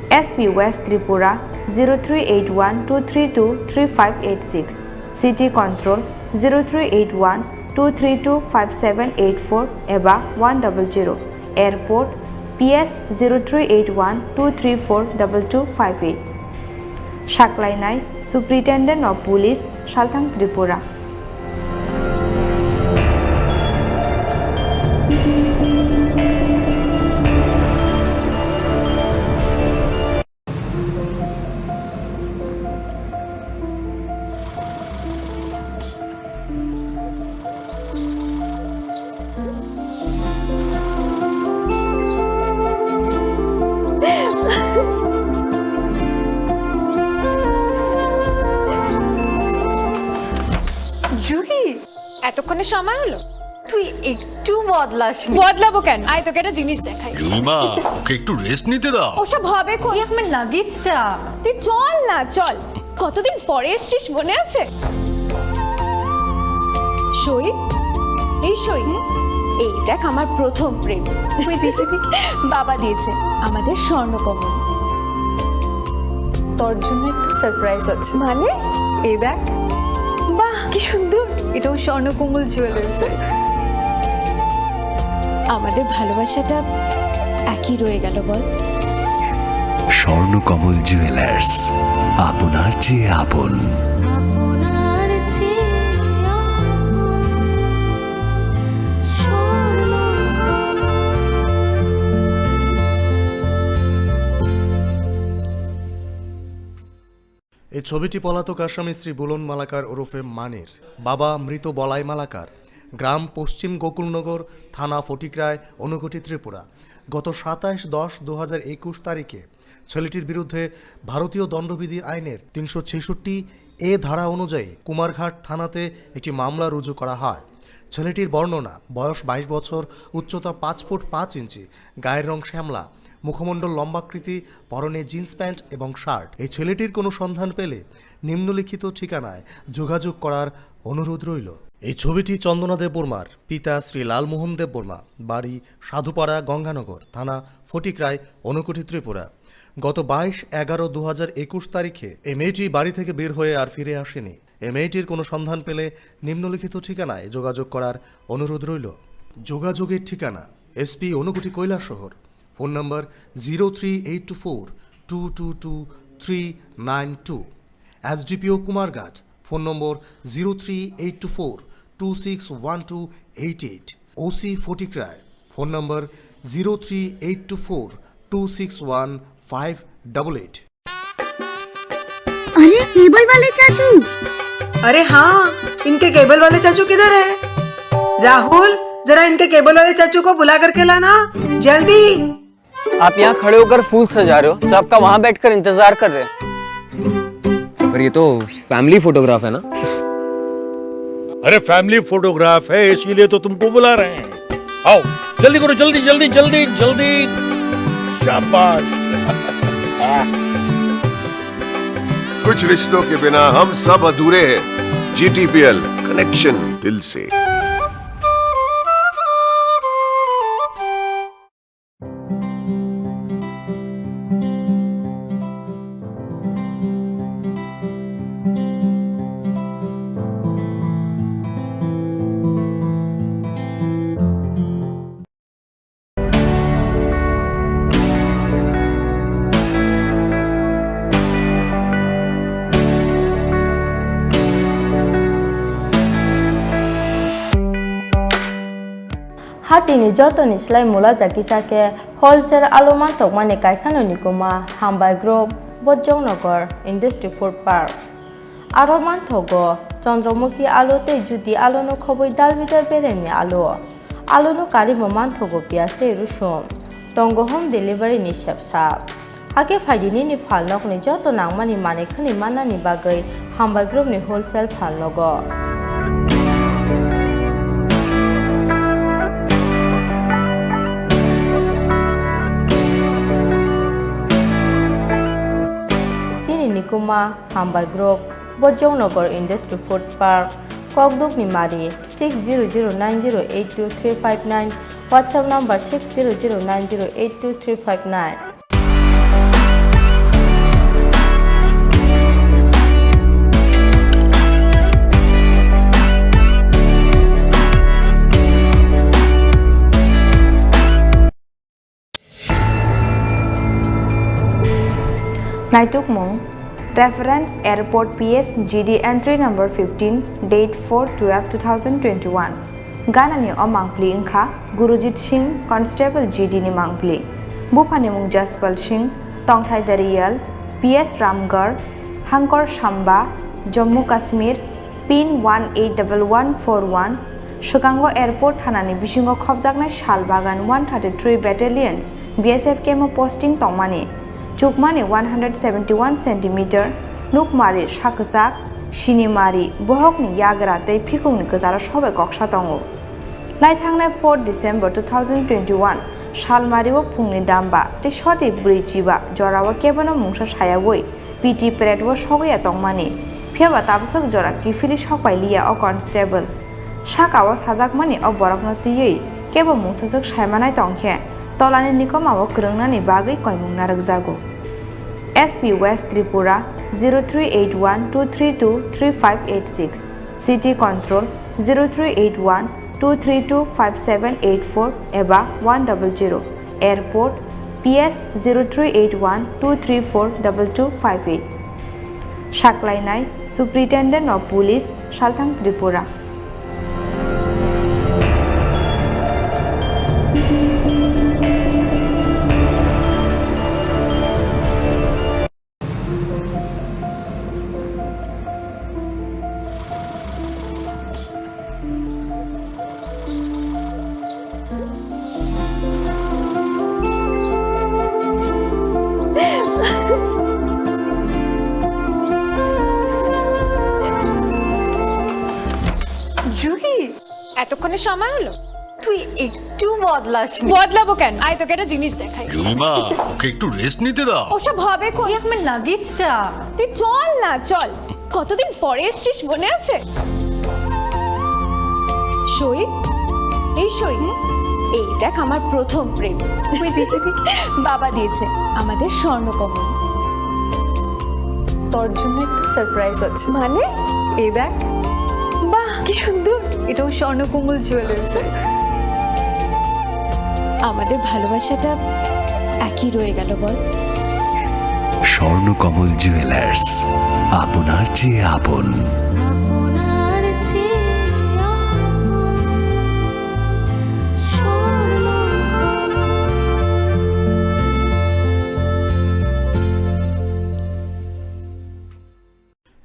S P West Tripura zero three eight one two three two three five eight six, City Control zero three eight one two three two five seven eight four eba one double zero, Airport P S zero three eight one two three four double two five eight. Saklainai Superintendent of Police, Salthang Tripura. Juhi, এতক্ষণে সময় হলো? তুই একটু বদলাসনি। বদলাবো কেন? আয়, তোকে একটা জিনিস দেখাই। জুইমা, ওকে একটু রেস্ট নিতে দাও। ওসব হবে কোন? এই আমার লাগেজটা। তুই চল না, চল। কতদিন পরে এসছিস, মনে আছে? সই, এই সই। এই দেখ, আমার প্রথম প্রেম। ওই দেখে দেখে বাবা দিয়েছে আমাদের স্বর্ণকমল। তোর জন্য একটা সারপ্রাইজ আছে। মানে? এই দেখ। বাহ, কি সুন্দর। এটাও স্বর্ণকমল জুয়েলার্স। আমাদের ভালোবাসাটা একই রয়ে গেল, বল? স্বর্ণকমল জুয়েলার্স, আপনার চেয়ে আপন। এই ছবিটি পলাতক আসামি শ্রী বুলন মালাকার ওরফে মানির, বাবা মৃত বলাই মালাকার, গ্রাম পশ্চিম গোকুলনগর, থানা ফটিকরায়, ঊনকোটি, ত্রিপুরা। গত সাতাশ দশ দু হাজার একুশ তারিখে ছেলেটির বিরুদ্ধে ভারতীয় দণ্ডবিধি আইনের তিনশো ছেষট্টি এ ধারা অনুযায়ী কুমারঘাট থানাতে একটি মামলা রুজু করা হয়। ছেলেটির বর্ণনা, বয়স বাইশ বছর, উচ্চতা পাঁচ ফুট পাঁচ ইঞ্চি, গায়ের রং শ্যামলা, মুখমণ্ডল লম্বাকৃতি, পরনে জিন্স প্যান্ট এবং শার্ট। এই ছেলেটির কোনো সন্ধান পেলে নিম্নলিখিত ঠিকানায় যোগাযোগ করার অনুরোধ রইল। এই ছবিটি চন্দনা দেববর্মার, পিতা শ্রী লালমোহন দেববর্মা, বাড়ি সাধুপাড়া, গঙ্গানগর, থানা ফটিকরায়, ঊনকোটি, ত্রিপুরা। গত বাইশ এগারো দু হাজার একুশ তারিখে এই মেয়েটি বাড়ি থেকে বের হয়ে আর ফিরে আসেনি। এই মেয়েটির কোনো সন্ধান পেলে নিম্নলিখিত ঠিকানায় যোগাযোগ করার অনুরোধ রইল। যোগাযোগের ঠিকানা: SP Unakoti Kailashahar, phone number zero three eight two four two two two three nine two, SDPO Kumarghat, phone number zero three eight two four two six one two eight eight, OC Fatikroy, phone number zero three eight two four two six one five double eight. अरे, cable वाले चाचू। अरे हाँ, इनके केबल वाले चाचू किधर है? राहुल, जरा इनके केबल वाले चाचू को बुला करके लाना, जल्दी। आप यहाँ खड़े होकर फूल सजा रहे हो, सबका वहाँ बैठकर इंतजार कर रहे हैं। पर ये तो फैमिली फोटोग्राफ है ना? अरे, फैमिली फोटोग्राफ है, इसीलिए तो तुमको बुला रहे हैं। आओ, जल्दी करो, जल्दी, जल्दी, जल्दी, जल्दी। शाबाश। कुछ रिश्तों के बिना हम सब अधूरे हैं। जीटीपीएल, कनेक्शन दिल से। Hatini jotoni slai mula jakisa khe wholesale alu manthokmani kaisano nikuma Hambai Group, Bojongnagar Industry Food Park. Aro manthogo Chandramukhi alu tei Jyoti aluno khobwi dalbidal beremni alu. Aluno karibo manthogo piyaj tei rusum. Tongo home delivery ni sepsa. Hakhe phaidi nini phalnokni joto nangmani manwi khwnwi mannani bagwi Hambai Group ni wholesale phalnogo. Chini nikuma Hambai Group, Bojongnagar Industry Food Park, Kokdukni Mari, six zero zero nine zero eight two three five nine, WhatsApp number six zero zero nine zero eight two three five nine. Naitukmung, Reference Airport P S G D entry number fifteen, date four twelve two thousand twenty-one. Ganani o mangpli wngkha Gurujit Singh, Constable G D ni mangpli. Buphani mung Jaspal Singh, tongthai Dariyal, P S Ramgarh, Hangkor Samba, Jammu Kashmir, pin one eight double one four one, swkango airport thanani bisingo khopjaknai Shalbagan one thirty-three Battalions B S F camp o posting tongmani, chukmani one hundred seventy-one centimeter, nukmari sak kwchak, sinimari, bohokni yagra tei phikungni kwcharo sobai koksa tongo. Naithangnai four December two thousand twenty-one salmari o phungni damba tei soti bwrwi chiba jorao kebono mungsa sayaui P T parade o sogwi ya tongmani, phiyaba tabaswk jora kiphilwi sokpai liya o constable. Saka o sajakmani o borokno twiwi kebo mungsaswk saimanai tongkhe tolani nikoma o kwrwngnani bagwi koimung narwkjago. S P West Tripura zero three eight one two three two three five eight six, City Control zero three eight one two three two five seven eight four eba one double zero, Airport P S zero three eight one two three four double two five eight. Saklainai Superintendent of Police, Salthang Tripura. এতক্ষণে সময় হলো? তুই একটু বদলাসনি। বদলাবো কেন? আয়, তোকে একটা জিনিস দেখাই। জুলিমা, ওকে একটু রেস্ট নিতে দাও। ওসব হবে কই? এই আমার লাগেজটা। তুই চল না, চল। কতদিন পরে এসছিস, মনে আছে? সই, এই সই। এই দেখ, আমার প্রথম প্রেম। তুই দেখে দেখে। বাবা দিয়েছে আমাদের স্বর্ণকমল। তোর জন্য একটা সারপ্রাইজ আছে। মানে? এই দেখ। বাহ, কি সুন্দর। এটাও স্বর্ণকমল জুয়েলার্সের। আমাদের ভালোবাসাটা একই রয়ে গেল, বল? স্বর্ণকমল জুয়েলার্স, আপনার চেয়ে আপন। আপনার চেয়ে আপন।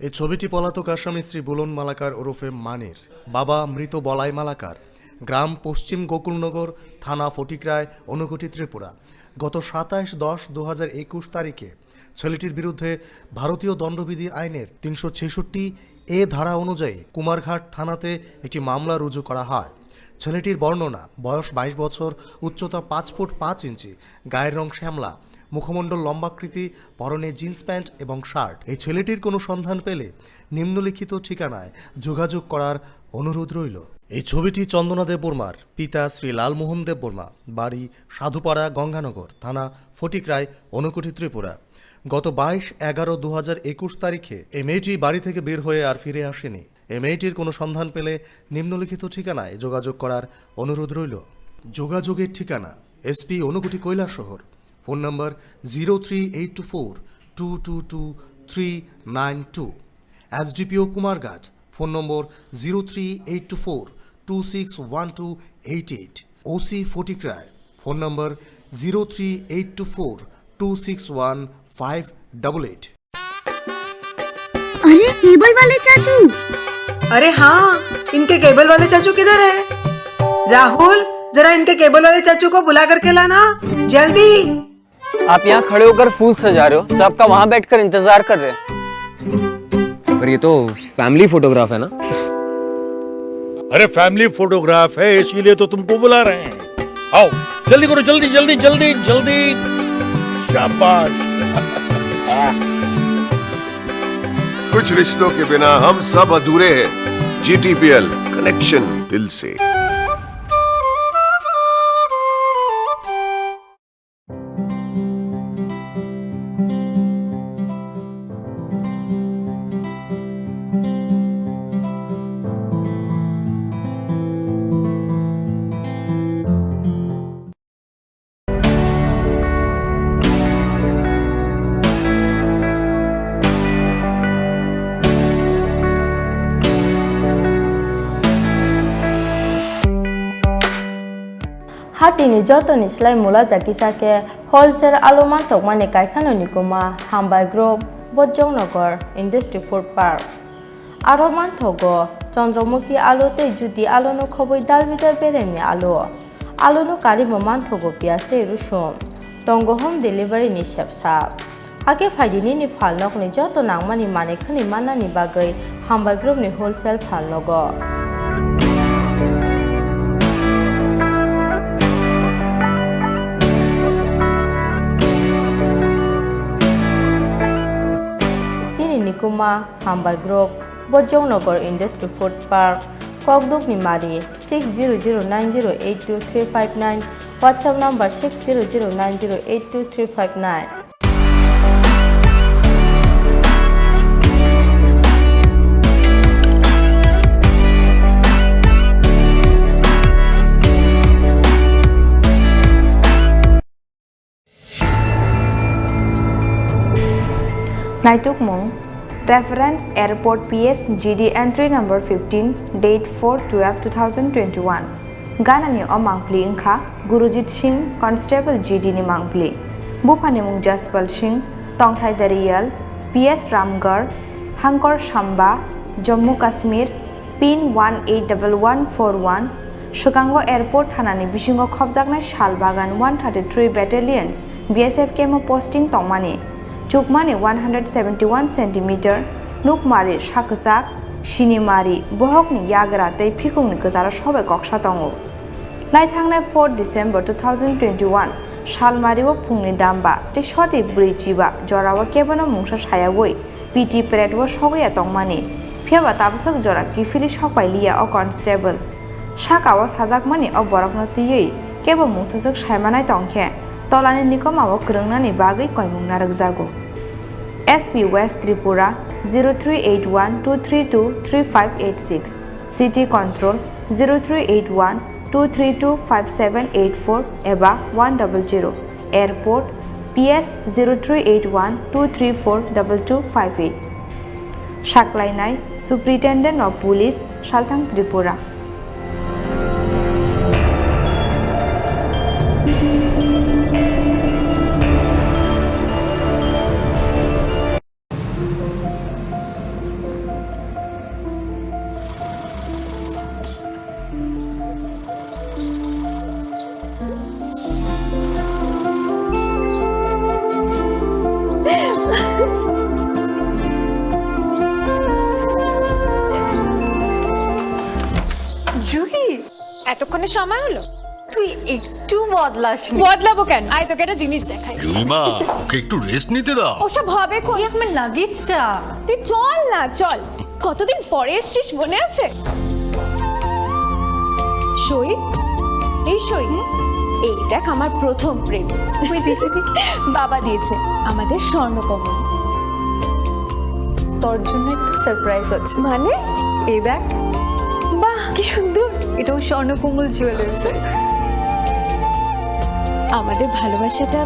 এই ছবিটি পলাতক আসামি শ্রী বুলন মালাকার ওরফে মানির, বাবা মৃত বলাই মালাকার, গ্রাম পশ্চিম গোকুলনগর, থানা ফটিকরায়, ঊনকোটি, ত্রিপুরা। গত সাতাশ দশ দু হাজার একুশ তারিখে ছেলেটির বিরুদ্ধে ভারতীয় দণ্ডবিধি আইনের তিনশো ছেষট্টি এ ধারা অনুযায়ী কুমারঘাট থানাতে একটি মামলা রুজু করা হয়। ছেলেটির বর্ণনা, বয়স বাইশ বছর, উচ্চতা পাঁচ ফুট পাঁচ ইঞ্চি, গায়ের রং শ্যামলা, মুখমণ্ডল লম্বাকৃতি, পরনে জিন্স প্যান্ট এবং শার্ট। এই ছেলেটির কোনো সন্ধান পেলে নিম্নলিখিত ঠিকানায় যোগাযোগ করার অনুরোধ রইল। এই ছবিটি চন্দনা দেববর্মার, পিতা শ্রী লালমোহন দেববর্মা, বাড়ি সাধুপাড়া গঙ্গানগর, থানা ফটিকরায়, ঊনকোটি, ত্রিপুরা। গত বাইশ এগারো দু হাজার একুশ তারিখে এই মেয়েটি বাড়ি থেকে বের হয়ে আর ফিরে আসেনি। এই মেয়েটির কোনো সন্ধান পেলে নিম্নলিখিত ঠিকানায় যোগাযোগ করার অনুরোধ রইল। যোগাযোগের ঠিকানা: SP Unakoti Kailashahar, phone number zero three eight two four two two two three nine two, SDPO Kumarghat, phone number zero three eight two four two six one two eight eight, OC Fatikroy, phone number zero three eight two four two six one five double eight. अरे, cable वाले चाचू। अरे हाँ, इनके केबल वाले चाचू किधर है? राहुल, जरा इनके केबल वाले चाचू को बुला करके लाना, जल्दी। आप यहाँ खड़े होकर फूल सजा रहे हो, सब आपका वहाँ बैठकर इंतजार कर रहे हैं। पर ये तो फैमिली फोटोग्राफ है ना? अरे, फैमिली फोटोग्राफ है, इसीलिए तो तुमको बुला रहे हैं। आओ, जल्दी करो, जल्दी, जल्दी, जल्दी, जल्दी। शाबाश। कुछ रिश्तों के बिना हम सब अधूरे हैं। जीटीपीएल, कनेक्शन दिल से। Hatini jotoni slai mula jakisa khe wholesale alu mantokmani kaisano nikuma Hambai Group, Bojongnagar Industry Food Park. Aro manthogo Chandramukhi alu tei Jyoti aluno khobwi dal bidal beremni alu. Aluno karimo manthogo piyaj tei rusum. Tongo home delivery ni sepsa. Hakhe phaidi nini phalnokni joto nangmani manwi khwnwi mannani bagwi Hambai Group ni wholesale phalnogo. Chini nikuma Hambai Group, Bojongnagar Industry Food Park, Kokdukni Mari, six zero zero nine zero eight two three five nine, WhatsApp number six zero zero nine zero eight two three five nine. Naitukmung: Reference Airport P S G D entry number fifteen, date four twelve two thousand twenty-one. Ganani o mangpli wngkha Gurujit Singh, Constable G D ni mangpli. Buphani mung Jaspal Singh, tongthai Dariyal, P S Ramgarh, Hangkor Samba, Jammu Kashmir, pin one eight double one four one, swkango airport thanani bisingo khopjaknai sal bagan one thirty-three Battalions B S F camp o posting tongmani, chukmani one hundred seventy-one centimeter, nukmari sa kwchak, Sinimari, bohokni yagra tei phikungni kwcharo sobai koksa tongo. Naithangnai four December two thousand twenty-one salmario phungni damba tei soti bwrwi chiba jorao kebono mungsa sayaui P T pad o sogwi ya tongmani. Phiyaba tabasok jora kiphilwi sokpai liya o constable. Saka o sajakmani o borokno twiwi kebo mungsajwk saimanai tongkhe tolani nikoma o kwrwngnani bagwi koimung narwkjago. S P West Tripura zero three eight one two three two three five eight six, City Control zero three eight one two three two five seven eight four eba one double zero, Airport P S zero three eight one two three four double two five eight. Saklainai Superintendent of Police, Salthang Tripura. Juhi, এতক্ষণে সময় হলো? তুই একটু বদলাসনি। বদলাবো কেন? আয়, তোকে একটা জিনিস দেখাই। জুলিমা, ওকে একটু রেস্ট নিতে দাও। ওসব হবে কোন? এই আমার লাগেজটা। তুই চল না, চল। কতদিন পরে এসছিস, মনে আছে? সই, এই সই। হুম? এই দেখ, আমার প্রথম প্রেম। ওই দেখি, দেখি। বাবা দিয়েছে, আমাদের স্বর্ণকমল। তোর জন্য একটা সারপ্রাইজ আছে। মানে? এই দেখ। বাহ, কি সুন্দর। এটাও স্বর্ণকমল জুয়েলার্সের। আমাদের ভালোবাসাটা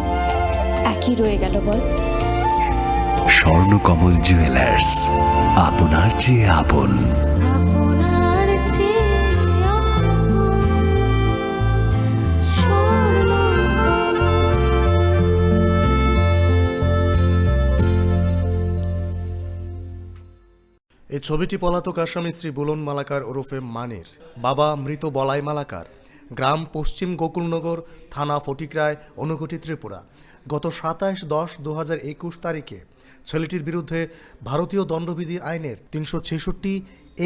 একই রয়ে গেল, বল? স্বর্ণকমল জুয়েলার্স, আপনার চেয়ে আপন। এই ছবিটি পলাতক আসামি শ্রী বুলন মালাকার ওরফে মানির, বাবা মৃত বলাই মালাকার, গ্রাম পশ্চিম গোকুলনগর, থানা ফটিকরায়, ঊনকোটি, ত্রিপুরা। গত সাতাশ দশ দু হাজার একুশ তারিখে ছেলেটির বিরুদ্ধে ভারতীয় দণ্ডবিধি আইনের তিনশো ছেষট্টি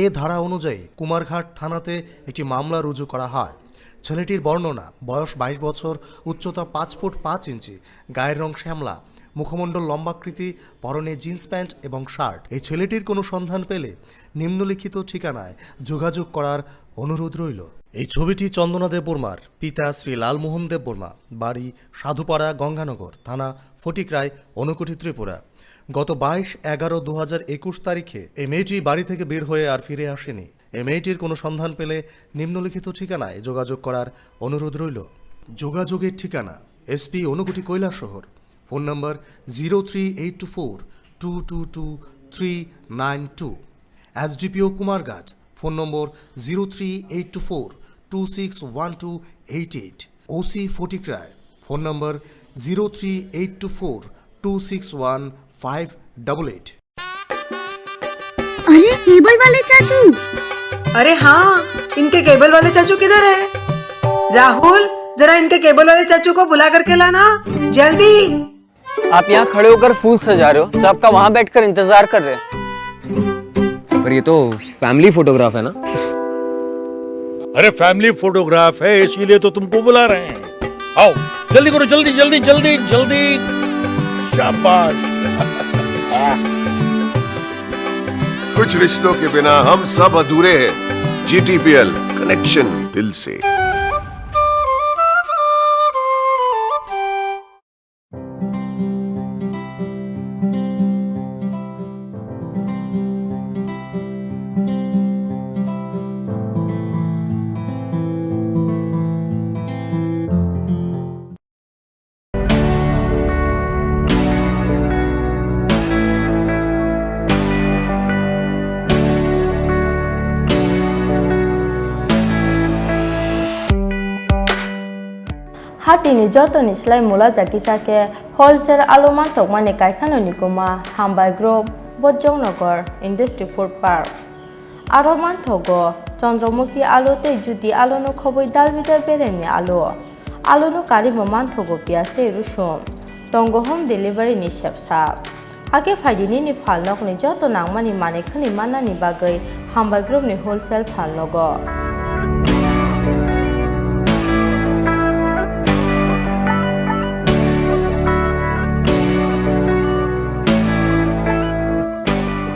এ ধারা অনুযায়ী কুমারঘাট থানাতে একটি মামলা রুজু করা হয়। ছেলেটির বর্ণনা, বয়স বাইশ বছর, উচ্চতা পাঁচ ফুট পাঁচ ইঞ্চি, গায়ের রং শ্যামলা, মুখমণ্ডল লম্বাকৃতি, পরনে জিন্স প্যান্ট এবং শার্ট। এই ছেলেটির কোনো সন্ধান পেলে নিম্নলিখিত ঠিকানায় যোগাযোগ করার অনুরোধ রইল। এই ছবিটি চন্দনা দেববর্মার, পিতা শ্রী লালমোহন দেববর্মা, বাড়ি সাধুপাড়া, গঙ্গানগর, থানা ফটিকরায়, ঊনকোটি, ত্রিপুরা। গত বাইশ এগারো দু হাজার একুশ তারিখে এই মেয়েটি বাড়ি থেকে বের হয়ে আর ফিরে আসেনি। এই মেয়েটির কোনো সন্ধান পেলে নিম্নলিখিত ঠিকানায় যোগাযোগ করার অনুরোধ রইল। যোগাযোগের ঠিকানা: SP Unakoti Kailashahar, phone number zero three eight two four two two two three nine two, SDPO Kumarghat, phone number zero three eight two four two six one two eight eight, OC Fatikroy, phone number zero three eight two four two six one five double eight. अरे, cable वाले चाचू। अरे हाँ, इनके केबल वाले चाचू किधर है? राहुल, जरा इनके केबल वाले चाचू को बुला करके लाना, जल्दी। आप यहाँ खड़े होकर फूल सजा रहे हो, सबका वहाँ बैठकर इंतजार कर रहे हैं। पर ये तो फैमिली फोटोग्राफ है ना? अरे, फैमिली फोटोग्राफ है, इसीलिए तो तुमको बुला रहे हैं। आओ, जल्दी करो, जल्दी, जल्दी, जल्दी, जल्दी। शाबाश। कुछ रिश्तों के बिना हम सब अधूरे हैं। जीटीपीएल, कनेक्शन दिल से। Hatini jotoni slai mula ja kisa khe wholesale alo manthokmani kaisano nikuma Hambai Group, Bojongnagar Industry Food Park. Aro manthogo Chandramukhi alo tei Jyoti alono khobwi dalbidal beremni alo. Alono karwi bo manthogo piyaj tei rusum. Tongo home delivery ni sepsa. Hakhe phaidi nini phalnokni joto nangmani manwi khwnwi mannani bagwi Hambai Group ni wholesale phalnogo.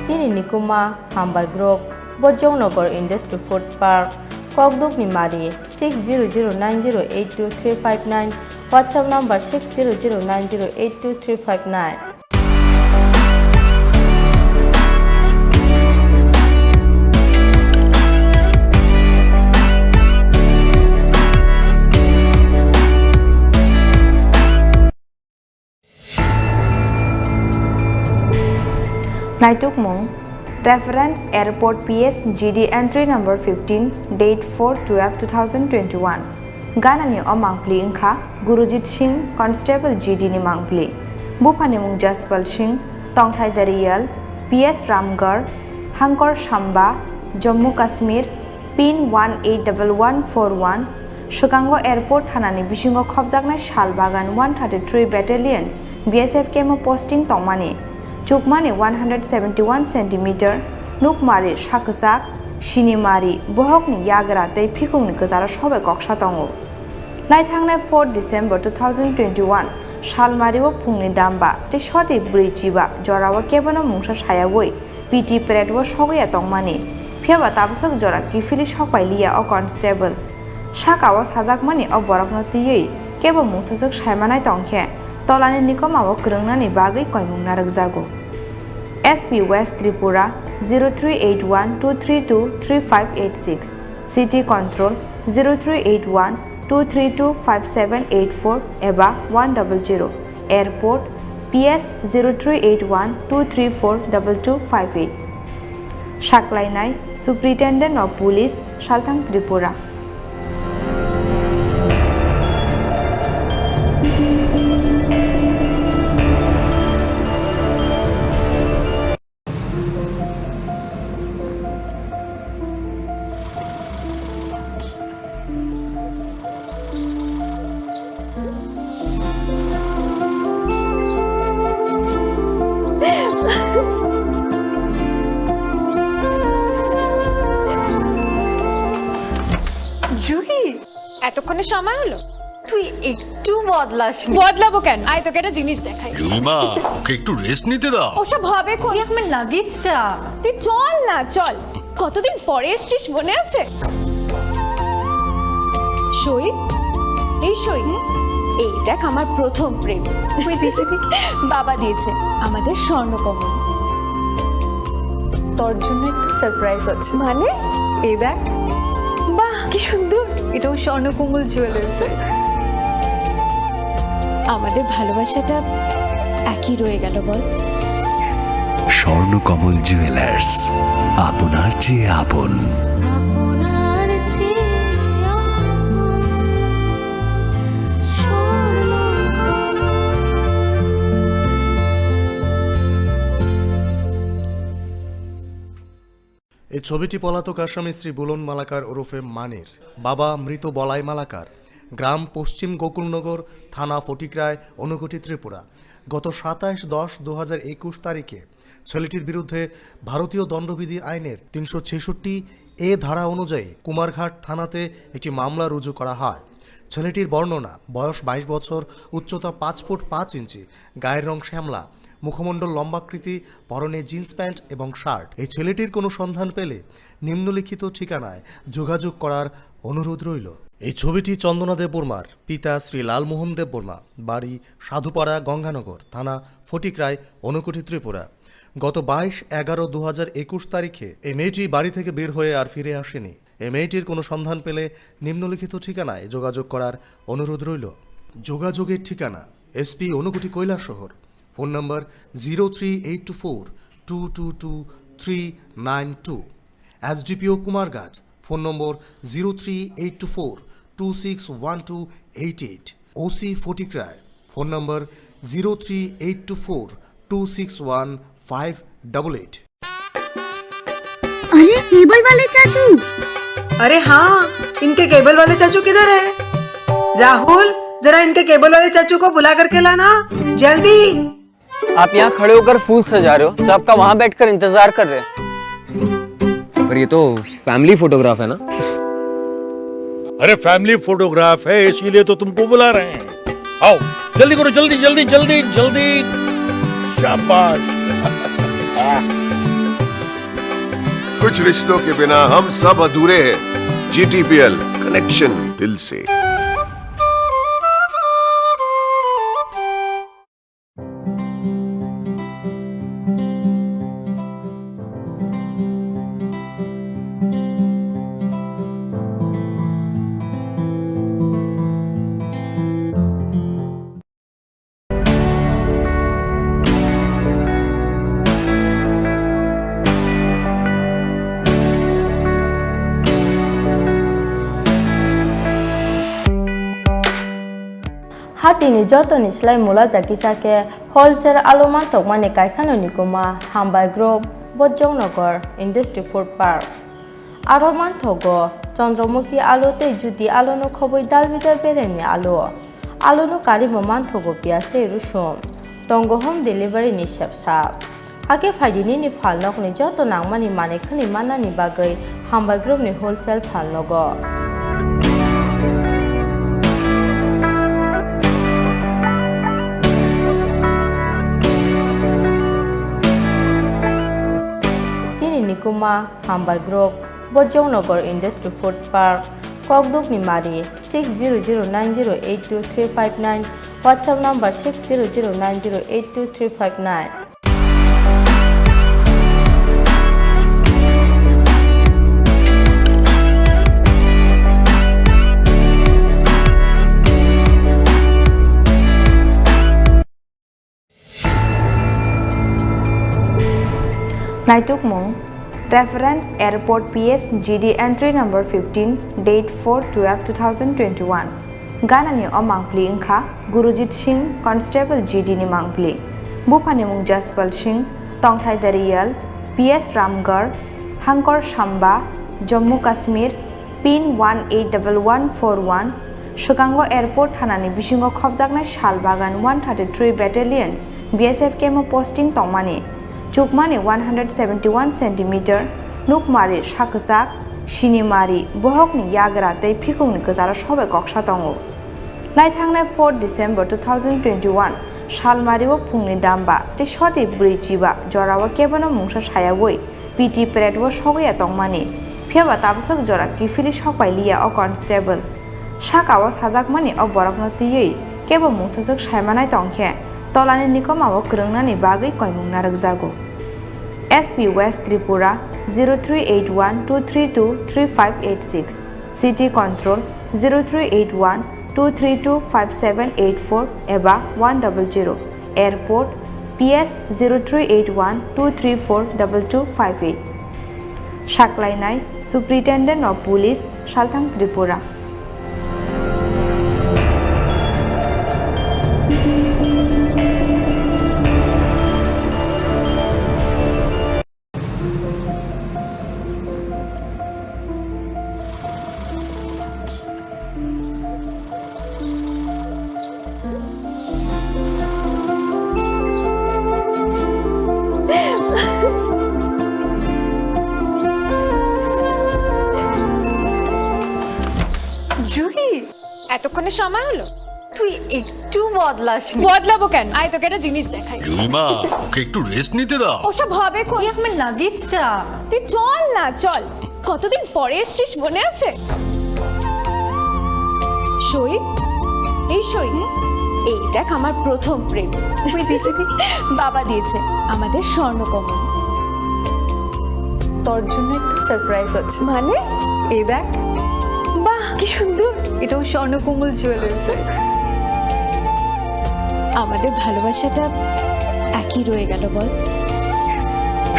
Chini nikuma Hambai Group, Bojongnagar Industry Food Park, Kokdukni Mari, six zero zero nine zero eight two three five nine, WhatsApp number six zero zero nine zero eight two three five nine. Naitukmung, Reference Airport P S G D entry number fifteen, date four twelve two thousand twenty-one. Ganani o mangpli wngkha Gurujit Singh, Constable G D ni mangpli. Buphani mung Jaspal Singh, tongthai Dariyal, P S Ramgarh, Hangkor Samba, Jammu Kashmir, pin one eight double one four one. Swkango airport thanani bisingo khopjaknai sal bagan one thirty-three battalions B S F camp o posting tongmani. Chukmani one hundred seventy-one centimeter, nukmari sakwchak, sinimari, bohokni yagra tei phikungni kwcharo sobai koksa tongo. Naithangnai four December two thousand twenty-one salmario phungni damba tei soti bwrwi chiba jorao kebono mungsa sayaui P T parade o sogwi ya tongmani, phiyaba tabasok jora kiphilwi sokpai liya o constable. Saka o sajakmani o borokno twiwi kebo mungsaswk saimanai tongkhe, tolani nikoma o kwrwngnani bagwi koimung narwkjago. S P West Tripura zero three eight one two three two three five eight six, City Control zero three eight one two three two five seven eight four eba one double zero, Airport P S zero three eight one two three four double two five eight. Saklainai Superintendent of Police, Salthang Tripura. Juhi, এতক্ষণে সময় হলো? তুই একটু বদলাসনি। বদলাবো কেন? আয়, তোকে একটা জিনিস দেখাই। জুলিমা, ওকে একটু রেস্ট নিতে দাও। ওসব হবে কোন? এই আমার লাগেজটা। তুই চল না, চল। কতদিন পরে এসছিস, মনে আছে? সই, এই সই। এই দেখ, আমার প্রথম প্রেম। ওই দেখে দেখে বাবা দিয়েছে আমাদের স্বর্ণকমল। তোর জন্য একটা সারপ্রাইজ আছে। মানে? এই দেখ। বাহ, কি সুন্দর। এটাও স্বর্ণকমল জুয়েলার্সের। আমাদের ভালোবাসাটা একই রয়ে গেল, বল? স্বর্ণকমল জুয়েলার্স, আপনার চেয়ে আপন। এই ছবিটি পলাতক আসামি শ্রী বুলন মালাকার ওরফে মানির, বাবা মৃত বলাই মালাকার, গ্রাম পশ্চিম গোকুলনগর, থানা ফটিকরায়, ঊনকোটি, ত্রিপুরা। গত সাতাশ দশ দু হাজার একুশ তারিখে ছেলেটির বিরুদ্ধে ভারতীয় দণ্ডবিধি আইনের তিনশো ছেষট্টি এ ধারা অনুযায়ী কুমারঘাট থানাতে একটি মামলা রুজু করা হয়। ছেলেটির বর্ণনা, বয়স বাইশ বছর, উচ্চতা পাঁচ ফুট পাঁচ ইঞ্চি, গায়ের রং শ্যামলা, মুখমণ্ডল লম্বাকৃতি, পরনে জিন্স প্যান্ট এবং শার্ট। এই ছেলেটির কোনো সন্ধান পেলে নিম্নলিখিত ঠিকানায় যোগাযোগ করার অনুরোধ রইল। এই ছবিটি চন্দনা দেববর্মার, পিতা শ্রী লালমোহন দেববর্মা, বাড়ি সাধুপাড়া, গঙ্গানগর, থানা ফটিকরায়, ঊনকোটি, ত্রিপুরা। গত বাইশ এগারো দু হাজার একুশ তারিখে এই মেয়েটি বাড়ি থেকে বের হয়ে আর ফিরে আসেনি। এই মেয়েটির কোনো সন্ধান পেলে নিম্নলিখিত ঠিকানায় যোগাযোগ করার অনুরোধ রইল। যোগাযোগের ঠিকানা: SP Unakoti Kailashahar, phone number zero three eight two four two two two three nine two, SDPO Kumarghat, phone number zero three eight two four two six one two eight eight, OC Fatikroy, phone number zero three eight two four two six one five double eight. अरे, cable वाले चाचू। अरे हाँ, इनके केबल वाले चाचू किधर है? राहुल, जरा इनके केबल वाले चाचू को बुला करके लाना, जल्दी। आप यहाँ खड़े होकर फूल सजा रहे हो, सबका वहाँ बैठकर इंतजार कर रहे हैं। पर ये तो फैमिली फोटोग्राफ है ना? अरे, फैमिली फोटोग्राफ है, इसीलिए तो तुमको बुला रहे हैं। आओ, जल्दी करो, जल्दी, जल्दी, जल्दी, जल्दी। शाबाश। कुछ रिश्तों के बिना हम सब अधूरे हैं। जीटीपीएल, कनेक्शन दिल से। Hatini jotoni slai mula jakisa khe wholesale alu mantokmani kaisano nikuma Hambai Group, Bojongnagar Industry Food Park. Aro manthogo Chandramukhi alu tei Jyoti alu no khobwi dalbidal beremni alu. Alu no karwi bo manthogo piyaj tei rusum. Tongo home delivery ni sepsa. Hakhe phaidi nini phalnokni joto nangmani manwi khwnwi mannani bagwi Hambai Group ni wholesale phalnogo. Chini nikuma Hambai Group, Bojongnagar Industry Food Park, Kokdukni Mari, six zero zero nine zero eight two three five nine, WhatsApp number six zero zero nine zero eight two three five nine. Naitukmung, Reference Airport P S G D entry number fifteen, date four twelve two thousand twenty-one. Ganani o mangpli wngkha Gurujit Singh, Constable G D ni mangpli. Buphani mung Jaspal Singh, tongthai Dariyal, P S Ramgarh, Hangkor Samba, Jammu Kashmir, pin one eight double one four one, swkango airport thanani bisingo khopjaknai sal bagan one thirty-three Battalions B S F camp o posting tongmani, chukmani one hundred seventy-one centimeter, nukmari sakwchak, sinimari, bohokni yagra tei phikungni kwcharo sobai koksa tongo. Naithangnai four December two thousand twenty-one salmario phungni damba tei soti bwrwi chiba jorao kebono mungsa sayaui P T parade o sogwi ya tongmani, phiyaba tabaswk jora kiphilwi sokpai liya o constable. Saka o sajakmani o borokno twiwi kebo mungsaswk saimanai tongkhe, tolani nikomao kwrwngnani bagwi koimung narwkjago. S P West Tripura zero three eight one two three two three five eight six, City Control zero three eight one two three two five seven eight four eba one double zero. Airport, P S zero three eight one two three four double two five eight. Saklainai, Superintendent of Police, Salthang Tripura. Juhi, এতক্ষণে সময় হলো? তুই একটু বদলাসনি। বদলাবো কেন? আয়, তোকে একটা জিনিস দেখাই। জুইমা, ওকে একটু রেস্ট নিতে দাও। ওসব হবে কই? এই আমার লাগেজটা। তুই চল না, চল। কতদিন পরে এসছিস, মনে আছে? সই, এই সই। হুম? এই দেখ, আমার প্রথম প্রেম। তুই দেখে দে। বাবা দিয়েছে, আমাদের স্বর্ণকমল। তোর জন্য একটা সারপ্রাইজ আছে। মানে? এই দেখ। বাহ, কি সুন্দর। এটাও স্বর্ণকমল জুয়েলার্সের। আমাদের ভালোবাসাটা একই রয়ে গেল, বল?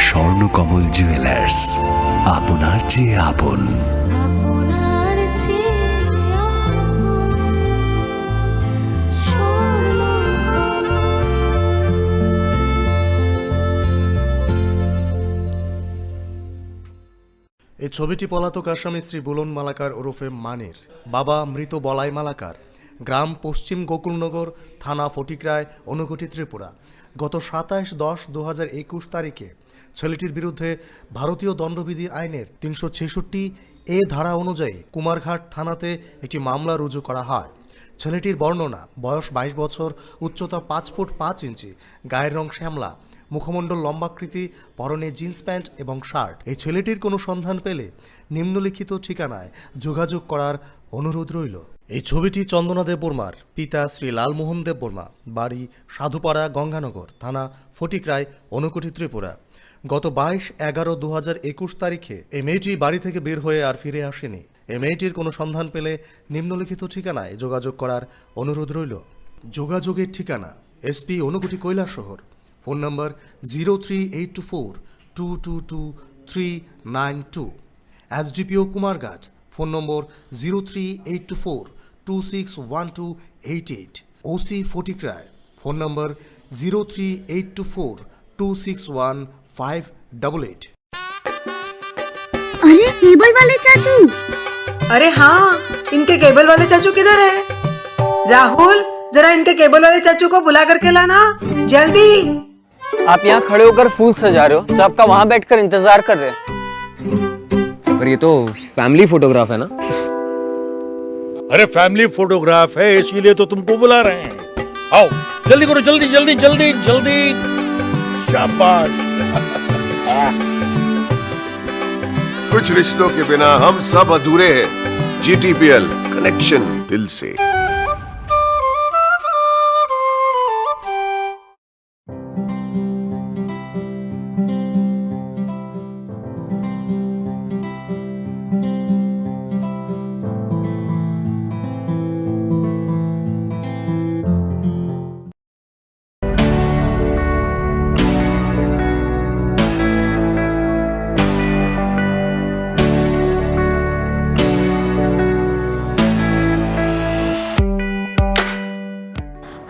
স্বর্ণকমল জুয়েলার্স, আপনার চেয়ে আপন। এই ছবিটি পলাতক আসামি শ্রী বুলন মালাকার ওরফে মানির, বাবা মৃত বলাই মালাকার, গ্রাম পশ্চিম গোকুলনগর, থানা ফটিকরায়, ঊনকোটি, ত্রিপুরা। গত সাতাশ দশ দু হাজার একুশ তারিখে ছেলেটির বিরুদ্ধে ভারতীয় দণ্ডবিধি আইনের তিনশো ছেষট্টি এ ধারা অনুযায়ী কুমারঘাট থানাতে একটি মামলা রুজু করা হয়। ছেলেটির বর্ণনা, বয়স বাইশ বছর, উচ্চতা পাঁচ ফুট পাঁচ ইঞ্চি, গায়ের রং শ্যামলা, মুখমণ্ডল লম্বাকৃতি, পরনে জিন্স প্যান্ট এবং শার্ট। এই ছেলেটির কোনো সন্ধান পেলে নিম্নলিখিত ঠিকানায় যোগাযোগ করার অনুরোধ রইল। এই ছবিটি চন্দনা দেববর্মার, পিতা শ্রী লালমোহন দেববর্মা, বাড়ি সাধুপাড়া, গঙ্গানগর, থানা ফটিকরায়, ঊনকোটি, ত্রিপুরা। গত বাইশ এগারো দু হাজার একুশ তারিখে এই মেয়েটি বাড়ি থেকে বের হয়ে আর ফিরে আসেনি। এই মেয়েটির কোনো সন্ধান পেলে নিম্নলিখিত ঠিকানায় যোগাযোগ করার অনুরোধ রইল। যোগাযোগের ঠিকানা: SP Unakoti Kailashahar, phone number zero three eight two four two two two three nine two, SDPO Kumarghat, phone number zero three eight two four two six one two eight eight, OC Fatikroy, phone number zero three eight two four two six one five double eight. अरे, cable वाले चाचू। अरे हाँ, इनके केबल वाले चाचू किधर है? राहुल, जरा इनके केबल वाले चाचू को बुला करके लाना, जल्दी। आप यहाँ खड़े होकर फूल सजा रहे हो, सबका वहाँ बैठकर इंतजार कर रहे हैं। पर ये तो फैमिली फोटोग्राफ है ना? अरे, फैमिली फोटोग्राफ है, इसीलिए तो तुमको बुला रहे हैं। आओ, जल्दी करो, जल्दी, जल्दी, जल्दी, जल्दी। शाबाश। कुछ रिश्तों के बिना हम सब अधूरे हैं। जीटीपीएल, कनेक्शन दिल से।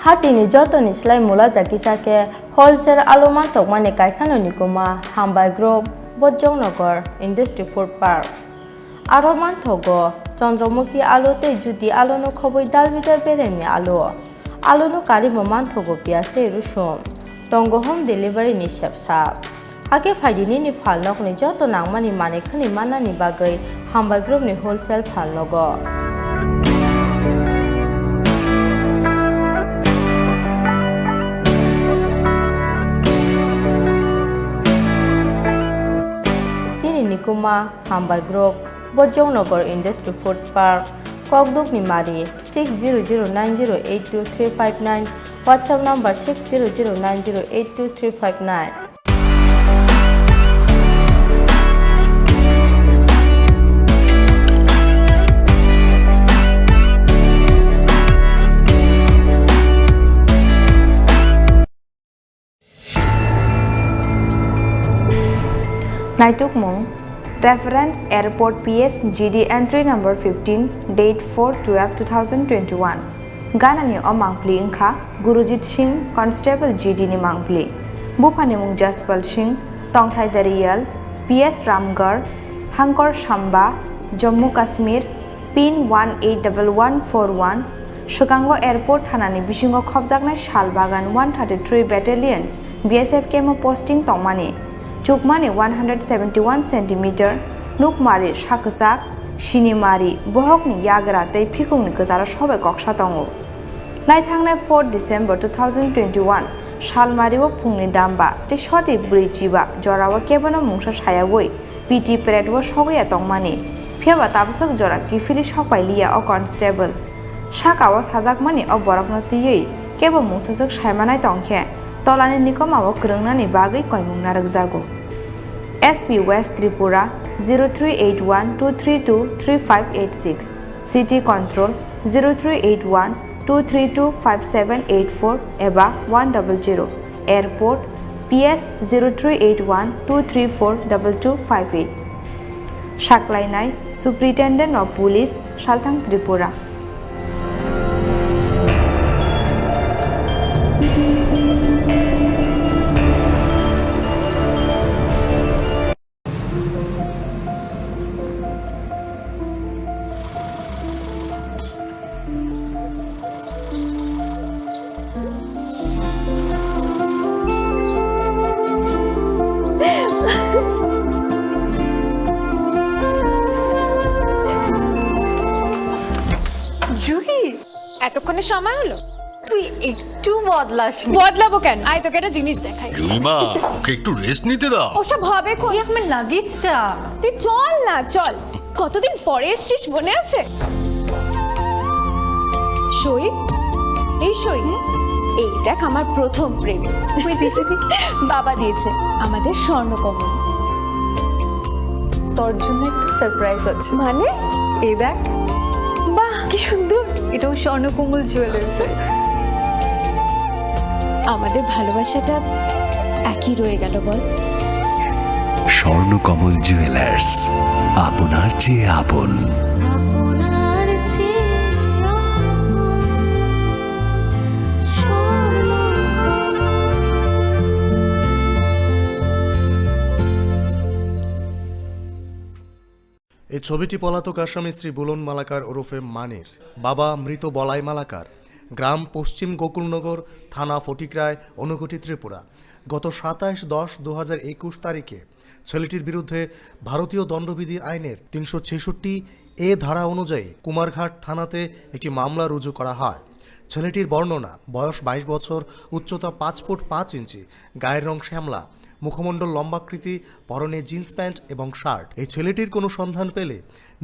Hatini jotoni slai mula jakisa khe wholesale alu mantokmani kaisano nikuma Hambai Group, Bojongnagar Industry Food Park. Aro manthogo Chandramukhi alu tei Jyoti alu no khobwi dal bidal beremni alu. Alu no karwi bo manthogo piyaj tei rusum. Tongo home delivery ni sepsa. Hakhe phaidi nini phalnokni joto nangmani manwi khwnwi mannani bagwi Hambai Group ni wholesale phalnogo. Chini nikuma Hambai Group, Bojongnagar Industry Food Park, Kokdukni Mari, six zero zero nine zero eight two three five nine, WhatsApp number six zero zero nine zero eight two three five nine. Naitukmung, Reference Airport P S G D entry number fifteen, date four twelve two thousand twenty-one. Ganani o mangpli wngkha Gurujit Singh, Constable G D ni mangpli. Buphani mung Jaspal Singh, tongthai Dariyal, P S Ramgarh, Hangkor Samba, Jammu Kashmir, pin one eight double one four one, swkango airport thanani bisingo khopjaknai sal bagan one thirty-three Battalions B S F camp o posting tongmani, chukmani one hundred seventy-one centimeter, nukmari saksak, sinimari, bohokni yagra tei phikungni kwcharo sobai koksa tongo. Naithangnai four December two thousand twenty-one salmari o phungni damba tei soti bwrwi chiba jorao kebono mungsa sayaui P T parade o sogwi ya tongmani, phiyaba tabaswk jora kiphilwi sokpai liya o constable. Saka o sajakmani o borokno twiwi kebo mungsaswk saimanai tongkhe, tolani nikoma o kwrwngnani bagwi koimung narwkjago. S P West Tripura zero three eight one two three two three five eight six, City Control zero three eight one two three two five seven eight four eba one double zero, Airport P S zero three eight one two three four double two five eight. Saklainai Superintendent of Police, Salthang Tripura. মানে সময় হলো। তুই একটু বদলাস নি। বদলাবো কেন? আয়, তোকে একটা জিনিস দেখাই। জুলিমা, ওকে একটু রেস্ট নিতে দাও। ওসব হবে কোন? এই আমার লাগেজটা। তুই চল না, চল। কতদিন পরে এসছিস, মনে আছে? সই, এই সই। এই দেখ, আমার প্রথম প্রেম। ওই দেখে দেখে বাবা দিয়েছে, আমাদের স্বর্ণকমল। তোর জন্য একটা সারপ্রাইজ আছে। মানে? এই দেখ। বাহ, কি সুন্দর। এটাও স্বর্ণকমল জুয়েলার্সের। আমাদের ভালোবাসাটা একই রয়ে গেল, বল? স্বর্ণকমল জুয়েলার্স, আপনার চেয়ে আপন। আপনার চেয়ে আপন স্বর্ণকমল। এই ছবিটি পলাতক আসামি শ্রী বুলন মালাকার ওরফে মানির। বাবা মৃত বলাই মালাকার, গ্রাম পশ্চিম গোকুলনগর, থানা ফটিকরায়, ঊনকোটি, ত্রিপুরা। গত সাতাশ দশ দু হাজার একুশ তারিখে ছেলেটির বিরুদ্ধে ভারতীয় দণ্ডবিধি আইনের তিনশো ছেষট্টি এ ধারা অনুযায়ী কুমারঘাট থানাতে একটি মামলা রুজু করা হয়। ছেলেটির বর্ণনা, বয়স বাইশ বছর, উচ্চতা পাঁচ ফুট পাঁচ ইঞ্চি, গায়ের রং শ্যামলা, মুখমণ্ডল লম্বাকৃতি, পরনে জিন্স প্যান্ট এবং শার্ট। এই ছেলেটির কোনো সন্ধান পেলে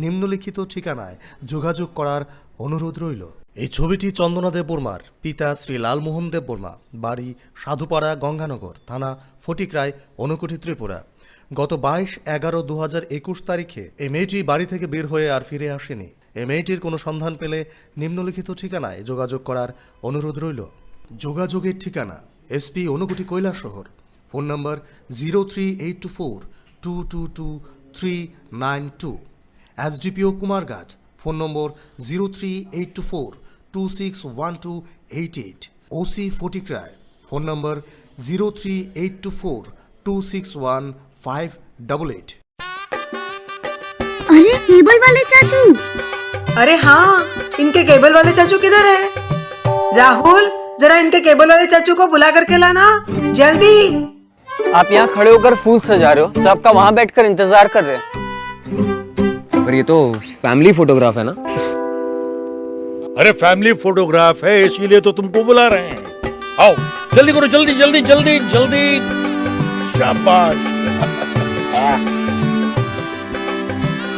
নিম্নলিখিত ঠিকানায় যোগাযোগ করার অনুরোধ রইল। এই ছবিটি চন্দনা দেববর্মার, পিতা শ্রী লালমোহন দেববর্মা, বাড়ি সাধুপাড়া গঙ্গানগর, থানা ফটিকরায়, ঊনকোটি, ত্রিপুরা। গত বাইশ এগারো দু হাজার একুশ তারিখে এই মেয়েটি বাড়ি থেকে বের হয়ে আর ফিরে আসেনি। এই মেয়েটির কোনো সন্ধান পেলে নিম্নলিখিত ঠিকানায় যোগাযোগ করার অনুরোধ রইল। যোগাযোগের ঠিকানা: SP Unakoti Kailashahar, phone number zero three eight two four two two two three nine two. SDPO Kumarghat, phone number zero three eight two four two six one two eight eight. OC Fatikroy, phone number zero three eight two four two six one five double eight. अरे, cable वाले चाचू। अरे हाँ, इनके केबल वाले चाचू किधर है? राहुल, जरा इनके केबल वाले चाचू को बुला करके लाना, जल्दी। आप यहाँ खड़े होकर फूल सजा रहे हो, सबका वहाँ बैठकर इंतजार कर रहे हैं। पर ये तो फैमिली फोटोग्राफ है ना? अरे, फैमिली फोटोग्राफ है, इसीलिए तो तुमको बुला रहे हैं। आओ, जल्दी करो, जल्दी, जल्दी, जल्दी, जल्दी। शाबाश।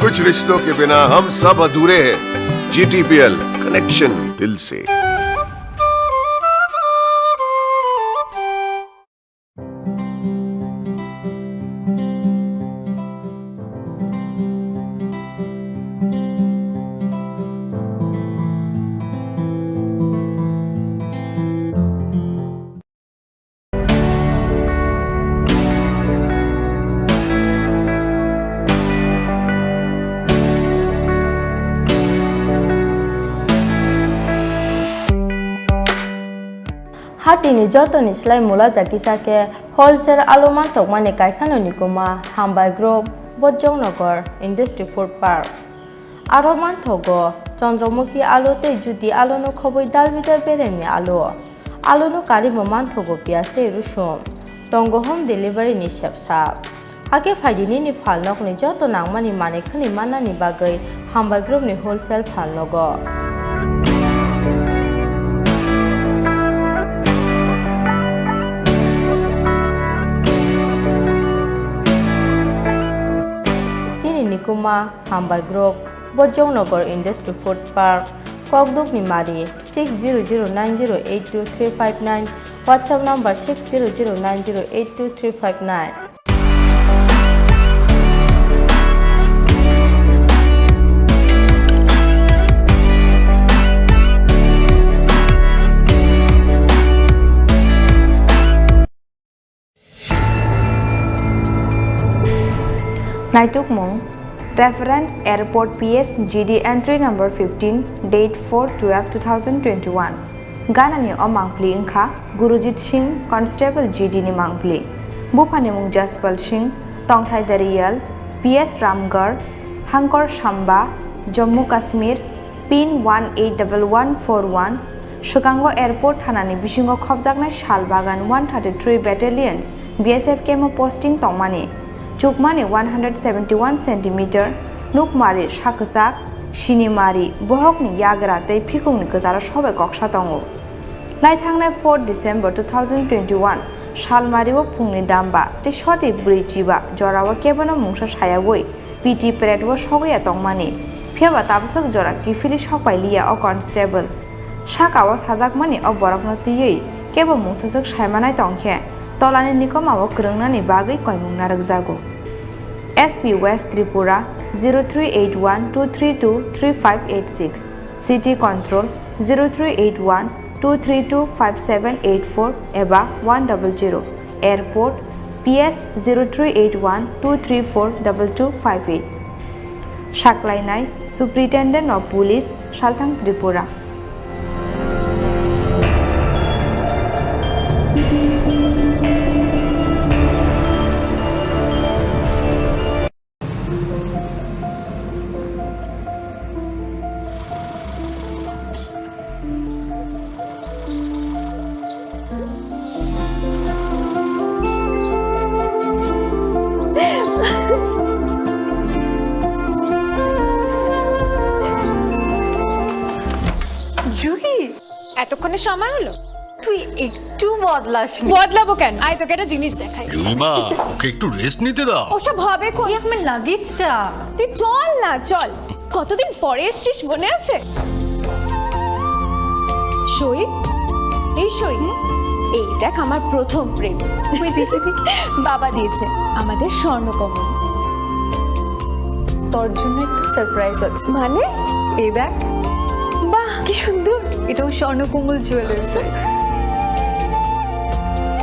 कुछ रिश्तों के बिना हम सब अधूरे हैं। जीटीपीएल, कनेक्शन दिल से। Hatini jotoni slai mula jakisa khe wholesale alu mantokmani kaisano nikuma Hambai Group, Bojongnagar Industry Food Park. Aro manthogo Chandramukhi alu tei Jyoti alu no khobwi dal bidal beremni alu. Alu no karwi bo manthogo piyaj tei rusum. Tongo home delivery ni sepsa. Hakhe phaidi nini phalnokni joto nangmani manwi khwnwi mannani bagwi Hambai Group ni wholesale phalnogo. Chini nikuma Hambai Group, Bojongnagar Industry Food Park, Kokdukni Mari, six zero zero nine zero eight two three five nine, WhatsApp number six zero zero nine zero eight two three five nine. Naitukmung, Reference Airport P S G D entry number fifteen, date four twelve two thousand twenty-one. Ganani o mangpli wngkha Gurujit Singh, Constable G D ni mangpli. Buphani mung Jaspal Singh, tongthai Dariyal, P S Ramgarh, Hangkor Samba, Jammu Kashmir, pin one eight double one four one, swkango airport thanani bisingo khopjaknai sal bagan one thirty-three Battalions B S F camp o posting tongmani, chukmani one hundred seventy-one centimeter, nukmari sak kwchak, Sinimari, bohokni yagra tei phikungni kwcharo sobai koksa tongo. Naithangnai four December two thousand twenty-one salmario phungni damba tei soti bwrwi chiba jorao kebono mungsa sayaui P T parade-o sogwi ya tongmani. Phiyaba tabaswk jora kiphilwi sokpai liya o constable. Saka-o sajakmani o borokno twiwi kebo mungsaswk saimanai tongkhe tolani nikoma-o kwrwngnani bagwi koimung narwkjago. S P West Tripura zero three eight one two three two three five eight six, City Control zero three eight one two three two five seven eight four eba one double zero, Airport P S zero three eight one two three four double two five eight. Saklainai Superintendent of Police, Salthang Tripura. Juhi, এতক্ষণে সময় হলো? তুই একটু বদলাসনি। বদলাবো কেন? আয়, তোকে একটা জিনিস দেখাই। জুলিমা, ওকে একটু রেস্ট নিতে দাও। ওসব হবে কই? এই আমার লাগেজটা। তুই চল না, চল। কতদিন পরে এসছিস, মনে আছে? সই, এই সই। এই দেখ, আমার প্রথম প্রেম। ওই দেখি, দেখি। বাবা দিয়েছে, আমাদের স্বর্ণকমল। তোর জন্য একটা সারপ্রাইজ আছে। মানে? এই দেখ। বাহ, কি সুন্দর। এটাও স্বর্ণকমল জুয়েলার্সের।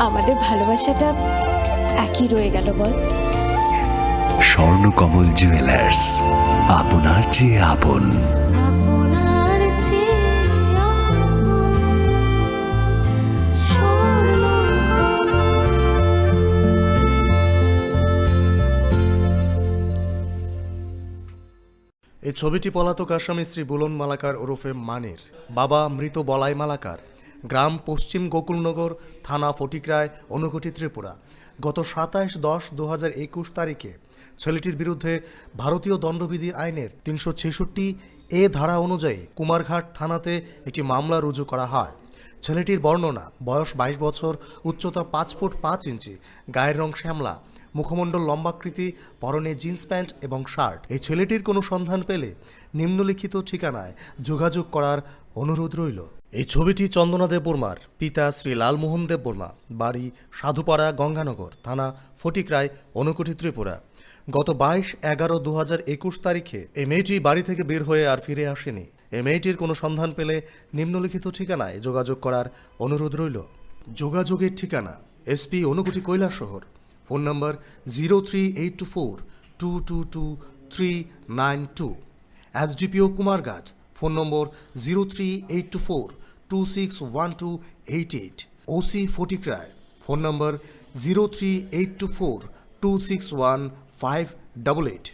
আমাদের ভালোবাসাটা একই রয়ে গেল, বল? স্বর্ণকমল জুয়েলার্স, আপনার চেয়ে আপন। এই ছবিটি পলাতক আসামি শ্রী বুলন মালাকার ওরফে মানির, বাবা মৃত বলাই মালাকার, গ্রাম পশ্চিম গোকুলনগর, থানা ফটিকরায়, ঊনকোটি, ত্রিপুরা। গত সাতাইশ দশ দু হাজার একুশ তারিখে ছেলেটির বিরুদ্ধে ভারতীয় দণ্ডবিধি আইনের তিনশো ছেষট্টি এ ধারা অনুযায়ী কুমারঘাট থানাতে একটি মামলা রুজু করা হয়। ছেলেটির বর্ণনা, বয়স বাইশ বছর, উচ্চতা পাঁচ ফুট পাঁচ ইঞ্চি, গায়ের রং শ্যামলা, মুখমণ্ডল লম্বাকৃতি, পরনে জিন্স প্যান্ট এবং শার্ট। এই ছেলেটির কোনো সন্ধান পেলে নিম্নলিখিত ঠিকানায় যোগাযোগ করার অনুরোধ রইল। এই ছবিটি চন্দনা দেববর্মার, পিতা শ্রী লালমোহন দেববর্মা, বাড়ি সাধুপাড়া গঙ্গানগর, থানা ফটিকরায়, ঊনকোটি, ত্রিপুরা। গত বাইশ এগারো দু হাজার একুশ তারিখে এই মেয়েটি বাড়ি থেকে বের হয়ে আর ফিরে আসেনি। এই মেয়েটির কোনো সন্ধান পেলে নিম্নলিখিত ঠিকানায় যোগাযোগ করার অনুরোধ রইল। যোগাযোগের ঠিকানা: SP Unakoti Kailashahar, phone number zero three eight two four two two two three nine two, SDPO Kumarghat, phone number zero three eight two four two six one two eight eight, OC Fatikroy, phone number zero three eight two four two six one five double eight.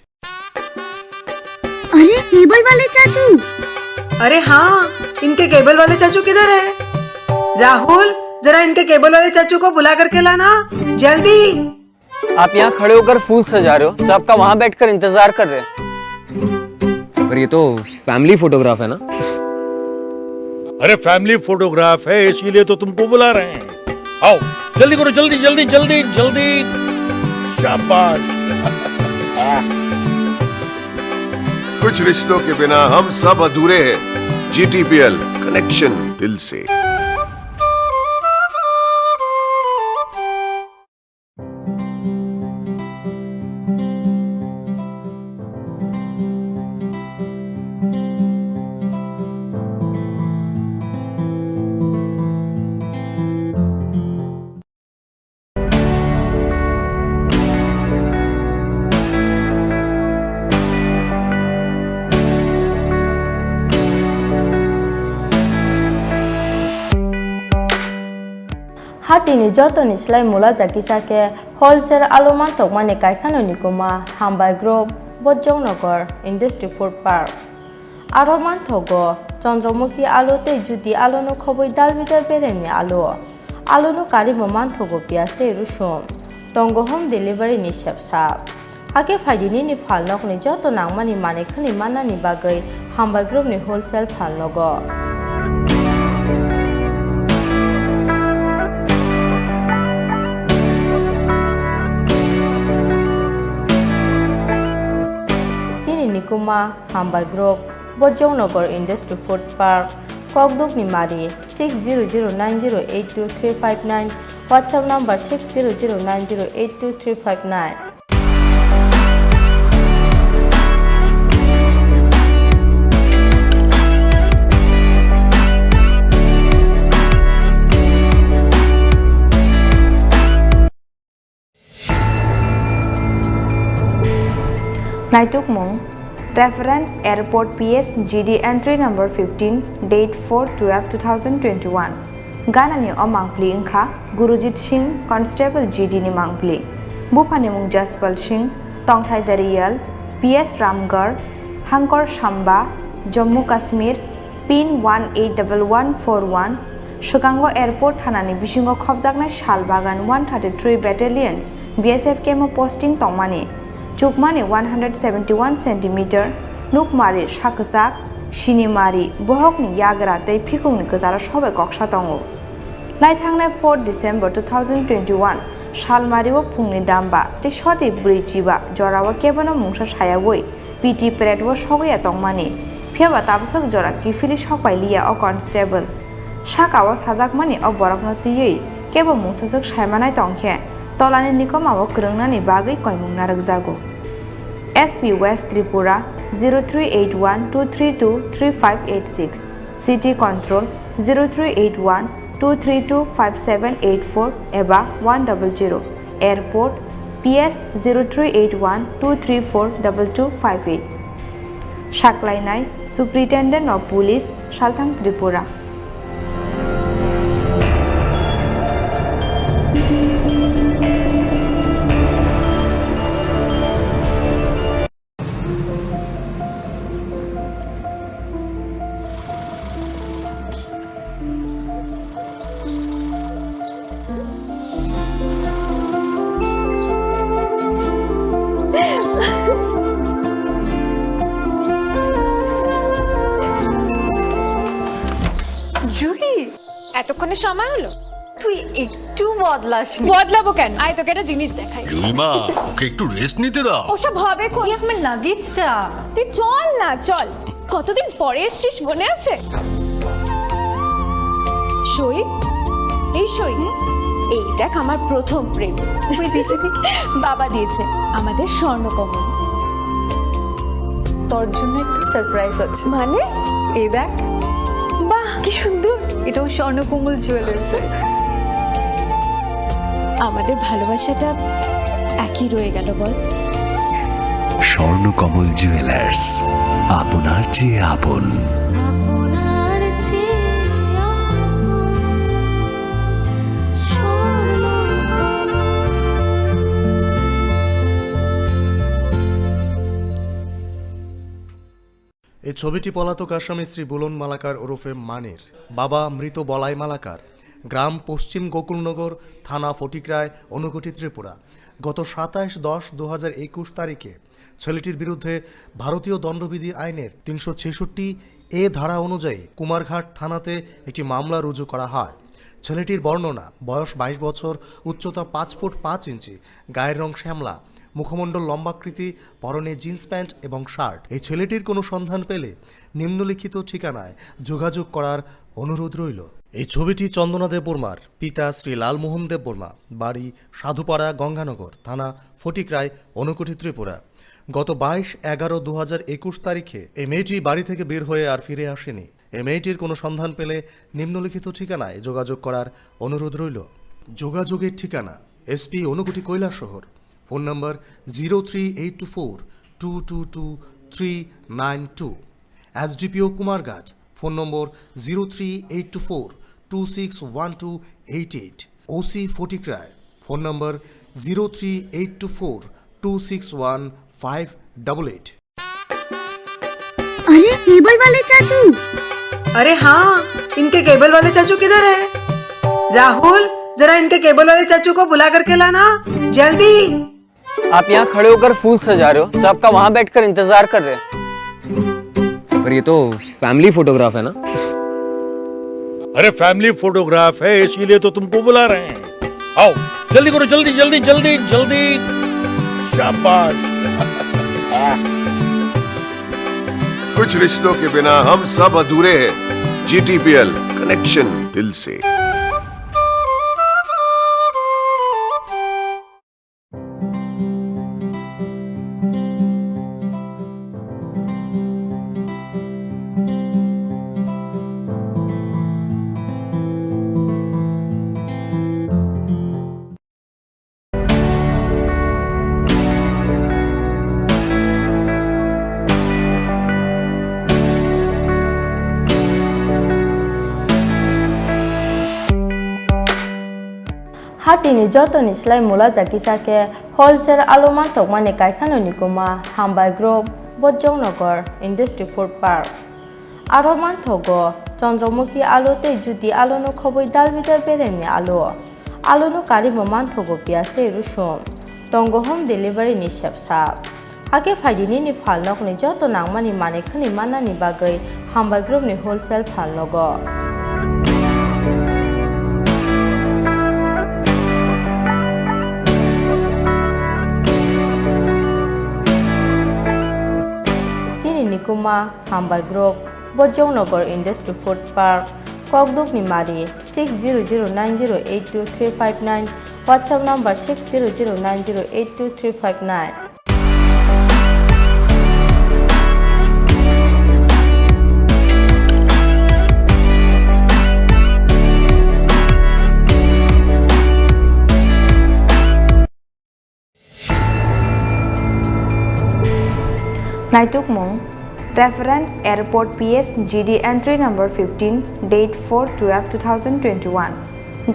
अरे, cable वाले चाचू। अरे हाँ, इनके केबल वाले चाचू किधर है? राहुल, जरा इनके केबल वाले चाचू को बुला करके लाना, जल्दी। आप यहाँ खड़े होकर फूल सजा रहे हो, सबका वहाँ बैठकर इंतजार कर रहे हैं। पर ये तो फैमिली फोटोग्राफ है ना? अरे, फैमिली फोटोग्राफ है, इसीलिए तो तुमको बुला रहे हैं। आओ, जल्दी करो, जल्दी, जल्दी, जल्दी, जल्दी। शाबाश। कुछ रिश्तों के बिना हम सब अधूरे हैं। जीटीपीएल, कनेक्शन दिल से। Hatini jotoni slai mula jakisa khe wholesale alo mantokmani kaisano nikuma Hambai Group, Bojongnagar Industry Food Park. Aro manthogo Chandramukhi alo tei Jyoti alono khobwi dalbidal beremni alo. Alono karwi bo manthogo piyaj tei rusum. Tongo home delivery ni sepsap. Hakhe phaidi nini phalnokni joto nangmani manwi khwnwi mannani bagwi Hambai Group ni wholesale phalnogo. Chini nikuma Hambai Group, Bojongnagar Industry Food Park, Kokdukni Mari, six zero zero nine zero eight two three five nine, WhatsApp number six zero zero nine zero eight two three five nine. Naitukmung, Reference Airport P S G D entry number fifteen, date four twelve two thousand twenty-one. Ganani o mangpli wngkha Gurujit Singh, Constable G D ni mangpli. Buphani mung Jaspal Singh, tongthai Dariyal, P S Ramgarh, Hangkor Samba, Jammu Kashmir, pin one eight double one four one. Swkango airport thanani bisingo khopjaknai Shalbagan one thirty-three Battalions B S F camp o posting tongmani. Chukmani one hundred seventy-one centimeter, nukmari sak kwchak, sinimari, bohokni yagra tei phikungni kwcharo sobai koksa tongo. Naithangnai four December two thousand twenty-one, salmario phungni damba tei soti bwrwi chiba jorao kebono mungsa sayaui P T parade o sogwi ya tongmani. Phiyaba tabasok jora kiphilwi sokpai liya o constable. Sakao sajakmani o borokno twiwi kebo mungsaswk saimanai tongkhe, tolani nikomao kwrwngnani bagwi koimung narwkjago. S P West Tripura zero three eight one two three two three five eight six, City Control zero three eight one two three two five seven eight four eba one double zero, Airport P S zero three eight one two three four double two five eight. Saklainai Superintendent of Police, Salthang Tripura. Juhi, এতক্ষণে সময় হলো? তুই একটু বদলাসনি। বদলাবো কেন? আয়, তোকে একটা জিনিস দেখাই। জুইমা, ওকে একটু রেস্ট নিতে দাও। ওসব হবে কোন? এই আমার লাগেজটা। তুই চল না, চল। কতদিন পরে এসছিস, মনে আছে? সই, এই সই। এই দেখ, আমার প্রথম প্রেম। ওই দেখে দেখে। বাবা দিয়েছে, আমাদের স্বর্ণকমল। তোর জন্য একটা সারপ্রাইজ আছে। মানে? এই দেখ। বাহ, কি সুন্দর। এটাও স্বর্ণকমল জুয়েলার্সের। আমাদের ভালোবাসাটা একই রয়ে গেল, বল। স্বর্ণকমল জুয়েলার্স, আপনার চেয়ে আপন। এই ছবিটি পলাতক আসামি শ্রী বুলন মালাকার ওরফে মানির, বাবা মৃত বলাই মালাকার, গ্রাম পশ্চিম গোকুলনগর, থানা ফটিকরায়, ঊনকোটি, ত্রিপুরা। গত সাতাশ দশ দু হাজার একুশ তারিখে ছেলেটির বিরুদ্ধে ভারতীয় দণ্ডবিধি আইনের তিনশো ছেষট্টি এ ধারা অনুযায়ী কুমারঘাট থানাতে একটি মামলা রুজু করা হয়। ছেলেটির বর্ণনা, বয়স বাইশ বছর, উচ্চতা পাঁচ ফুট পাঁচ ইঞ্চি, গায়ের রং শ্যামলা, মুখমণ্ডল লম্বাকৃতি, পরনে জিন্স প্যান্ট এবং শার্ট। এই ছেলেটির কোনো সন্ধান পেলে নিম্নলিখিত ঠিকানায় যোগাযোগ করার অনুরোধ রইল। এই ছবিটি চন্দনা দেববর্মার, পিতা শ্রী লালমোহন দেববর্মা, বাড়ি সাধুপাড়া গঙ্গানগর, থানা ফটিকরায়, ঊনকোটি, ত্রিপুরা। গত বাইশ এগারো দু হাজার একুশ তারিখে এই মেয়েটি বাড়ি থেকে বের হয়ে আর ফিরে আসেনি। এই মেয়েটির কোনো সন্ধান পেলে নিম্নলিখিত ঠিকানায় যোগাযোগ করার অনুরোধ রইল। যোগাযোগের ঠিকানা: SP Unakoti Kailashahar, phone number zero three eight two four two two two three nine two, SDPO Kumarghat, phone number zero three eight two four two six one two eight eight, OC Fatikroy, phone number zero three eight two four two six one five double eight. अरे, cable वाले चाचू। अरे हाँ, इनके केबल वाले चाचू किधर है? राहुल, जरा इनके केबल वाले चाचू को बुला करके लाना, जल्दी। आप यहाँ खड़े होकर फूल सजा रहे हो, सबका वहाँ बैठकर इंतजार कर रहे हैं। पर ये तो फैमिली फोटोग्राफ है ना? अरे, फैमिली फोटोग्राफ है, इसीलिए तो तुमको बुला रहे हैं। आओ, जल्दी करो, जल्दी, जल्दी, जल्दी, जल्दी। शाबाश। कुछ रिश्तों के बिना हम सब अधूरे हैं। जीटीपीएल, कनेक्शन दिल से। Hatini jotoni slai mula jakisa khe wholesale alu manthokmani kaisano nikuma Hambai Group, Bojongnagar Industry Food Park. Aro manthogo Chandramukhi alu tei Jyoti aluno khobwi dalbidal beremni alu. Aluno karwi bo manthogo piyaj tei rusum. Tongo home delivery ni sepsa. Hakhe phaidi nini phalnokni joto nangmani manwi khwnwi mannani bagwi Hambai Group ni wholesale phalnogo. Chini nikuma Hambai Group, Bojongnagar Industry Food Park, Kokdukni Mari, six zero zero nine zero eight two three five nine, WhatsApp number six zero zero nine zero eight two three five nine. Naitukmung, Reference Airport P S G D entry number fifteen, date four twelve two thousand twenty-one.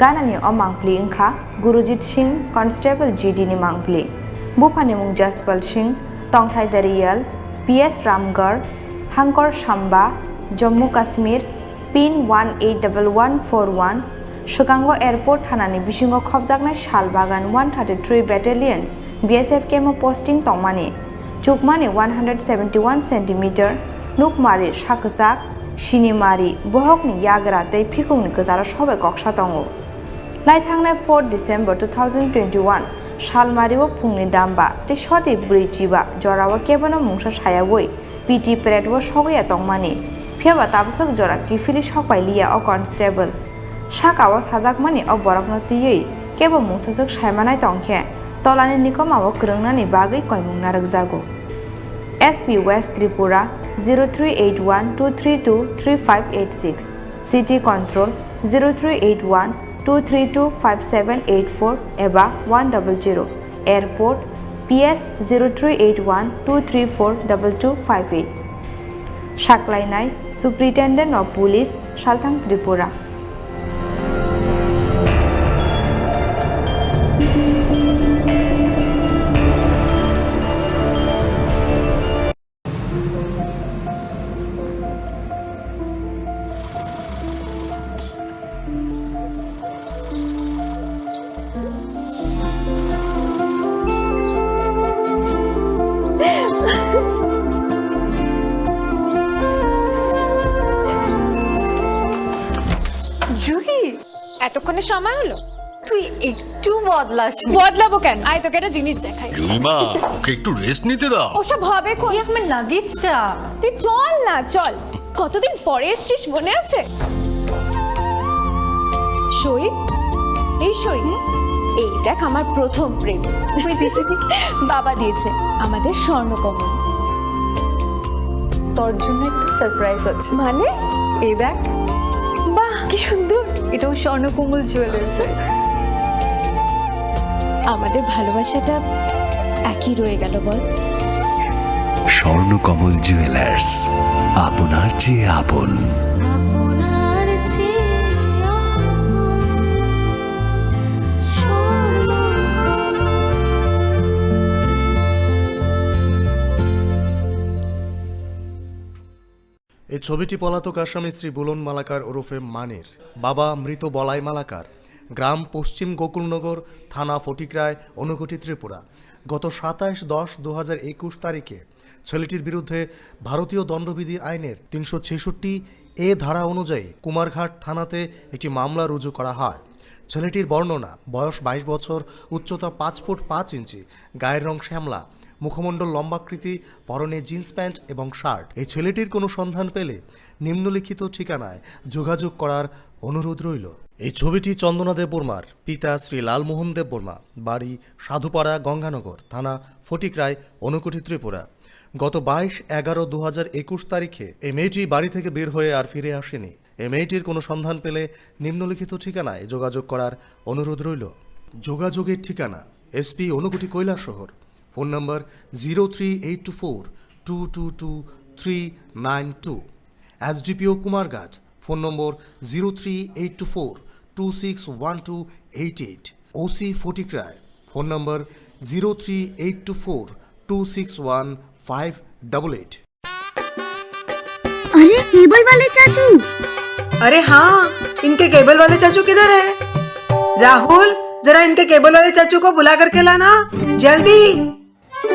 Ganani o mangpli wngkha Gurujit Singh, Constable G D ni mangpli. Buphani mung Jaspal Singh, tongthai Dariyal, P S Ramgarh, Hangkor Samba, Jammu Kashmir, pin one eight double one four one, swkango airport thanani bisingo khopjaknai Shalbagan one thirty-three Battalions B S F camp o posting tongmani, chukmani one hundred seventy-one centimeter, nukmari sak kwchak, sinimari, bohokni yagra tei phikungni kwcharo sobai koksa tongo. Naithangnai fourth December two thousand twenty-one, Salmari o phungni damba tei soti bwrwi chiba jorao kebono mungsa sayaui, P T parade o sogwi ya tongmani, phiyaba tabaswk jora kiphilwi sokpai liya o constable. Saka o sajakmani o borokno twiwi kebo mungsaswk saimanai tongkhe, tolani nikoma o kwrwngnani bagwi koimung narwkjago. S P West Tripura zero three eight one two three two three five eight six, City Control zero three eight one two three two five seven eight four eba one double zero. Airport, P S zero three eight one two three four double two five eight. Saklainai Superintendent of Police, Salthang Tripura. Juhi, এতক্ষণে সময় হলো? তুই একটু বদলাসনি। বদলাবো কেন? আয়, তোকে একটা জিনিস দেখাই। জুইমা, ওকে একটু রেস্ট নিতে দাও। ওসব হবে কোন? এই আমার লাগেজটা। তুই চল না, চল। কতদিন পরে এসছিস, মনে আছে? সই, এই সই। এই দেখ, আমার প্রথম প্রেম। তুই দেখে দেখে। বাবা দিয়েছে আমাদের স্বর্ণকমল। তোর জন্য একটা সারপ্রাইজ আছে। মানে? এই দেখ। বাহ, কি সুন্দর। এটাও স্বর্ণকমল জুয়েলার্সের। আমাদের ভালোবাসাটা একই রয়ে গেল, বল? স্বর্ণকমল জুয়েলার্স, আপনার চেয়ে আপন। আপনার চেয়ে আপন স্বর্ণকমল। এই ছবিটি পলাতক আসামি শ্রী বুলন মালাকার ওরফে মানির, বাবা মৃত বলাই মালাকার, গ্রাম পশ্চিম গোকুলনগর, থানা ফটিকরায়, ঊনকোটি, ত্রিপুরা। গত সাতাইশ দশ দু হাজার একুশ তারিখে ছেলেটির বিরুদ্ধে ভারতীয় দণ্ডবিধি আইনের তিনশো ছেষট্টি এ ধারা অনুযায়ী কুমারঘাট থানাতে একটি মামলা রুজু করা হয়। ছেলেটির বর্ণনা, বয়স বাইশ বছর, উচ্চতা পাঁচ ফুট পাঁচ ইঞ্চি, গায়ের রং শ্যামলা, মুখমণ্ডল লম্বাকৃতি, পরনে জিন্স প্যান্ট এবং শার্ট। এই ছেলেটির কোনো সন্ধান পেলে নিম্নলিখিত ঠিকানায় যোগাযোগ করার অনুরোধ রইল। এই ছবিটি চন্দনা দেববর্মার, পিতা শ্রী লালমোহন দেববর্মা, বাড়ি সাধুপাড়া গঙ্গানগর, থানা ফটিকরায়, ঊনকোটি, ত্রিপুরা। গত বাইশ এগারো দু হাজার একুশ তারিখে এই মেয়েটি বাড়ি থেকে বের হয়ে আর ফিরে আসেনি। এই মেয়েটির কোনো সন্ধান পেলে নিম্নলিখিত ঠিকানায় যোগাযোগ করার অনুরোধ রইল। যোগাযোগের ঠিকানা: SP Unakoti Kailashahar, phone number zero three eight two four two two two three nine two, SDPO Kumarghat, phone number zero three eight two four two six one two eight eight, OC Fatikroy, phone number zero three eight two four two six one five double eight. अरे, cable वाले चाचू। अरे हाँ, इनके केबल वाले चाचू किधर है? राहुल, जरा इनके केबल वाले चाचू को बुला करके लाना, जल्दी।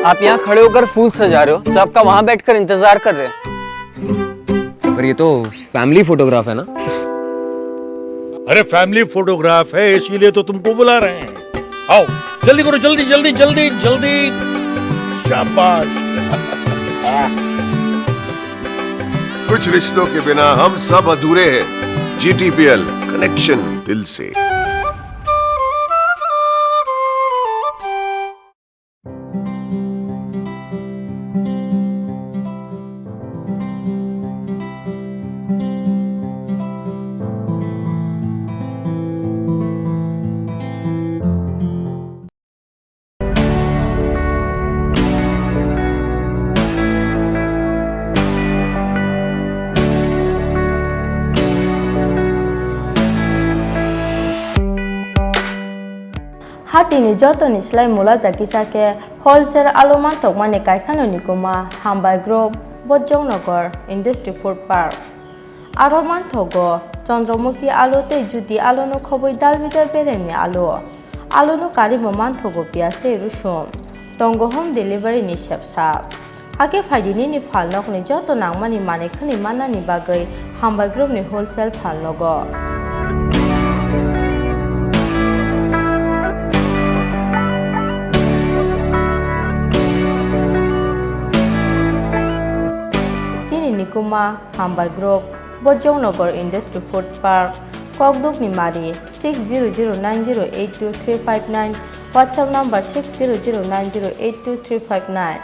आप यहाँ खड़े होकर फूल सजा रहे हो, सबका वहाँ बैठकर इंतजार कर रहे हैं। पर ये तो फैमिली फोटोग्राफ है ना? अरे, फैमिली फोटोग्राफ है, इसीलिए तो तुमको बुला रहे हैं। आओ, जल्दी करो, जल्दी, जल्दी, जल्दी, जल्दी। शाबाश। कुछ रिश्तों के बिना हम सब अधूरे हैं। जीटीपीएल, कनेक्शन दिल से। Hatini jotoni slai mula jakisa khe wholesale alu manthokmani kaisano nikuma Hambai Group, Bojongnagar Industry Food Park. Aro manthogo Chandramukhi alu tei Jyoti aluno khobwi dalbidal beremni alu. Aluno karibo manthogo piyaj tei rusum. Tongo home delivery ni sepsa. Hakhe phaidi nini phalnokni joto nangmani manwi khwnwi mannani bagwi Hambai Group ni wholesale phalnogo. Chini nikuma Hambai Group, Bojongnagar Industry Food Park, Kokdukni Mari, six zero zero nine zero eight two three five nine, WhatsApp number six zero zero nine zero eight two three five nine.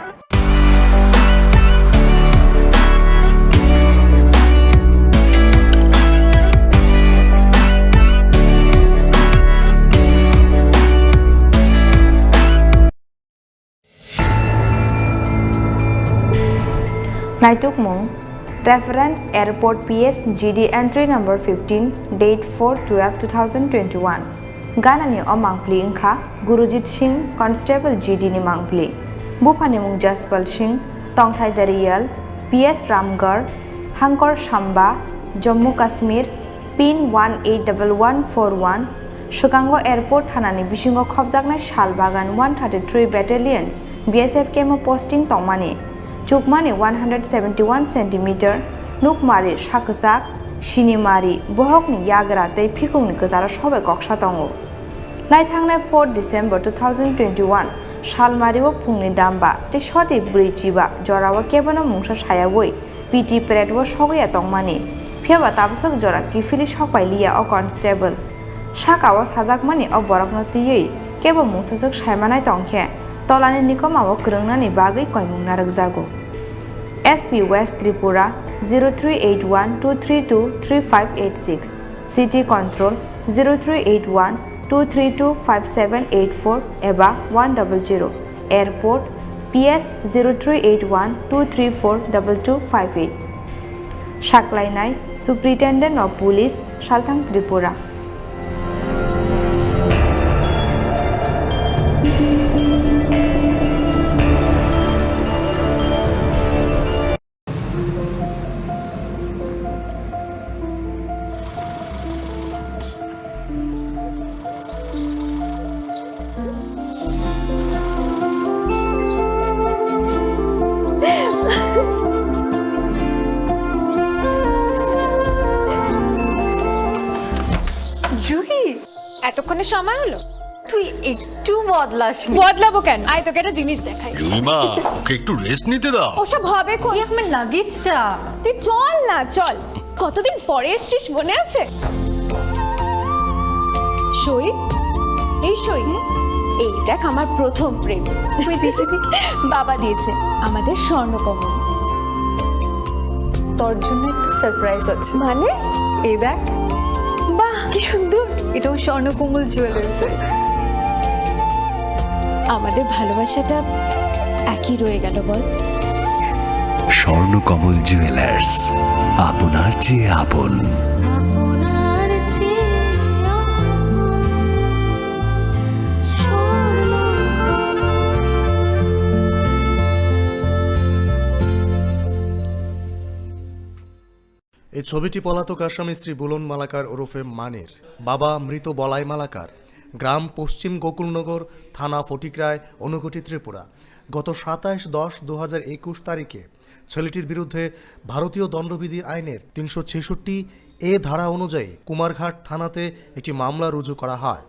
Naitukmung, Reference Airport P S G D entry number fifteen, date four twelve two thousand twenty-one. Ganani o mangpli wngkha Gurujit Singh, Constable G D ni mangpli. Buphani mung Jaspal Singh, tongthai Dariyal, P S Ramgarh, Hangkor Samba, Jammu Kashmir, pin one eight double one four one, swkango airport thanani bisingo khopjaknai Sal Bagan one thirty-three Battalions B S F camp o posting tongmani, chukmani one hundred seventy-one centimeter, nukmari sakwchak, sinimari, bohokni yagra tei phikungni kwcharo sobai koksa tongo. Naithangnai four December two thousand twenty-one salmario phungni damba tei soti bwrwi chiba jorao kebono mungsa sayaui P T parade o sogwi ya tongmani, phiyaba tabaswk jora kiphilwi sokpai liya o constable. Saka o sajakmani o borokno twiwi kebo mungsaswk saimanai tongkhe tolani nikoma o kwrwngnani bagwi koimung narwkjago. S P West Tripura zero three eight one two three two three five eight six, City Control zero three eight one two three two five seven eight four eba one double zero, Airport P S zero three eight one two three four double two five eight. Saklainai Superintendent of Police, Salthang Tripura. সময় হলো। তুই একটু বদলাস নি। বদলাবো কেন? আয়, তোকে একটা জিনিস দেখাই। জুইমা, ওকে একটু রেস্ট নিতে দাও। ওসব হবে কোন? এই আমার লাগেজটা। তুই চল না, চল। কতদিন পরে এসছিস, মনে আছে? সই, এই সই। এই দেখ, আমার প্রথম প্রেম। তুই দেখে দেখে বাবা দিয়েছে আমাদের স্বর্ণকমল। তোর জন্য একটা সারপ্রাইজ আছে। মানে? এই দেখ। বাহ, কি সুন্দর। এটাও স্বর্ণকমল জুয়েলার্সের। আমাদের ভালোবাসাটা একই রয়ে গেল, বল? স্বর্ণকমল জুয়েলার্স, আপনার চেয়ে আপন। আপনার চেয়ে আপন। এই ছবিটি পলাতক আসামি শ্রী বুলন মালাকার ওরফে মানির, বাবা মৃত বলাই মালাকার, গ্রাম পশ্চিম গোকুলনগর, থানা ফটিকরায়, ঊনকোটি, ত্রিপুরা। গত সাতাশ দশ দু হাজার একুশ তারিখে ছেলেটির বিরুদ্ধে ভারতীয় দণ্ডবিধি আইনের তিনশো ছেষট্টি এ ধারা অনুযায়ী কুমারঘাট থানাতে একটি মামলা রুজু করা হয়।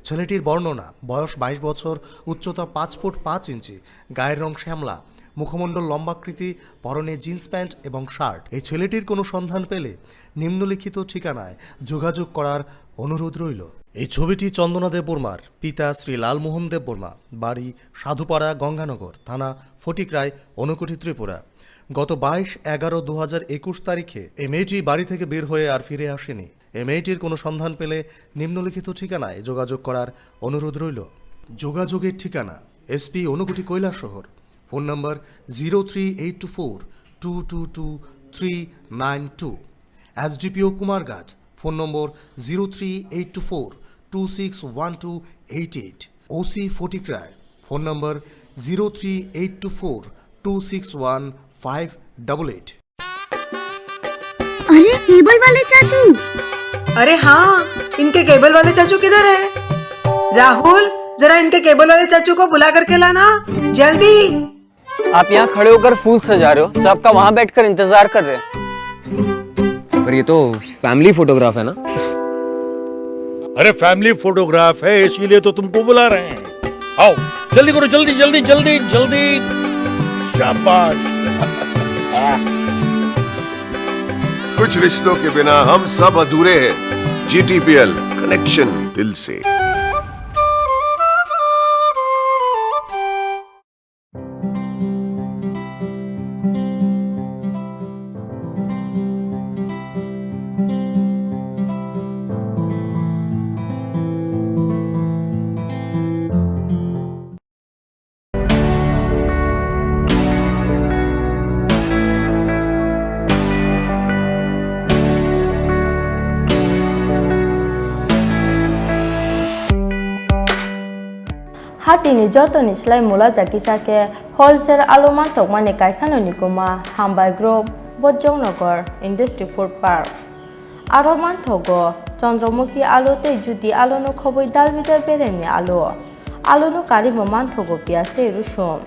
ছেলেটির বর্ণনা, বয়স বাইশ বছর, উচ্চতা পাঁচ ফুট পাঁচ ইঞ্চি, গায়ের রং শ্যামলা, মুখমণ্ডল লম্বাকৃতি, পরনে জিন্স প্যান্ট এবং শার্ট। এই ছেলেটির কোনো সন্ধান পেলে নিম্নলিখিত ঠিকানায় যোগাযোগ করার অনুরোধ রইল। এই ছবিটি চন্দনা দেববর্মার, পিতা শ্রী লালমোহন দেববর্মা, বাড়ি সাধুপাড়া গঙ্গানগর, থানা ফটিকরায়, ঊনকোটি, ত্রিপুরা। গত বাইশ এগারো দু হাজার একুশ তারিখে এই মেয়েটি বাড়ি থেকে বের হয়ে আর ফিরে আসেনি। এই মেয়েটির কোনো সন্ধান পেলে নিম্নলিখিত ঠিকানায় যোগাযোগ করার অনুরোধ রইল। যোগাযোগের ঠিকানা: SP Unakoti Kailashahar, phone number zero three eight two four two two two three nine two. SDPO Kumarghat, phone number zero three eight two four two six one two eight eight. OC Fatikroy, phone number zero three eight two four two six one five double eight. अरे, cable वाले चाचू। अरे हाँ, इनके केबल वाले चाचू किधर है? राहुल, जरा इनके केबल वाले चाचू को बुला करके लाना, जल्दी। आप यहाँ खड़े होकर फूल सजा रहे हो, सब आपका वहाँ बैठकर इंतजार कर रहे हैं। पर ये तो फैमिली फोटोग्राफ है ना? अरे, फैमिली फोटोग्राफ है, इसीलिए तो तुमको बुला रहे हैं। आओ, जल्दी करो, जल्दी, जल्दी, जल्दी, जल्दी। शाबाश। कुछ रिश्तों के बिना हम सब अधूरे हैं। जीटीपीएल, कनेक्शन दिल से। Hatini jotoni slai mula jakisa khe wholesale alu manthokmani kaisano nikuma Hambai Group, Bojongnagar Industry Food Park. Aro manthogo Chandramukhi alu tei Jyoti alu no khobwi dal bidal beremni alu. Alu no karwi bo manthogo piyaj tei rusum.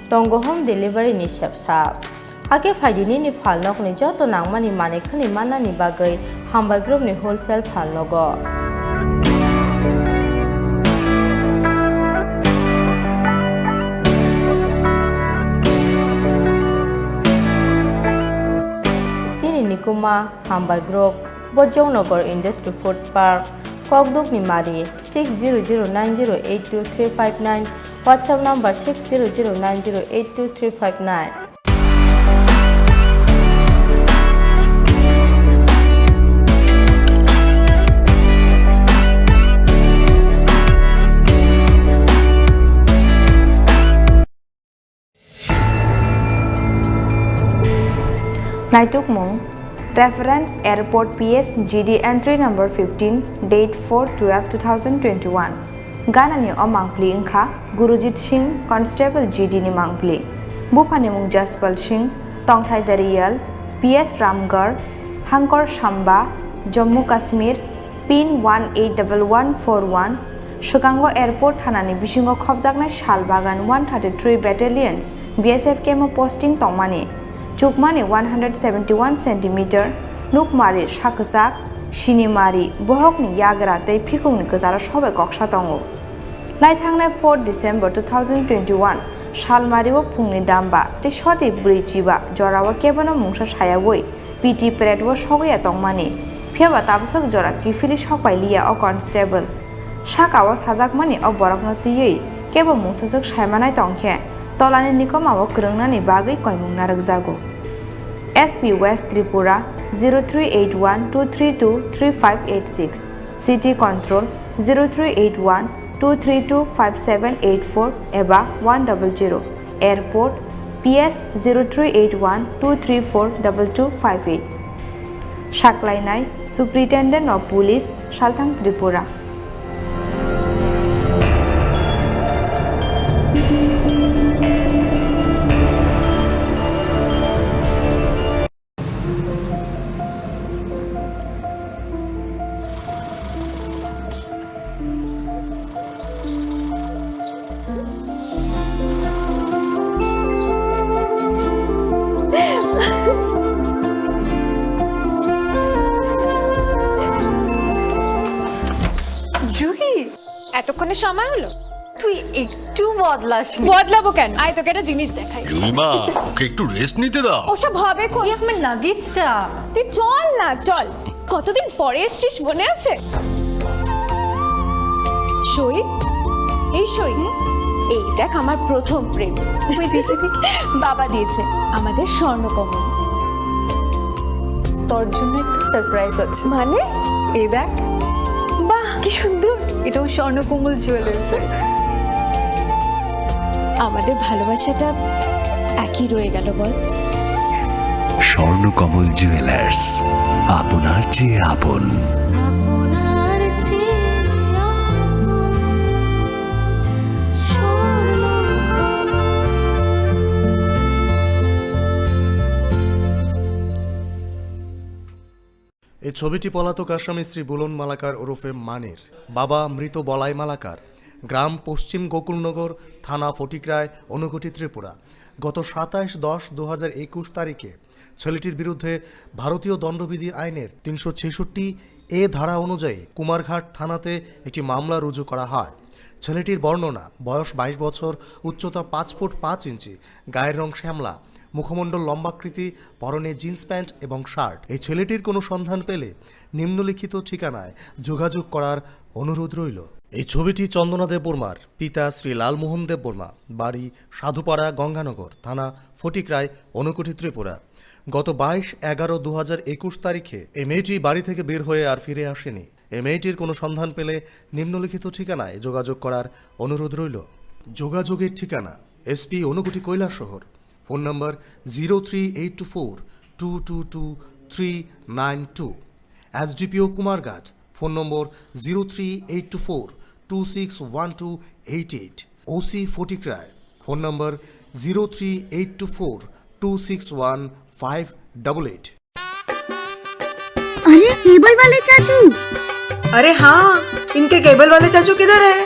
Tongo home delivery ni sepsa. Hakhe phaidi nini phalnokni joto nangmani manwi khwnwi mannani bagwi Hambai Group ni wholesale phalnogo. Chini nikuma Hambai Group, Bojongnagar Industry Food Park, Kokdukni Mari, six zero zero nine zero eight two three five nine, WhatsApp number six zero zero nine zero eight two three five nine. Naitukmung, Reference Airport P S G D entry number fifteen, date four twelve two thousand twenty-one. Ganani o mangpli wngkha Gurujit Singh, Constable G D ni mangpli. Buphani mung Jaspal Singh, tongthai Dariyal, P S Ramgarh, Hangkor Samba, Jammu Kashmir, pin one eight double one four one, swkango airport thanani bisingo khopjaknai sal bagan one thirty-three Battalions B S F camp o posting tongmani, chukmani one hundred seventy-one centimeter, nukmari sak kwchak, Sinimari, bohokni yagra tei phikungni kwcharo sobai koksa tongo. Naithangnai fourth December two thousand twenty-one salmario phungni damba tei soti bwrwi chiba jorao kebono mungsa sayaui P T pad o sogwi ya tongmani, phiyaba tabaswk jora kiphilwi sokpai liya o constable. Saka o sajakmani o borokno twiwi kebo mungsaswk saimanai tongkhe tolani nikoma o kwrwngnani bagwi koimung narwkjago. S P West Tripura zero three eight one two three two three five eight six, City Control zero three eight one two three two five seven eight four eba one double zero, Airport P S zero three eight one two three four double two five eight. Saklainai Superintendent of Police, Salthang Tripura. Juhi, এতক্ষণে সময় হলো? তুই একটু বদলাসনি। বদলাবো কেন? আয়, তোকে একটা জিনিস দেখাই। জুইমা, ওকে একটু রেস্ট নিতে দাও। ওসব হবে কোন? এই আমার লাগেজটা। তুই চল না, চল। কতদিন পরে এসছিস, মনে আছে? সই, এই সই, এই দেখ আমার প্রথম প্রেম। ওই দেখে দেখে বাবা দিয়েছে আমাদের স্বর্ণকমল। তোর জন্য একটা সারপ্রাইজ আছে। মানে? এই দেখ। বাহ, কি সুন্দর। এটাও স্বর্ণকমল জুয়েলার্সের। আমাদের ভালোবাসাটা একই রয়ে গেল, বল? স্বর্ণকমল জুয়েলার্স, আপনার চেয়ে আপন। আপনার চেয়ে আপন স্বর্ণকমল। এই ছবিটি পলাতক আসামি শ্রী বুলন মালাকার ওরফে মানির, বাবা মৃত বলাই মালাকার, গ্রাম পশ্চিম গোকুলনগর, থানা ফটিকরায়, ঊনকোটি, ত্রিপুরা। গত সাতাইশ দশ দু হাজার একুশ তারিখে ছেলেটির বিরুদ্ধে ভারতীয় দণ্ডবিধি আইনের তিনশো ছেষট্টি এ ধারা অনুযায়ী কুমারঘাট থানাতে একটি মামলা রুজু করা হয়। ছেলেটির বর্ণনা, বয়স বাইশ বছর, উচ্চতা পাঁচ ফুট পাঁচ ইঞ্চি, গায়ের রং শ্যামলা, মুখমণ্ডল লম্বাকৃতি, পরনে জিন্স প্যান্ট এবং শার্ট। এই ছেলেটির কোনো সন্ধান পেলে নিম্নলিখিত ঠিকানায় যোগাযোগ করার অনুরোধ রইল। এই ছবিটি চন্দনা দেববর্মার, পিতা শ্রী লালমোহন দেববর্মা, বাড়ি সাধুপাড়া, গঙ্গানগর, থানা ফটিকরায়, ঊনকোটি, ত্রিপুরা। গত বাইশ এগারো দু হাজার একুশ তারিখে এই মেয়েটি বাড়ি থেকে বের হয়ে আর ফিরে আসেনি। এই মেয়েটির কোনো সন্ধান পেলে নিম্নলিখিত ঠিকানায় যোগাযোগ করার অনুরোধ রইল। যোগাযোগের ঠিকানা: SP Unakoti Kailashahar, phone number zero three eight two four two two two three nine two, SDPO Kumarghat, phone number zero three eight two four two six one two eight eight, OC Fatikroy, phone number zero three eight two four two six one five double eight. अरे, cable वाले चाचू। अरे हाँ, इनके केबल वाले चाचू किधर है?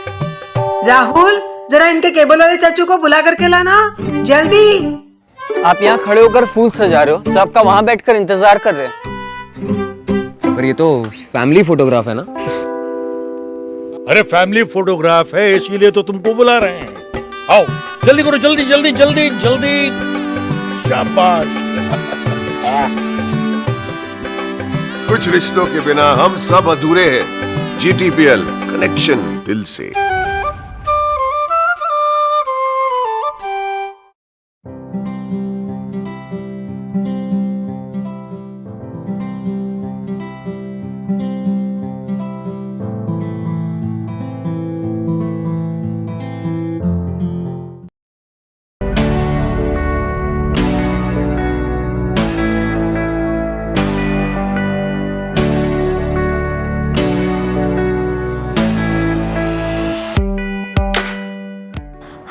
राहुल, जरा इनके केबल वाले चाचू को बुला करके लाना, जल्दी। आप यहाँ खड़े होकर फूल सजा रहे हो, सबका वहाँ बैठकर इंतजार कर रहे हैं। पर ये तो फैमिली फोटोग्राफ है ना? अरे, फैमिली फोटोग्राफ है, इसीलिए तो तुमको बुला रहे हैं। आओ, जल्दी करो, जल्दी, जल्दी, जल्दी, जल्दी। शाबाश। कुछ रिश्तों के बिना हम सब अधूरे हैं। जीटीपीएल, कनेक्शन दिल से।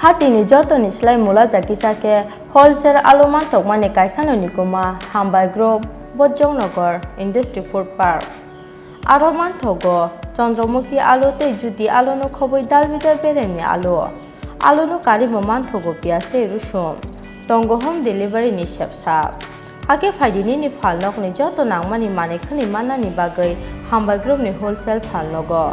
Hatini jotoni slai mula ja kisa khe wholesale alu mantokmani kaisano nikuma Hambai Group, Bojongnagar Industry Food Park. Aro manthogo Chandramukhi alu tei Jyoti aluno khobwi dalbidal beremni alu. Aluno karwi bo manthogo piyaj tei rusum. Tongo home delivery ni sepsa. Hakhe phaidi nini phalnokni joto nangmani manwi khwnwi mannani bagwi Hambai Group ni wholesale phalnogo.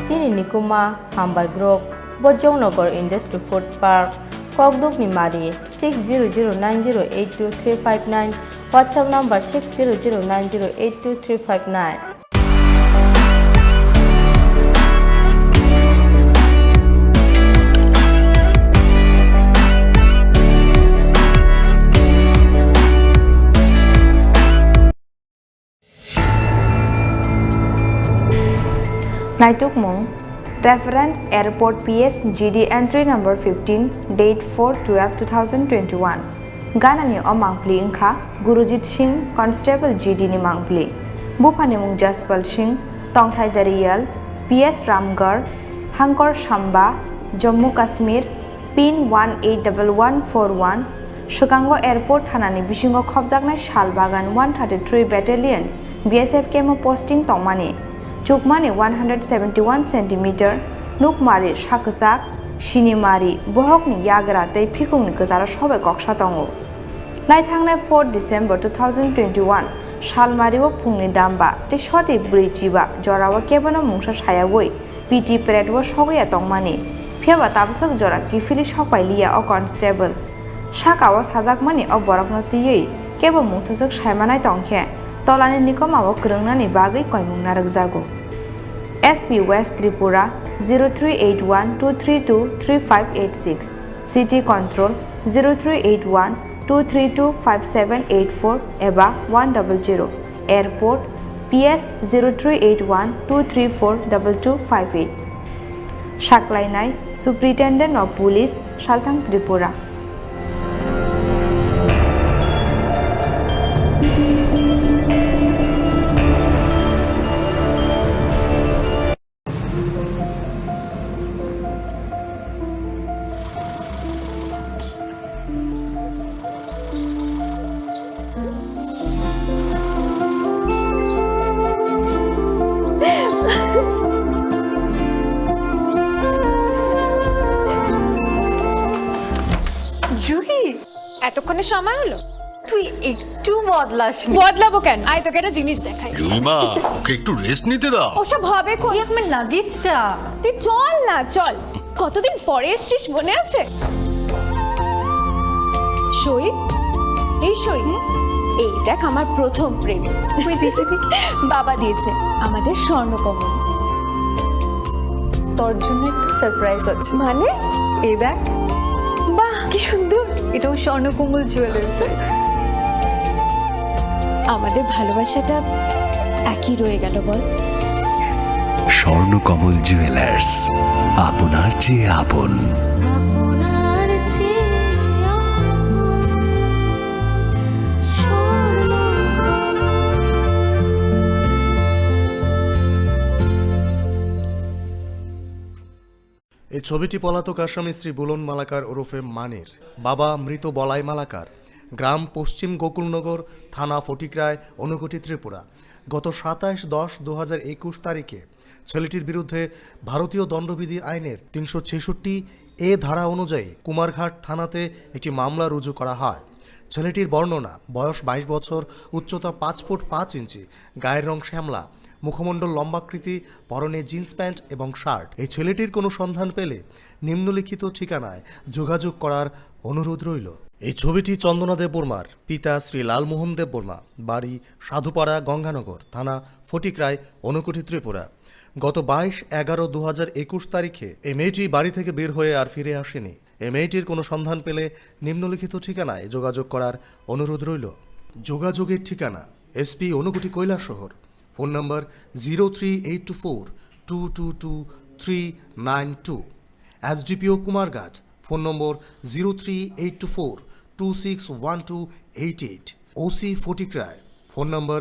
Chini nikuma Hambai Group, Bojongnagar Industry Food Park, Kokdukni Mari, six zero zero nine zero eight two three five nine, WhatsApp number six zero zero nine zero eight two three five nine. Naitukmung, Reference Airport P S G D entry number fifteen, date four twelve two thousand twenty-one. Ganani o mangpli wngkha Gurujit Singh, Constable G D ni mangpli. Buphani mung Jaspal Singh, tongthai Dariyal, P S Ramgarh, Hangkor Samba, Jammu Kashmir, pin one eight double one four one. Swkango airport thanani bisingo khopjaknai Shalbagan one thirty-three Battalions B S F camp o posting tongmani. Chukmani one hundred seventy-one centimeter, nukmari sakwchak, sinimari, bohokni yagra tei phikungni kwcharo sobai koksa tongo. Naithangnai four December two thousand twenty-one salmario phungni damba tei soti bwrwi chiba jorao kebono mungsa sayaui P T parade o sogwi ya tongmani. Phiyaba tabaswk jora kiphilwi sokpai liya o constable. Sakao sajakmani o borokno twiwi kebo mungsajwk saimanai tongkhe, tolani nikomao kwrwngnani bagwi koimung narwkjago. S P West Tripura zero three eight one two three two three five eight six, City Control zero three eight one two three two five seven eight four eba one double zero, Airport P S zero three eight one two three four double two five eight. Saklainai Superintendent of Police, Salthang Tripura. Juhi, এতক্ষণে সময় হলো? তুই একটু বদলাসনি। বদলাবো কেন? আয়, তোকে একটা জিনিস দেখাই। জুইমা, ওকে একটু রেস্ট নিতে দাও। ওসব হবে কই? এই আমার লাগেজটা। তুই চল না, চল। কতদিন পরে এসছিস, মনে আছে? সই, এই সই। হুম? এই দেখ, আমার প্রথম প্রেম। ওই দেখি, দেখি। বাবা দিয়েছে, আমাদের স্বর্ণকমল। তোর জন্য একটা সারপ্রাইজ আছে। মানে? এই দেখ। বাহ, কি সুন্দর। এটাও স্বর্ণকমল জুয়েলার্স। আমাদের ভালোবাসাটা একই রয়ে গেল, বল? স্বর্ণকমল জুয়েলার্স, আপনার চেয়ে আপন। এই ছবিটি পলাতক আসামি শ্রী বুলন মালাকার ওরফে মানির, বাবা মৃত বলাই মালাকার, গ্রাম পশ্চিম গোকুলনগর, থানা ফটিকরায়, ঊনকোটি, ত্রিপুরা। গত সাতাশ দশ দু হাজার একুশ তারিখে ছেলেটির বিরুদ্ধে ভারতীয় দণ্ডবিধি আইনের তিনশো ছেষট্টি এ ধারা অনুযায়ী কুমারঘাট থানাতে একটি মামলা রুজু করা হয়। ছেলেটির বর্ণনা, বয়স বাইশ বছর, উচ্চতা পাঁচ ফুট পাঁচ ইঞ্চি, গায়ের রং শ্যামলা, মুখমণ্ডল লম্বাকৃতি, পরনে জিন্স প্যান্ট এবং শার্ট। এই ছেলেটির কোনো সন্ধান পেলে নিম্নলিখিত ঠিকানায় যোগাযোগ করার অনুরোধ রইল। এই ছবিটি চন্দনা দেববর্মার, পিতা শ্রী লালমোহন দেববর্মা, বাড়ি সাধুপাড়া গঙ্গানগর, থানা ফটিকরায়, ঊনকোটি, ত্রিপুরা। গত বাইশ এগারো দু হাজার একুশ তারিখে এই মেয়েটি বাড়ি থেকে বের হয়ে আর ফিরে আসেনি। এই মেয়েটির কোনো সন্ধান পেলে নিম্নলিখিত ঠিকানায় যোগাযোগ করার অনুরোধ রইল। যোগাযোগের ঠিকানা: SP Unakoti Kailashahar, phone number zero three eight two four two two two three nine two, SDPO Kumarghat, phone number zero three eight two four two six one two eight eight, OC Fatikroy, phone number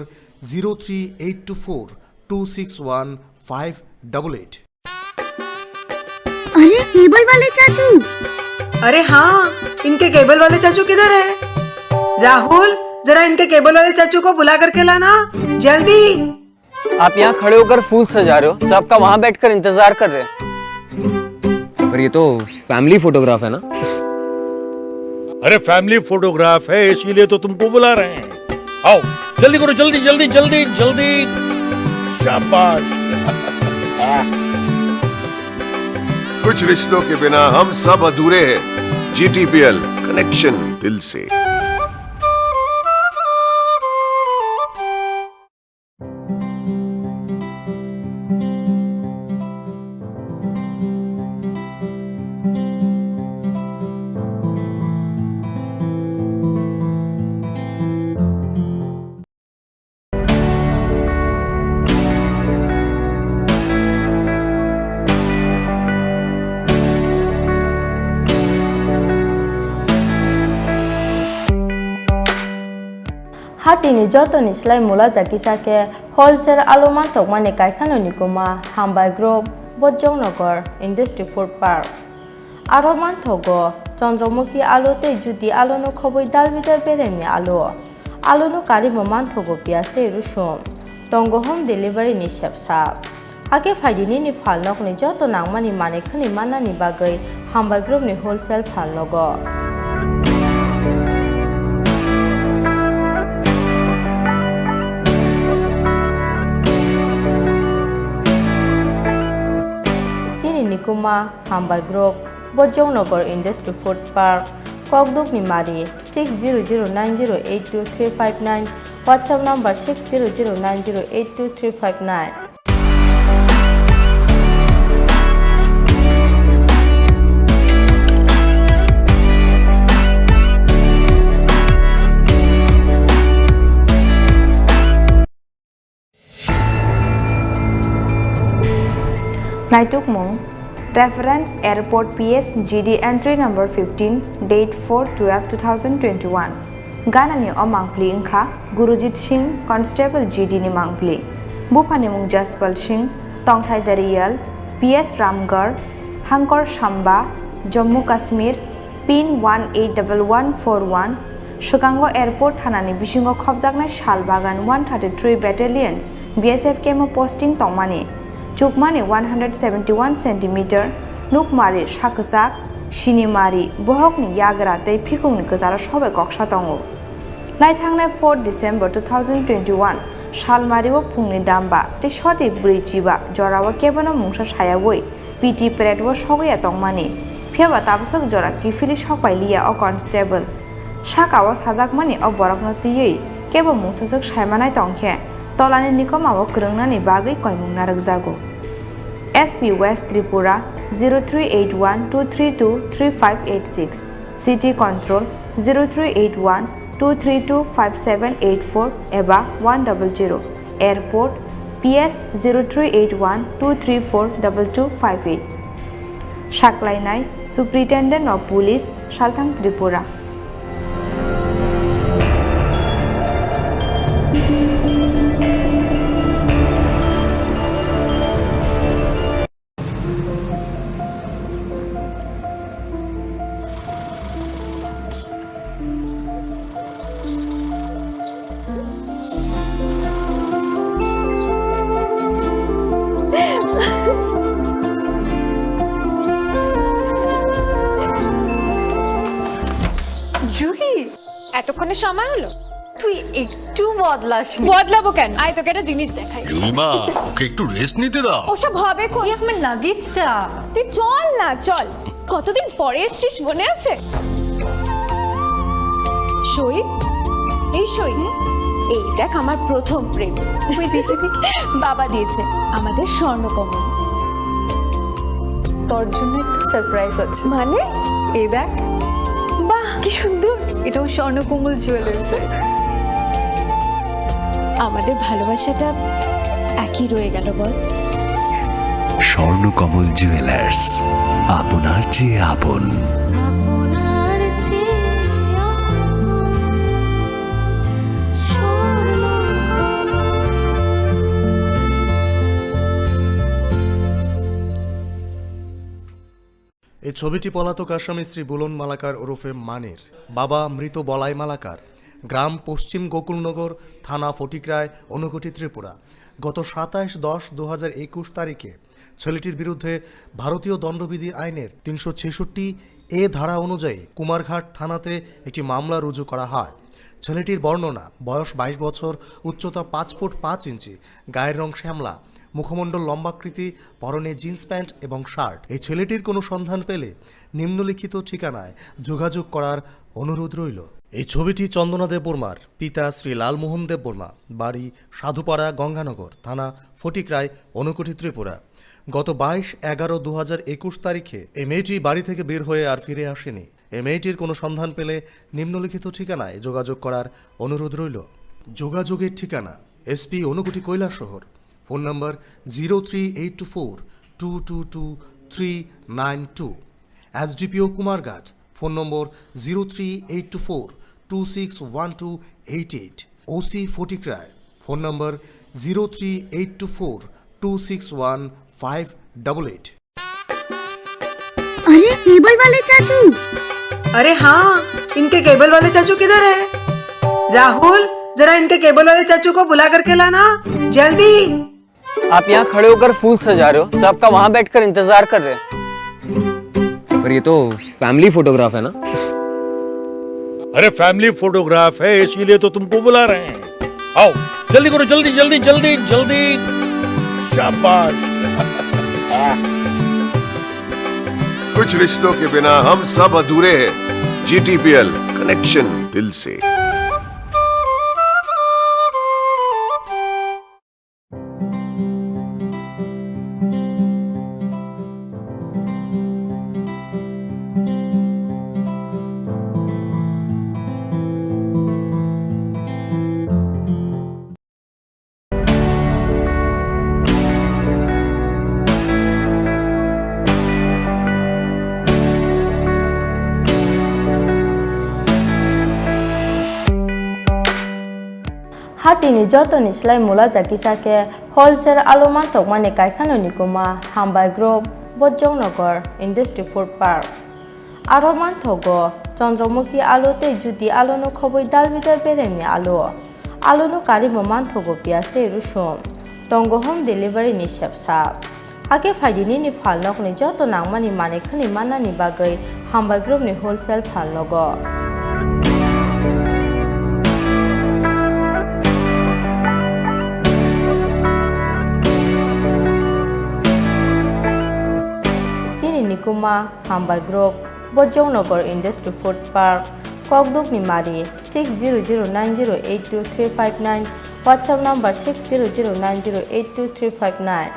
zero three eight two four two six one five double eight. अरे, cable वाले चाचू। अरे हाँ, इनके केबल वाले चाचू किधर है? राहुल, जरा इनके केबल वाले चाचू को बुला करके लाना, जल्दी। आप यहाँ खड़े होकर फूल सजा रहे हो, सबका वहाँ बैठकर इंतजार कर रहे हैं। पर ये तो फैमिली फोटोग्राफ है ना? अरे, फैमिली फोटोग्राफ है, इसीलिए तो तुमको बुला रहे हैं। आओ, जल्दी करो, जल्दी, जल्दी, जल्दी, जल्दी। शाबाश। कुछ रिश्तों के बिना हम सब अधूरे हैं। जीटीपीएल, कनेक्शन दिल से। Hatini jotoni slai mula jakisa khe wholesale alu manthokmani kaisano nikuma Hambai Group, Bojongnagar Industry Food Park. Aro manthogo Chandramukhi alu tei Jyoti aluno khobwi dal bidal beremni alu. Aluno karwi bo manthogo piyaj tei rusum. Tongo home delivery ni sepsa. Hakhe phaidi nini phalnokni joto nangmani manwi khwnwi mannani bagwi Hambai Group ni wholesale phalnogo. Chini nikuma Hambai Group, Bojongnagar Industry Food Park, Kokdukni Mari, six zero zero nine zero eight two three five nine, WhatsApp number six zero zero nine zero eight two three five nine. Naitukmung, Reference Airport P S G D entry number fifteen, date four twelve two thousand twenty-one. Ganani o mangpli wngkha Gurujit Singh, Constable G D ni mangpli. Buphani mung Jaspal Singh, tongthai Dariyal, P S Ramgarh, Hangkor Samba, Jammu Kashmir, pin one eight double one four one, swkango airport thanani bisingo khopjaknai sal bagan one thirty-three battalions B S F camp o posting tongmani, chukmani one hundred seventy-one centimeter, nukmari sak kwchak, sinimari, bohokni yagra tei phikungni kwcharo sobai koksa tongo. Naithangnai four December two thousand twenty-one salmario phungni damba tei soti bwrwi chiba jorao kebono mungsa sayaui P T parade o sogwi ya tongmani, phiyaba tabaswk jora kiphilwi sokpai liya o constable. Saka o sajakmani o borokno twiwi kebo mungsaswk saimanai tongkhe, tolani nikomao kwrwngnani bagwi koimung narwkjago. S P West Tripura zero three eight one two three two three five eight six, City Control zero three eight one two three two five seven eight four eba one double zero. Airport, P S zero three eight one two three four double two five eight. Saklainai, Superintendent of Police, Salthang Tripura. Juhi, এতক্ষণে সময় হলো? তুই একটু বদলাসনি। বদলাবো কেন? আয়, তোকে একটা জিনিস দেখাই। জুলিমা, ওকে একটু রেস্ট নিতে দাও। ওসব হবে কোন? এই আমার লাগেজটা। তুই চল না, চল। কতদিন পরে এসছিস, মনে আছে? সই, এই সই। এই দেখ, আমার প্রথম প্রেম। ওই দেখি, দেখি। বাবা দিয়েছে আমাদের স্বর্ণকমল। তোর জন্য একটা সারপ্রাইজ আছে। মানে? এই দেখ। বাহ, কি সুন্দর। এটাও স্বর্ণকমল জুয়েলার্সের। আমাদের ভালোবাসাটা একই রয়ে গেল, বল? স্বর্ণকমল জুয়েলার্স, আপনার চেয়ে আপন। আপনার চেয়ে আপন স্বর্ণকমল। এই ছবিটি পলাতক আসামি শ্রী বুলন মালাকার ওরফে মানির বাবা মৃত বলাই মালাকার গ্রাম পশ্চিম গোকুলনগর, থানা ফটিকরায়, ঊনকোটি, ত্রিপুরা। গত সাতাশ দশ দু হাজার একুশ তারিখে ছেলেটির বিরুদ্ধে ভারতীয় দণ্ডবিধি আইনের তিনশো ছেষট্টি এ ধারা অনুযায়ী কুমারঘাট থানাতে একটি মামলা রুজু করা হয়। ছেলেটির বর্ণনা, বয়স বাইশ বছর, উচ্চতা পাঁচ ফুট পাঁচ ইঞ্চি, গায়ের রং শ্যামলা, মুখমণ্ডল লম্বাকৃতি, পরনে জিন্স প্যান্ট এবং শার্ট। এই ছেলেটির কোনো সন্ধান পেলে নিম্নলিখিত ঠিকানায় যোগাযোগ করার অনুরোধ রইল। এই ছবিটি চন্দনা দেববর্মার, পিতা শ্রী লালমোহন দেববর্মা, বাড়ি সাধুপাড়া, গঙ্গানগর, থানা ফটিকরায়, ঊনকোটি, ত্রিপুরা। গত বাইশ এগারো দু হাজার একুশ তারিখে এই মেয়েটি বাড়ি থেকে বের হয়ে আর ফিরে আসেনি। এই মেয়েটির কোনো সন্ধান পেলে নিম্নলিখিত ঠিকানায় যোগাযোগ করার অনুরোধ রইল। যোগাযোগের ঠিকানা: SP Unakoti Kailashahar, phone number zero three eight two four two two two three nine two, SDPO Kumarghat, phone number zero three eight two four two six one two eight eight, OC Fatikroy, phone number zero three eight two four two six one five double eight. अरे, cable वाले चाचू। अरे हाँ, इनके केबल वाले चाचू किधर है? राहुल, जरा इनके केबल वाले चाचू को बुला करके लाना, जल्दी। आप यहाँ खड़े होकर फूल सजा रहे हो, सबका वहाँ बैठकर इंतजार कर रहे हैं। पर ये तो फैमिली फोटोग्राफ है ना? अरे, फैमिली फोटोग्राफ है, इसीलिए तो तुमको बुला रहे हैं। आओ, जल्दी करो, जल्दी, जल्दी, जल्दी, जल्दी। शाबाश। कुछ रिश्तों के बिना हम सब अधूरे हैं। जीटीपीएल, कनेक्शन दिल से। Hatini jotoni slai mula jakisa khe wholesale alu manthokmani kaisano nikuma Hambai Group, Bojongnagar Industry Food Park. Aro manthogo Chandramukhi alu tei Jyoti alu no khobwi dalbidal beremni alu. Alu no karwi bo manthogo piyaj tei rusum. Tongo home delivery ni sepsa. Hakhe phaidi nini phalnokni joto nangmani manwi khwnwi mannani bagwi Hambai Group ni wholesale phalnogo. Chini nikuma Hambai Group, Bojongnagar Industry Food Park, Kokdukni Mari, six zero zero nine zero eight two three five nine, WhatsApp number six zero zero nine zero eight two three five nine.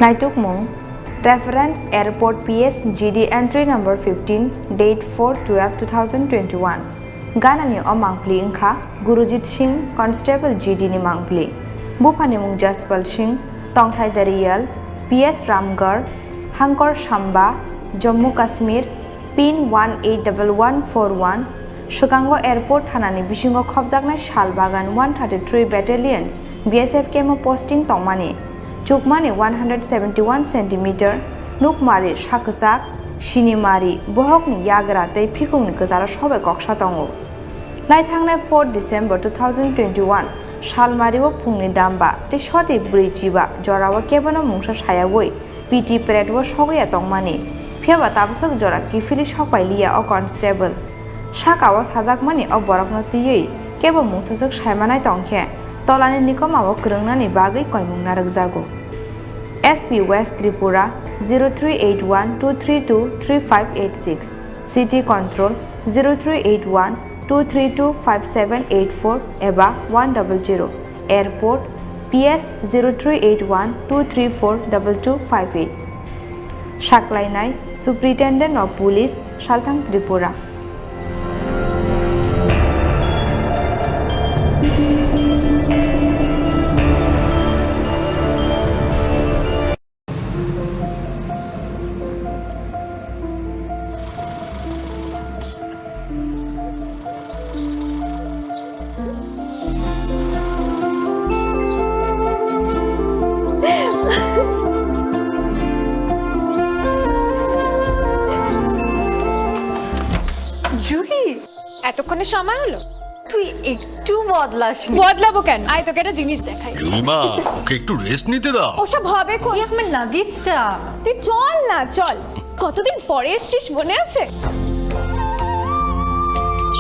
Naitukmung, Reference Airport P S G D entry number fifteen, date four twelve two thousand twenty-one. Ganani o mangpli wngkha Gurujit Singh, Constable G D ni mangpli. Buphani mung Jaspal Singh, tongthai Dariyal, P S Ramgarh, Hangkor Samba, Jammu Kashmir, pin one eight double one four one, swkango airport thanani bisingo khopjaknai sal bagan one thirty-three Battalions B S F camp o posting tongmani, chukmani one hundred seventy-one centimeter, nukmari sakwchak, sinimari, bohokni yagra tei phikungni kwcharo sobai koksa tongo. Naithangnai four December two thousand twenty-one salmario phungni damba tei soti bwrwi chiba jorao kebono mungsa sayaui P T parade o sogwi ya tongmani, phiyaba tabaswk jora kiphilwi sokpai liya o constable. Saka o sajakmani o borokno twiwi kebo mungsaswk saimanai tongkhe, tolani nikomao kwrwngnani bagwi koimung narwkjago. S P West Tripura zero three eight one two three two three five eight six, City Control zero three eight one two three two five seven eight four eba one double zero, Airport P S zero three eight one two three four double two five eight. Saklainai Superintendent of Police, Salthang Tripura. সময় হলো। তুই একটু বদলাসনি। বদলাবো কেন? আয়, তোকে একটা জিনিস দেখাই। জুলিমা, ওকে একটু রেস্ট নিতে দাও। ওসব হবে কোন? এই আমার লাগেজটা। তুই চল না, চল। কতদিন পরে এসছিস, মনে আছে?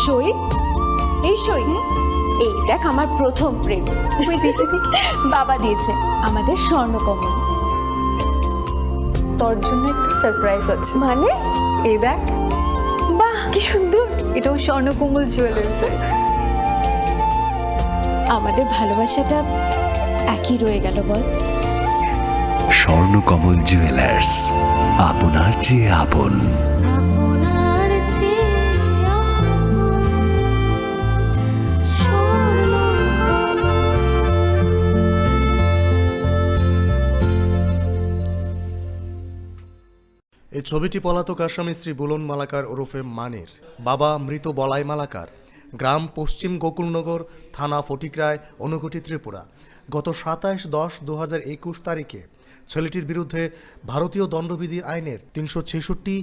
সই, এই সই। এই দেখ, আমার প্রথম প্রেম। বাবা দিয়েছে, আমাদের স্বর্ণকমল। তোর জন্য একটা সারপ্রাইজ আছে। মানে? এই দেখ। বাহ, কি সুন্দর। এটাও স্বর্ণকমল জুয়েলার্সের। আমাদের ভালোবাসাটা একই রয়ে গেল, বল? স্বর্ণকমল জুয়েলার্স, আপনার চেয়ে আপন। আপনার চেয়ে আপন। এই ছবিটি পলাতক আসামি শ্রী বুলন মালাকার ওরফে মানির, বাবা মৃত বলাই মালাকার, গ্রাম পশ্চিম গোকুলনগর, থানা ফটিকরায়, ঊনকোটি, ত্রিপুরা। গত সাতাইশ দশ দু হাজার একুশ তারিখে ছেলেটির বিরুদ্ধে ভারতীয় দণ্ডবিধি আইনের তিনশো ছেষট্টি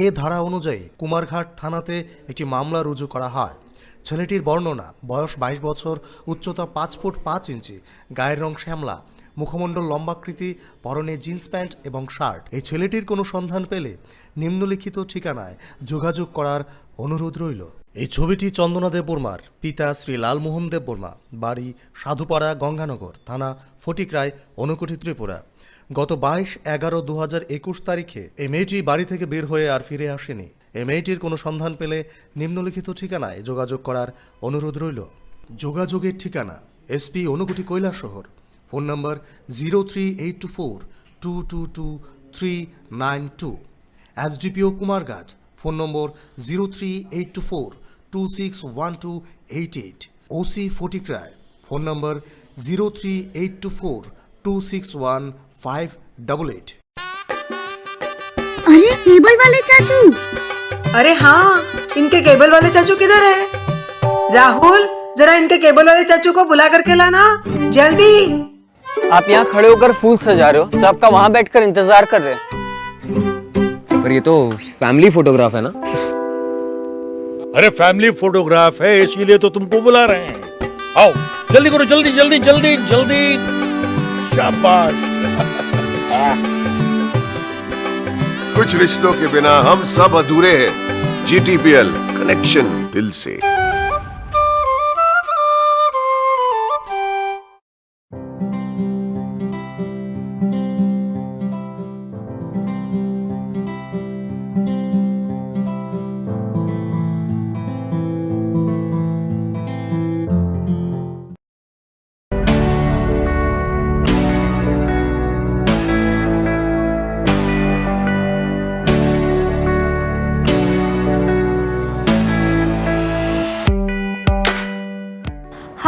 এ ধারা অনুযায়ী কুমারঘাট থানাতে একটি মামলা রুজু করা হয়। ছেলেটির বর্ণনা, বয়স বাইশ বছর, উচ্চতা পাঁচ ফুট পাঁচ ইঞ্চি, গায়ের রং শ্যামলা, মুখমণ্ডল লম্বাকৃতি, পরনে জিন্স প্যান্ট এবং শার্ট। এই ছেলেটির কোনো সন্ধান পেলে নিম্নলিখিত ঠিকানায় যোগাযোগ করার অনুরোধ রইল। এই ছবিটি চন্দনা দেববর্মার, পিতা শ্রী লালমোহন দেববর্মা, বাড়ি সাধুপাড়া, গঙ্গানগর, থানা ফটিকরায়, ঊনকোটি, ত্রিপুরা। গত বাইশ এগারো দু হাজার একুশ তারিখে এই মেয়েটি বাড়ি থেকে বের হয়ে আর ফিরে আসেনি। এই মেয়েটির কোনো সন্ধান পেলে নিম্নলিখিত ঠিকানায় যোগাযোগ করার অনুরোধ রইল। যোগাযোগের ঠিকানা: SP Unakoti Kailashahar, phone number zero three eight two four two two two three nine two, SDPO Kumarghat, phone number zero three eight two four two six one two eight eight, OC Fatikroy, phone number zero three eight two four two six one five double eight. अरे, cable वाले चाचू। अरे हाँ, इनके केबल वाले चाचू किधर है? राहुल, जरा इनके केबल वाले चाचू को बुला करके लाना, जल्दी। आप यहाँ खड़े होकर फूल सजा रहे हो, सबका वहाँ बैठकर इंतजार कर रहे हैं। पर ये तो फैमिली फोटोग्राफ है ना? अरे, फैमिली फोटोग्राफ है, इसीलिए तो तुमको बुला रहे हैं। आओ, जल्दी करो, जल्दी, जल्दी, जल्दी, जल्दी। शाबाश। कुछ रिश्तों के बिना हम सब अधूरे हैं। जीटीपीएल, कनेक्शन दिल से।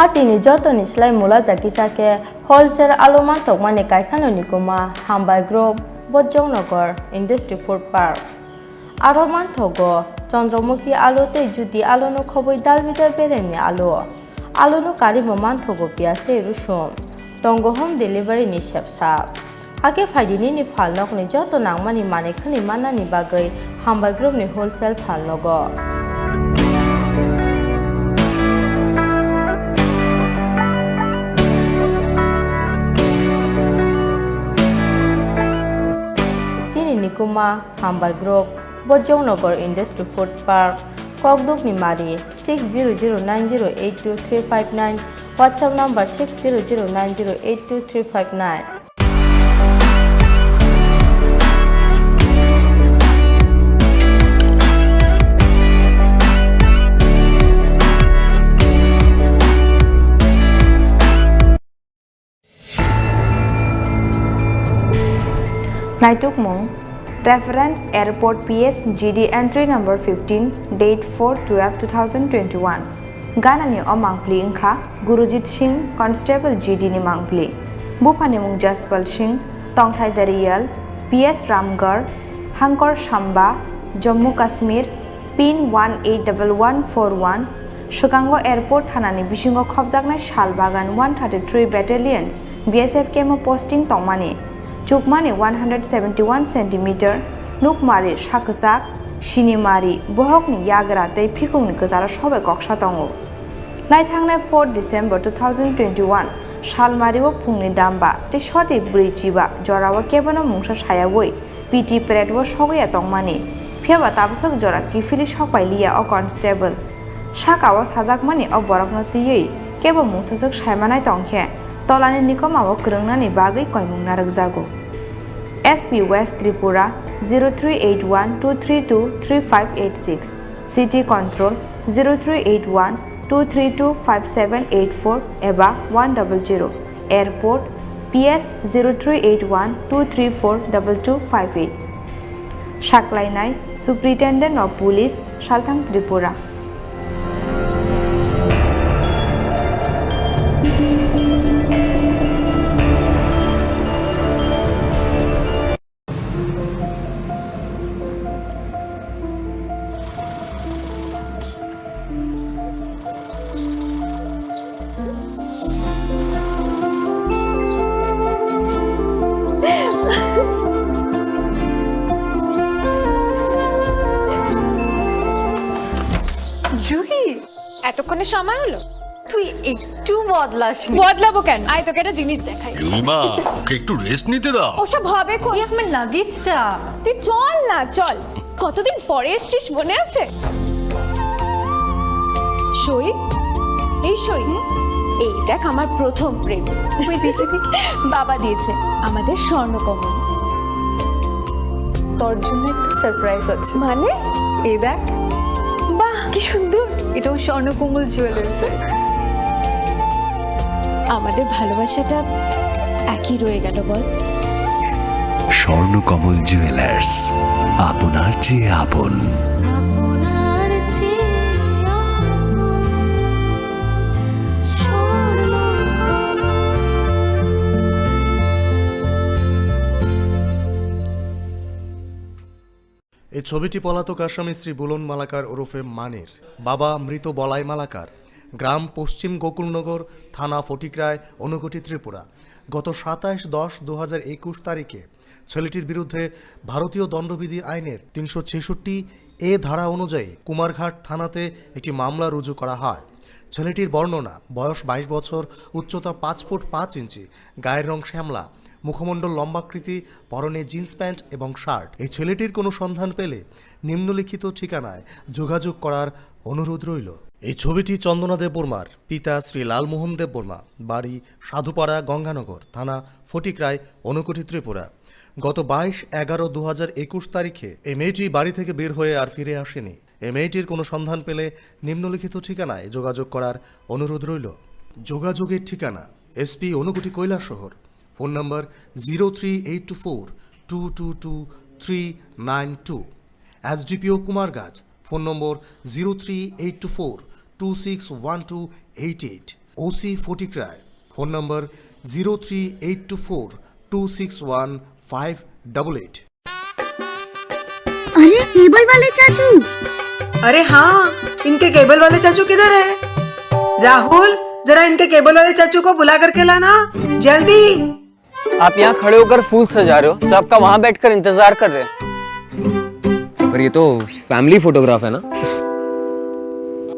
Hatini jotoni slai mula jakisa khe wholesale alu manthokmani kaisano nikuma Hambai Group, Bojongnagar Industry Food Park. Aro manthogo Chandramukhi alu tei Jyoti alu no khobwi dalbidal beremni alu. Alu no karwi bo manthogo piyaj tei rusum. Tongo home delivery ni sepsa. Hakhe phaidi nini phalnokni joto nangmani manwi khwnwi mannani bagwi Hambai Group ni wholesale phalnogo. Chini nikuma Hambai Group, Bojongnagar Industry Food Park, Kokdukni Mari, six zero zero nine zero eight two three five nine, WhatsApp number six zero zero nine zero eight two three five nine. Naitukmung, Reference Airport P S G D entry number fifteen, date four twelve two thousand twenty-one. Ganani o mangpli wngkha Gurujit Singh, Constable G D ni mangpli. Buphani mung Jaspal Singh, tongthai Dariyal, P S Ramgarh, Hangkor Samba, Jammu Kashmir, pin one eight double one four one, swkango airport thanani bisingo khopjaknai sal bagan one thirty-three Battalions B S F camp o posting tongmani, chukmani one hundred seventy-one centimeter, nukmari sak kwchak, Sinimari, bohokni yagra tei phikungni kwcharo sobai koksa tongo. Naithangnai four December two thousand twenty-one salmario phungni damba tei soti bwrwi chiba jorao kebono mungsa sayaui P T parade-o sogwi ya tongmani, phiyaba tabaswk jora kiphilwi sokpai liya o constable. Saka-o sajakmani o borokno twiwi kebo mungsaswk saimanai tongkhe tolani nikoma-o kwrwngnani bagwi koimung narwkjago. S P West Tripura zero three eight one two three two three five eight six, City Control zero three eight one two three two five seven eight four eba one double zero, Airport P S zero three eight one two three four double two five eight. Saklainai Superintendent of Police, Salthang Tripura. Juhi, এতক্ষণে সময় হলো? তুই একটু বদলাসনি। বদলাবো কেন? আয়, তোকে একটা জিনিস দেখাই। জুইমা, ওকে একটু রেস্ট নিতে দাও। ওসব হবে কোন? এই আমার লাগেজটা। তুই চল না, চল। কতদিন পরে এসছিস, মনে আছে? সই, এই সই, এই দেখ আমার প্রথম প্রেম। তুই দেখে দেখে বাবা দিয়েছে আমাদের স্বর্ণকমল। তোর জন্য একটা সারপ্রাইজ আছে। মানে? এই দেখ। বাহ, কি সুন্দর। এটাও স্বর্ণকমল জুয়েলার্স। আমাদের ভালোবাসাটা একই রয়ে গেল, বল? স্বর্ণকমল জুয়েলার্স, আপনার চেয়ে আপন। আপনার চেয়ে আপন স্বর্ণকমল। এই ছবিটি পলাতক আসামি শ্রী বুলন মালাকার ওরফে মানির, বাবা মৃত বলাই মালাকার, গ্রাম পশ্চিম গোকুলনগর, থানা ফটিকরায়, ঊনকোটি, ত্রিপুরা। গত সাতাশ দশ দু হাজার একুশ তারিখে ছেলেটির বিরুদ্ধে ভারতীয় দণ্ডবিধি আইনের তিনশো ছেষট্টি এ ধারা অনুযায়ী কুমারঘাট থানাতে একটি মামলা রুজু করা হয়। ছেলেটির বর্ণনা, বয়স বাইশ বছর, উচ্চতা পাঁচ ফুট পাঁচ ইঞ্চি, গায়ের রং শ্যামলা, মুখমণ্ডল লম্বাকৃতি, পরনে জিন্স প্যান্ট এবং শার্ট। এই ছেলেটির কোনো সন্ধান পেলে নিম্নলিখিত ঠিকানায় যোগাযোগ করার অনুরোধ রইল। এই ছবিটি চন্দনা দেববর্মার, পিতা শ্রী লালমোহন দেববর্মা, বাড়ি সাধুপাড়া গঙ্গানগর, থানা ফটিকরায়, ঊনকোটি, ত্রিপুরা। গত বাইশ এগারো দু হাজার একুশ তারিখে এই মেয়েটি বাড়ি থেকে বের হয়ে আর ফিরে আসেনি। এই মেয়েটির কোনো সন্ধান পেলে নিম্নলিখিত ঠিকানায় যোগাযোগ করার অনুরোধ রইল। যোগাযোগের ঠিকানা: SP Unakoti Kailashahar, phone number zero three eight two four two two two three nine two, SDPO Kumarghat, phone number zero three eight two four two six one two eight eight, OC Fatikroy, phone number zero three eight two four two six one five double eight. अरे, cable वाले चाचू। अरे हाँ, इनके केबल वाले चाचू किधर है? राहुल, जरा इनके केबल वाले चाचू को बुला करके लाना, जल्दी। आप यहाँ खड़े होकर फूल सजा रहे हो, सब आपका वहाँ बैठकर इंतजार कर रहे हैं। पर ये तो फैमिली फोटोग्राफ है ना?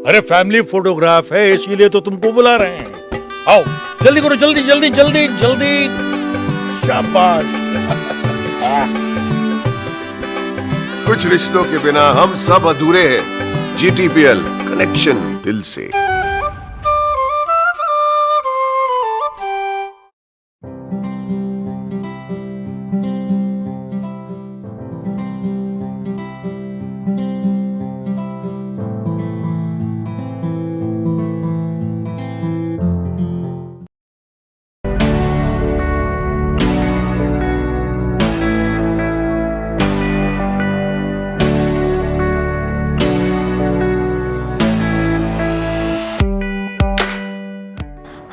अरे, फैमिली फोटोग्राफ है, इसीलिए तो तुमको बुला रहे हैं। आओ, जल्दी करो, जल्दी, जल्दी, जल्दी, जल्दी। शाबाश। कुछ रिश्तों के बिना हम सब अधूरे हैं। जीटीपीएल, कनेक्शन दिल से।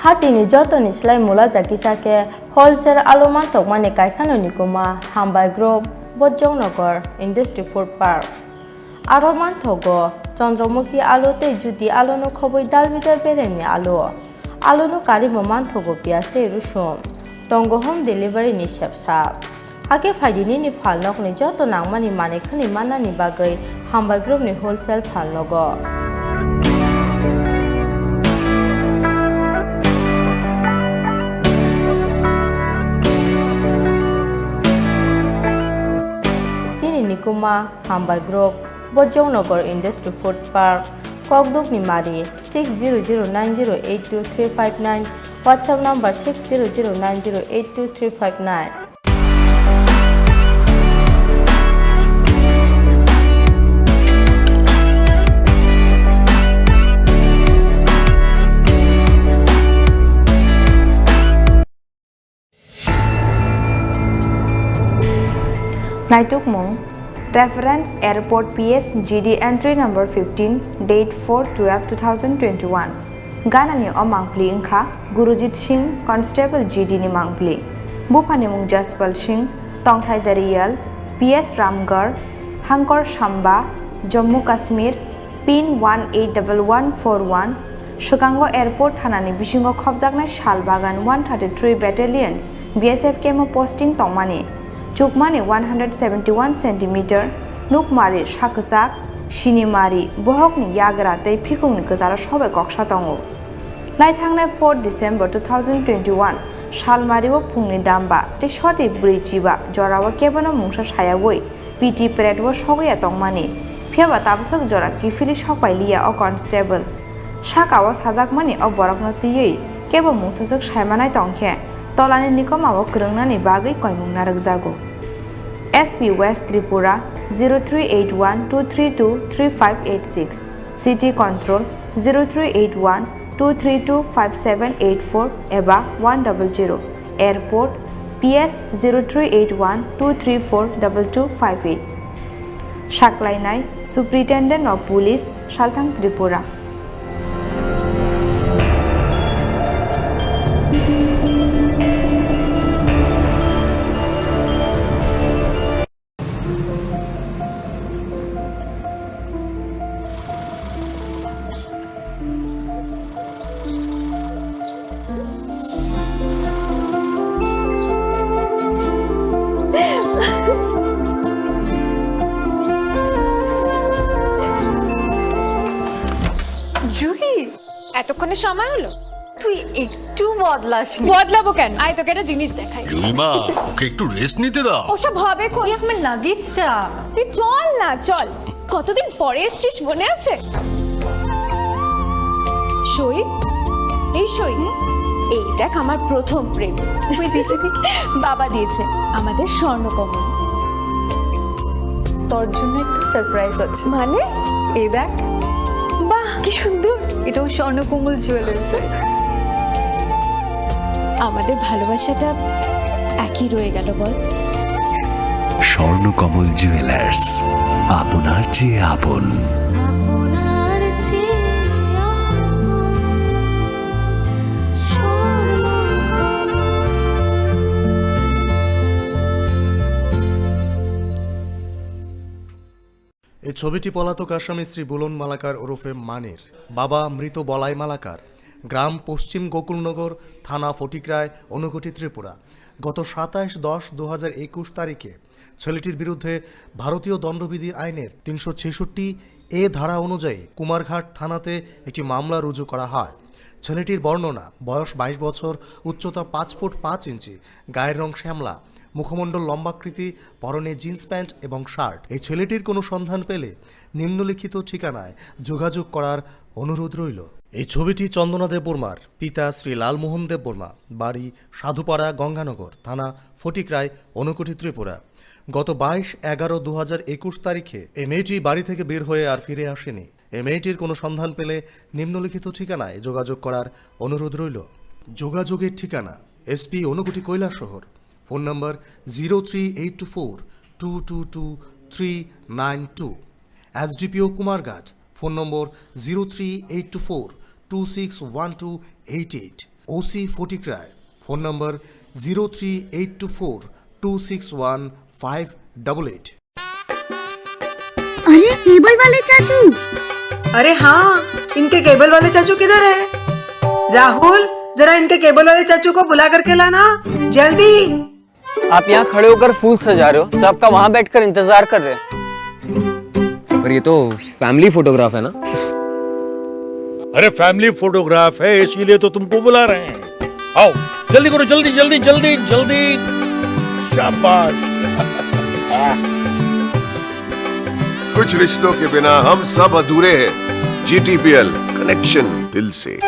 Hatini jotoni slai mula jakisa khe wholesale alo mantokmani kaisano nikuma Hambai Group, Bojongnagar Industry Food Park. Aro manthogo Chandramukhi alo tei Jyoti alono khobwi dalbidal beremni alo. Alono karwi bo manthogo piyaj tei rusum. Tongo home delivery ni sepsa. Hakhe phaidi nini phalnokni joto nangmani manwi khwnwi mannani bagwi Hambai Group ni wholesale phalnogo. Chini nikuma Hambai Group, Bojongnagar Industry Food Park, Kokdukni Mari, six zero zero nine zero eight two three five nine, WhatsApp number six zero zero nine zero eight two three five nine. Naitukmung, Reference Airport P S G D entry number fifteen, date four twelve two thousand twenty-one. Ganani o mangpli wngkha Gurujit Singh, Constable G D ni mangpli. Buphani mung Jaspal Singh, tongthai Dariyal, P S Ramgarh, Hangkor Samba, Jammu Kashmir, pin one eight double one four one, swkango airport thanani bisingo khopjaknai sal bagan one thirty-three Battalions B S F camp o posting tongmani. Chukmani one hundred seventy-one centimeter, nukmari sakwchak, sinimari, bohokni yagra tei phikungni kwcharo sobai koksa tongo. Naithangnai four December two thousand twenty-one salmario phungni damba tei soti bwrwi chiba jorao kebono mungsa sayaui P T parade o sogwi ya tongmani, phiyaba tabaswk jora kiphilwi sokpai liya o constable. Sakao sajakmani o borokno twiwi kebo mungsaswk saimanai tongkhe, tolani nikomao kwrwngnani bagwi koimung narwkjago. S P West Tripura zero three eight one two three two three five eight six, City Control zero three eight one two three two five seven eight four eba one double zero, Airport P S zero three eight one two three four double two five eight. Saklainai Superintendent of Police, Salthang Tripura. Juhi, এতক্ষণে সময় হলো? তুই একটু বদলাসনি। বদলাবো কেন? আয়, তোকে একটা জিনিস দেখাই। জুলিমা, ওকে একটু রেস্ট নিতে দাও। ওসব হবে কই? এই আমার লাগেজটা। তুই চল না, চল। কতদিন পরে এসছিস, মনে আছে? সই, এই সই। এই দেখ, আমার প্রথম প্রেম। ওই দেখি, দেখি। বাবা দিয়েছে আমাদের স্বর্ণকমল। তোর জন্য একটা সারপ্রাইজ আছে। মানে? এই দেখ। বাহ, কি সুন্দর। এটাও স্বর্ণকমল জুয়েলার্স। আমাদের ভালোবাসাটা একই রয়ে গেল, বল? স্বর্ণকমল জুয়েলার্স, আপনার চেয়ে আপন। এই ছবিটি পলাতক আসামি শ্রী বুলন মালাকার ওরফে মানির, বাবা মৃত বলাই মালাকার, গ্রাম পশ্চিম গোকুলনগর, থানা ফটিকরায়, ঊনকোটি, ত্রিপুরা। গত সাতাশ দশ দু হাজার একুশ তারিখে ছেলেটির বিরুদ্ধে ভারতীয় দণ্ডবিধি আইনের তিনশো ছেষট্টি এ ধারা অনুযায়ী কুমারঘাট থানাতে একটি মামলা রুজু করা হয়। ছেলেটির বর্ণনা, বয়স বাইশ বছর, উচ্চতা পাঁচ ফুট পাঁচ ইঞ্চি, গায়ের রং শ্যামলা, মুখমণ্ডল লম্বাকৃতি, পরনে জিন্স প্যান্ট এবং শার্ট। এই ছেলেটির কোনো সন্ধান পেলে নিম্নলিখিত ঠিকানায় যোগাযোগ করার অনুরোধ রইল। এই ছবিটি চন্দনা দেববর্মার, পিতা শ্রী লালমোহন দেববর্মা, বাড়ি সাধুপাড়া গঙ্গানগর, থানা ফটিকরায়, ঊনকোটি, ত্রিপুরা। গত বাইশ এগারো দু হাজার একুশ তারিখে এই মেয়েটি বাড়ি থেকে বের হয়ে আর ফিরে আসেনি। এই মেয়েটির কোনো সন্ধান পেলে নিম্নলিখিত ঠিকানায় যোগাযোগ করার অনুরোধ রইল। যোগাযোগের ঠিকানা: SP Unakoti Kailashahar, phone number zero three eight two four two two two three nine two, SDPO Kumarghat, phone number zero three eight two four two six one two eight eight, OC Fatikroy, phone number zero three eight two four two six one five double eight. अरे, cable वाले चाचू। अरे हाँ, इनके केबल वाले चाचू किधर है? राहुल, जरा इनके केबल वाले चाचू को बुला करके लाना, जल्दी। आप यहाँ खड़े होकर फूल सजा रहे हो, सब आपका वहाँ बैठकर इंतजार कर रहे हैं। पर ये तो फैमिली फोटोग्राफ है ना? अरे, फैमिली फोटोग्राफ है, इसीलिए तो तुमको बुला रहे हैं। आओ, जल्दी करो, जल्दी, जल्दी, जल्दी, जल्दी। शाबाश। कुछ रिश्तों के बिना हम सब अधूरे हैं। जीटीपीएल, कनेक्शन दिल से।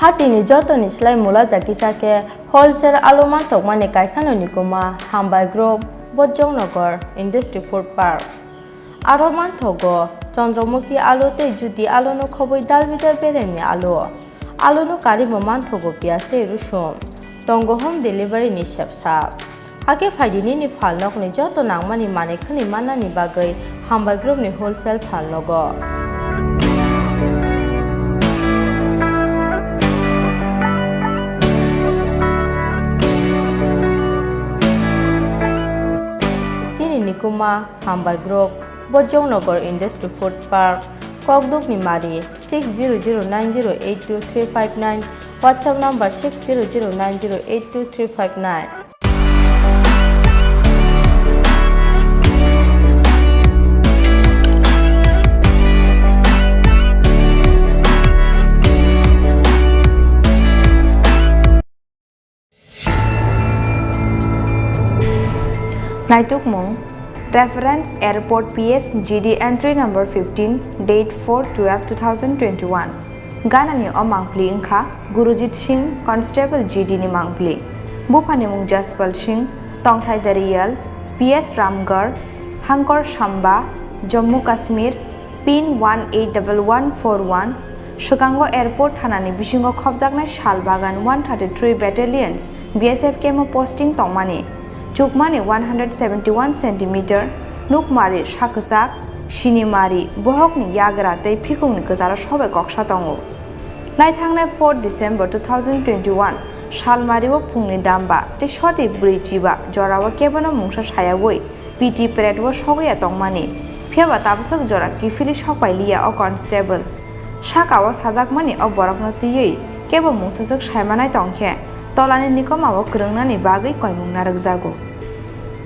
Hatini jotoni slai mula ja kisa khe wholesale alo manthokmani kaisano nikuma Hambai Group, Bojongnagar Industry Food Park. Aro manthogo Chandramukhi alo tei Jyoti alono khobwi dalbidal beremni alo. Alono karimo manthogo piyaj tei rusum. Tongo home delivery ni sepsap. Hakhe phaidi nini phalnokni joto nangmani manwi khwnwi mannani bagwi Hambai Group ni wholesale phalnogo. Chini nikuma Hambai Group, Bojongnagar Industry Food Park, Kokdukni Mari, six zero zero nine zero eight two three five nine, WhatsApp number six zero zero nine zero eight two three five nine. Naitukmung, Reference Airport P S G D entry number fifteen, date four twelve two thousand twenty-one. Ganani o mangpli wngkha Gurujit Singh, Constable G D ni mangpli. Buphani mung Jaspal Singh, tongthai Dariyal, P S Ramgarh, Hangkor Samba, Jammu Kashmir, pin one eight double one four one, swkango airport thanani bisingo khopjaknai Shalbagan one thirty-three Battalions B S F camp o posting tongmani, chukmani one hundred seventy-one centimeter, nukmari sakwchak, sinimari, bohokni yagra tei phikungni kwcharo sobai koksa tongo. Naithangnai four December two thousand twenty-one salmario phungni damba tei soti bwrwi chiba jorao kebono mungsa sayaui P T parade o sogwi ya tongmani, phiyaba tabaswk jora kiphilwi sokpai liya o constable. Saka o sajakmani o borokno twiwi kebo mungsaswk saimanai tongkhe, tolani nikoma o kwrwngnani bagwi koimung narwkjago.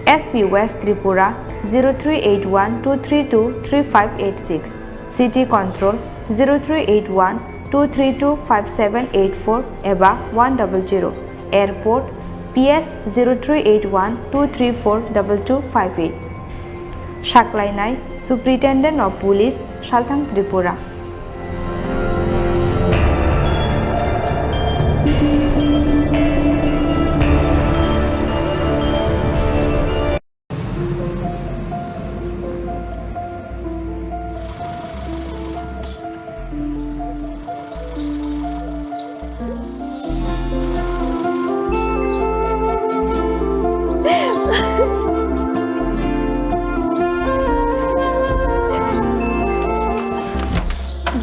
S P West Tripura zero three eight one two three two three five eight six, City Control zero three eight one two three two five seven eight four eba one double zero. Airport, P S zero three eight one two three four double two five eight. Saklainai, Superintendent of Police, Salthang Tripura.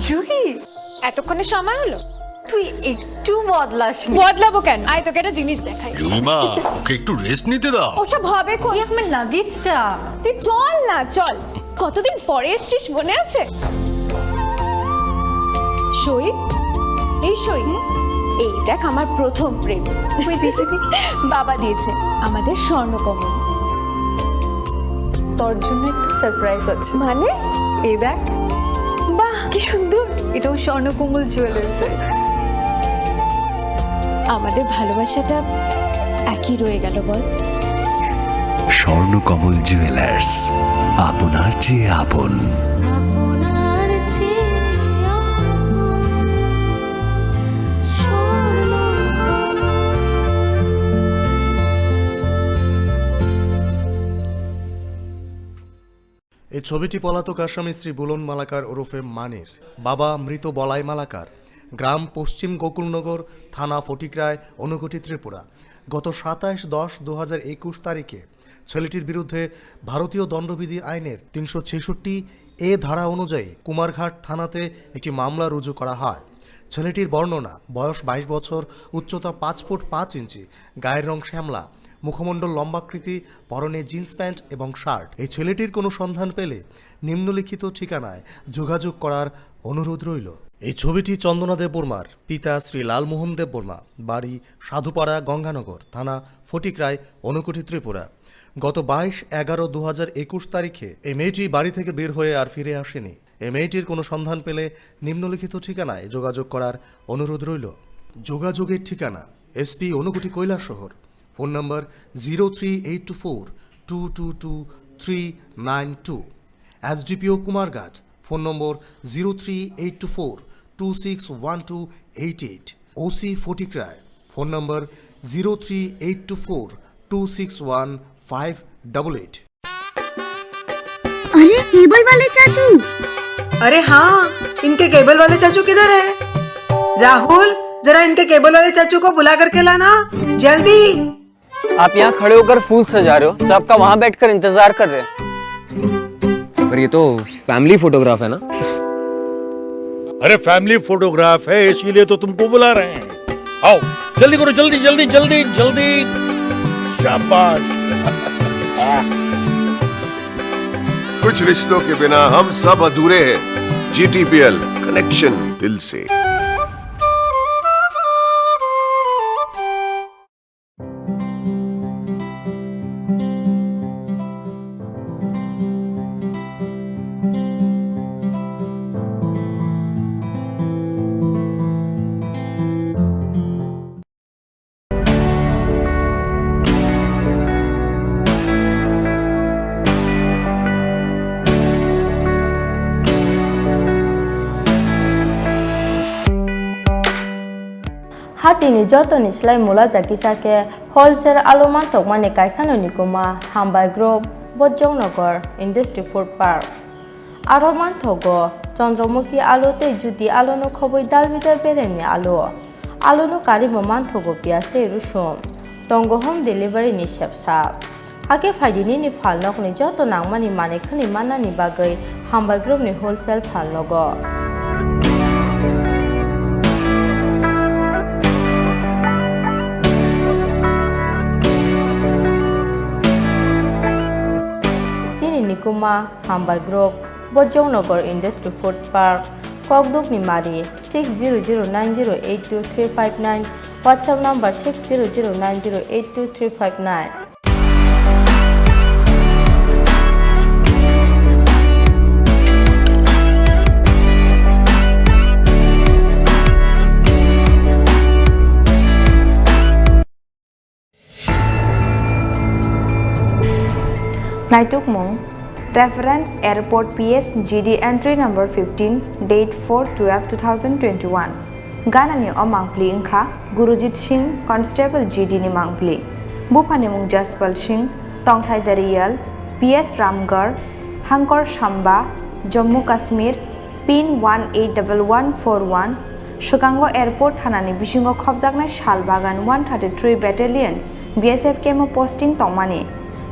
Juhi, এতক্ষণে সময় হলো? তুই একটু বদলাসনি। বদলাবো কেন? আয়, তোকে একটা জিনিস দেখাই। জুলিমা, ওকে একটু রেস্ট নিতে দাও। ওসব হবে কোন? এই আমার লাগেজটা। তুই চল না, চল। কতদিন পরে এসছিস, মনে আছে? সই, এই সই। হুম? এই দেখ, আমার প্রথম প্রেম। ওই দেখে দি। বাবা দিয়েছে, আমাদের স্বর্ণকমল। তোর জন্য একটা সারপ্রাইজ আছে। মানে? এই দেখ। বাহ, কি সুন্দর। এটাও স্বর্ণকমল জুয়েলার্সের। আমাদের ভালোবাসাটা একই রয়ে গেল, বল? স্বর্ণকমল জুয়েলার্স, আপনার চেয়ে আপন। আপনার চেয়ে আপন স্বর্ণকমল। এই ছবিটি পলাতক আসামি শ্রী বুলন মালাকার ওরফে মানির, বাবা মৃত বলাই মালাকার, গ্রাম পশ্চিম গোকুলনগর, থানা ফটিকরায়, ঊনকোটি, ত্রিপুরা। গত সাতাইশ দশ দু হাজার একুশ তারিখে ছেলেটির বিরুদ্ধে ভারতীয় দণ্ডবিধি আইনের তিনশো ছেষট্টি এ ধারা অনুযায়ী কুমারঘাট থানাতে একটি মামলা রুজু করা হয়। ছেলেটির বর্ণনা, বয়স বাইশ বছর, উচ্চতা পাঁচ ফুট পাঁচ ইঞ্চি, গায়ের রং শ্যামলা, মুখমণ্ডল লম্বাকৃতি, পরনে জিন্স প্যান্ট এবং শার্ট। এই ছেলেটির কোনো সন্ধান পেলে নিম্নলিখিত ঠিকানায় যোগাযোগ করার অনুরোধ রইল। এই ছবিটি চন্দনা দেববর্মার, পিতা শ্রী লালমোহন দেববর্মা, বাড়ি সাধুপাড়া, গঙ্গানগর, থানা ফটিকরায়, ঊনকোটি, ত্রিপুরা। গত বাইশ এগারো দু হাজার একুশ তারিখে এই মেয়েটি বাড়ি থেকে বের হয়ে আর ফিরে আসেনি। এই মেয়েটির কোনো সন্ধান পেলে নিম্নলিখিত ঠিকানায় যোগাযোগ করার অনুরোধ রইল। যোগাযোগের ঠিকানা: SP Unakoti Kailashahar, phone number zero three eight two four two two two three nine two, SDPO Kumarghat, phone number zero three eight two four two six one two eight eight, OC Fatikroy, phone number zero three eight two four two six one five double eight. अरे, cable वाले चाचू। अरे हाँ, इनके केबल वाले चाचू किधर है? राहुल, जरा इनके केबल वाले चाचू को बुला करके लाना, जल्दी। आप यहाँ खड़े होकर फूल सजा रहे हो, सबका वहाँ बैठकर इंतजार कर रहे हैं। पर ये तो फैमिली फोटोग्राफ है ना? अरे, फैमिली फोटोग्राफ है, इसीलिए तो तुमको बुला रहे हैं। आओ, जल्दी करो, जल्दी, जल्दी, जल्दी, जल्दी। शाबाश। कुछ रिश्तों के बिना हम सब अधूरे हैं। जीटीपीएल, कनेक्शन दिल से। Hatini jotoni slai mula jakisa khe wholesale alu manthokmani kaisano nikuma Hambai Group, Bojongnagar Industry Food Park. Aro manthogo Chandramukhi alu tei Jyoti aluno khobwi dalbidal beremni alu. Aluno karwi bo manthogo piyaj tei rusum. Tongo home delivery ni sepsa. Hakhe phaidi nini phalnokni joto nangmani manwi khwnwi mannani bagwi Hambai Group ni wholesale phalnogo. Chini nikuma Hambai Group, Bojongnagar Industry Food Park, Kokdukni Mari, six zero zero nine zero eight two three five nine, WhatsApp number six zero zero nine zero eight two three five nine. Naitukmung, Reference Airport P S G D entry number fifteen, date four twelve two thousand twenty-one. Ganani o mangpli wngkha Gurujit Singh, Constable G D ni mangpli. Buphani mung Jaspal Singh, tongthai Dariyal, P S Ramgarh, Hangkor Samba, Jammu Kashmir, pin one eight double one four one, swkango airport thanani bisingo khopjaknai Shalbagan one thirty-three Battalions B S F camp o posting tongmani,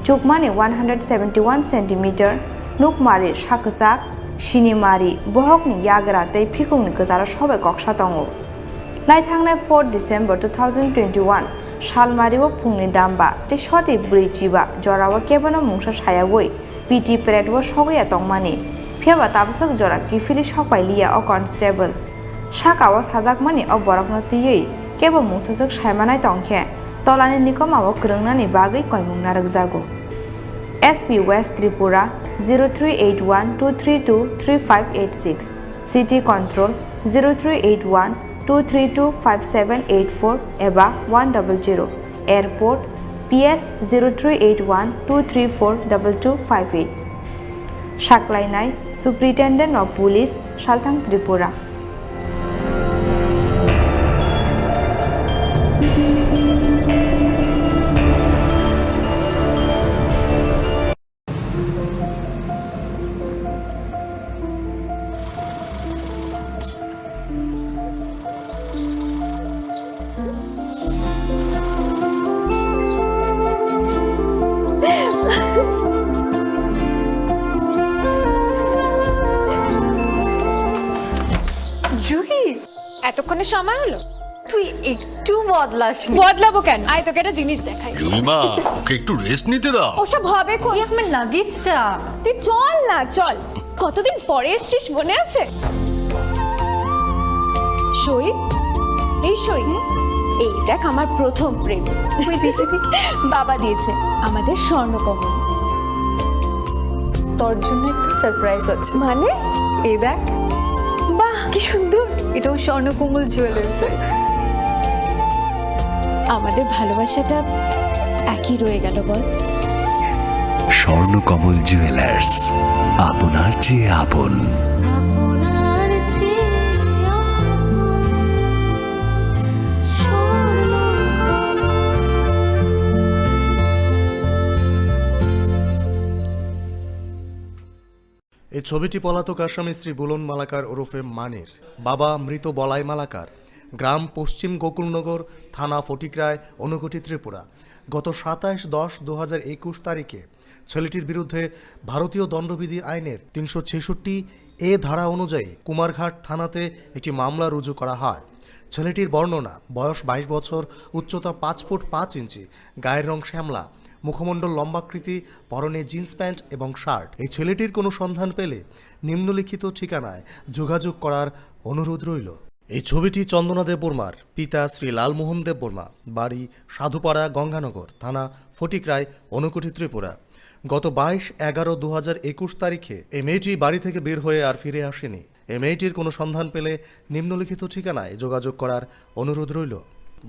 chukmani one hundred seventy-one centimeter, nukmari, sakwchak, sinimari, bohokni yagra tei phikungni kwcharo sobai koksa tongo. Naithangnai four December two thousand twenty-one, salmario phungni damba tei soti bwrwi chiba jorao kebono mungsa sayaui, P T parade o sogwi ya tongmani, phiyaba tabaswk jora kiphilwi sokpai liya o constable. Saka o sajakmani o borokno twiwi kebo mungsaswk saimanai tongkhe, tolani nikoma o kwrwngnani bagwi koimung narwkjago. S P West Tripura zero three eight one two three two three five eight six, City Control zero three eight one two three two five seven eight four eba one double zero, Airport P S zero three eight one two three four double two five eight. Saklainai Superintendent of Police, Salthang Tripura. সময় হলো। তুই একটু বদলাসনি। বদলাবো কেন? আয়, তোকে একটা জিনিস দেখাই। জুলিমা, ওকে একটু রেস্ট নিতে দাও। ওসব হবে কোন? এই আমার লাগেজটা। তুই চল না, চল। কতদিন পরে এসছিস, মনে আছে? সই, এই সই। এই দেখ, আমার প্রথম প্রেম। ওই দেখে দেখে বাবা দিয়েছে আমাদের স্বর্ণকমল। তোর জন্য একটা সারপ্রাইজ আছে। মানে? এই দেখ। বাহ, কি সুন্দর। এটাও স্বর্ণকমল জুয়েলার্সের। আমাদের ভালোবাসাটা একই রয়ে গেল, বল? স্বর্ণকমল জুয়েলার্স, আপনার চেয়ে আপন। আপনার চেয়ে আপন। এই ছবিটি পলাতক আসামি শ্রী বুলন মালাকার ওরফে মানির, বাবা মৃত বলাই মালাকার, গ্রাম পশ্চিম গোকুলনগর, থানা ফটিকরায়, ঊনকোটি, ত্রিপুরা। গত সাতাশ দশ দু হাজার একুশ তারিখে ছেলেটির বিরুদ্ধে ভারতীয় দণ্ডবিধি আইনের তিনশো ছেষট্টি এ ধারা অনুযায়ী কুমারঘাট থানাতে একটি মামলা রুজু করা হয়। ছেলেটির বর্ণনা, বয়স বাইশ বছর, উচ্চতা পাঁচ ফুট পাঁচ ইঞ্চি, গায়ের রং শ্যামলা, মুখমণ্ডল লম্বাকৃতি, পরনে জিন্স প্যান্ট এবং শার্ট। এই ছেলেটির কোনো সন্ধান পেলে নিম্নলিখিত ঠিকানায় যোগাযোগ করার অনুরোধ রইল। এই ছবিটি চন্দনা দেববর্মার, পিতা শ্রী লালমোহন দেববর্মা, বাড়ি সাধুপাড়া গঙ্গানগর, থানা ফটিকরায়, ঊনকোটি, ত্রিপুরা। গত বাইশ এগারো দু হাজার একুশ তারিখে এই মেয়েটি বাড়ি থেকে বের হয়ে আর ফিরে আসেনি। এই মেয়েটির কোনো সন্ধান পেলে নিম্নলিখিত ঠিকানায় যোগাযোগ করার অনুরোধ রইল।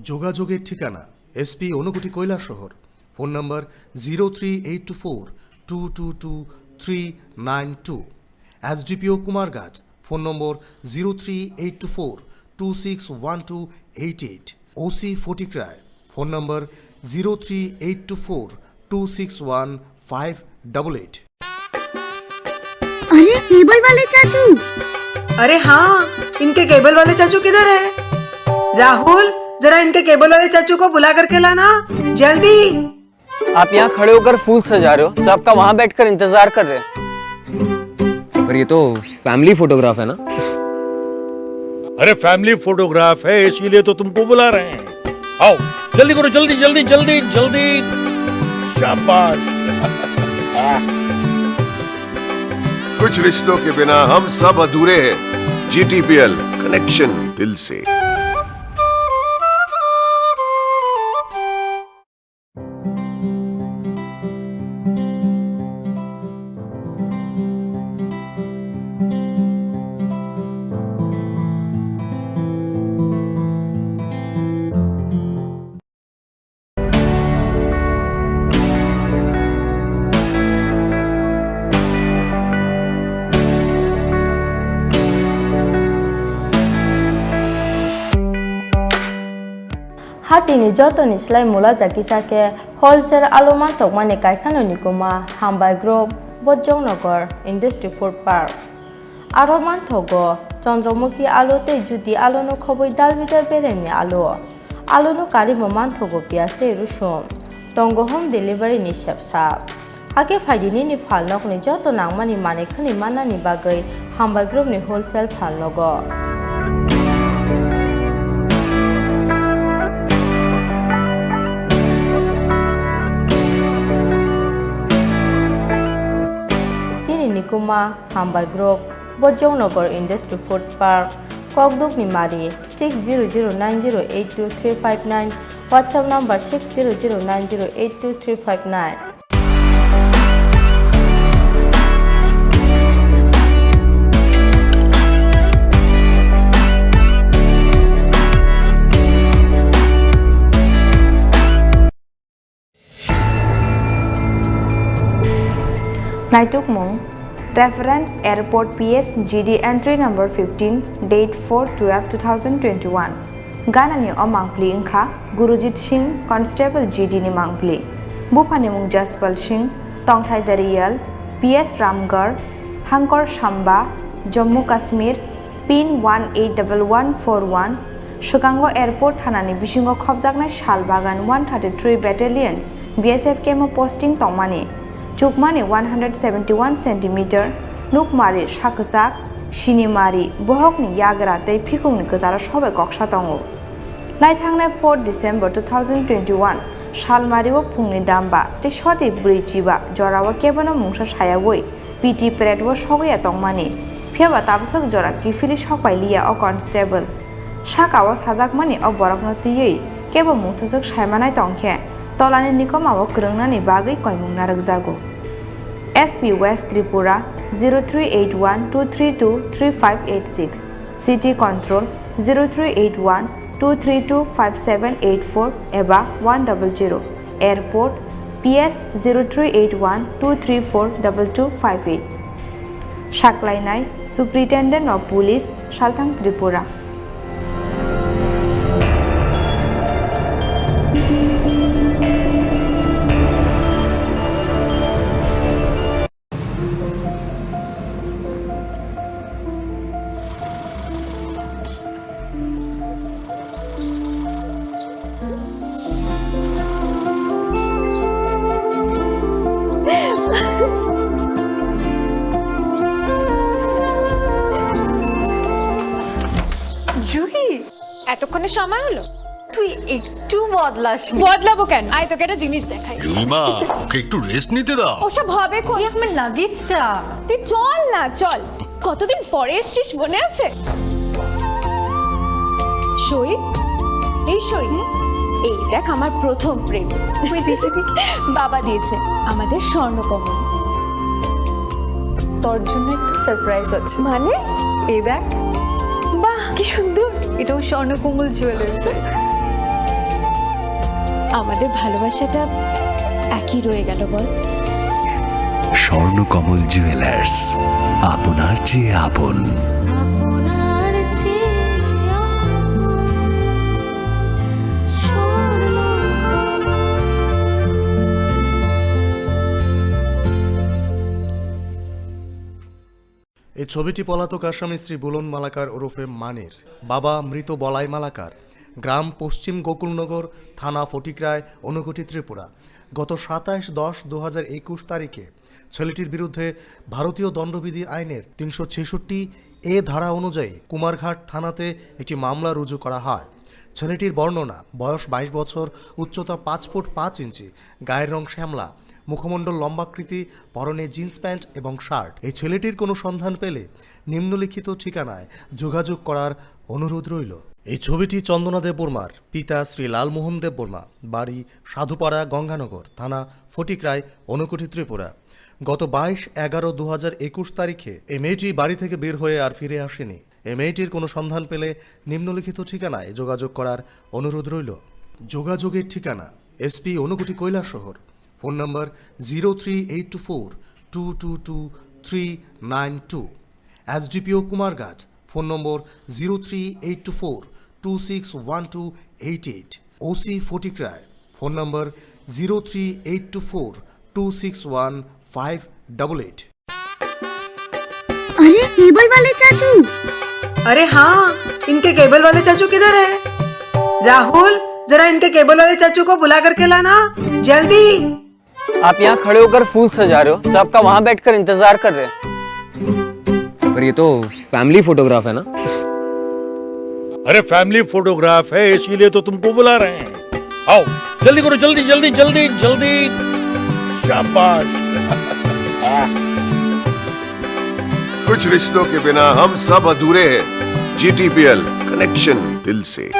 যোগাযোগের ঠিকানা: SP Unakoti Kailashahar, phone number zero three eight two four two two two three nine two. SDPO Kumarghat, phone number zero three eight two four two six one two eight eight. OC Fatikroy, phone number zero three eight two four two six one five double eight. अरे, cable वाले चाचू। अरे हाँ, इनके केबल वाले चाचू किधर है? राहुल, जरा इनके केबल वाले चाचू को बुला करके लाना, जल्दी। आप यहाँ खड़े होकर फूल सजा रहे हो, सब आपका वहाँ बैठकर इंतजार कर रहे हैं। पर ये तो फैमिली फोटोग्राफ है ना? अरे, फैमिली फोटोग्राफ है, इसीलिए तो तुमको बुला रहे हैं। आओ, जल्दी करो, जल्दी, जल्दी, जल्दी, जल्दी। शाबाश। कुछ रिश्तों के बिना हम सब अधूरे हैं। जीटीपीएल, कनेक्शन दिल से। Hatini jotoni slai mula jakisa khe wholesale alu manthokmani kaisano nikuma Hambai Group, Bojongnagar Industry Food Park. Aro manthogo Chandramukhi alu tei Jyoti alu no khobwi dal bidal beremni alu. Alu no karwi bo manthogo piyaj tei rusum. Tongo home delivery ni sepsa. Hakhe phaidi nini phalnokni joto nangmani manwi khwnwi mannani bagwi Hambai Group ni wholesale phalnogo. Chini nikuma Hambai Group, Bojongnagar Industry Food Park, Kokdukni Mari, six zero zero nine zero eight two three five nine, WhatsApp number six zero zero nine zero eight two three five nine. Naitukmung, Reference Airport P S G D entry number fifteen, date four twelve two thousand twenty-one. Ganani o mangpli wngkha Gurujit Singh, Constable G D ni mangpli. Buphani mung Jaspal Singh, tongthai Dariyal, P S Ramgarh, Hangkor Samba, Jammu Kashmir, pin one eight double one four one, swkango airport thanani bisingo khopjaknai sal bagan one thirty-three Battalions B S F camp o posting tongmani, chukmani one hundred seventy-one centimeter, nukmari sa kwchak, Sinimari, bohokni yagra tei phikungni kwcharo sobai koksa tongo. Naithangnai four December two thousand twenty-one salmario phungni damba tei soti bwrwi chiba jorao kebono mungsa sayaui P T pret o sogwi ya tongmani, phiyaba tabasok jora kiphilwi sokpai liya o constable. Saka o sajakmani o borokno twiwi kebo mungsajwk saimanai tongkhe tolani nikoma o kwrwngnani bagwi koimung narwkjago. S P West Tripura zero three eight one two three two three five eight six, City Control zero three eight one two three two five seven eight four eba one double zero, Airport P S zero three eight one two three four double two five eight. Saklainai Superintendent of Police, Salthang Tripura. Juhi, এতক্ষণে সময় হলো? তুই একটু বদলাসনি। বদলাবো কেন? আয়, তোকে একটা জিনিস দেখাই। জুলিমা, ওকে একটু রেস্ট নিতে দাও। ওসব হবে কোন? এই আমার লাগেজটা। তুই চল না, চল। কতদিন পরে এসছিস, মনে আছে? সই, এই সই। এই দেখ, আমার প্রথম প্রেম। তুই দেখে দেখে। বাবা দিয়েছে, আমাদের স্বর্ণকমল। তোর জন্য একটা সারপ্রাইজ আছে। মানে? এই দেখ। বাহ, কি সুন্দর। এটাও স্বর্ণকমল জুয়েলার্স। আমাদের ভালোবাসাটা একই রয়ে গেল, বল? স্বর্ণকমল জুয়েলার্স, আপনার চেয়ে আপন। এই ছবিটি পলাতক আসামি শ্রী বুলন মালাকার ওরফে মানির, বাবা মৃত বলাই মালাকার, গ্রাম পশ্চিম গোকুলনগর, থানা ফটিকরায়, ঊনকোটি, ত্রিপুরা। গত সাতাশ দশ দু হাজার একুশ তারিখে ছেলেটির বিরুদ্ধে ভারতীয় দণ্ডবিধি আইনের তিনশো ছেষট্টি এ ধারা অনুযায়ী কুমারঘাট থানাতে একটি মামলা রুজু করা হয়। ছেলেটির বর্ণনা, বয়স বাইশ বছর, উচ্চতা পাঁচ ফুট পাঁচ ইঞ্চি, গায়ের রং শ্যামলা, মুখমণ্ডল লম্বাকৃতি, পরনে জিন্স প্যান্ট এবং শার্ট। এই ছেলেটির কোনো সন্ধান পেলে নিম্নলিখিত ঠিকানায় যোগাযোগ করার অনুরোধ রইল। এই ছবিটি চন্দনা দেববর্মার, পিতা শ্রী লালমোহন দেববর্মা, বাড়ি সাধুপাড়া গঙ্গানগর, থানা ফটিকরায়, ঊনকোটি, ত্রিপুরা। গত বাইশ এগারো দু হাজার একুশ তারিখে এই মেয়েটি বাড়ি থেকে বের হয়ে আর ফিরে আসেনি। এই মেয়েটির কোনো সন্ধান পেলে নিম্নলিখিত ঠিকানায় যোগাযোগ করার অনুরোধ রইল। যোগাযোগের ঠিকানা: SP Unakoti Kailashahar, phone number zero three eight two four two two two three nine two, SDPO Kumarghat, phone number zero three eight two four two six one two eight eight, OC Fatikroy, phone number zero three eight two four two six one five double eight. अरे, cable वाले चाचू। अरे हाँ, इनके केबल वाले चाचू किधर है? राहुल, जरा इनके केबल वाले चाचू को बुला करके लाना, जल्दी। आप यहाँ खड़े होकर फूल सजा रहे हो, सब आपका वहाँ बैठकर इंतजार कर रहे हैं। पर ये तो फैमिली फोटोग्राफ है ना? अरे, फैमिली फोटोग्राफ है, इसीलिए तो तुमको बुला रहे हैं। आओ, जल्दी करो, जल्दी, जल्दी, जल्दी, जल्दी। शाबाश। कुछ रिश्तों के बिना हम सब अधूरे हैं। जीटीपीएल, कनेक्शन दिल से।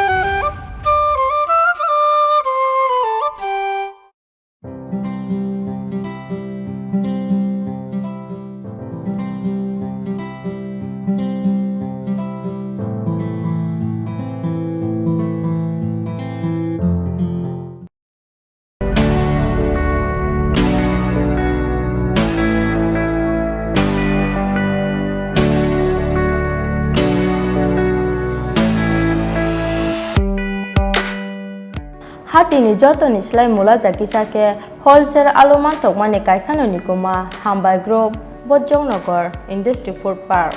Hatini jotoni slai mula ja kisa khe wholesale alu manthokmani kaisano nikuma Hambai Group, Bojongnagar Industry Food Park.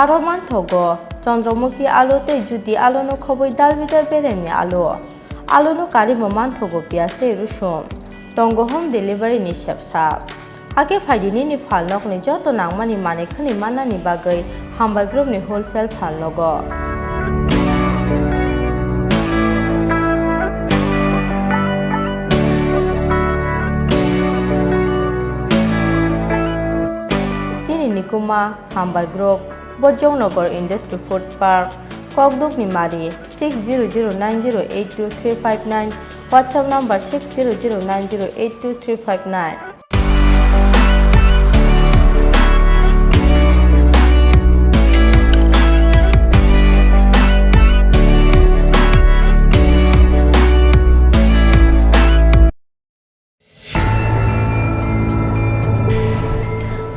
Aro manthogo Chandramukhi alu tei Jyoti aluno khobwi dal bidal beremni alu. Aluno karimo manthogo piyaj tei rusum. Tongo home delivery ni sepsa. Hakhe phaidi nini phalnokni joto nangmani manwi khwnwi mannani bagwi Hambai Group ni wholesale phalnogo. Chini nikuma Hambai Group, Bojongnagar Industry Food Park, Kokdukni Mari, six zero zero nine zero eight two three five nine, WhatsApp number six zero zero nine zero eight two three five nine.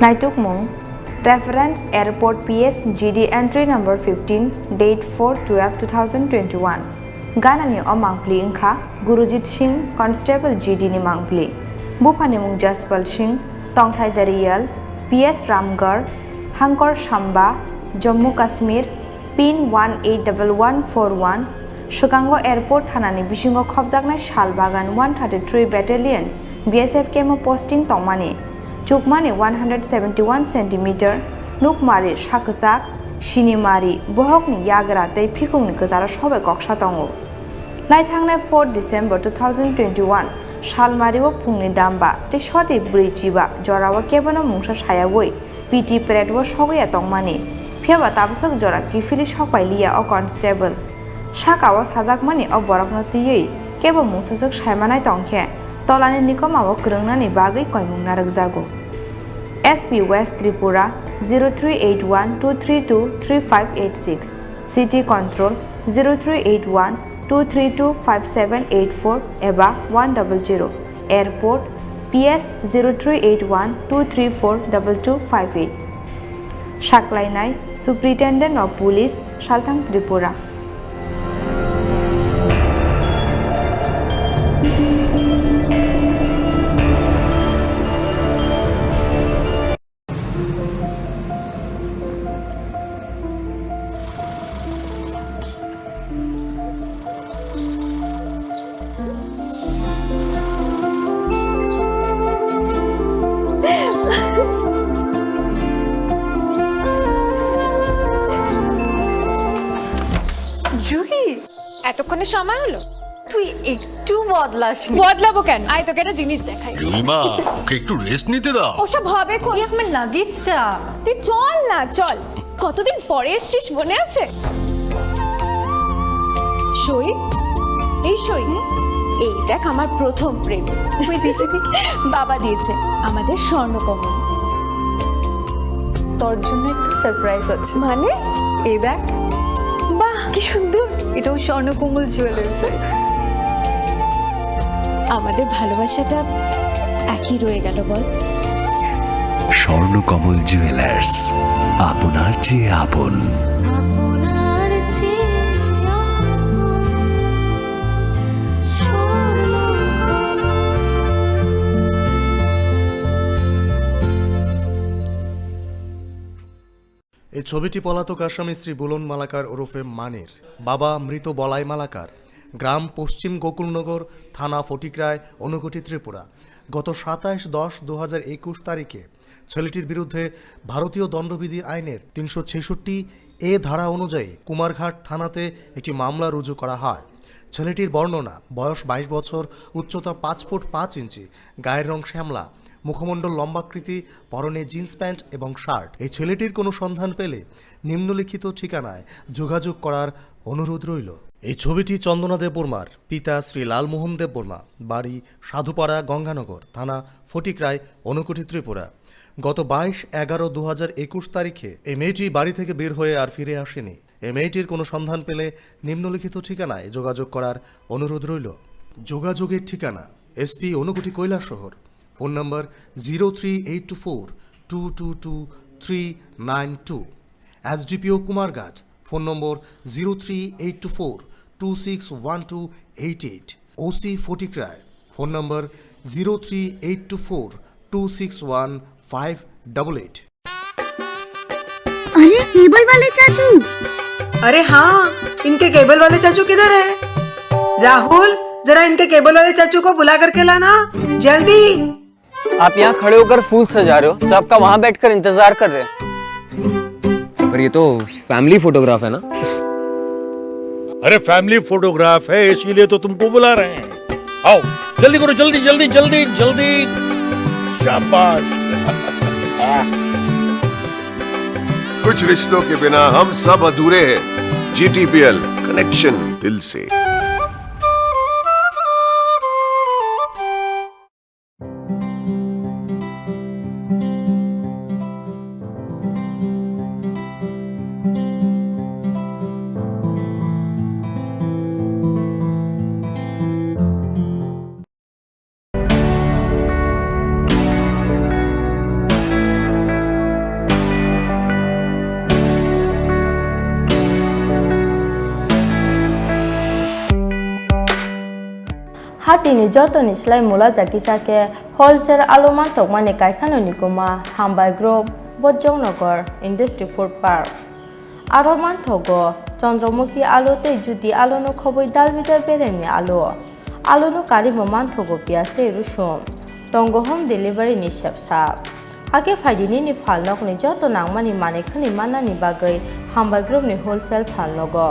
Naitukmung, Reference Airport P S G D entry number fifteen, date four twelve two thousand twenty-one. Ganani o mangpli wngkha Gurujit Singh, Constable G D ni mangpli. Buphani mung Jaspal Singh, tongthai Dariyal, P S Ramgarh, Hangkor Samba, Jammu Kashmir, pin one eight double one four one. Swkango airport thanani bisingo khopjaknai Shalbagan one thirty-three Battalions B S F camp o posting tongmani. Chukmani one hundred seventy-one centimeter, nukmari sak kwchak, sinimari, bohokni yagra tei phikungni kwcharo sobai koksa tongo. Naithangnai four December two thousand twenty-one, salmario phungni damba tei soti bwrwi chiba jorao kebono mungsa sayaui P T parade o sogwi ya tongmani. Phiyaba tabaswk jora kiphilwi sokpai liya o constable. Saka o sajakmani o borokno twiwi kebo mungsaswk saimanai tongkhe, tolani nikoma o kwrwngnani bagwi koimung narwkjago. S P West Tripura zero three eight one two three two three five eight six, City Control zero three eight one two three two five seven eight four eba one double zero, Airport P S zero three eight one two three four double two five eight. Saklainai Superintendent of Police, Salthang Tripura. Juhi, এতক্ষণে সময় হলো? তুই একটু বদলাসনি। বদলাবো কেন? আয়, তোকে একটা জিনিস দেখাই। জুইমা, ওকে একটু রেস্ট নিতে দাও। ওসব হবে কোন? এই আমার লাগেজটা। তুই চল না, চল। কতদিন পরে এসছিস, মনে আছে? সই, এই সই। এই দেখ, আমার প্রথম প্রেম। ওই দেখি, দেখি। বাবা দিয়েছে আমাদের স্বর্ণকমল। তোর জন্য একটা সারপ্রাইজ আছে। মানে? এই দেখ। বাহ, কি সুন্দর। এটাও স্বর্ণকমল জুয়েলার্সের। আমাদের ভালোবাসাটা একই রয়ে গেল, বল? স্বর্ণকমল জুয়েলার্স, আপনার চেয়ে আপন। এই ছবিটি পলাতক আসামি শ্রী বুলন মালাকার ওরফে মানির, বাবা মৃত বলাই মালাকার, গ্রাম পশ্চিম গোকুলনগর, থানা ফটিকরায়, ঊনকোটি, ত্রিপুরা। গত সাতাশ দশ দু হাজার একুশ তারিখে ছেলেটির বিরুদ্ধে ভারতীয় দণ্ডবিধি আইনের তিনশো ছেষট্টি এ ধারা অনুযায়ী কুমারঘাট থানাতে একটি মামলা রুজু করা হয়। ছেলেটির বর্ণনা, বয়স বাইশ বছর, উচ্চতা পাঁচ ফুট পাঁচ ইঞ্চি, গায়ের রং শ্যামলা, মুখমণ্ডল লম্বাকৃতি, পরনে জিন্স প্যান্ট এবং শার্ট। এই ছেলেটির কোনো সন্ধান পেলে নিম্নলিখিত ঠিকানায় যোগাযোগ করার অনুরোধ রইল। এই ছবিটি চন্দনা দেববর্মার, পিতা শ্রী লালমোহন দেববর্মা, বাড়ি সাধুপাড়া গঙ্গানগর, থানা ফটিকরায়, ঊনকোটি, ত্রিপুরা। গত বাইশ এগারো দু হাজার একুশ তারিখে এই মেয়েটি বাড়ি থেকে বের হয়ে আর ফিরে আসেনি। এই মেয়েটির কোনো সন্ধান পেলে নিম্নলিখিত ঠিকানায় যোগাযোগ করার অনুরোধ রইল। যোগাযোগের ঠিকানা: SP Unakoti Kailashahar, phone number zero three eight two four two two two three nine two, SDPO Kumarghat, phone number zero three eight two four two six one two eight eight, OC Fatikroy, phone number zero three eight two four two six one five double eight. अरे, cable वाले चाचू। अरे हाँ, इनके केबल वाले चाचू किधर है? राहुल, जरा इनके केबल वाले चाचू को बुला करके लाना, जल्दी। आप यहाँ खड़े होकर फूल सजा रहे हो, सबका वहाँ बैठकर इंतजार कर रहे हैं। पर ये तो फैमिली फोटोग्राफ है ना? अरे, फैमिली फोटोग्राफ है, इसीलिए तो तुमको बुला रहे हैं। आओ, जल्दी करो, जल्दी, जल्दी, जल्दी, जल्दी। शाबाश। कुछ रिश्तों के बिना हम सब अधूरे हैं। जीटीपीएल, कनेक्शन दिल से। Hatini jotoni slai mula jakisa khe wholesale alu mantokmani kaisano nikuma Hambai Group, Bojongnagar Industry Food Park. Aro manthogo Chandramukhi alu tei Jyoti aluno khobwi dalbidal beremni alu. Aluno karimo manthogo piyaj tei rusum. Tongo home delivery ni sepsa. Hakhe phaidi nini phalnokni joto nangmani manwi khwnwi mannani bagwi Hambai Group ni wholesale phalnogo.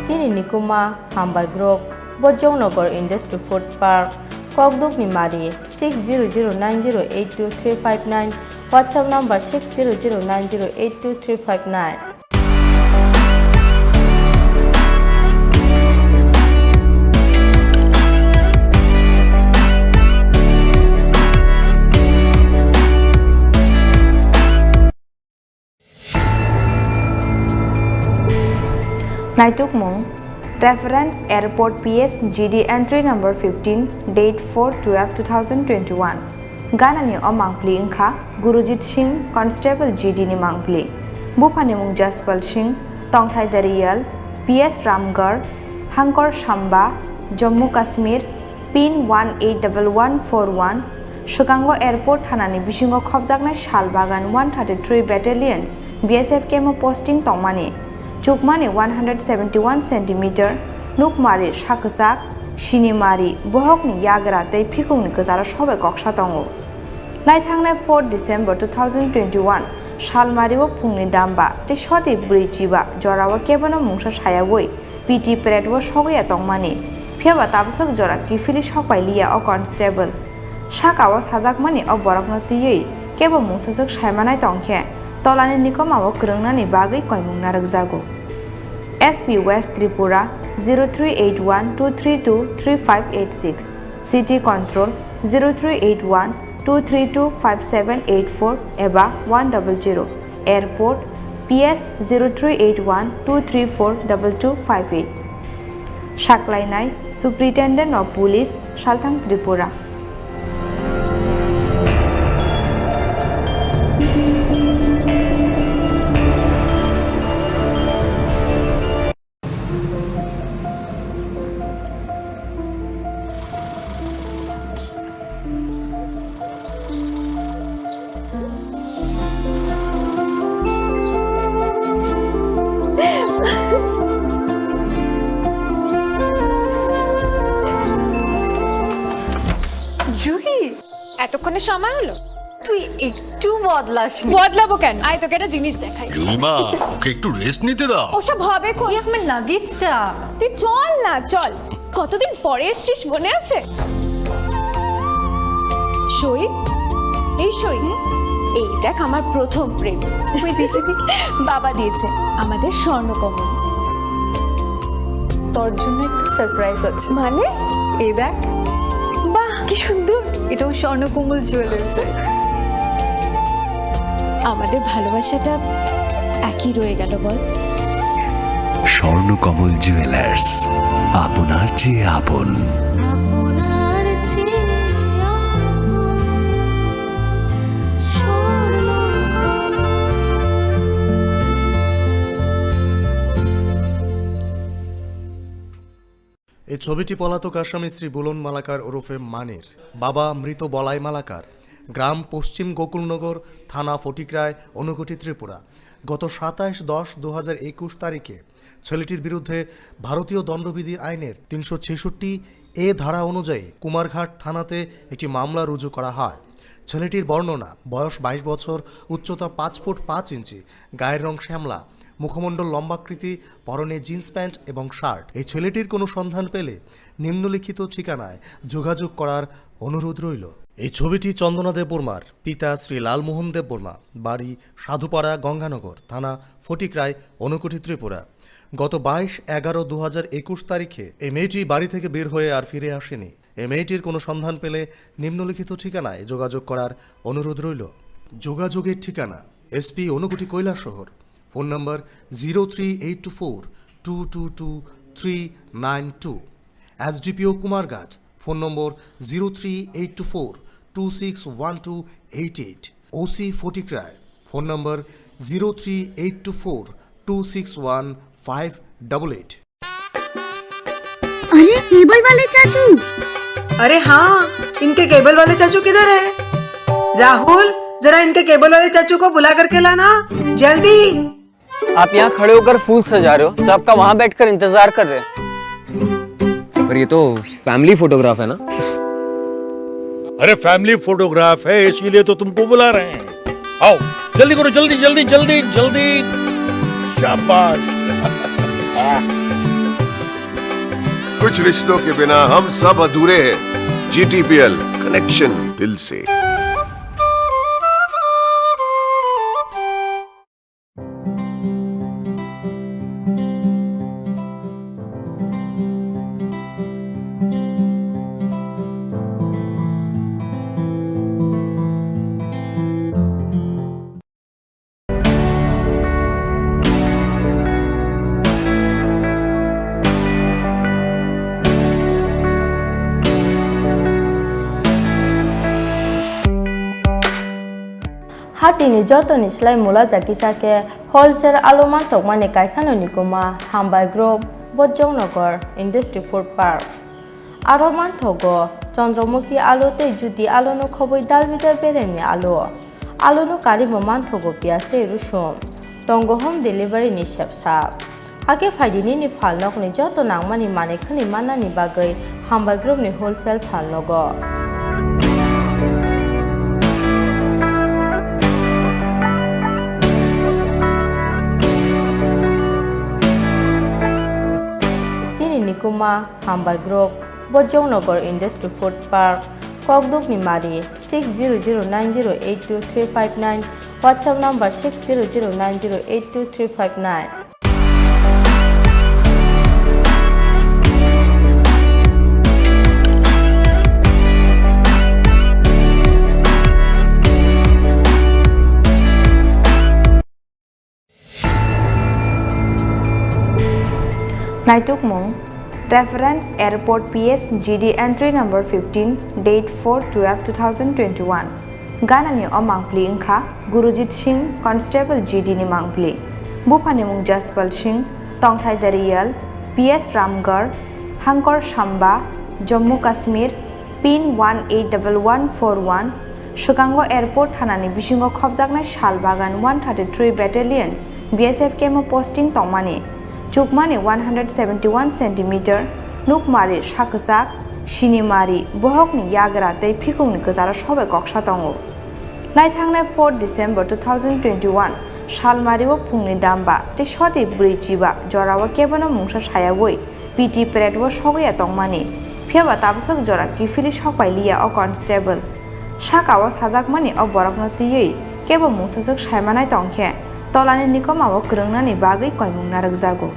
Chini nikuma Hambai Group, Bojongnagar Industry Food Park, Kokdukni Mari, six zero zero nine zero eight two three five nine, WhatsApp number six zero zero nine zero eight two three five nine. Naitukmung, Reference Airport P S G D entry number fifteen, date four twelve two thousand twenty-one. Ganani o mangpli wngkha Gurujit Singh, Constable G D ni mangpli. Buphani mung Jaspal Singh, tongthai Dariyal, P S Ramgarh, Hangkor Samba, Jammu Kashmir, pin one eight double one four one, swkango airport thanani bisingo khopjaknai Shalbagan one thirty-three Battalions B S F camp o posting tongmani, chukmani one hundred seventy-one centimeter, nukmari sak kwchak, sinimari, bohokni yagra tei phikungni kwcharo sobai koksa tongo. Naithangnai four December two thousand twenty-one salmario phungni damba tei soti bwrwi chiba jorao kebono mungsa sayaui P T parade o sogwi ya tongmani, phiyaba tabasok jora kiphilwi sokpai liya o constable. Saka o sajakmani o borokno twiwi kebo mungsaswk saimanai tongkhe tolani nikomao kwrwngnani bagwi koimung narwkjago. S P West Tripura zero three eight one two three two three five eight six, City Control zero three eight one two three two five seven eight four eba one double zero, Airport P S zero three eight one two three four double two five eight. Saklainai Superintendent of Police, Salthang Tripura. Juhi, এতক্ষণে সময় হলো? তুই একটু বদলাসনি। বদলাবো কেন? আয়, তোকে একটা জিনিস দেখাই। জুইমা, ওকে একটু রেস্ট নিতে দাও। ওসব হবে কোন? এই আমার লাগেজটা। তুই চল না, চল। কতদিন পরে এসছিস, মনে আছে? সই, এই সই, এই দেখ আমার প্রথম প্রেম। ওই দেখে দেখে। বাবা দিয়েছে আমাদের স্বর্ণকমল। তোর জন্য একটা সারপ্রাইজ আছে। মানে? এই দেখ। বাহ, কি সুন্দর। এটাও স্বর্ণকমল জুয়েলার্সের। আমাদের ভালোবাসাটা একই রয়ে গেল, বল? স্বর্ণকমল জুয়েলার্স, আপনার চেয়ে আপন। আপনার চেয়ে আপন স্বর্ণকমল। এই ছবিটি পলাতক আসামি শ্রী বুলন মালাকার ওরফে মানির, বাবা মৃত বলাই মালাকার, গ্রাম পশ্চিম গোকুলনগর, থানা ফটিকরায়, ঊনকোটি, ত্রিপুরা। গত সাতাশ দশ দু হাজার একুশ তারিখে ছেলেটির বিরুদ্ধে ভারতীয় দণ্ডবিধি আইনের তিনশো ছেষট্টি এ ধারা অনুযায়ী কুমারঘাট থানাতে একটি মামলা রুজু করা হয়। ছেলেটির বর্ণনা, বয়স বাইশ বছর, উচ্চতা পাঁচ ফুট পাঁচ ইঞ্চি, গায়ের রং শ্যামলা, মুখমণ্ডল লম্বাকৃতি, পরনে জিন্স প্যান্ট এবং শার্ট। এই ছেলেটির কোনো সন্ধান পেলে নিম্নলিখিত ঠিকানায় যোগাযোগ করার অনুরোধ রইল। এই ছবিটি চন্দনা দেববর্মার, পিতা শ্রী লালমোহন দেববর্মা, বাড়ি সাধুপাড়া, গঙ্গানগর, থানা ফটিকরায়, ঊনকোটি, ত্রিপুরা। গত বাইশ এগারো দু হাজার একুশ তারিখে এই মেয়েটি বাড়ি থেকে বের হয়ে আর ফিরে আসেনি। এই মেয়েটির কোনো সন্ধান পেলে নিম্নলিখিত ঠিকানায় যোগাযোগ করার অনুরোধ রইল। যোগাযোগের ঠিকানা: SP Unakoti Kailashahar, phone number zero three eight two four two two two three nine two, SDPO Kumarghat, phone number zero three eight two four two six one two eight eight, OC Fatikroy, phone number zero three eight two four two six one five double eight. अरे, cable वाले चाचू। अरे हाँ, इनके केबल वाले चाचू किधर है? राहुल, जरा इनके केबल वाले चाचू को बुला करके लाना, जल्दी। आप यहाँ खड़े होकर फूल सजा रहे हो, सबका वहाँ बैठकर इंतजार कर रहे हैं। पर ये तो फैमिली फोटोग्राफ है ना? अरे, फैमिली फोटोग्राफ है, इसीलिए तो तुमको बुला रहे हैं। आओ, जल्दी करो, जल्दी, जल्दी, जल्दी, जल्दी। शाबाश। कुछ रिश्तों के बिना हम सब अधूरे हैं। जीटीपीएल, कनेक्शन दिल से। Hatini jotoni slai mula jakisa khe wholesale alu mantokmani kaisano nikuma Hambai Group, Bojongnagar Industry Food Park. Aro manthogo Chandramukhi alu tei Jyoti aluno khobwi dal bidal beremni alu. Aluno karwi bo manthogo piyaj tei rusum. Tongo home delivery ni sepsa. Hakhe phaidi nini phalnokni joto nangmani manwi khwnwi mannani bagwi Hambai Group ni wholesale phalnogo. Chini nikuma Hambai Group, Bojongnagar Industry Food Park, Kokdukni Mari, six zero zero nine zero eight two three five nine, WhatsApp number six zero zero nine zero eight two three five nine. Naitukmung, Reference Airport P S G D entry number fifteen, date four twelve two thousand twenty-one. Ganani o mangpli wngkha Gurujit Singh, Constable G D ni mangpli. Buphani mung Jaspal Singh, tongthai Dariyal, P S Ramgarh, Hangkor Samba, Jammu Kashmir, pin one eight double one four one, swkango airport thanani bisingo khopjaknai Shalbagan one thirty-three Battalions B S F camp o posting tongmani, chukmani one hundred seventy-one centimeter, nukmari sak kwchak, sinimari, bohokni yagra tei phikungni kwcharo sobai koksa tongo. Naithangnai four December two thousand twenty-one salmari o phungni damba tei soti bwrwi chiba jorao kebono mungsa sayaui P T parade o sogwi ya tongmani, phiya ba tabasok jora kiphilwi sokpai liya o constable. Saka o sajakmani o borokno twiwi kebo mungsaswk saimanai tongkhe tolani nikoma o kwrwngnani bagwi koimung narwkjago.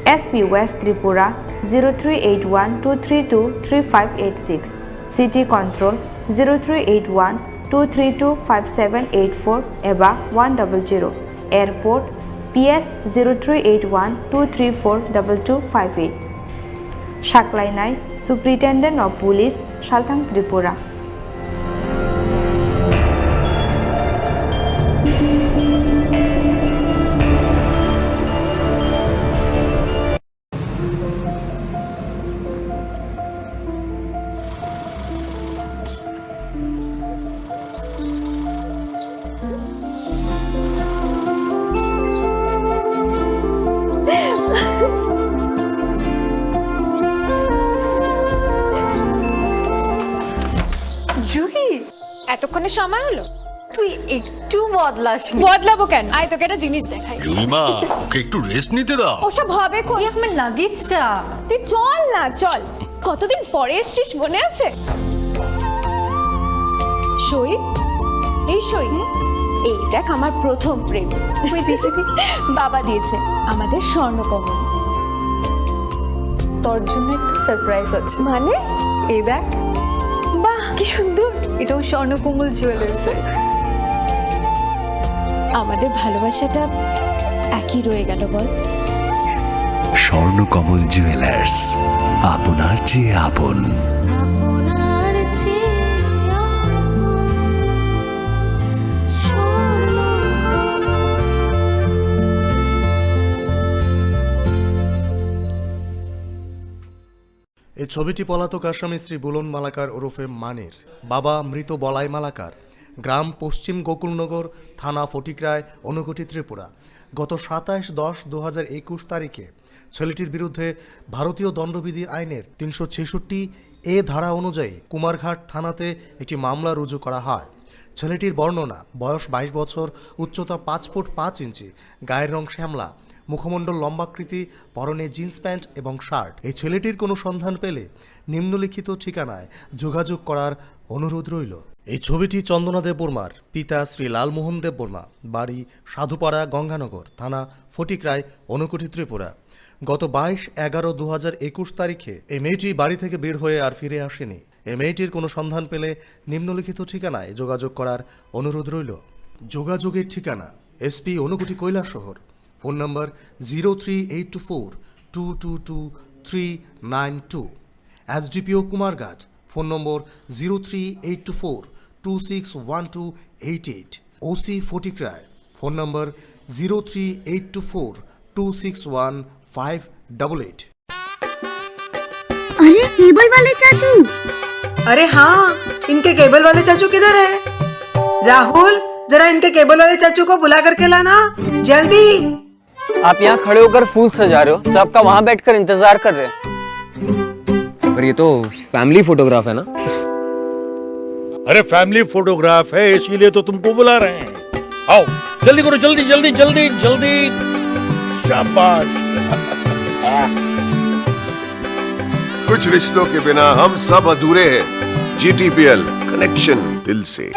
S P West Tripura zero three eight one two three two three five eight six, City Control zero three eight one two three two five seven eight four eba one double zero, Airport P S zero three eight one two three four double two five eight. Saklainai Superintendent of Police, Salthang Tripura. সময় হলো। তুই একটু বদলাস নি। বদলাবো কেন? আয়, তোকে একটা জিনিস দেখাই। জুইমা, ওকে একটু রেস্ট নিতে দাও। ওসব হবে কই? এই আমার লাগেজটা। তুই চল না, চল। কতদিন পরে এসছিস, মনে আছে? সই, এই সই। এই দেখ, আমার প্রথম প্রেম। ওই দেখি, বাবা দিয়েছে আমাদের স্বর্ণকমল। তোর জন্য একটা সারপ্রাইজ আছে। মানে? এই দেখ। বাহ, কি সুন্দর। এটাও স্বর্ণকমল জুয়েলার্সের। আমাদের ভালোবাসাটা একই রয়ে গেল, বল? স্বর্ণকমল জুয়েলার্স, আপনার চেয়ে আপন। এই ছবিটি পলাতক আসামি শ্রী বুলন মালাকার ওরফে মানির, বাবা মৃত বলাই মালাকার, গ্রাম পশ্চিম গোকুলনগর, থানা ফটিকরায়, ঊনকোটি, ত্রিপুরা। গত সাতাশ দশ দু হাজার একুশ তারিখে ছেলেটির বিরুদ্ধে ভারতীয় দণ্ডবিধি আইনের তিনশো ছেষট্টি এ ধারা অনুযায়ী কুমারঘাট থানাতে একটি মামলা রুজু করা হয়। ছেলেটির বর্ণনা, বয়স বাইশ বছর, উচ্চতা পাঁচ ফুট পাঁচ ইঞ্চি, গায়ের রং শ্যামলা, মুখমণ্ডল লম্বাকৃতি, পরনে জিন্স প্যান্ট এবং শার্ট। এই ছেলেটির কোনো সন্ধান পেলে নিম্নলিখিত ঠিকানায় যোগাযোগ করার অনুরোধ রইল। এই ছবিটি চন্দনা দেববর্মার, পিতা শ্রী লালমোহন দেববর্মা, বাড়ি সাধুপাড়া গঙ্গানগর, থানা ফটিকরায়, ঊনকোটি, ত্রিপুরা। গত বাইশ এগারো দু হাজার একুশ তারিখে এই মেয়েটি বাড়ি থেকে বের হয়ে আর ফিরে আসেনি। এই মেয়েটির কোনো সন্ধান পেলে নিম্নলিখিত ঠিকানায় যোগাযোগ করার অনুরোধ রইল। যোগাযোগের ঠিকানা: SP Unakoti Kailashahar, phone number zero three eight two four two two two three nine two. SDPO Kumarghat, phone number zero three eight two four two six one two eight eight. OC Fatikroy, phone number zero three eight two four two six one five double eight. अरे, cable वाले चाचू। अरे हाँ, इनके केबल वाले चाचू किधर है? राहुल, जरा इनके केबल वाले चाचू को बुला करके लाना, जल्दी। आप यहाँ खड़े होकर फूल सजा रहे हो, सब आपका वहाँ बैठकर इंतजार कर रहे हैं। पर ये तो फैमिली फोटोग्राफ है ना? अरे, फैमिली फोटोग्राफ है, इसीलिए तो तुमको बुला रहे हैं। आओ, जल्दी करो, जल्दी, जल्दी, जल्दी, जल्दी। शाबाश। कुछ रिश्तों के बिना हम सब अधूरे हैं। जीटीपीएल, कनेक्शन दिल से।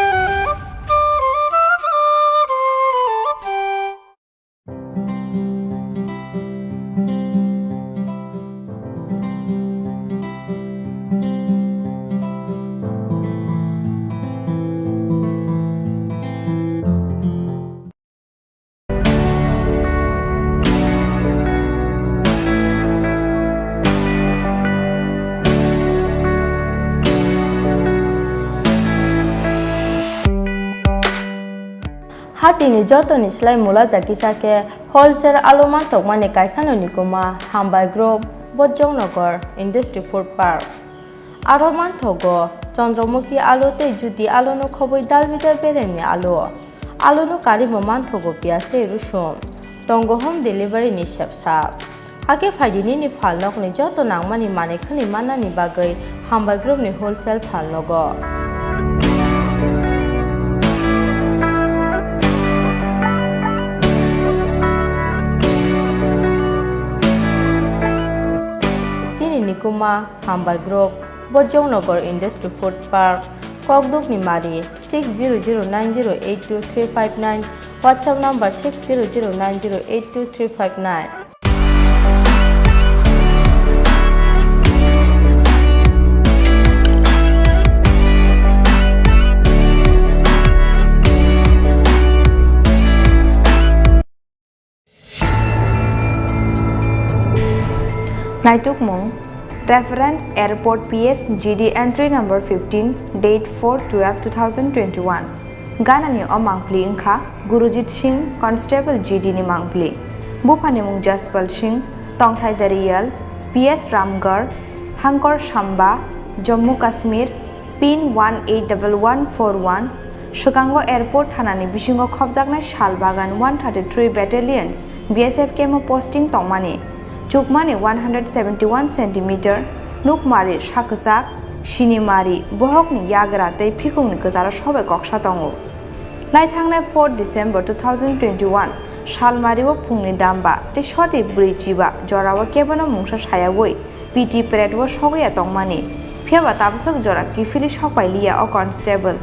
Hatini jotoni slai mula ja kisa khe wholesale alu manthokmani kaisano nikuma Hambai Group, Bojongnagar Industry Food Park. Aro manthogo Chandramukhi alu tei Jyoti alu no khobwi dal bidal beremni alu. Alu no karwi bo manthogo piyaj tei rusum. Tongo home delivery ni sepsa. Hakhe phaidi nini phalnokni joto nangmani manwi khwnwi mannani bagwi Hambai Group ni wholesale phalnogo. Chini nikuma Hambai Group, Bojongnagar Industry Food Park, Kokdukni Mari, six zero zero nine zero eight two three five nine, WhatsApp number six zero zero nine zero eight two three five nine. Naitukmung, Reference Airport P S G D entry number fifteen, date four twelve two thousand twenty-one. Ganani o mangpli wngkha Gurujit Singh, Constable G D ni mangpli. Buphani mung Jaspal Singh, tongthai Dariyal, P S Ramgarh, Hangkor Samba, Jammu Kashmir, pin one eight double one four one, swkango airport thanani bisingo khopjaknai Sal Bagan one thirty-three Battalions B S F camp o posting tongmani, chukmani one hundred seventy-one centimeter, nukmari sak kwchak, Sinimari, bohokni yagra tei phikungni kwcharo sobai koksa tongo. Naithangnai four December two thousand twenty-one salmario phungni damba tei soti bwrwi chiba jorao kebono mungsa sayaui P T pret o sogwi ya tongmani. Phiyaba tabasok jora kiphilwi sokpai liya o constable.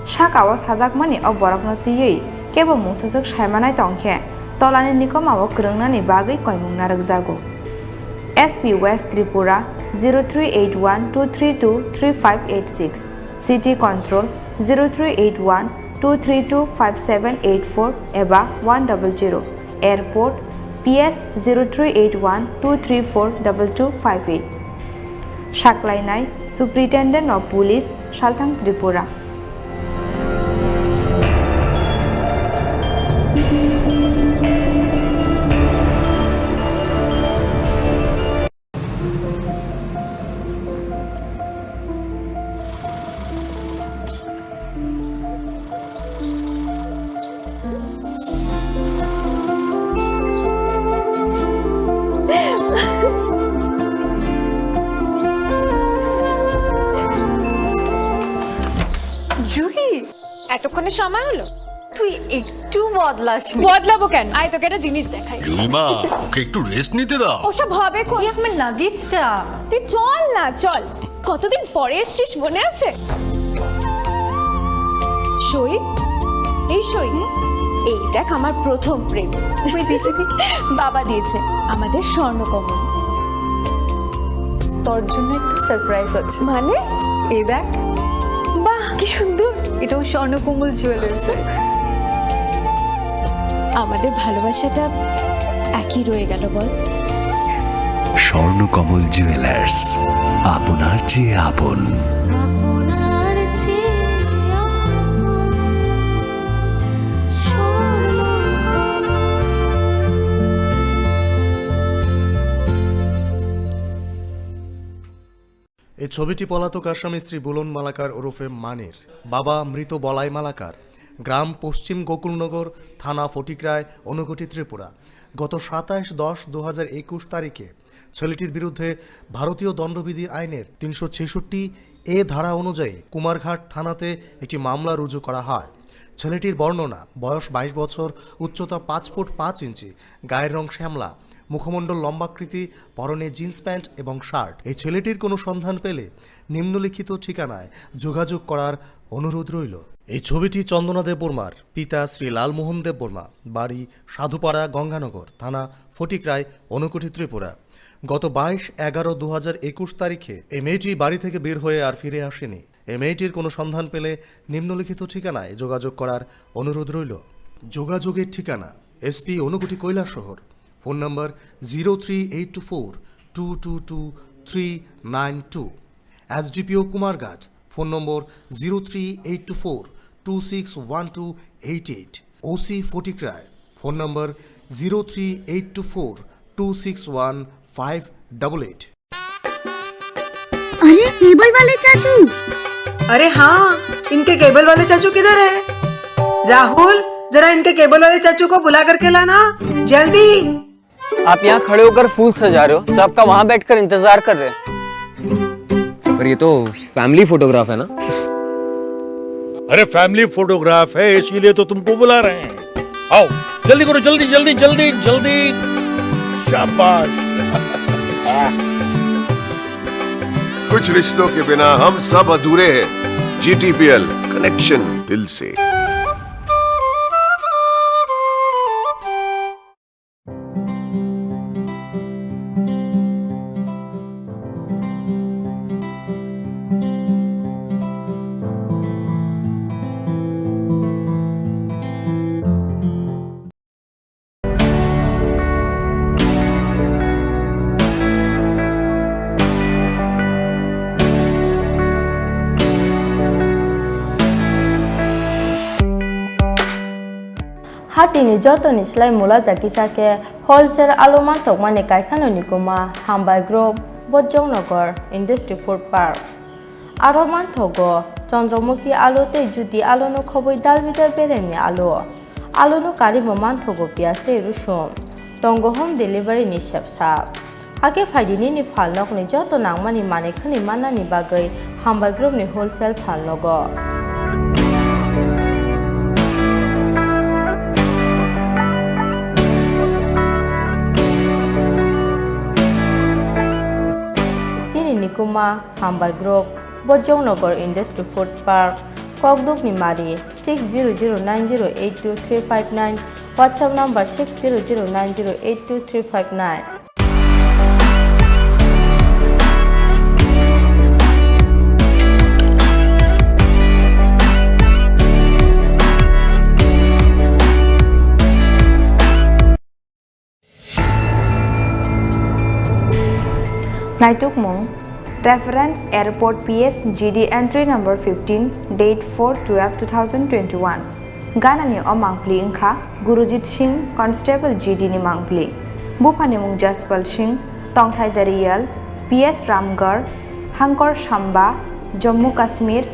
Saka o sajakmani o borokno twiwi kebo mungsaswk saimanai tongkhe tolani nikoma o kwrwngnani bagwi koimung narwkjago. S P West Tripura zero three eight one two three two three five eight six, City Control zero three eight one two three two five seven eight four eba one double zero, Airport P S zero three eight one two three four double two five eight. Saklainai Superintendent of Police, Salthang Tripura. Juhi, এতক্ষণে সময় হলো? তুই একটু বদলাসনি। বদলাবো কেন? আয়, তোকে একটা জিনিস দেখাই। জুলিমা, ওকে একটু রেস্ট নিতে দাও। ওসব হবে কই? এই আমার লাগেজটা। তুই চল না, চল। কতদিন পরে এসছিস, মনে আছে? সই, এই সই। এই দেখ, আমার প্রথম প্রেম। ওই দেখি, দেখি। বাবা দিয়েছে, আমাদের স্বর্ণকমল। তোর জন্য একটা সারপ্রাইজ আছে। মানে? এই দেখ। বাহ, কি সুন্দর। এটাও স্বর্ণকমল জুয়েলার্সের। আমাদের ভালোবাসাটা একই রয়ে গেল, বল? স্বর্ণকমল জুয়েলার্স, আপনার চেয়ে আপন। এই ছবিটি পলাতক আসামি শ্রী বুলন মালাকার ওরফে মানির, বাবা মৃত বলাই মালাকার, গ্রাম পশ্চিম গোকুলনগর, থানা ফটিকরায়, ঊনকোটি, ত্রিপুরা। গত সাতাশ দশ দু হাজার একুশ তারিখে ছেলেটির বিরুদ্ধে ভারতীয় দণ্ডবিধি আইনের তিনশো ছেষট্টি এ ধারা অনুযায়ী কুমারঘাট থানাতে একটি মামলা রুজু করা হয়। ছেলেটির বর্ণনা, বয়স বাইশ বছর, উচ্চতা পাঁচ ফুট পাঁচ ইঞ্চি, গায়ের রং শ্যামলা, মুখমণ্ডল লম্বাকৃতি, পরনে জিন্স প্যান্ট এবং শার্ট। এই ছেলেটির কোনো সন্ধান পেলে নিম্নলিখিত ঠিকানায় যোগাযোগ করার অনুরোধ রইল। এই ছবিটি চন্দনা দেববর্মার, পিতা শ্রী লালমোহন দেববর্মা, বাড়ি সাধুপাড়া গঙ্গানগর, থানা ফটিকরায়, ঊনকোটি, ত্রিপুরা। গত বাইশ এগারো দু হাজার একুশ তারিখে এই মেয়েটি বাড়ি থেকে বের হয়ে আর ফিরে আসেনি। এই মেয়েটির কোনো সন্ধান পেলে নিম্নলিখিত ঠিকানায় যোগাযোগ করার অনুরোধ রইল। যোগাযোগের ঠিকানা: SP Unakoti Kailashahar, phone number zero three eight two four two two two three nine two, SDPO Kumarghat, phone number zero three eight two four two six one two eight eight, OC Fatikroy, phone number zero three eight two four two six one five double eight. अरे, cable वाले चाचू। अरे हाँ, इनके केबल वाले चाचू किधर है? राहुल, जरा इनके केबल वाले चाचू को बुला करके लाना, जल्दी। आप यहाँ खड़े होकर फूल सजा रहे हो, सब आपका वहाँ बैठकर इंतजार कर रहे हैं। पर ये तो फैमिली फोटोग्राफ है ना? अरे, फैमिली फोटोग्राफ है, इसीलिए तो तुमको बुला रहे हैं। आओ, जल्दी करो, जल्दी, जल्दी, जल्दी, जल्दी। शाबाश। कुछ रिश्तों के बिना हम सब अधूरे हैं। जीटीपीएल, कनेक्शन दिल से। Hatini jotoni slai mula ja kisa khe wholesale alu manthokmani kaisano ni kuma Hambai Group, Bojongnagar Industry Food Park. Aro manthogo Chandramukhi alu tei Jyoti alu no khobwi dal bidal beremni alu. Alu no karwi bo manthogo piyaj tei rusum. Tongo home delivery ni sepsa. Hakhe phaidi nini phalnokni joto nangmani manwi khwnwi mannani bagwi Hambai Group ni wholesale phalnogo. Chini nikuma Hambai Group, Bojongnagar Industry Food Park, Kokdukni Mari, six zero zero nine zero eight two three five nine, WhatsApp number six zero zero nine zero eight two three five nine. Naitukmung, Reference Airport P S G D entry number fifteen, date four twelve two thousand twenty-one. Ganani o mangpli wngkha Gurujit Singh, Constable G D ni mangpli. Buphani mung Jaspal Singh, tongthai Dariyal, P S Ramgarh, Hangkor Samba, Jammu Kashmir,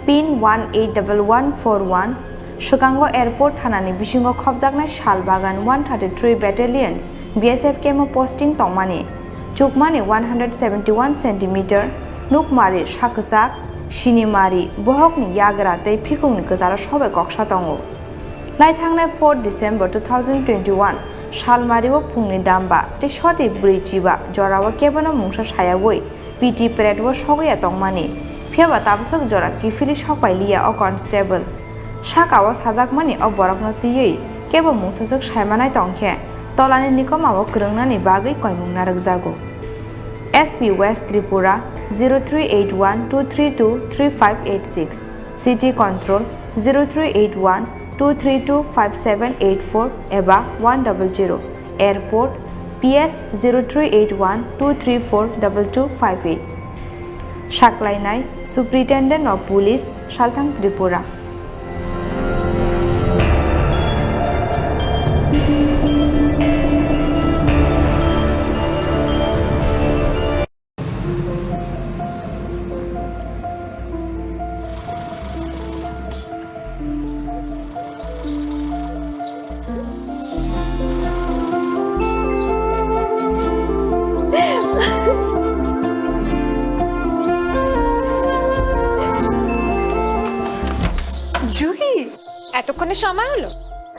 pin one eight double one four one, swkango airport thanani bisingo khopjaknai Shalbagan one thirty-three Battalions B S F camp o posting tongmani. Chukmani one hundred seventy-one centimeter, nukmari sakwchak, sinimari, bohokni yagra tei phikungni kwcharo sobai koksa tongo. Naithangnai four December two thousand twenty-one salmario phungni damba tei soti bwrwi chiba jorao kebono mungsa sayaui P T parade o sogwi ya tongmani, phiyaba tabaswk jora kiphilwi sokpai liya o constable. Sakao sajakmani o borokno twiwi kebo mungsaswk saimanai tongkhe, tolani nikomao kwrwngnani bagwi koimung narwkjago. S P West Tripura zero three eight one two three two three five eight six, City Control zero three eight one two three two five seven eight four eba one double zero, Airport P S zero three eight one two three four double two five eight. Saklainai Superintendent of Police, Salthang Tripura. Juhi, এতক্ষণে সময় হলো?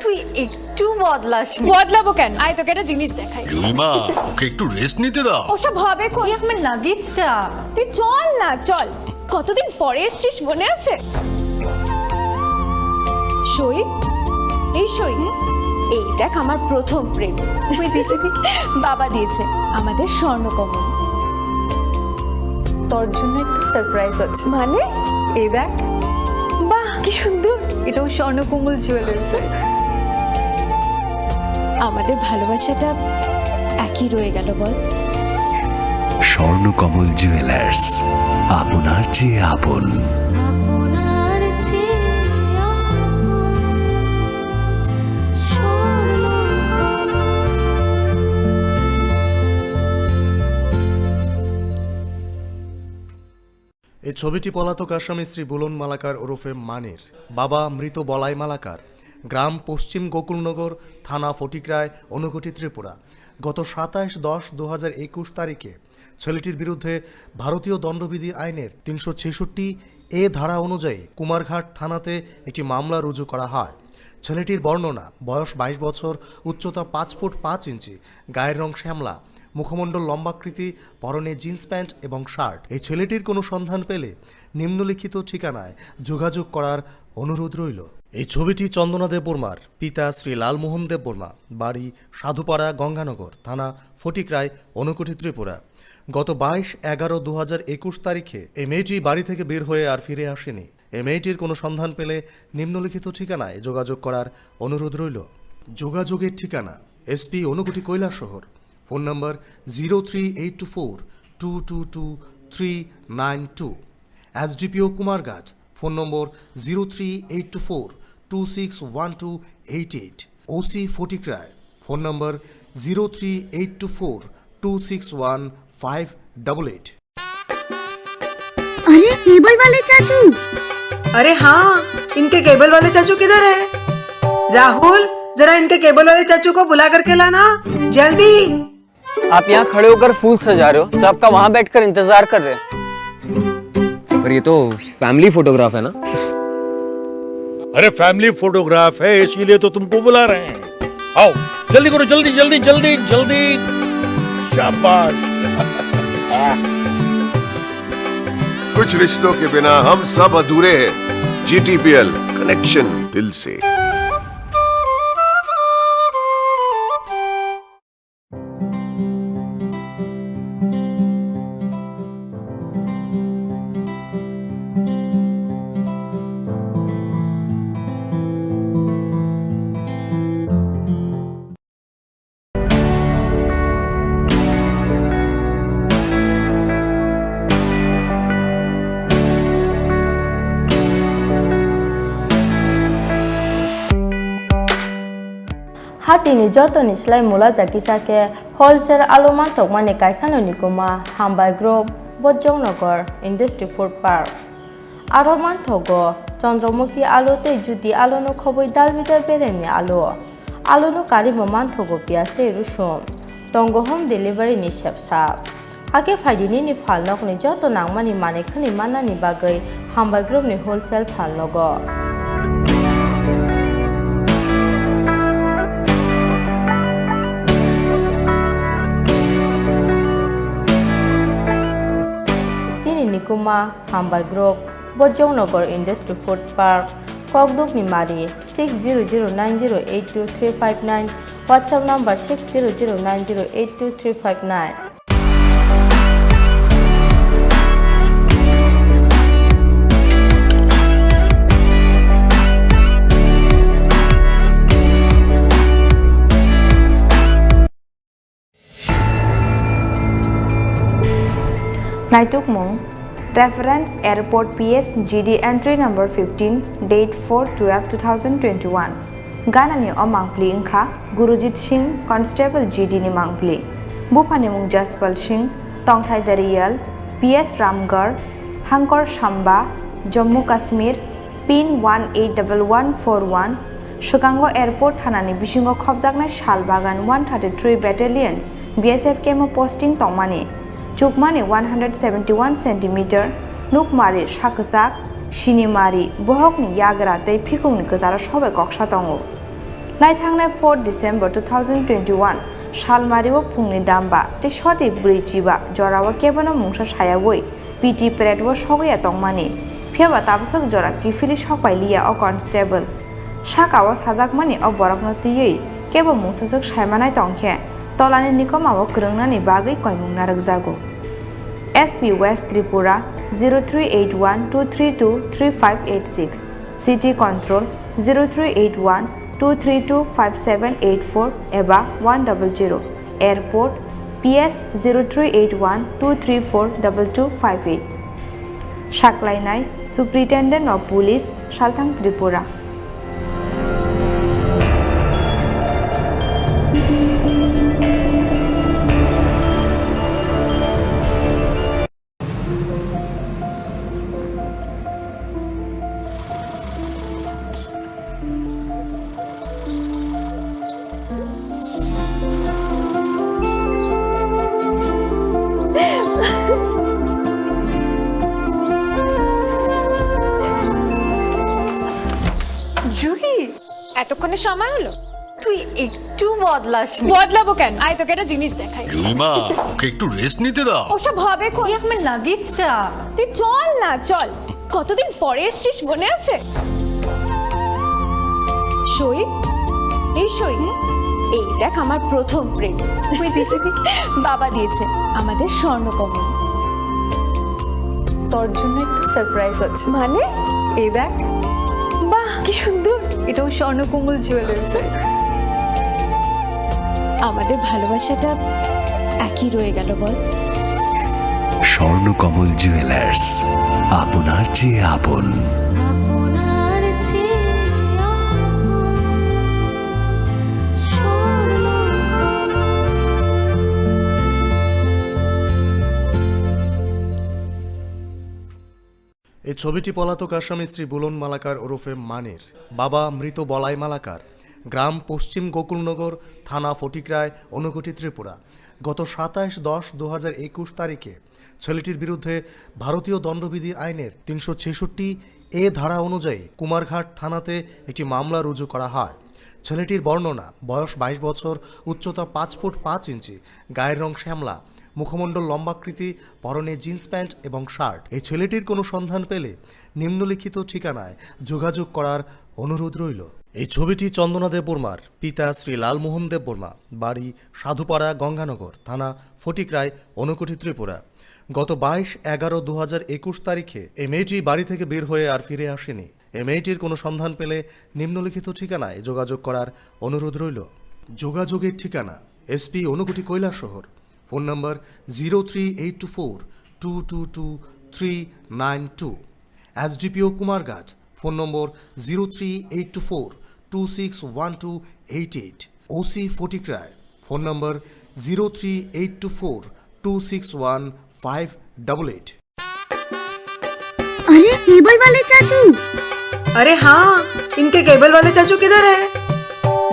তুই একটু বদলাসনি। বদলাবো কেন? আয়, তোকে একটা জিনিস দেখাই। জুইমা, ওকে একটু রেস্ট নিতে দাও। ওসব হবে কই? এই আমার লাগেজটা। তুই চল না, চল। কতদিন পরে এসছিস, মনে আছে? সই, এই সই। এই দেখ, আমার প্রথম প্রেম। ওই দেখে দেখে বাবা দিয়েছে আমাদের স্বর্ণকমল। তোর জন্য একটা সারপ্রাইজ আছে। মানে? এই দেখ। বাহ, কি সুন্দর। এটাও স্বর্ণকমল জুয়েলার্স। আমাদের ভালোবাসাটা একই রয়ে গেল, বল? স্বর্ণকমল জুয়েলার্স, আপনার চেয়ে আপন। এই ছবিটি পলাতক আসামি শ্রী বুলন মালাকার ওরফে মানির, বাবা মৃত বলাই মালাকার, গ্রাম পশ্চিম গোকুলনগর, থানা ফটিকরায়, ঊনকোটি, ত্রিপুরা। গত সাতাশ দশ দু হাজার একুশ তারিখে ছেলেটির বিরুদ্ধে ভারতীয় দণ্ডবিধি আইনের তিনশো ছেষট্টি এ ধারা অনুযায়ী কুমারঘাট থানাতে একটি মামলা রুজু করা হয়। ছেলেটির বর্ণনা, বয়স বাইশ বছর, উচ্চতা পাঁচ ফুট পাঁচ ইঞ্চি, গায়ের রং শ্যামলা, মুখমণ্ডল লম্বাকৃতি, পরনে জিন্স প্যান্ট এবং শার্ট। এই ছেলেটির কোনো সন্ধান পেলে নিম্নলিখিত ঠিকানায় যোগাযোগ করার অনুরোধ রইল। এই ছবিটি চন্দনা দেববর্মার, পিতা শ্রী লালমোহন দেববর্মা, বাড়ি সাধুপাড়া, গঙ্গানগর, থানা ফটিকরায়, ঊনকোটি, ত্রিপুরা। গত বাইশ এগারো দু হাজার একুশ তারিখে এই মেয়েটি বাড়ি থেকে বের হয়ে আর ফিরে আসেনি। এই মেয়েটির কোনো সন্ধান পেলে নিম্নলিখিত ঠিকানায় যোগাযোগ করার অনুরোধ রইল। যোগাযোগের ঠিকানা: SP Unakoti Kailashahar, phone number zero three eight two four two two two three nine two, SDPO Kumarghat, phone number zero three eight two four two six one two eight eight, OC Fatikroy, phone number zero three eight two four two six one five double eight. अरे, cable वाले चाचू। अरे हाँ, इनके केबल वाले चाचू किधर है? राहुल, जरा इनके केबल वाले चाचू को बुला करके लाना, जल्दी। आप यहाँ खड़े होकर फूल सजा रहे हो, सबका वहाँ बैठकर इंतजार कर रहे हैं। पर ये तो फैमिली फोटोग्राफ है ना? अरे, फैमिली फोटोग्राफ है, इसीलिए तो तुमको बुला रहे हैं। आओ, जल्दी करो, जल्दी, जल्दी, जल्दी, जल्दी। शाबाश। कुछ रिश्तों के बिना हम सब अधूरे हैं। जीटीपीएल, कनेक्शन दिल से। Hatini jotoni slai mula jakisa khe wholesale alo manthokmani kaisano nikuma Hambai Group, Bojongnagar Industry Food Park. Aro manthogo Chandramukhi alo tei Jyoti alono khobwi dalbidal beremni alo. Alono karwi bo manthogo piyaj tei rusum. Tongo home delivery ni sepsa. Hakhe phaidi nini phalnokni joto nangmani manwi khwnwi mannani bagwi Hambai Group ni wholesale phalnogo. Chini nikuma Hambai Group, Bojongnagar Industry Food Park, Kokdukni Mari, six zero zero nine zero eight two three five nine, WhatsApp number six zero zero nine zero eight two three five nine. Naitukmung, Reference Airport P S G D entry number fifteen, date four twelve two thousand twenty-one. Ganani o mangpli wngkha Gurujit Singh, Constable G D ni mangpli. Buphani mung Jaspal Singh, tongthai Dariyal, P S Ramgarh, Hangkor Samba, Jammu Kashmir, pin one eight double one four one, swkango airport thanani bisingo khopjaknai sal bagan one thirty-three battalions B S F camp o posting tongmani, chukmani one hundred seventy-one centimeter, nukmari sakwchak, sinimari, bohokni yagra tei phikungni kwcharo sobai koksa tongo. Naithangnai four December two thousand twenty-one salmario phungni damba tei soti bwrwi chiba jorao kebono mungsa sayaui P T parade o sogwi ya tongmani, phiyaba tabaswk jora kiphilwi sokpai liya o constable. Saka o sajakmani o borokno twiwi kebo mungsaswk saimanai tongkhe, tolani nikoma o kwrwngnani bagwi koimung narwkjago. S P West Tripura zero three eight one two three two three five eight six, City Control zero three eight one two three two five seven eight four eba one double zero. Airport, P S zero three eight one two three four double two five eight. Saklainai, Superintendent of Police, Salthang Tripura. Juhi, এতক্ষণে সময় হলো? তুই একটু বদলাসনি। বদলাবো কেন? আয়, তোকে একটা জিনিস দেখাই। জুইমা, ওকে একটু রেস্ট নিতে দাও। ওসব হবে কোন? এই আমার লাগেজটা। তুই চল না, চল। কতদিন পরে এসছিস, মনে আছে? সই, এই সই। হুম? এই দেখ, আমার প্রথম প্রেম। ওই দেখি, দেখি। বাবা দিয়েছে আমাদের স্বর্ণকমল। তোর জন্য একটা সারপ্রাইজ আছে। মানে? এই দেখ। বাহ, কি সুন্দর। এটাও স্বর্ণকমল জুয়েলার্সের। আমাদের ভালোবাসাটা একই রয়ে গেল, বল? স্বর্ণকমল জুয়েলার্স, আপনার চেয়ে আপন। আপনার চেয়ে আপন স্বর্ণকমল। এই ছবিটি পলাতক আসামি শ্রী বুলন মালাকার ওরফে মানির, বাবা মৃত বলাই মালাকার, গ্রাম পশ্চিম গোকুলনগর, থানা ফটিকরায়, ঊনকোটি, ত্রিপুরা। গত সাতাইশ দশ দু হাজার একুশ তারিখে ছেলেটির বিরুদ্ধে ভারতীয় দণ্ডবিধি আইনের তিনশো ছেষট্টি এ ধারা অনুযায়ী কুমারঘাট থানাতে একটি মামলা রুজু করা হয়। ছেলেটির বর্ণনা, বয়স বাইশ বছর, উচ্চতা পাঁচ ফুট পাঁচ ইঞ্চি, গায়ের রং শ্যামলা, মুখমণ্ডল লম্বাকৃতি, পরনে জিন্স প্যান্ট এবং শার্ট। এই ছেলেটির কোনো সন্ধান পেলে নিম্নলিখিত ঠিকানায় যোগাযোগ করার অনুরোধ রইল। এই ছবিটি চন্দনা দেববর্মার, পিতা শ্রী লালমোহন দেববর্মা, বাড়ি সাধুপাড়া, গঙ্গানগর, থানা ফটিকরায়, ঊনকোটি, ত্রিপুরা। গত বাইশ এগারো দু হাজার একুশ তারিখে এই মেয়েটি বাড়ি থেকে বের হয়ে আর ফিরে আসেনি। এই মেয়েটির কোনো সন্ধান পেলে নিম্নলিখিত ঠিকানায় যোগাযোগ করার অনুরোধ রইল। যোগাযোগের ঠিকানা: SP Unakoti Kailashahar, phone number zero three eight two four two two two three nine two, SDPO Kumarghat, phone number zero three eight two four two six one two eight eight, OC Fatikroy, phone number zero three eight two four two six one five double eight. अरे, cable वाले चाचू। अरे हाँ, इनके केबल वाले चाचू किधर है?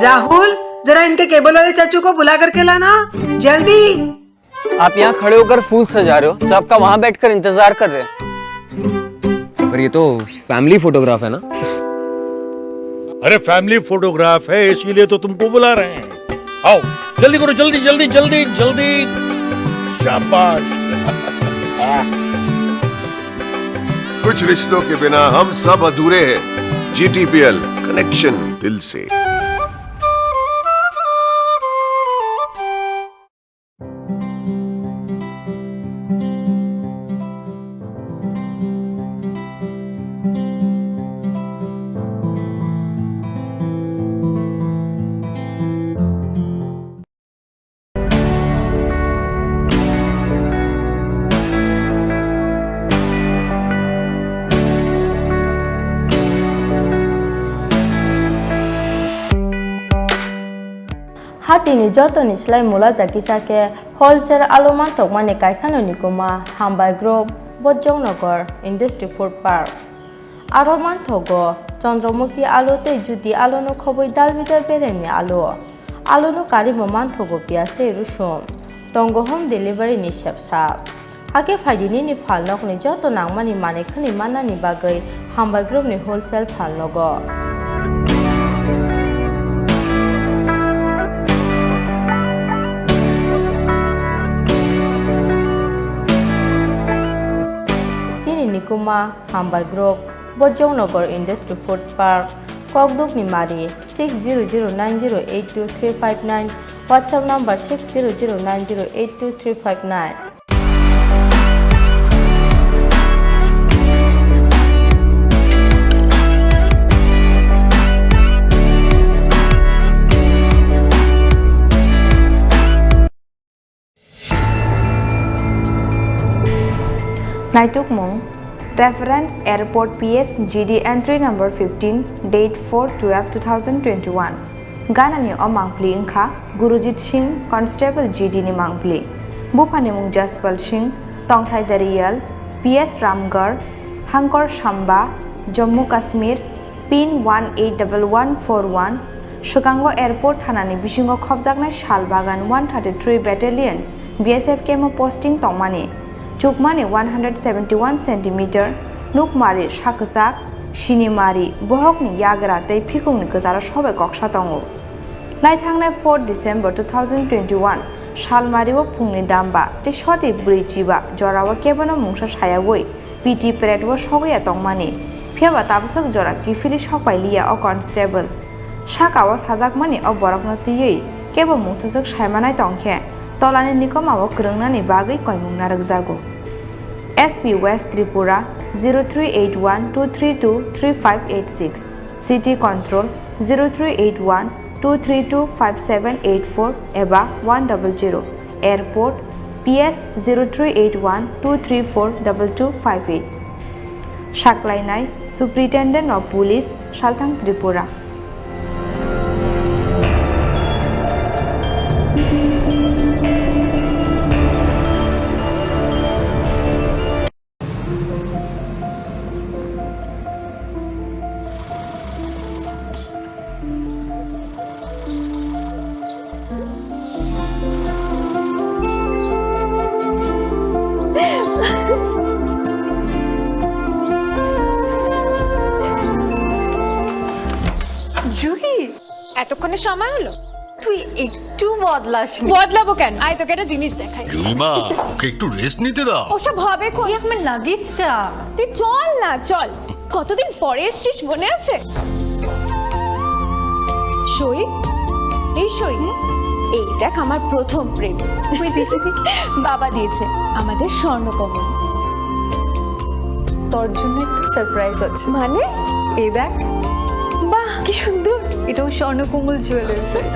राहुल, जरा इनके केबल वाले चाचू को बुला करके लाना, जल्दी। आप यहाँ खड़े होकर फूल सजा रहे हो, सबका वहाँ बैठकर इंतजार कर रहे हैं। पर ये तो फैमिली फोटोग्राफ है ना? अरे, फैमिली फोटोग्राफ है, इसीलिए तो तुमको बुला रहे हैं। आओ, जल्दी करो, जल्दी, जल्दी, जल्दी, जल्दी। शाबाश। कुछ रिश्तों के बिना हम सब अधूरे हैं। जीटीपीएल, कनेक्शन दिल से। Hatini jotoni slai mula jakisa khe wholesale alu mantokmani kaisano nikuma Hambai Group, Bojongnagar Industry Food Park. Aro manthogo Chandramukhi alu tei Jyoti aluno khobwi dalbidal beremni alu. Aluno karimo manthogo piyaj tei rusum. Tongo home delivery ni sepsa. Hakhe phaidi nini phalnokni joto nangmani manwi khwnwi mannani bagwi Hambai Group ni wholesale phalnogo. Chini nikuma Hambai Group, Bojongnagar Industry Food Park, Kokdukni Mari, six zero zero nine zero eight two three five nine, WhatsApp number six zero zero nine zero eight two three five nine. Naitukmung, Reference Airport P S G D entry number fifteen, date four twelve two thousand twenty-one. Ganani o mangpli wngkha Gurujit Singh, Constable G D ni mangpli. Buphani mung Jaspal Singh, tongthai Dariyal, P S Ramgarh, Hangkor Samba, Jammu Kashmir, pin one eight double one four one, swkango airport thanani bisingo khopjaknai Shalbagan one thirty-three Battalions B S F camp o posting tongmani. Chukmani one hundred seventy-one centimeter, nukmari sakwchak, sinimari, bohokni yagra tei phikungni kwcharo sobai koksa tongo. Naithangnai four December two thousand twenty-one, salmario phungni damba tei soti bwrwi chiba jorao kebono mungsa sayaui P T parade o sogwi ya tongmani, phiyaba tabaswk jora kiphilwi sokpai liya o constable. Saka o sajakmani o borokno twiwi kebo mungsaswk saimanai tongkhe, tolani nikoma o kwrwngnani bagwi koimung narwkjago. S P West Tripura zero three eight one two three two three five eight six, City Control zero three eight one two three two five seven eight four eba one double zero, Airport P S zero three eight one two three four double two five eight. Saklainai Superintendent of Police, Salthang Tripura. Juhi, এতক্ষণে সময় হলো? তুই একটু বদলাসনি। বদলাবো কেন? আয়, তোকে একটা জিনিস দেখাই। জুইমা, ওকে একটু রেস্ট নিতে দাও। ওসব হবে কোন? এই আমার লাগেজটা। তুই চল না, চল। কতদিন পরে এসছিস, মনে আছে? সই, এই সই। এই দেখ, আমার প্রথম প্রেম। তুই দেখে দেখে। বাবা দিয়েছে আমাদের স্বর্ণকমল। তোর জন্য একটা সারপ্রাইজ আছে। মানে? এই দেখ। বাহ, কি সুন্দর। এটাও স্বর্ণকমল জুয়েলার্সের।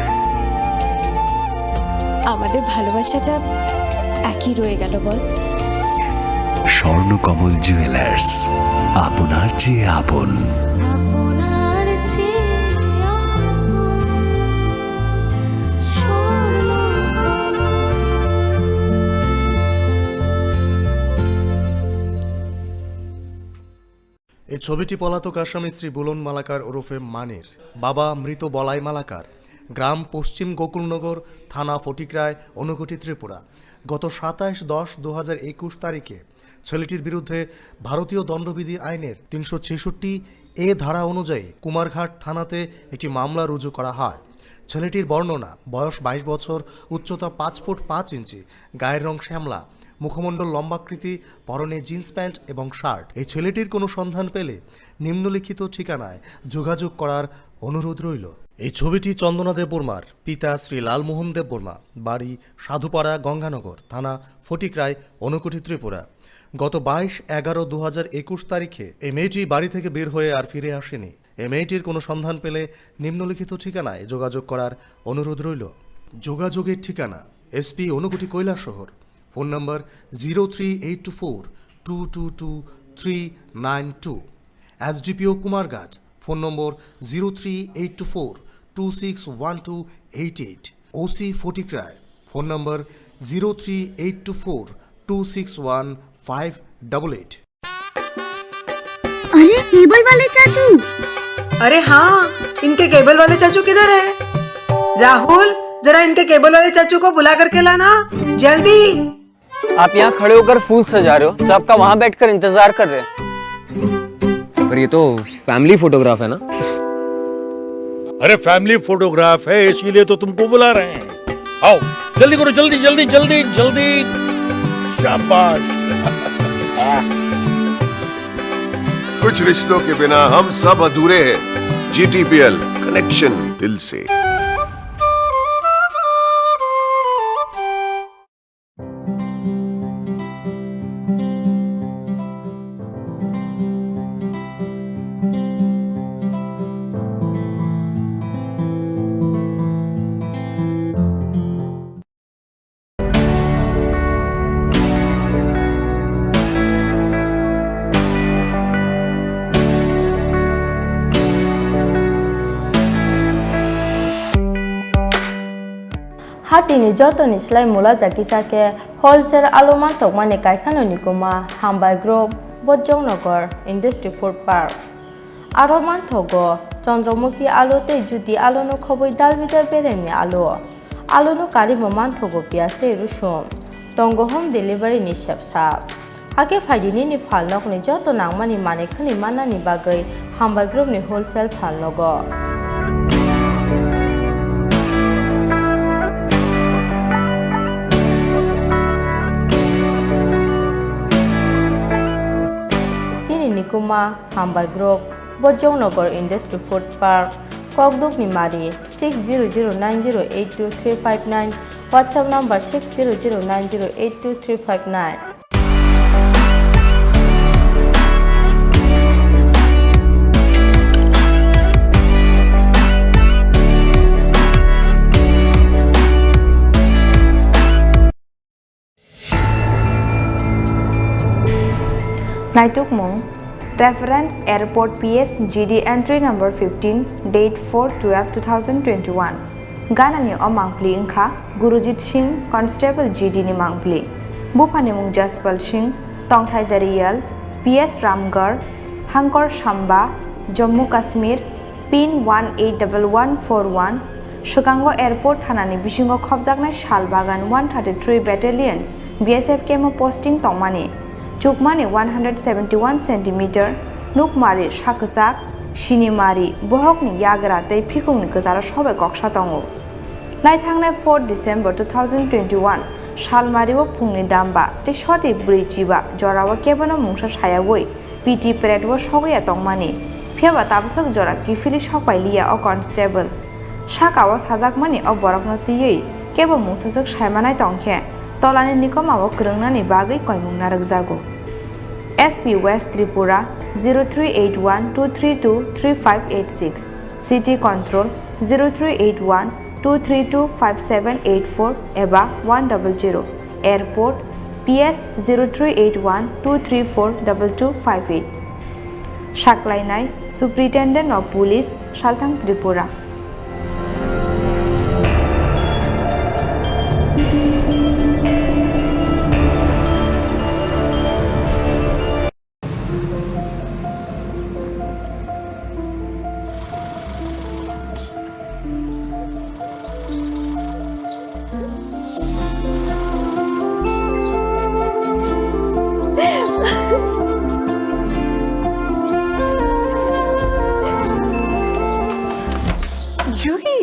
আমাদের ভালোবাসাটা একই রয়ে গেল, বল? স্বর্ণকমল জুয়েলার্স, আপনার চেয়ে আপন। এই ছবিটি পলাতক আসামি শ্রী বুলন মালাকার ওরফে মানির। বাবা মৃত বলাই মালাকার, গ্রাম পশ্চিম গোকুলনগর, থানা ফটিকরায়, ঊনকোটি, ত্রিপুরা। গত সাতাশ দশ দু হাজার একুশ তারিখে ছেলেটির বিরুদ্ধে ভারতীয় দণ্ডবিধি আইনের তিনশো ছেষট্টি এ ধারা অনুযায়ী কুমারঘাট থানাতে একটি মামলা রুজু করা হয়। ছেলেটির বর্ণনা, বয়স বাইশ বছর, উচ্চতা পাঁচ ফুট পাঁচ ইঞ্চি, গায়ের রং শ্যামলা, মুখমণ্ডল লম্বাকৃতি, পরনে জিন্স প্যান্ট এবং শার্ট। এই ছেলেটির কোনো সন্ধান পেলে নিম্নলিখিত ঠিকানায় যোগাযোগ করার অনুরোধ রইল। এই ছবিটি চন্দনা দেববর্মার, পিতা শ্রী লালমোহন দেববর্মা, বাড়ি সাধুপাড়া গঙ্গানগর, থানা ফটিকরায়, ঊনকোটি, ত্রিপুরা। গত বাইশ এগারো দু হাজার একুশ তারিখে এই মেয়েটি বাড়ি থেকে বের হয়ে আর ফিরে আসেনি। এই মেয়েটির কোনো সন্ধান পেলে নিম্নলিখিত ঠিকানায় যোগাযোগ করার অনুরোধ রইল। যোগাযোগের ঠিকানা: SP Unakoti Kailashahar, phone number zero three eight two four two two two three nine two, SDPO Kumarghat, phone number zero three eight two four two six one two eight eight, OC Fatikroy, phone number zero three eight two four two six one five double eight. अरे, cable वाले चाचू। अरे हाँ, इनके केबल वाले चाचू किधर है? राहुल, जरा इनके केबल वाले चाचू को बुला करके लाना, जल्दी। आप यहाँ खड़े होकर फूल सजा रहे हो, सबका वहाँ बैठकर इंतजार कर रहे हैं। पर ये तो फैमिली फोटोग्राफ है ना? अरे, फैमिली फोटोग्राफ है, इसीलिए तो तुमको बुला रहे हैं। आओ, जल्दी करो, जल्दी, जल्दी, जल्दी, जल्दी। शाबाश। कुछ रिश्तों के बिना हम सब अधूरे हैं। जीटीपीएल, कनेक्शन दिल से। Hatini jotoni slai mula jakisa khe wholesale alu mantokmani kaisano nikuma Hambai Group, Bojongnagar Industry Food Park. Aro manthogo Chandramukhi alu tei Jyoti aluno khobwi dal bidal beremni alu. Aluno karimo manthogo piyaj tei rusum. Tongo home delivery ni sepsa. Hakhe phaidi nini phalnokni joto nangmani manwi khwnwi mannani bagwi Hambai Group ni wholesale phalnogo. Chini nikuma Hambai Group, Bojongnagar Industry Food Park, Kokdukni Mari, six zero zero nine zero eight two three five nine, WhatsApp number six zero zero nine zero eight two three five nine. Naitukmung: Reference Airport P S G D entry number fifteen, date four twelve two thousand twenty-one. Ganani o mangpli wngkha Gurujit Singh, Constable G D ni mangpli. Buphani mung Jaspal Singh, tongthai Dariyal, P S Ramgarh, Hangkor Samba, Jammu Kashmir, pin one eight double one four one, swkango airport thanani bisingo khopjaknai sal bagan one thirty-three battalions B S F camp o posting tongmani, chukmani one hundred seventy-one centimeter, nukmari sak kwchak, Sinimari, bohokni yagra tei phikungni kwcharo sobai koksa tongo. Naithangnai four December two thousand twenty-one salmario phungni damba tei soti bwrwi chiba jorao kebono mungsa sayaui P T pret o sogwi ya tongmani. Phiyaba tabasok jora kiphilwi sokpai liya o constable. Saka o sajakmani o borokno twiwi kebo mungsaswk saimanai tongkhe tolani nikoma o kwrwngnani bagwi koimung narwkjago. S P West Tripura zero three eight one two three two three five eight six, City Control zero three eight one two three two five seven eight four eba one double zero, Airport P S zero three eight one two three four double two five eight. Saklainai Superintendent of Police, Salthang Tripura. Juhi,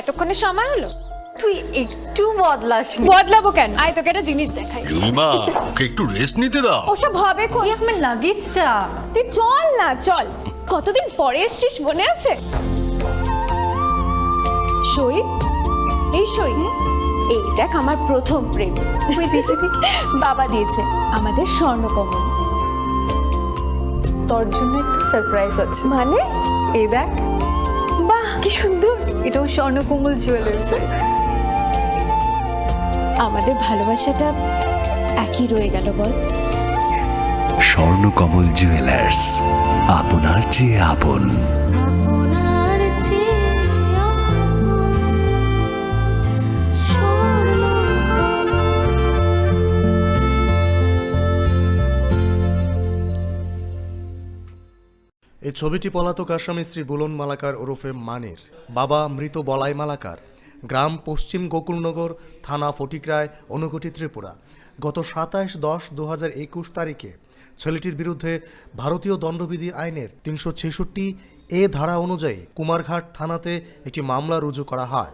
এতক্ষণে সময় হলো? তুই একটু বদলাসনি। বদলাবো কেন? আয়, তোকে একটা জিনিস দেখাই। জুইমা, ওকে একটু রেস্ট নিতে দাও। ওসব হবে কোন? এই আমার লাগেজটা। তুই চল না, চল। কতদিন পরে এসছিস, মনে আছে? সই, এই সই, এই দেখ আমার প্রথম প্রেম। ওই দেখে দেখে বাবা দিয়েছে আমাদের স্বর্ণকমল। তোর জন্য একটা সারপ্রাইজ আছে। মানে? এই দেখ। বাহ, কি সুন্দর। এটাও স্বর্ণকমল জুয়েলার্স। আমাদের ভালোবাসাটা একই রয়ে গেল, বল? স্বর্ণকমল জুয়েলার্স, আপনার চেয়ে আপন। এই ছবিটি পলাতক আসামি শ্রী বুলন মালাকার ওরফে মানির, বাবা মৃত বলাই মালাকার, গ্রাম পশ্চিম গোকুলনগর, থানা ফটিকরায়, ঊনকোটি, ত্রিপুরা। গত সাতাশ দশ দু হাজার একুশ তারিখে ছেলেটির বিরুদ্ধে ভারতীয় দণ্ডবিধি আইনের তিনশো ছেষট্টি এ ধারা অনুযায়ী কুমারঘাট থানাতে একটি মামলা রুজু করা হয়।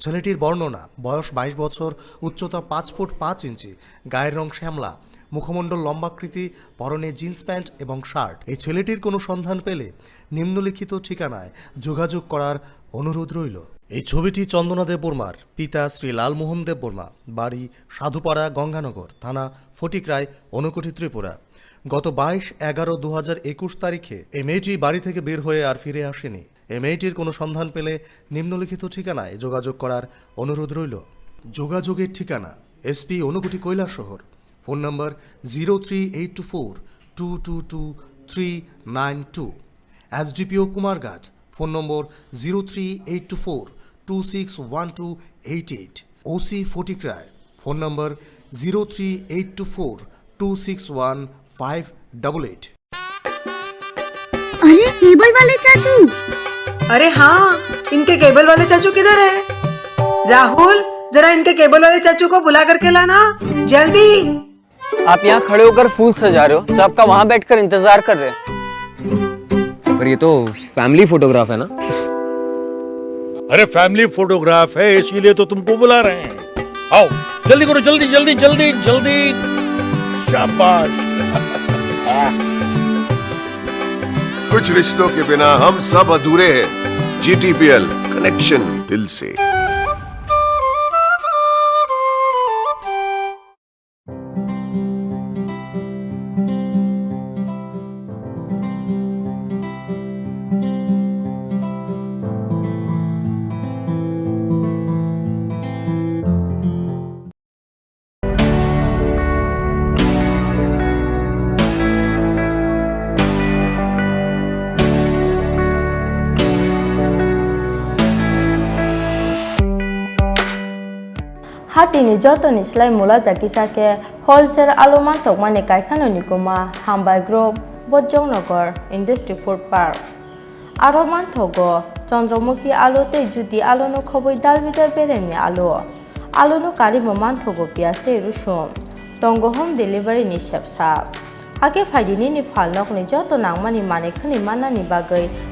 ছেলেটির বর্ণনা, বয়স বাইশ বছর, উচ্চতা পাঁচ ফুট পাঁচ ইঞ্চি, গায়ের রং শ্যামলা, মুখমণ্ডল লম্বাকৃতি, পরনে জিন্স প্যান্ট এবং শার্ট। এই ছেলেটির কোনো সন্ধান পেলে নিম্নলিখিত ঠিকানায় যোগাযোগ করার অনুরোধ রইল। এই ছবিটি চন্দনা দেববর্মার, পিতা শ্রী লালমোহন দেববর্মা, বাড়ি সাধুপাড়া, গঙ্গানগর, থানা ফটিকরায়, ঊনকোটি, ত্রিপুরা। গত বাইশ এগারো দু হাজার একুশ তারিখে এই মেয়েটি বাড়ি থেকে বের হয়ে আর ফিরে আসেনি। এই মেয়েটির কোনো সন্ধান পেলে নিম্নলিখিত ঠিকানায় যোগাযোগ করার অনুরোধ রইল। যোগাযোগের ঠিকানা: SP Unakoti Kailashahar, phone number zero three eight two four two two two three nine two, SDPO Kumarghat, phone number zero three eight two four two six one two eight eight, OC Fatikroy, phone number zero three eight two four two six one five double eight. अरे, cable वाले चाचू। अरे हाँ, इनके केबल वाले चाचू किधर है? राहुल, जरा इनके केबल वाले चाचू को बुला करके लाना, जल्दी। आप यहाँ खड़े होकर फूल सजा रहे हो, सबका वहाँ बैठकर इंतजार कर रहे हैं। पर ये तो फैमिली फोटोग्राफ है ना? अरे, फैमिली फोटोग्राफ है, इसीलिए तो तुमको बुला रहे हैं। आओ, जल्दी करो, जल्दी, जल्दी, जल्दी, जल्दी। शाबाश। कुछ रिश्तों के बिना हम सब अधूरे हैं। जीटीपीएल, कनेक्शन दिल से। Hatini jotoni slai mula jakisa khe wholesale alu mantokmani kaisano nikuma Hambai Group, Bojongnagar Industry Food Park. Aro manthogo Chandramukhi alu tei Jyoti aluno khobwi dalbidal beremni alu. Aluno karwi bo manthogo piyaj tei rusum. Tongo home delivery ni sepsa. Hakhe phaidi nini phalnokni joto nangmani manwi khwnwi mannani bagwi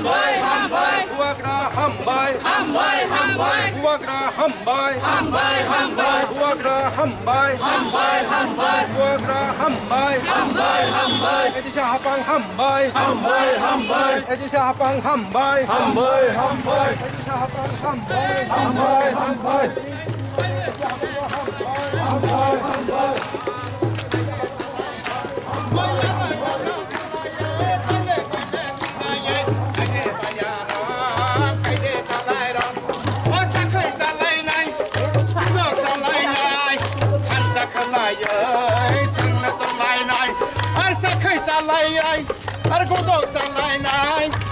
Hambai, hambai. Bubagra hambai. Hambai, hambai. Bubagra hambai. Hambai, hambai. Bubagra hambai. Hambai, hambai. Bubagra hambai. Hambai, hambai. Ejisa hapang hambai. Hambai, hambai. Ejisa hapang hambai. Hambai, hambai. Ejisa hapang hambai. Hambai, hambai. Ar gudok salainai.